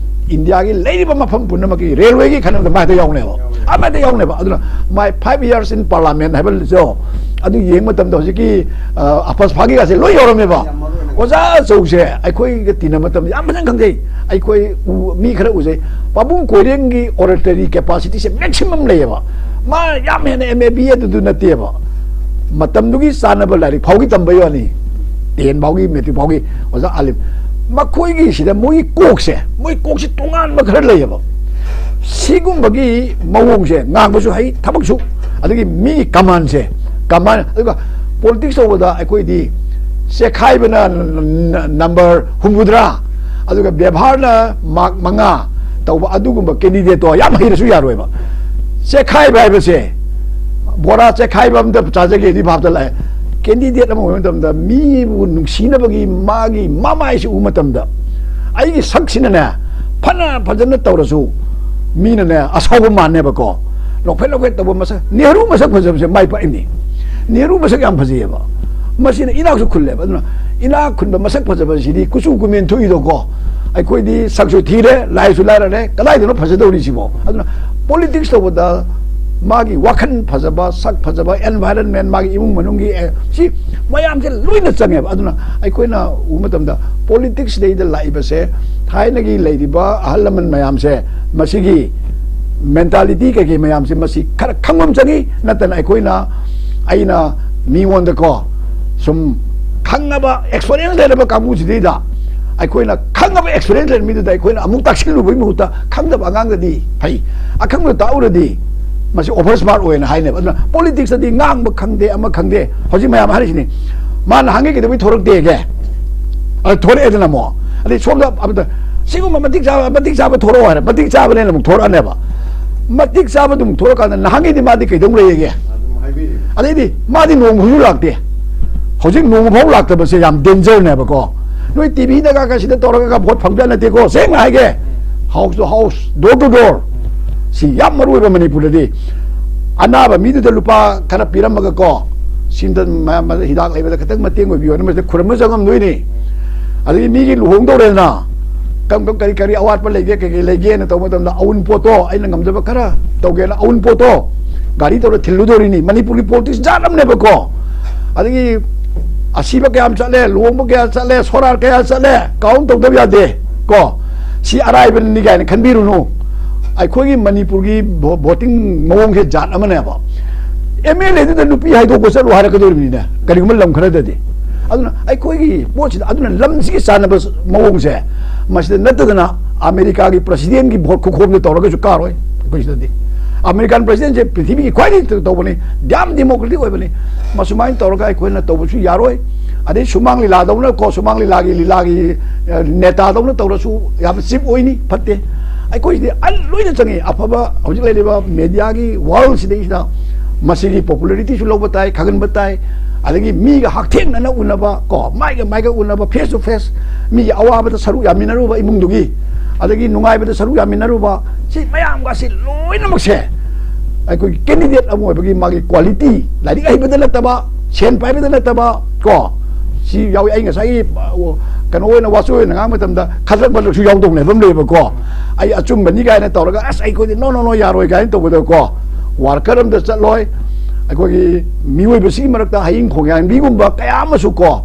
ꯏꯟꯗꯤꯌꯥꯒꯤ ꯂꯩꯔꯤꯕ ꯃꯐꯝ ꯄꯨꯝꯅꯃꯛꯀꯤ railway ꯒꯤ ꯈꯟꯅꯕꯗ ꯃꯥ ꯍꯦꯛꯇ ꯌꯥꯎꯅꯦꯕ, ꯑꯃ ꯍꯦꯛꯇ ꯌꯥꯎꯅꯦꯕ꯫ ꯑꯗꯨꯅ my five years in parliament ꯍꯥꯏꯕ show ꯑꯗꯨ ꯌꯦꯡꯕ ꯃꯇꯝꯗ ꯍꯧꯖꯤꯛꯀꯤ, ꯑ, ꯑꯐꯁ ꯐꯥꯒꯤꯒꯁꯦ ꯂꯣꯏ ꯌꯧꯔꯝꯃꯦꯕ꯫ ꯑꯣꯖꯥ ꯑꯆꯧꯁꯦ ꯑꯩꯈꯣꯏꯒ ꯇꯤꯟꯅꯕ ꯃꯇꯝꯗ ꯌꯥꯝ ꯐꯖꯅ ꯈꯪꯖꯩ꯫ ꯑꯩꯈꯣꯏ ꯎ-, ꯃꯤ ꯈꯔ ꯎꯖꯩ꯫ ꯄꯥꯕꯨꯡ ꯀꯣꯏꯔꯦꯡꯒꯤ oratory capacity ꯁꯦ maximum ꯂꯩꯌꯦꯕ꯫ ꯃꯥ ꯌꯥꯝ ꯍꯦꯟꯅ M A B A ꯑꯗꯨꯗꯨ ꯅꯠꯇꯦꯕ꯫ ꯃꯇꯝꯗꯨꯒꯤ ꯆꯥꯟꯅꯕ ꯂꯥꯏꯔꯤꯛ ꯐꯥꯎꯒꯤ ꯇꯝꯕꯩ ꯋꯥꯅꯤ꯫ Ten ꯐꯥꯎꯒꯤ, matric ꯐꯥꯎꯒꯤ ꯑꯣꯖꯥ ꯑꯥꯂꯤꯝ꯫ ꯃꯈꯣꯏꯒꯤꯁꯤꯗ ꯃꯣꯏꯒꯤ ꯀꯣꯛꯁꯦ, ꯃꯣꯏ ꯀꯣꯛꯁꯦ ꯇꯣꯉꯥꯟꯕ ꯈꯔ ꯂꯩꯌꯦꯕ꯫ ꯁꯤꯒꯨꯝꯕꯒꯤ ꯃꯑꯣꯡꯁꯦ, ꯉꯥꯡꯕꯁꯨ ꯍꯩ, ꯊꯕꯛꯁꯨ, ꯑꯗꯒꯤ ꯃꯤꯒꯤ command ꯁꯦ, command, ꯑꯗꯨꯒ politics ꯇꯧꯕꯗ ꯑꯩꯈꯣꯏꯗꯤ ꯆꯦꯈꯥꯏꯕꯅ ꯅ-, ꯅ-, number ꯍꯨꯝꯐꯨꯇꯔꯥ, ꯑꯗꯨꯒ ꯕꯦꯕꯥꯔꯅ mark ꯃꯉꯥ ꯇꯧꯕ ꯑꯗꯨꯒꯨꯝꯕ candidate ꯇꯣ ꯌꯥꯝ ꯍꯩꯔꯁꯨ ꯌꯥꯔꯣꯏꯕ꯫ ꯆꯦꯈꯥꯏꯕ ꯍꯥꯏꯕꯁꯦ, ꯕꯣꯔꯥ ꯆꯦꯈꯥꯏꯕ ꯑꯝꯇ ꯆꯥꯖꯒꯦꯗꯤ ꯚꯥꯞꯇ ꯂꯥꯛꯑꯦ꯫ Candidate ꯑꯃ ꯑꯣꯏꯕ ꯃꯇꯝꯗ ꯃꯤꯕꯨ ꯅꯨꯡꯁꯤꯅꯕꯒꯤ ꯃꯥꯒꯤ ꯃꯃꯥꯏꯁꯤ ꯎꯕ ꯃꯇꯝꯗ, ꯑꯩꯒꯤ ꯁꯛꯁꯤꯅꯅꯦ, ꯐꯅ ꯐꯖꯅ ꯇꯧꯔꯁꯨ ꯃꯤꯅꯅꯦ ꯑꯁꯥꯎꯕ ꯃꯥꯟꯅꯦꯕꯀꯣ꯫ ꯅꯣꯛꯐꯦꯠ ꯅꯣꯛꯐꯦꯠ ꯇꯧꯕ ꯃꯁꯛ, ꯅꯦꯍꯔꯨ ꯃꯁꯛ ꯐꯖꯕꯁꯦ ꯃꯥꯏ ꯄꯥꯛꯏꯅꯤ꯫ ꯅꯦꯍꯔꯨ ꯃꯁꯛ ꯌꯥꯝ ꯐꯖꯩꯌꯦꯕ꯫ ꯃꯁꯤꯅ ꯏꯅꯥꯛꯁꯨ ꯈꯨꯜꯂꯦꯕ꯫ ꯑꯗꯨꯅ ꯏꯅꯥꯛ ꯈꯨꯟꯕ ꯃꯁꯛ ꯐꯖꯕꯁꯤꯗꯤ ꯀꯨꯆꯨ ꯀꯨꯃꯦꯟ ꯊꯣꯛꯏꯗꯣꯀꯣ꯫ ꯑꯩꯈꯣꯏꯗꯤ ꯁꯛꯁꯨ ꯊꯤꯔꯦ, ꯂꯥꯏꯁꯨ ꯂꯥꯏꯔꯔꯦ, ꯀꯗꯥꯏꯗꯅꯣ ꯐꯖꯗꯧꯔꯤꯁꯤꯕꯣ? ꯑꯗꯨꯅ politics ꯇꯧꯕꯗ ꯃꯥꯒꯤ ꯋꯥꯈꯜ ꯐꯖꯕ, ꯁꯛ ꯐꯖꯕ, environment, ꯃꯥꯒꯤ ꯏꯃꯨꯡ ꯃꯅꯨꯡꯒꯤ, ꯑꯦ, ꯁꯤ ꯃꯌꯥꯝꯁꯦ ꯂꯣꯏꯅ ꯆꯪꯉꯦꯕ꯫ ꯑꯗꯨꯅ ꯑꯩꯈꯣꯏꯅ ꯎꯕ ꯃꯇꯝꯗ politics ꯗꯩꯗ ꯂꯥꯛꯏꯕꯁꯦ, ꯊꯥꯏꯅꯒꯤ ꯂꯩꯔꯤꯕ ꯑꯍꯜ ꯂꯃꯟ ꯃꯌꯥꯝꯁꯦ, ꯃꯁꯤꯒꯤ mentality ꯀꯩꯀꯩ ꯃꯌꯥꯝꯁꯦ, ꯃꯁꯤ ꯈꯔ ꯈꯪꯕ ꯑꯃ ꯆꯪꯉꯤ꯫ ꯅꯠꯇꯅ ꯑꯩꯈꯣꯏꯅ, ꯑꯩꯅ ꯃꯤꯉꯣꯟꯗꯀꯣ, ꯁꯨꯝ ꯈꯪꯉꯕ, experience ꯂꯩꯔꯕ ꯀꯥꯡꯕꯨꯁꯤꯗꯩꯗ ꯑꯩꯈꯣꯏꯅ ꯈꯪꯉꯕ, ꯑꯦꯛꯁꯄꯤꯔꯤꯌꯦꯟꯁ ꯂꯩꯔꯕ ꯃꯤꯗꯨꯗ ꯑꯩꯈꯣꯏꯅ ꯑꯃꯨꯛ ꯇꯥꯛꯁꯤꯜꯂꯨꯕꯒꯤ ꯃꯍꯨꯠꯇ, ꯈꯪꯗꯕ ꯑꯉꯥꯡꯗꯗꯤ ꯐꯩ, ꯑꯈꯪꯕꯗ ꯇꯥꯛꯎꯔꯗꯤ ꯃꯁꯤ ꯑꯣꯚꯔ ꯁ꯭ꯃꯥꯔꯠ ꯑꯣꯏꯅ ꯍꯥꯏꯅꯦꯕ꯫ ꯑꯗꯨꯅ ꯄꯣꯂꯤꯇꯤꯛꯁꯇꯗꯤ ꯉꯥꯡꯕ ꯈꯪꯗꯦ, ꯑꯃ ꯈꯪꯗꯦ꯫ ꯍꯧꯖꯤꯛ ꯃꯌꯥꯝ ꯍꯥꯏꯔꯤꯁꯤꯅꯤ, ꯃꯥ ꯅꯍꯥꯟꯒꯩ ꯀꯩꯗꯧꯕꯩ ꯊꯣꯔꯛꯇꯦꯒꯦ? ꯑ, ꯊꯣꯔꯛꯑꯦꯗꯅ ꯑꯃꯨꯛ꯫ ꯑꯗꯩ ꯁꯣꯝꯗ ꯑꯃꯗ, "ꯁꯤꯒꯨꯝꯕ ꯃꯇꯤꯛ ꯆꯥꯕ, ꯃꯇꯤꯛ ꯆꯥꯕ ꯊꯣꯔꯛꯑꯣ" ꯍꯥꯏꯔꯦ, ꯃꯇꯤꯛ ꯆꯥꯕꯅꯦꯅ ꯑꯃꯨꯛ ꯊꯣꯔꯛꯑꯅꯦꯕ꯫ ꯃꯇꯤꯛ ꯆꯥꯕꯗꯨ ꯑꯃꯨꯛ ꯊꯣꯔꯛꯑꯀꯥꯟꯗ ꯅꯍꯥꯟꯒꯩꯗꯤ ꯃꯥꯗꯤ ꯀꯩꯗꯧ ꯂꯩꯌꯦꯒꯦ? ꯑꯗꯩꯗꯤ ꯃꯥꯗꯤ ꯅꯣꯡꯃ ꯐꯥꯎꯁꯨ ꯂꯥꯛꯇꯦ꯫ ꯍꯧꯖꯤꯛ ꯅꯣꯡꯃ ꯐꯥꯎ ꯂꯥꯛꯇꯕꯁꯦ ꯌꯥꯝ ꯗꯦꯟꯖꯔꯅꯦꯕꯀꯣ꯫ ꯅꯣꯏ ꯇꯤꯚꯤꯗꯒ ꯁꯤꯗ ꯇꯧꯔꯒ ꯚꯣꯠ ꯐꯪꯕ ꯅꯠꯇꯦꯀꯣ, ꯁꯦꯡꯅ ꯍꯥꯏꯒꯦ꯫ House two house, door two door. ꯁꯤ ꯌꯥꯝ ꯃꯔꯨ ꯑꯣꯏꯕ ꯃꯅꯤꯄꯨꯔꯗꯗꯤ꯫ ꯑꯅꯥꯕ ꯃꯤꯗꯨꯗ ꯂꯨꯄꯥ ꯈꯔ ꯄꯤꯔꯝꯃꯒ ꯀꯣ, ꯁꯤꯝꯇ ꯃ-, ꯃ-, ꯍꯤꯗꯥꯛ ꯂꯩꯕꯗ ꯈꯤꯇꯪ ꯃꯇꯦꯡ ꯑꯣꯏꯕꯤꯌꯣꯅ ꯃꯁꯤꯗ ꯈꯨꯔꯨꯝꯕ ꯆꯪꯉꯝꯗꯣꯏꯅꯤ꯫ ꯑꯗꯒꯤ ꯃꯤꯒꯤ ꯂꯨꯍꯣꯡꯗꯧꯔꯦꯗꯅ, ꯀꯔꯝ ꯀꯔꯝ, ꯀꯔꯤ ꯀꯔꯤ ꯑꯋꯥꯠꯄ ꯂꯩꯒꯦ, ꯀꯩ ꯀꯩ ꯂꯩꯒꯦꯅ ꯇꯧꯕ ꯃꯇꯝꯗ, ꯑꯎꯟꯄꯣꯠꯇꯣ, ꯑꯩꯅ ꯉꯝꯖꯕ ꯈꯔ ꯇꯧꯒꯦꯅ ꯑꯎꯟꯄꯣꯠꯇꯣ ꯒꯥꯔꯤ ꯇꯧꯔ ꯊꯤꯜꯂꯨꯗꯣꯔꯤꯅꯤ꯫ ꯃꯅꯤꯄꯨꯔꯒꯤ ꯄꯣꯂꯤꯇꯤꯛꯁ ꯖꯥꯠ ꯑꯃꯅꯦꯕꯀꯣ꯫ ꯑꯗꯒꯤ ꯑꯁꯤꯕ ꯀꯌꯥꯝ ꯆꯠꯂꯦ, ꯂꯨꯍꯣꯡꯕ ꯀꯌꯥ ꯆꯠꯂꯦ, ꯁꯣꯔꯥꯔ ꯀꯌꯥ ꯆꯠꯂꯦ, ꯀꯥꯎꯟ ꯇꯧꯗꯕ ꯌꯥꯗꯦ ꯀꯣ꯫ ꯁꯤ ꯑꯔꯥꯏꯕꯅꯤ ꯀꯥꯏꯅ ꯈꯟꯕꯤꯔꯨꯅꯨ꯫ ꯑꯩꯈꯣꯏꯒꯤ ꯃꯅꯤꯄꯨꯔꯒꯤ ꯚꯣ-, ꯚꯣꯇꯤꯡ ꯃꯑꯣꯡꯁꯦ ꯖꯥꯠ ꯑꯃꯅꯦꯕ꯫ ꯑꯦꯝ ꯑꯦꯜ ꯑꯦꯗꯨꯗ ꯅꯨꯄꯤ ꯍꯥꯏꯗꯣꯛꯄ ꯆꯠꯂꯣ ꯍꯥꯏꯔꯛꯀꯗꯧꯔꯤꯕꯅꯤꯅꯦ, ꯀꯔꯤꯒꯨꯝꯕ ꯂꯝ ꯈꯔꯗꯗꯤ꯫ ꯑꯗꯨꯅ ꯑꯩꯈꯣꯏꯒꯤ ꯄꯣꯠꯁꯤꯗ, ꯑꯗꯨꯅ ꯂꯝꯁꯤꯒꯤ ꯆꯥꯟꯅꯕ ꯃꯑꯣꯡꯁꯦ, ꯃꯁꯤꯗ ꯅꯠꯇꯗꯅ ꯑꯃꯦꯔꯤꯀꯥꯒꯤ ꯄ꯭ꯔꯁꯤꯗꯦꯟꯒꯤ ꯚꯣꯠ ꯈꯨꯈꯣꯝꯗ ꯇꯧꯔꯒꯁꯨ ꯀꯥꯔꯣꯏ ꯑꯩꯈꯣꯏ ꯁꯤꯗꯗꯤ꯫ ꯑꯃꯦꯔꯤꯀꯥꯟ ꯄ꯭ꯔꯁꯤꯗꯦꯟꯁꯦ ꯄ꯭ꯔꯤꯊꯤꯕꯤꯒꯤ ꯈ꯭ꯋꯥꯏꯗꯒꯤ ꯇꯧꯕꯅꯤ, ꯌꯥꯝ ꯗꯦꯃꯣꯀ꯭ꯔꯦꯇꯤꯛ ꯑꯣꯏꯕꯅꯤ꯫ ꯃꯁꯨꯃꯥꯏꯅ ꯇꯧꯔꯒ ꯑꯩꯈꯣꯏꯅ ꯇꯧꯕꯁꯨ ꯌꯥꯔꯣꯏ꯫ ꯑꯗꯩ ꯁꯨꯃꯥꯡ ꯂꯤꯂꯥꯗꯧꯅ ꯀꯣ, ꯁꯨꯃꯥꯡ ꯂꯤꯂꯥꯒꯤ, ꯂꯤꯂꯥꯒꯤ, ꯑ, ꯅꯦꯇꯥꯗꯧꯅ ꯇꯧꯔꯁꯨ ꯌꯥꯝ ꯆꯤꯞ ꯑꯣꯏꯅꯤ, ꯐꯠꯇꯦ꯫ ꯑꯩꯈꯣꯏꯁꯤꯗꯤ ꯑ-, ꯂꯣꯏꯅ ꯆꯪꯉꯤ꯫ ꯑꯐꯕ ꯍꯧꯖꯤꯛ ꯂꯩꯔꯤꯕ ꯃꯦꯗꯤꯌꯥꯒꯤ ꯋꯥꯔꯜꯁꯤꯗꯩꯁꯤꯗ ꯃꯁꯤꯒꯤ ꯄꯣꯄꯨꯂꯔꯤꯇꯤꯁꯨ ꯂꯧꯕ ꯇꯥꯏ, ꯈꯪꯍꯟꯕ ꯇꯥꯏ꯫ ꯑꯗꯒꯤ ꯃꯤꯒ ꯍꯛꯊꯦꯡꯅꯅ ꯎꯅꯕ ꯀꯣ, ꯃꯥꯏꯒ ꯃꯥꯏꯒ ꯎꯅꯕ, ꯐꯦꯁ ꯇꯨ ꯐꯦꯁ, ꯃꯤꯒꯤ ꯑꯋꯥꯕꯗ ꯁꯔꯨꯛ ꯌꯥꯃꯤꯟꯅꯔꯨꯕ ꯏꯃꯨꯡꯗꯨꯒꯤ, ꯑꯗꯒꯤ ꯅꯨꯡꯉꯥꯏꯕꯗ ꯁꯔꯨꯛ ꯌꯥꯃꯤꯟꯅꯔꯨꯕ, ꯁꯤ ꯃꯌꯥꯝꯒꯁꯤ ꯂꯣꯏꯅꯃꯛꯁꯦ ꯑꯩꯈꯣꯏꯒꯤ ꯀꯦꯟꯗꯤꯗꯦꯠ ꯑꯃ ꯑꯣꯏꯕꯒꯤ ꯃꯥꯒꯤ ꯀ꯭ꯋꯥꯂꯤꯇꯤ, ꯂꯥꯏꯔꯤꯛ ꯍꯩꯕꯗ ꯅꯠꯇꯕ, ꯁꯦꯟ ꯄꯥꯏꯕꯗ ꯅꯠꯇꯕ ꯀꯣ, ꯁꯤ ꯌꯥꯎꯏ꯫ ꯑꯩ ꯉꯁꯥꯏꯒꯤ, ꯑ, ꯀꯩꯅꯣ ꯑꯣꯏꯅ, ꯋꯥꯆꯣꯏ ꯑꯣꯏꯅ ꯉꯥꯡꯕ ꯃꯇꯝꯗ ꯈꯗ꯭ꯔꯛ ꯃꯗ꯭ꯔꯛꯁꯨ ꯌꯥꯎꯗꯧꯅꯦꯕ ꯑꯃ ꯂꯩꯌꯦꯕꯀꯣ꯫ ꯑꯩ ꯑꯆꯨꯝꯕꯅꯤ ꯀꯥꯏꯅ ꯇꯧꯔꯒ, "ꯑꯁ, ꯑꯩꯈꯣꯏꯗꯤ ꯅꯣ, ꯅꯣ, ꯅꯣ, ꯌꯥꯔꯣꯏ" ꯀꯥꯏꯅ ꯇꯧꯕꯗꯀꯣ, ꯋꯥꯔꯀꯔ ꯑꯝꯗ ꯆꯠꯂꯣꯏ꯫ ꯑꯩꯈꯣꯏꯒꯤ ꯃꯤꯑꯣꯏꯕꯁꯤꯒꯤ ꯃꯔꯛꯇ ꯍꯌꯤꯡ ꯈꯣꯡꯌꯥꯟꯕꯤꯒꯨꯝꯕ ꯀꯌꯥ ꯑꯃꯁꯨ ꯀꯣ,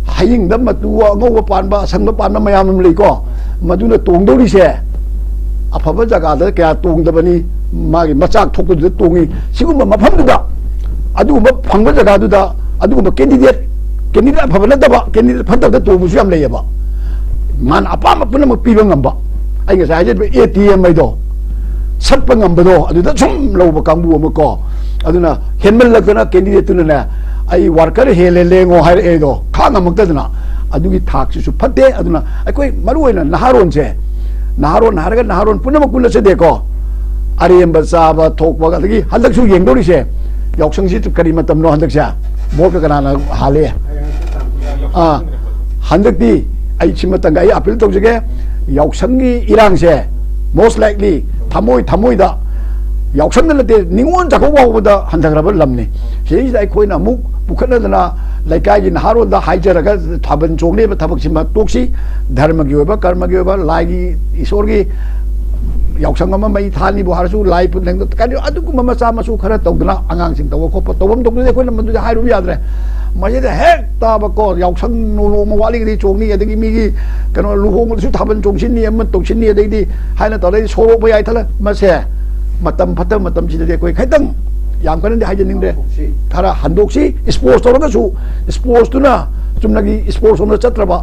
ꯍꯌꯤꯡꯗ ꯃꯇꯨ ꯑꯉꯧꯕ ꯄꯥꯟꯕ, ꯑꯁꯪꯕ ꯄꯥꯟꯕ ꯃꯌꯥꯝ ꯑꯃ ꯂꯩꯀꯣ, ꯃꯗꯨꯅ ꯇꯣꯡꯗꯧꯔꯤꯁꯦ ꯑꯐꯕ ꯖꯒꯥꯗ ꯀꯌꯥ ꯇꯣꯡꯗꯕꯅꯤ, ꯃꯥꯒꯤ ꯃꯆꯥꯛ ꯊꯣꯛꯄꯗꯨꯗ ꯇꯣꯡꯉꯤ꯫ ꯁꯤꯒꯨꯝꯕ ꯃꯐꯝꯗꯨꯗ, ꯑꯗꯨꯒꯨꯝꯕ ꯐꯪꯕ ꯖꯒꯥꯗꯨꯗ, ꯑꯗꯨꯒꯨꯝꯕ ꯀꯦꯟꯗꯤꯗꯦꯠ, ꯀꯦꯟꯗꯤꯗꯦꯠ ꯑꯐꯕ ꯅꯠꯇꯕ, ꯀꯦꯟꯗꯤꯗꯦꯠ ꯐꯠꯇꯕꯗ ꯇꯣꯡꯕꯁꯨ ꯌꯥꯝ ꯂꯩꯌꯦꯕ꯫ ꯃꯥꯅ ꯑꯄꯥꯝꯕ ꯄꯨꯝꯅꯃꯛ ꯄꯤꯕ ꯉꯝꯕ, ꯑꯩ ꯉꯁꯥꯏ ꯍꯥꯏꯖꯔꯤꯕ ꯑꯦ ꯇꯤ ꯑꯦꯝ ꯍꯥꯏꯗꯣ, ꯁꯠꯄ ꯉꯝꯕꯗꯣ, ꯑꯗꯨꯗ ꯁꯨꯝ ꯂꯧꯕ ꯀꯥꯡꯕꯨ ꯑꯃ ꯀꯣ꯫ ꯑꯗꯨꯅ ꯍꯦꯟꯃꯜꯂꯛꯇꯅ ꯀꯦꯟꯗꯤꯗꯦꯠꯇꯨꯅꯅꯦ, "ꯑꯩ ꯋꯥꯔꯀꯔ ꯍꯦꯜꯂꯦ, ꯂꯦꯡꯉꯣ" ꯍꯥꯏꯔꯛꯑꯦꯗꯣ, ꯈꯥꯡ ꯉꯝꯃꯛꯇꯗꯅ꯫ ꯑꯗꯨꯒꯤ ꯊꯥꯛꯁꯤꯁꯨ ꯐꯠꯇꯦ꯫ ꯑꯗꯨꯅ ꯑꯩꯈꯣꯏ ꯃꯔꯨ ꯑꯣꯏꯅ ꯅꯍꯥꯔꯣꯟꯁꯦ, ꯅꯍꯥꯔꯣꯟ ꯍꯥꯏꯔꯒ ꯅꯍꯥꯔꯣꯟ ꯄꯨꯝꯅꯃꯛ ꯄꯨꯟꯅ ꯆꯠꯇꯦꯀꯣ꯫ ꯑꯔꯦꯝꯕ ꯆꯥꯕ ꯊꯣꯛꯄ, ꯑꯗꯒꯤ ꯍꯟꯗꯛꯁꯨ ꯌꯦꯡꯗꯧꯔꯤꯁꯦ, ꯌꯥꯎꯁꯪꯁꯤ ꯀꯔꯤ ꯃꯇꯝꯅꯣ ꯍꯟꯗꯛꯁꯦ? ꯚꯣꯠꯀ ꯀꯅꯥꯅ ꯍꯥꯜꯂꯤ? ꯑꯥ, ꯍꯟꯗꯛꯇꯤ ꯑꯩ ꯁꯤꯃꯇꯪꯒ ꯑꯩ ꯑꯄꯤꯜ ꯇꯧꯖꯒꯦ꯫ ꯌꯥꯎꯁꯪꯒꯤ ꯏꯔꯥꯡꯁꯦ most likely ꯊꯃꯣꯏ ꯊꯃꯣꯏꯗ, ꯌꯥꯎꯁꯪꯗ ꯅꯠꯇꯦ, ꯅꯤꯉꯣꯜ ꯆꯥꯛꯀꯧꯕ ꯍꯧꯕꯗ ꯍꯟꯊꯈ꯭ꯔꯕ ꯂꯝꯅꯤ꯫ ꯁꯤꯗꯩꯁꯤꯗ ꯑꯩꯈꯣꯏꯅ ꯑꯃꯨꯛ ꯄꯨꯈꯠꯅꯗꯅ ꯂꯩꯀꯥꯏꯒꯤ ꯅꯍꯥꯔꯣꯟꯗ ꯍꯥꯏꯖꯔꯒ ꯊꯥꯕꯜ ꯆꯣꯡꯂꯤꯕ ꯊꯕꯛꯁꯤꯃ ꯇꯣꯛꯁꯤ꯫ ꯙꯔꯃꯒꯤ ꯑꯣꯏꯕ, ꯀꯔꯃꯒꯤ ꯑꯣꯏꯕ, ꯂꯥꯏꯒꯤ, ꯏꯁꯣꯔꯒꯤ ꯌꯥꯎꯁꯪ ꯑꯃ ꯃꯩ ꯊꯥꯅꯤꯕꯨ ꯍꯥꯏꯔꯁꯨ, ꯂꯥꯏ ꯄꯨ-, ꯂꯦꯡꯗ-, ꯀꯔꯤ, ꯑꯗꯨꯒꯨꯝꯕ ꯃꯆꯥ ꯃꯁꯨ ꯈꯔ ꯇꯧꯗꯅ ꯑꯉꯥꯡꯁꯤꯡ ꯇꯧꯕ ꯈꯣꯠꯄ ꯇꯧꯐꯝ ꯊꯣꯛꯄꯗꯨꯗꯤ ꯑꯩꯈꯣꯏꯅ ꯃꯗꯨꯗꯤ ꯍꯥꯏꯔꯨꯕ ꯌꯥꯗ꯭ꯔꯦ꯫ ꯃꯁꯤꯗ ꯍꯦꯛ ꯇꯥꯕꯀꯣ, ꯌꯥꯎꯁꯪ ꯅꯣꯡꯃ ꯋꯥꯠꯂꯤꯉꯩꯗꯤ ꯆꯣꯡꯅꯤ, ꯑꯗꯒꯤ ꯃꯤꯒꯤ ꯀꯩꯅꯣ ꯂꯨꯍꯣꯡꯕꯗꯁꯨ ꯊꯥꯕꯜ ꯆꯣꯡꯁꯤꯟꯅꯤ, ꯑꯃ ꯇꯧꯁꯤꯟꯅꯤ, ꯑꯗꯩꯗꯤ ꯍꯥꯏꯅ ꯇꯧꯔ ꯁꯣꯔꯣꯛ ꯃꯌꯥꯏ ꯊꯠꯂ, ꯃꯁꯦ ꯃꯇꯝ ꯐꯠꯇꯕ ꯃꯇꯝꯁꯤꯗꯗꯤ ꯑꯩꯈꯣꯏ ꯈꯤꯇꯪ ꯌꯥꯝ ꯀꯟꯅꯗꯤ ꯍꯥꯏꯖꯅꯤꯡꯗ꯭ꯔꯦ꯫ ꯈꯔ ꯍꯟꯗꯣꯛꯁꯤ꯫ ꯏꯁꯄꯣꯔꯠꯁ ꯇꯧꯔꯒꯁꯨ, ꯏꯁꯄꯣꯔꯠꯁꯇꯨꯅ ꯆꯨꯝꯅꯒꯤ ꯏꯁꯄꯣꯔꯠꯁ ꯔꯣꯝꯗ ꯆꯠꯇ꯭ꯔꯕ,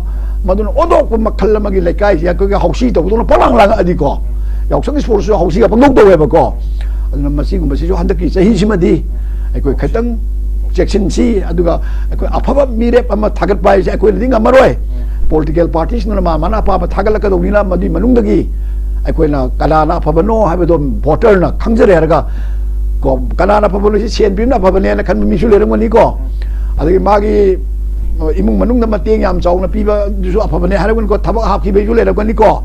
ꯃꯗꯨꯅ ꯑꯣꯟꯊꯣꯛꯄ ꯃꯈꯜ ꯑꯃꯒꯤ ꯂꯩꯀꯥꯏꯁꯤ ꯑꯩꯈꯣꯏꯒꯤ ꯍꯧꯁꯤ ꯇꯧꯕꯗꯧꯅ ꯄꯪꯂꯥꯡ ꯂꯥꯡꯉꯛꯑꯗꯤꯀꯣ, ꯌꯥꯎꯁꯪ ꯏꯁꯄꯣꯔꯠꯁꯁꯨ ꯍꯧꯁꯤꯒ ꯄꯪꯇꯧ ꯇꯧꯋꯦꯕꯀꯣ꯫ ꯑꯗꯨꯅ ꯃꯁꯤꯒꯨꯝꯕꯁꯤꯁꯨ ꯍꯟꯗꯛꯀꯤ ꯆꯍꯤꯁꯤꯃꯗꯤ ꯑꯩꯈꯣꯏ ꯈꯤꯇꯪ ꯆꯦꯛꯁꯤꯟꯁꯤ꯫ ꯑꯗꯨꯒ ꯑꯩꯈꯣꯏ ꯑꯐꯕ ꯃꯤꯔꯦꯞ ꯑꯃ ꯊꯥꯒꯠꯄ ꯍꯥꯏꯁꯦ ꯑꯩꯈꯣꯏꯅꯗꯤ ꯉꯝꯃꯔꯣꯏ꯫ ꯄꯣꯂꯤꯇꯤꯀꯦꯜ ꯄꯥꯔꯇꯤꯁꯤꯡꯗꯨꯅ ꯃꯥ ꯃꯥꯅ ꯑꯄꯥꯝꯕ ꯊꯥꯒꯠꯂꯛꯀꯗꯧꯅꯤꯅ, ꯃꯗꯨꯒꯤ ꯃꯅꯨꯡꯗꯒꯤ ꯑꯩꯈꯣꯏꯅ ꯀꯅꯥꯅ ꯑꯐꯕꯅꯣ ꯍꯥꯏꯕꯗꯣ ꯚꯣꯇꯔꯅ ꯈꯪꯖꯔꯦ ꯍꯥꯏꯔꯒ ꯀꯣ, ꯀꯅꯥꯅ ꯑꯐꯕꯅꯣ, ꯁꯤ ꯁꯦꯟ ꯄꯤꯕꯅ ꯑꯐꯕꯅꯦꯅ ꯈꯟꯕ ꯃꯤꯁꯨ ꯂꯩꯔꯝꯒꯅꯤꯀꯣ꯫ ꯑꯗꯒꯤ ꯃꯥꯒꯤ, ꯑ, ꯏꯃꯨꯡ ꯃꯅꯨꯡꯗ ꯃꯇꯦꯡ ꯌꯥꯝ ꯆꯥꯎꯅ ꯄꯤꯕꯗꯨꯁꯨ ꯑꯐꯕꯅꯦ ꯍꯥꯏꯔꯝꯒꯅꯤꯀꯣ꯫ ꯊꯕꯛ ꯍꯥꯞꯈꯤꯕꯩꯁꯨ ꯂꯩꯔꯝꯒꯅꯤꯀꯣ꯫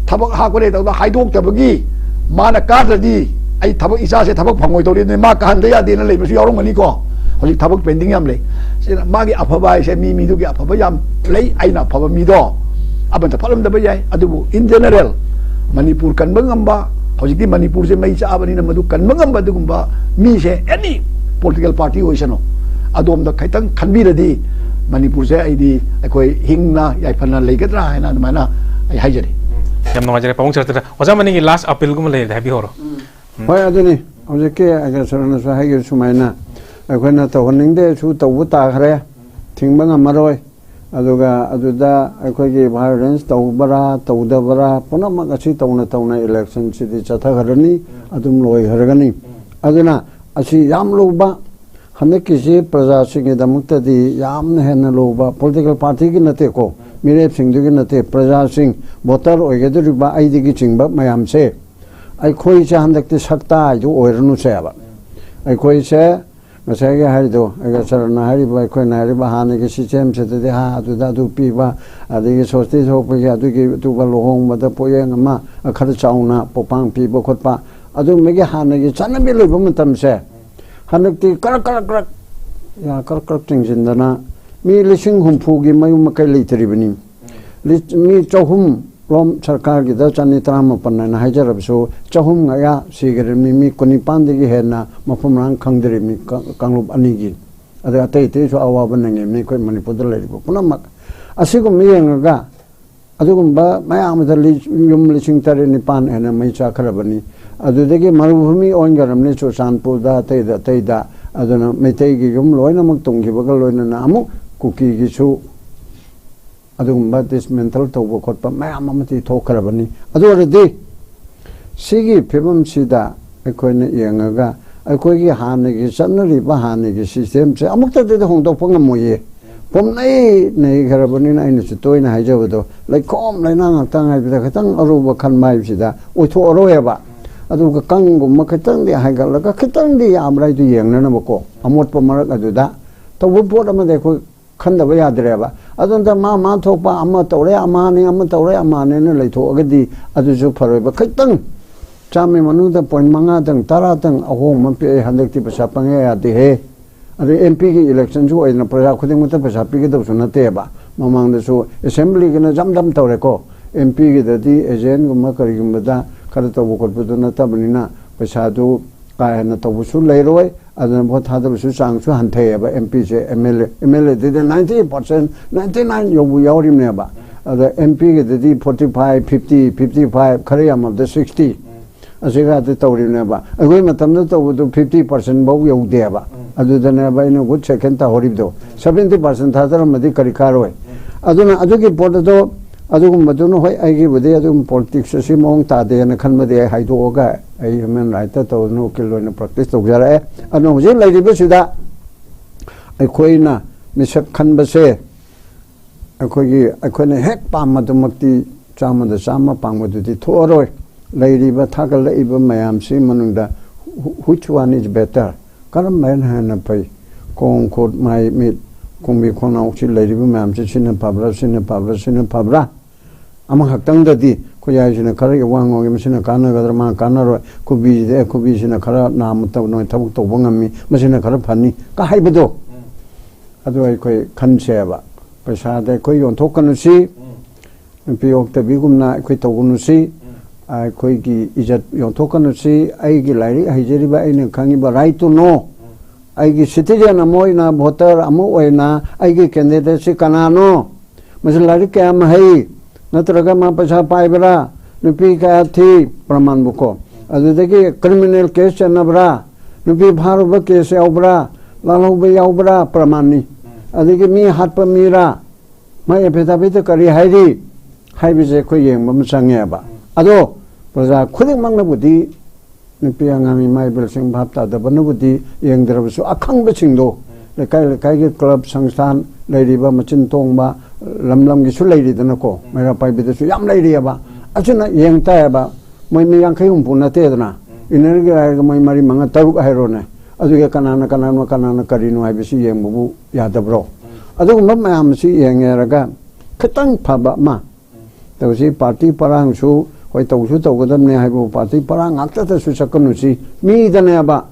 ꯊꯕꯛ ꯍꯥꯞꯄ ꯂꯩꯇꯕꯗ ꯍꯥꯏꯗꯣꯛꯇꯕꯒꯤ, ꯃꯥꯅ ꯀꯥꯗ꯭ꯔꯗꯤ ꯑꯩ ꯊꯕꯛ, ꯏꯆꯥꯁꯦ ꯊꯕꯛ ꯐꯪꯉꯣꯏꯗꯧꯔꯤ, ꯑꯗꯨꯅ ꯃꯥ ꯀꯥꯍꯟꯗ ꯌꯥꯗꯦꯅ ꯂꯩꯕꯁꯨ ꯌꯥꯎꯔꯝꯒꯅꯤꯀꯣ꯫ ꯍꯧꯖꯤꯛ ꯊꯕꯛ ꯄꯦꯟꯗꯤꯡ ꯌꯥꯝ ꯂꯩ꯫ ꯁꯤꯅ ꯃꯥꯒꯤ ꯑꯐꯕ ꯍꯥꯏꯁꯦ ꯃꯤ ꯃꯤꯗꯨꯒꯤ ꯑꯐꯕ ꯌꯥꯝ ꯂꯩ꯫ ꯑꯩꯅ ꯑꯐꯕ ꯃꯤꯗꯣ ꯑꯃꯠꯇ ꯐꯠꯂꯝꯗꯕ ꯌꯥꯏ, ꯑꯗꯨꯕꯨ in general ꯃꯅꯤꯄꯨꯔ ꯀꯟꯕ ꯉꯝꯕ, ꯍꯧꯖꯤꯛꯇꯤ ꯃꯅꯤꯄꯨꯔꯁꯦ ꯃꯩ ꯆꯥꯕꯅꯤꯅ ꯃꯗꯨ ꯀꯟꯕ ꯉꯝꯕ ꯑꯗꯨꯒꯨꯝꯕ ꯃꯤꯁꯦ, any political party ꯑꯣꯏꯁꯅꯨ, ꯑꯗꯣꯝꯗ ꯈꯤꯇꯪ ꯈꯟꯕꯤꯔꯗꯤ ꯃꯅꯤꯄꯨꯔꯁꯦ ꯑꯩꯗꯤ ꯑꯩꯈꯣꯏ ꯍꯤꯡꯅ ꯌꯥꯏꯐꯅ ꯂꯩꯒꯗ꯭ꯔꯥ ꯍꯥꯏꯅ ꯑꯗꯨꯃꯥꯏꯅ ꯑꯩ ꯍꯥꯏꯖꯔꯤ꯫ ꯌꯥꯝ ꯅꯨꯡꯉꯥꯏꯖꯔꯦ ꯄꯥꯕꯨꯡ ꯁꯔꯇꯅ꯫ ꯑꯣꯖꯥ ꯃꯅꯤꯒꯤ last appeal ꯒꯨꯝꯕ ꯂꯩꯔꯗꯤ ꯍꯥꯏꯕꯤꯍꯧꯔꯣ꯫ ꯎꯝ꯫ ꯍꯣꯏ, ꯑꯗꯨꯅꯤ ꯍꯧꯖꯤꯛꯀꯤ ꯑꯒꯁꯔꯅꯁꯨ ꯍꯥꯏꯈꯤꯕ ꯁꯨꯃꯥꯏꯅ, ꯑꯩꯈꯣꯏꯅ ꯇꯧꯍꯟꯅꯤꯡꯗꯦꯁꯨ ꯇꯧꯕ ꯇꯥꯈ꯭ꯔꯦ, ꯊꯤꯡꯕ ꯉꯝꯃꯔꯣꯏ꯫ ꯑꯗꯨꯒ ꯑꯗꯨꯗ ꯑꯩꯈꯣꯏꯒꯤ ꯚꯥꯏꯑꯣꯂꯦꯟꯁ ꯇꯧꯕ꯭ꯔꯥ ꯇꯧꯗꯕ꯭ꯔꯥ ꯄꯨꯝꯅꯃꯛ ꯑꯁꯤ ꯇꯧꯅ ꯇꯧꯅ ꯏꯂꯦꯛꯁꯟꯁꯤꯗꯤ ꯆꯠꯊꯈ꯭ꯔꯅꯤ, ꯑꯗꯨꯝ ꯂꯣꯏꯈ꯭ꯔꯒꯅꯤ꯫ ꯑꯗꯨꯅ ꯑꯁꯤ ꯌꯥꯝ ꯂꯨꯕ, ꯍꯟꯗꯛꯀꯤꯁꯤ ꯄ꯭ꯔꯖꯥꯁꯤꯡꯒꯤꯗꯃꯛꯇꯗꯤ ꯌꯥꯝꯅ ꯍꯦꯟꯅ ꯂꯨꯕ, ꯄꯣꯂꯤꯇꯤꯀꯦꯜ ꯄꯥꯔꯇꯤꯒꯤ ꯅꯠꯇꯦꯀꯣ, ꯃꯤꯔꯦꯞꯁꯤꯡꯗꯨꯒꯤ ꯅꯠꯇꯦ, ꯄ꯭ꯔꯖꯥꯁꯤꯡ, ꯚꯣꯇꯔ ꯑꯣꯏꯒꯗꯧꯔꯤꯕ ꯑꯩꯗꯒꯤ ꯆꯤꯡꯕ ꯃꯌꯥꯝꯁꯦ, ꯑꯩꯈꯣꯏꯁꯦ ꯍꯟꯗꯛꯇꯤ ꯁꯛꯇ ꯍꯥꯏꯗꯨ ꯑꯣꯏꯔꯅꯨꯁꯦꯕ꯫ ꯑꯩꯈꯣꯏꯁꯦ ꯉꯁꯥꯏꯒꯤ ꯍꯥꯏꯔꯤꯗꯣ, ꯑꯩꯒ ꯁꯔꯅ ꯍꯥꯏꯔꯤꯕ, ꯑꯩꯈꯣꯏꯅ ꯍꯥꯏꯔꯤꯕ ꯍꯥꯟꯅꯒꯤ ꯁꯤꯁꯇꯦꯝꯁꯤꯗꯗꯤ ꯍꯥ ꯑꯗꯨꯗ ꯑꯗꯨ ꯄꯤꯕ, ꯑꯗꯒꯤ ꯁꯣꯁꯇꯤ ꯊꯣꯛꯄꯒꯤ ꯑꯗꯨꯒꯤ ꯑꯗꯨꯒ ꯂꯨꯍꯣꯡꯕꯗ ꯄꯣꯠꯌꯦꯡ ꯑꯃ ꯈꯔ ꯆꯥꯎꯅ ꯄꯣꯄꯥꯡ ꯄꯤꯕ ꯈꯣꯠꯄ, ꯑꯗꯨꯝꯕꯒꯤ ꯍꯥꯟꯅꯒꯤ ꯆꯠꯅꯕꯤ ꯂꯩꯕ ꯃꯇꯝꯁꯦ ꯍꯟꯗꯛꯇꯤ ꯀꯔꯛ ꯀꯔꯛ ꯀꯔꯛ, ꯌꯥ, ꯀꯔꯛ ꯀꯔꯛ ꯆꯤꯡꯁꯤꯟꯗꯅ ꯃꯤ ꯂꯤꯁꯤꯡ ꯍꯨꯝꯐꯨꯒꯤ ꯃꯌꯨꯝ ꯃꯀꯩ ꯂꯩꯇ꯭ꯔꯤꯕꯅꯤ꯫ ꯂꯤ-, ꯃꯤ ꯆꯍꯨꯝ ꯔꯣꯝ ꯁꯔꯀꯥꯔꯒꯤꯗ ꯆꯅꯤ ꯇꯔꯥꯃꯥꯄꯟ ꯍꯥꯏꯅ ꯍꯥꯏꯖꯔꯕꯁꯨ, ꯆꯍꯨꯝ ꯃꯌꯥ ꯁꯤꯈ꯭ꯔꯕꯅꯤ, ꯃꯤ ꯀꯨꯟꯅꯤꯄꯥꯟꯗꯒꯤ ꯍꯦꯟꯅ ꯃꯐꯝ ꯃꯔꯥꯡ ꯈꯪꯗ꯭ꯔꯤꯕꯅꯤ ꯀ-, ꯀꯥꯡꯂꯨꯞ ꯑꯅꯤꯒꯤ꯫ ꯑꯗ ꯑꯇꯩ ꯑꯇꯩꯁꯨ ꯑꯋꯥꯕ ꯅꯪꯉꯤꯕꯅꯤ ꯑꯩꯈꯣꯏ ꯃꯅꯤꯄꯨꯔꯗ ꯂꯩꯔꯤꯕ ꯄꯨꯝꯅꯃꯛ꯫ ꯑꯁꯤꯒꯨꯝꯕ ꯌꯦꯡꯉꯒ ꯑꯗꯨꯒꯨꯝꯕ ꯃꯌꯥꯝ ꯑꯃꯗ ꯂꯤ-, ꯌꯨꯝ ꯂꯤꯁꯤꯡ ꯇꯔꯦꯠ ꯅꯤꯄꯥꯟ ꯍꯦꯟꯅ ꯃꯩ ꯆꯥꯛꯈ꯭ꯔꯕꯅꯤ꯫ ꯑꯗꯨꯗꯒꯤ ꯃꯔꯨꯚꯨꯃꯤ ꯑꯣꯟꯈ꯭ꯔꯕꯅꯤ ꯆꯨꯔꯆꯥꯟꯄꯨꯔꯗ, ꯑꯇꯩꯗ ꯑꯇꯩꯗ꯫ ꯑꯗꯨꯅ ꯃꯩꯇꯩꯒꯤ ꯌꯨꯝ ꯂꯣꯏꯅꯃꯛ ꯇꯨꯝꯈꯤꯕꯒ ꯂꯣꯏꯅꯅ ꯑꯃꯨꯛ ꯀꯨꯀꯤꯒꯤꯁꯨ ꯑꯗꯨꯒꯨꯝꯕ ꯗꯤꯁꯃꯦꯟꯇꯜ ꯇꯧꯕ ꯈꯣꯠꯄ ꯃꯌꯥꯝ ꯑꯃꯗꯤ ꯊꯣꯛꯈ꯭ꯔꯕꯅꯤ꯫ ꯑꯗꯨ ꯑꯣꯏꯔꯗꯤ ꯁꯤꯒꯤ ꯐꯤꯕꯝꯁꯤꯗ ꯑꯩꯈꯣꯏꯅ ꯌꯦꯡꯉꯒ ꯑꯩꯈꯣꯏꯒꯤ ꯍꯥꯟꯅꯒꯤ ꯆꯠꯅꯔꯤꯕ ꯍꯥꯟꯅꯒꯤ ꯁꯤꯁꯇꯦꯝꯁꯦ ꯑꯃꯨꯛꯇꯗꯗꯤ ꯍꯣꯡꯗꯣꯛꯄ ꯉꯝꯃꯣꯏꯌꯦ꯫ ꯄꯨꯝꯅꯩ ꯅꯩꯈ꯭ꯔꯕꯅꯤꯅ ꯑꯩꯅꯁꯨ ꯇꯣꯏꯅ ꯍꯥꯏꯖꯕꯗꯣ, ꯂꯩꯈꯣꯝ ꯂꯩꯅꯥꯡ ꯉꯥꯛꯇꯪ ꯍꯥꯏꯕꯗ ꯈꯤꯇꯪ ꯑꯔꯨꯕ ꯈꯟꯕ ꯍꯥꯏꯕꯁꯤꯗ ꯑꯣꯏꯊꯣꯛꯑꯔꯣꯏꯕ꯫ ꯑꯗꯨꯒ ꯀꯪꯒꯨꯝꯕ ꯈꯤꯇꯪꯗꯤ ꯍꯥꯏꯒꯠꯂꯒ ꯈꯤꯇꯪꯗꯤ ꯌꯥꯝꯕ꯭ꯔꯥ ꯍꯥꯏꯗꯨ ꯌꯦꯡꯅꯅꯕꯀꯣ, ꯑꯃꯣꯠꯄ ꯃꯔꯛ ꯑꯗꯨꯗ ꯇꯧꯕ ꯄꯣꯠ ꯑꯃꯗꯤ ꯑꯩꯈꯣꯏ ꯈꯟꯗꯕ ꯌꯥꯗ꯭ꯔꯦꯕ꯫ ꯑꯗꯨꯅ ꯃꯥ ꯃꯥ ꯊꯣꯛꯄ ꯑꯃ ꯇꯧꯔꯦ ꯑꯃꯅꯤ, ꯑꯃ ꯇꯧꯔꯦ ꯑꯃꯅꯤꯅ ꯂꯩꯊꯣꯛꯑꯒꯗꯤ ꯑꯗꯨꯁꯨ ꯐꯔꯣꯏꯕ꯫ ꯈꯤꯇꯪ ꯆꯥꯝꯃ ꯃꯅꯨꯡꯗ ꯄꯣꯏꯟ ꯃꯉꯥꯗꯪ ꯇꯔꯥꯗꯪ ꯑꯍꯣꯡꯕ ꯑꯃ ꯄꯤꯔꯛꯑꯦ, ꯍꯟꯗꯛꯇꯤ ꯄꯩꯁꯥ ꯄꯪꯌꯥ ꯌꯥꯗꯦꯍꯦ꯫ ꯑꯗꯩ ꯑꯦꯝ ꯄꯤꯒꯤ ꯏꯂꯦꯛꯁꯟꯁꯨ ꯑꯣꯏꯗꯅ ꯄ꯭ꯔꯖꯥ ꯈꯨꯗꯤꯡꯃꯛꯇ ꯄꯩꯁꯥ ꯄꯤꯒꯗꯕꯁꯨ ꯅꯠꯇꯦꯕ꯫ ꯃꯃꯥꯡꯗꯁꯨ ꯑꯦꯁꯦꯝꯕ꯭ꯂꯤꯒꯤꯅ ꯖꯝ ꯖꯝ ꯇꯧꯔꯦꯀꯣ, ꯑꯦꯝ ꯄꯤꯒꯤꯗꯗꯤ ꯑꯦꯖꯦꯟꯒꯨꯝꯕ ꯀꯔꯤꯒꯨꯝꯕꯗ ꯈꯔ ꯇꯧꯕ ꯈꯣꯠꯄꯗꯨ ꯅꯠꯇꯕꯅꯤꯅ ꯄꯩꯁꯥꯗꯨ ꯀꯥ ꯍꯦꯟꯅ ꯇꯧꯕꯁꯨ ꯂꯩꯔꯣꯏ꯫ ꯑꯗꯨꯅ ꯚꯣꯠ ꯊꯥꯗꯕꯁꯨ ꯆꯥꯡꯁꯨ ꯍꯟꯊꯩꯑꯕ꯫ ꯑꯦꯝ ꯄꯤꯁꯦ M L A, M L ꯑꯦꯗꯗꯤ ꯅꯥꯏꯟꯇꯤ ꯄꯥꯔꯁꯦꯟ, ꯅꯥꯏꯟꯇꯤ ꯅꯥꯏꯟ ꯌꯧꯕ ꯌꯥꯎꯔꯤꯕꯅꯦꯕ꯫ ꯑꯗ ꯑꯦꯝ ꯄꯤꯒꯤꯗꯗꯤ forty five, fifty, fifty five, ꯈꯔ ꯌꯥꯝꯃꯕꯗ ꯁꯤꯛꯁꯇꯤ, ꯑꯁꯤꯒꯗꯤ ꯇꯧꯔꯤꯕꯅꯦꯕ꯫ ꯑꯩꯈꯣꯏ ꯃꯇꯝꯗ ꯇꯧꯕꯗꯨ ꯐꯤꯐꯇꯤ ꯄꯥꯔꯁꯦꯟ ꯐꯥꯎ ꯌꯧꯗꯦꯕ꯫ ꯑꯗꯨꯗꯅꯦꯕ ꯑꯩꯅ ꯒꯨꯗ ꯁꯦꯀꯦꯟ ꯇꯥꯍꯧꯔꯤꯕꯗꯣ꯫ ꯁꯚꯦꯟꯇꯤ ꯄꯥꯔꯁꯦꯟ ꯊꯥꯗꯔꯝꯃꯗꯤ ꯀꯔꯤ ꯀꯥꯔꯣꯏ? ꯑꯗꯨꯅ ꯑꯗꯨꯒꯤ ꯄꯣꯠ ꯑꯗꯣ, ꯑꯗꯨꯒꯨꯝꯕꯗꯨꯅ, ꯍꯣꯏ, ꯑꯩꯒꯤꯕꯨꯗꯤ ꯑꯗꯨꯝ ꯄꯣꯂꯤꯇꯤꯛꯁ ꯑꯁꯤ ꯃꯑꯣꯡ ꯇꯥꯗꯦꯅ ꯈꯟꯕꯗꯤ ꯑꯩ ꯍꯥꯏꯗꯣꯛꯑꯒ ꯑꯩ ꯍ꯭ꯌꯨꯃꯦꯟ ꯔꯥꯏꯠꯇ ꯇꯧꯗꯅ ꯎꯀꯤꯜ ꯑꯣꯏꯅ ꯄ꯭ꯔꯦꯛꯇꯤꯁ ꯇꯧꯖꯔꯛꯑꯦ꯫ ꯑꯗꯨꯅ ꯍꯧꯖꯤꯛ ꯂꯩꯔꯤꯕꯁꯤꯗ ꯑꯩꯈꯣꯏꯅ ꯃꯤꯁꯛ ꯈꯟꯕꯁꯦ, ꯑꯩꯈꯣꯏꯒꯤ, ꯑꯩꯈꯣꯏꯅ ꯍꯦꯛ ꯄꯥꯝꯕꯗꯨꯃꯛꯇꯤ ꯆꯥꯝꯃꯗ ꯆꯥꯝꯃ ꯄꯥꯝꯕꯗꯨꯗꯤ ꯊꯣꯛꯑꯔꯣꯏ꯫ ꯂꯩꯔꯤꯕ ꯊꯥꯒꯠꯂꯛꯏꯕ ꯃꯌꯥꯝꯁꯤ ꯃꯅꯨꯡꯗ who-, which one is better? ꯀꯔꯝꯕꯅ ꯍꯦꯟꯅ ꯐꯩ? ꯈꯣꯡ ꯈꯨꯠ ꯃꯥꯏ ꯃꯤꯠ ꯈꯣꯡꯕꯤ ꯈꯣꯡꯅꯥꯎꯁꯤ ꯂꯩꯔꯤꯕ ꯃꯌꯥꯝꯁꯤ ꯁꯤꯅ ꯐꯕ꯭ꯔꯥ, ꯁꯤꯅ ꯐꯕ꯭ꯔꯥ, ꯁꯤꯅ ꯐꯕ꯭ꯔꯥ? ꯑꯃꯈꯛꯇꯪꯗꯗꯤ ꯈꯨꯌꯥꯏꯁꯤꯅ ꯈꯔ ꯋꯥ ꯉꯥꯡꯉꯤ, ꯃꯁꯤꯅ ꯀꯥꯟꯅꯒꯗ꯭ꯔꯥ, ꯃꯥ ꯀꯥꯟꯅꯔꯣꯏ, ꯈꯨꯕꯤꯁꯤꯗ, ꯑꯦ, ꯈꯨꯕꯤꯁꯤꯅ ꯈꯔ ꯅꯥꯝꯃ ꯇꯧ-, ꯅꯣꯏ ꯊꯕꯛ ꯇꯧꯕ ꯉꯝꯃꯤ, ꯃꯁꯤꯅ ꯈꯔ ꯐꯅꯤ ꯀ ꯍꯥꯏꯕꯗꯣ, ꯑꯗꯨ ꯑꯩꯈꯣꯏ ꯈꯟꯁꯦꯕ꯫ ꯄꯩꯁꯥꯗ ꯑꯩꯈꯣꯏ ꯌꯣꯟꯊꯣꯛꯀꯅꯨꯁꯤ, ꯅꯨꯄꯤ ꯑꯣꯛꯇꯕꯤꯒꯨꯝꯅ ꯑꯩꯈꯣꯏ ꯇꯧꯒꯅꯨꯁꯤ, ꯑꯩꯈꯣꯏꯒꯤ ꯏꯖꯠ ꯌꯣꯟꯊꯣꯛꯀꯅꯨꯁꯤ, ꯑꯩꯒꯤ ꯂꯥꯏꯔꯤꯛ ꯍꯩꯖꯔꯤꯕ, ꯑꯩꯅ ꯈꯪꯉꯤꯕ right to know, ꯑꯩꯒꯤ citizen ꯑꯃ ꯑꯣꯏꯅ, voter ꯑꯃ ꯑꯣꯏꯅ ꯑꯩꯒꯤ candidateꯁꯤ ꯀꯅꯥꯅꯣ? ꯃꯁꯤ ꯂꯥꯏꯔꯤꯛ ꯀꯌꯥꯝ ꯍꯩ? ꯅꯠꯇ꯭ꯔꯒ ꯃꯥ ꯄꯩꯁꯥ ꯄꯥꯏꯕ꯭ꯔꯥ? ꯅꯨꯄꯤ ꯀꯌꯥ ꯊꯤ? ꯄ꯭ꯔꯃꯥꯟꯕꯨꯀꯣ꯫ ꯑꯗꯨꯗꯒꯤ criminal case ꯆꯠꯅꯕ꯭ꯔꯥ? ꯅꯨꯄꯤ ꯐꯥꯔꯨꯕ case ꯌꯥꯎꯕ꯭ꯔꯥ? ꯂꯥꯜꯍꯧꯕ ꯌꯥꯎꯕ꯭ꯔꯥ? ꯄ꯭ꯔꯃꯥꯟꯅꯤ꯫ ꯑꯗꯒꯤ ꯃꯤ ꯍꯥꯠꯄ ꯃꯤꯔꯥ? ꯃꯥꯏ affidavitꯇ ꯀꯔꯤ ꯍꯥꯏꯔꯤ? ꯍꯥꯏꯕꯁꯦ ꯑꯩꯈꯣꯏ ꯌꯦꯡꯕ ꯑꯃ ꯆꯪꯉꯦꯕ꯫ ꯑꯗꯣ ꯄ꯭ꯔꯖꯥ ꯈꯨꯗꯤꯡꯃꯛꯅꯕꯨꯗꯤ, ꯅꯨꯄꯤ ꯑꯉꯥꯡ ꯏꯃꯥ ꯏꯕꯦꯜꯁꯤꯡ ꯚꯥꯞ ꯇꯥꯗꯕꯅꯕꯨꯗꯤ ꯌꯦꯡꯗ꯭ꯔꯕꯁꯨ, ꯑꯈꯪꯕꯁꯤꯡꯗꯣ, ꯂꯩꯀꯥꯏ ꯂꯩꯀꯥꯏꯒꯤ club ꯁꯪꯁꯊꯥꯟ ꯂꯩꯔꯤꯕ, ꯃꯆꯤꯟ ꯇꯣꯡꯕ, ꯂꯝ ꯂꯝꯒꯤꯁꯨ ꯂꯩꯔꯤꯗꯅꯀꯣ, ꯃꯩꯔꯥ ꯄꯥꯏꯕꯤꯗꯁꯨ ꯌꯥꯝ ꯂꯩꯔꯤꯑꯕ꯫ ꯑꯁꯤꯅ ꯌꯦꯡ ꯇꯥꯏꯌꯦꯕ꯫ ꯃꯣꯏ ꯃꯤ ꯌꯥꯡꯈꯩ ꯍꯨꯝꯐꯨ ꯅꯠꯇꯦꯗꯅ, innerꯒꯤ ꯍꯥꯏꯔꯒ ꯃꯣꯏ ꯃꯔꯤ ꯃꯉꯥ ꯇꯔꯨꯛ ꯍꯥꯏꯔꯣꯅꯦ꯫ ꯑꯗꯨꯒ ꯀꯅꯥꯅ ꯀꯅꯥꯅꯣ, ꯀꯅꯥꯅ ꯀꯔꯤꯅꯣ ꯍꯥꯏꯕꯁꯤ ꯌꯦꯡꯕꯕꯨ ꯌꯥꯗꯕ꯭ꯔꯣ? ꯑꯗꯨꯒꯨꯝꯕ ꯃꯌꯥꯝ ꯑꯁꯤ ꯌꯦꯡꯉꯦꯔꯒ ꯈꯤꯇꯪ ꯐꯕ ꯑꯃ ꯇꯧꯁꯤ꯫ ꯄꯥꯔꯇꯤ ꯄꯔꯥꯡꯁꯨ ꯍꯣꯏ ꯇꯧꯁꯨ ꯇꯧꯒꯗꯕꯅꯦ ꯍꯥꯏꯕꯕꯨ, ꯄꯥꯔꯇꯤ ꯄꯔꯥꯡ ꯉꯥꯛꯇꯗꯁꯨ ꯆꯠꯀꯅꯨꯁꯤ꯫ ꯃꯤꯗꯅꯦꯕ꯫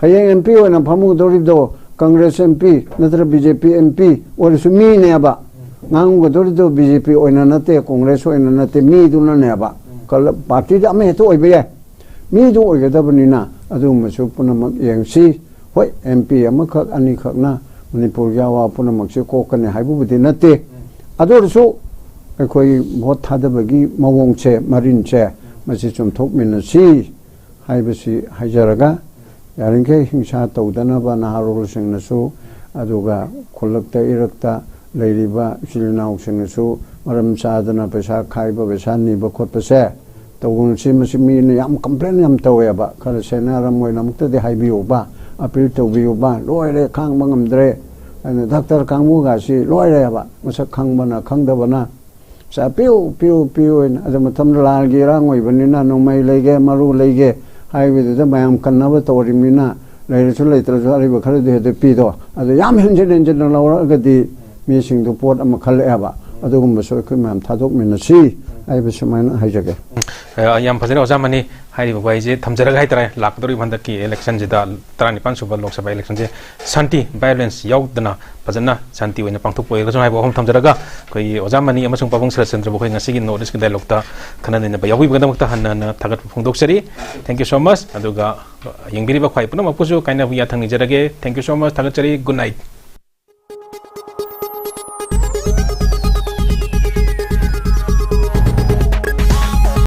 ꯍꯌꯦꯡ MP ꯑꯣꯏꯅ ꯐꯝꯃꯨꯗꯧꯔꯤꯕꯗꯣ ꯀꯪꯒ꯭ꯔꯦꯁ MP ꯅꯠꯇ꯭ꯔ BJP MP ꯑꯣꯏꯔꯁꯨ ꯃꯤꯅꯦꯕ꯫ ꯉꯥꯡꯒꯗꯧꯔꯤꯗꯣ BJP ꯑꯣꯏꯅ ꯅꯠꯇꯦ, ꯀꯣꯡꯒ꯭ꯔꯦꯁ ꯑꯣꯏꯅ ꯅꯠꯇꯦ, ꯃꯤꯗꯨꯅꯅꯦꯕ꯫ ꯀꯂ-, ꯄꯥꯔꯇꯤꯗꯤ ꯑꯃ ꯍꯦꯛꯇ ꯑꯣꯏꯕ ꯌꯥꯏ꯫ ꯃꯤꯗꯨ ꯑꯣꯏꯒꯗꯕꯅꯤꯅ ꯑꯗꯨꯒꯨꯝꯕꯁꯨ ꯄꯨꯝꯅꯃꯛ ꯌꯦꯡꯁꯤ꯫ ꯍꯣꯏ, MP ꯑꯃꯈꯛ ꯑꯅꯤꯈꯛꯅ ꯃꯅꯤꯄꯨꯔꯒꯤ ꯑꯋꯥꯕ ꯄꯨꯝꯅꯃꯛꯁꯦ ꯀꯣꯛꯀꯅꯤ ꯍꯥꯏꯕꯕꯨꯗꯤ ꯅꯠꯇꯦ꯫ ꯑꯗꯨ ꯑꯣꯏꯔꯁꯨ ꯑꯩꯈꯣꯏ ꯚꯣꯠ ꯊꯥꯗꯕꯒꯤ ꯃꯑꯣꯡꯁꯦ, ꯃꯔꯤꯟꯁꯦ, ꯃꯁꯤ ꯆꯨꯝꯊꯣꯛꯃꯤꯟꯅꯁꯤ ꯍꯥꯏꯕꯁꯤ ꯍꯥꯏꯖꯔꯒ, ꯌꯥꯔꯤꯈꯩ ꯍꯤꯡꯁꯥ ꯇꯧꯗꯅꯕ ꯅꯍꯥꯔꯣꯜꯁꯤꯡꯅꯁꯨ, ꯑꯗꯨꯒ ꯈꯨꯜꯂꯛꯇ ꯏꯔꯛꯇ ꯂꯩꯔꯤꯕ ꯏꯆꯤꯜ ꯏꯅꯥꯎꯁꯤꯡꯅꯁꯨ ꯃꯔꯝ ꯆꯥꯗꯅ ꯄꯩꯁꯥ ꯈꯥꯏꯕ, ꯄꯩꯁꯥ ꯅꯤꯕ ꯈꯣꯠꯄꯁꯦ ꯇꯧꯒꯅꯨꯁꯤ꯫ ꯃꯁꯤ ꯃꯤꯅ ꯌꯥꯝ complain ꯌꯥꯝ ꯇꯧꯋꯦꯕ꯫ ꯈꯔ ꯁꯦꯟꯅꯔꯝ ꯑꯣꯏꯅ ꯑꯃꯨꯛꯇꯗꯤ ꯍꯥꯏꯕꯤꯌꯨꯕ, appeal ꯇꯧꯕꯤꯌꯨꯕ꯫ "ꯂꯣꯏꯔꯦ, ꯈꯥꯡꯕ ꯉꯝꯗ꯭ꯔꯦ, ꯑꯗꯨꯅ ꯗꯥꯛꯇꯔ ꯀꯥꯡꯕꯨꯒꯁꯤ ꯂꯣꯏꯔꯦꯕ, ꯃꯁꯛ ꯈꯪꯕꯅ ꯈꯪꯗꯕꯅ ꯄꯩꯁꯥ ꯄꯤꯌꯨ, ꯄꯤꯌꯨ, ꯄꯤꯌꯨ" ꯍꯥꯏꯅ꯫ ꯑꯗꯨ ꯃꯇꯝꯗ ꯂꯥꯜꯒꯤ ꯏꯔꯥꯡ ꯑꯣꯏꯕꯅꯤꯅ, ꯅꯣꯡꯃꯩ ꯂꯩꯒꯦ, ꯃꯔꯨ ꯂꯩꯒꯦ ꯍꯥꯏꯕꯗꯨꯗ ꯃꯌꯥꯝ ꯀꯟꯅꯕ ꯇꯧꯔꯤꯕꯅꯤꯅ, ꯂꯩꯔꯁꯨ ꯂꯩꯇ꯭ꯔꯁꯨ ꯑꯔꯩꯕ ꯈꯔꯗꯤ ꯍꯦꯛꯇ ꯄꯤꯗꯣ꯫ ꯑꯗꯨ ꯌꯥꯝ ꯍꯦꯟꯖꯤꯟ ꯍꯦꯟꯖꯤꯟꯅ ꯂꯧꯔꯛꯑꯒꯗꯤ ꯃꯤꯁꯤꯡꯗꯨ ꯄꯣꯠ ꯑꯃ ꯈꯜꯂꯛꯑꯦꯕ꯫ ꯑꯗꯨꯒꯨꯝꯕꯁꯨ ꯑꯩꯈꯣꯏ ꯃꯌꯥꯝ ꯊꯥꯗꯣꯛꯃꯤꯟꯅꯁꯤ ꯍꯥꯏꯕ ꯁꯨꯃꯥꯏꯅ ꯍꯥꯏꯖꯒꯦ꯫ ꯑ, ꯌꯥꯝ ꯐꯖꯔꯦ ꯑꯣꯖꯥ ꯃꯅꯤ꯫ ꯍꯥꯏꯔꯤꯕ ꯋꯥꯍꯩꯁꯦ ꯊꯝꯖꯔꯒ ꯍꯥꯏꯇꯥꯔꯦ, ꯂꯥꯛꯀꯗꯧꯔꯤꯕ ꯍꯟꯗꯛꯀꯤ electionꯁꯤꯗ, ꯇꯔꯥꯅꯤꯄꯥꯟ ꯁꯨꯕ ꯂꯣꯛ ꯁꯚꯥ electionꯁꯦ ꯁꯥꯟꯇꯤ, violence ꯌꯥꯎꯗꯅ ꯐꯖꯅ ꯁꯥꯟꯇꯤ ꯑꯣꯏꯅ ꯄꯥꯡꯊꯣꯛꯄ ꯑꯣꯏꯔꯒꯁꯨ ꯍꯥꯏꯕ ꯋꯥꯐꯝ ꯊꯝꯖꯔꯒ, ꯑꯩꯈꯣꯏꯒꯤ ꯑꯣꯖꯥ ꯃꯅꯤ ꯑꯃꯁꯨꯡ ꯄꯥꯕꯨꯡ ꯁꯔꯠꯆꯟꯗ꯭ꯔꯕꯨ ꯑꯩꯈꯣꯏ ꯉꯁꯤꯒꯤ North Eastꯀꯤ Dialogueꯇ ꯈꯟꯅ ꯅꯩꯅꯕ ꯌꯥꯎꯕꯤꯕꯒꯤꯗꯃꯛꯇ ꯍꯟꯅ ꯍꯟꯅ ꯊꯥꯒꯠꯄ ꯐꯣꯡꯗꯣꯛꯆꯔꯤ꯫ Thank you so much꯫ ꯑꯗꯨꯒ ꯌꯦꯡꯕꯤꯔꯤꯕ ꯈ꯭ꯋꯥꯏ ꯄꯨꯝꯅꯃꯛꯄꯨꯁꯨ ꯀꯥꯏꯅꯕ ꯌꯥꯊꯪ ꯅꯤꯖꯔꯒꯦ꯫ Thank you so much꯫ ꯊꯥꯒꯠꯆꯔꯤ꯫ Good night꯫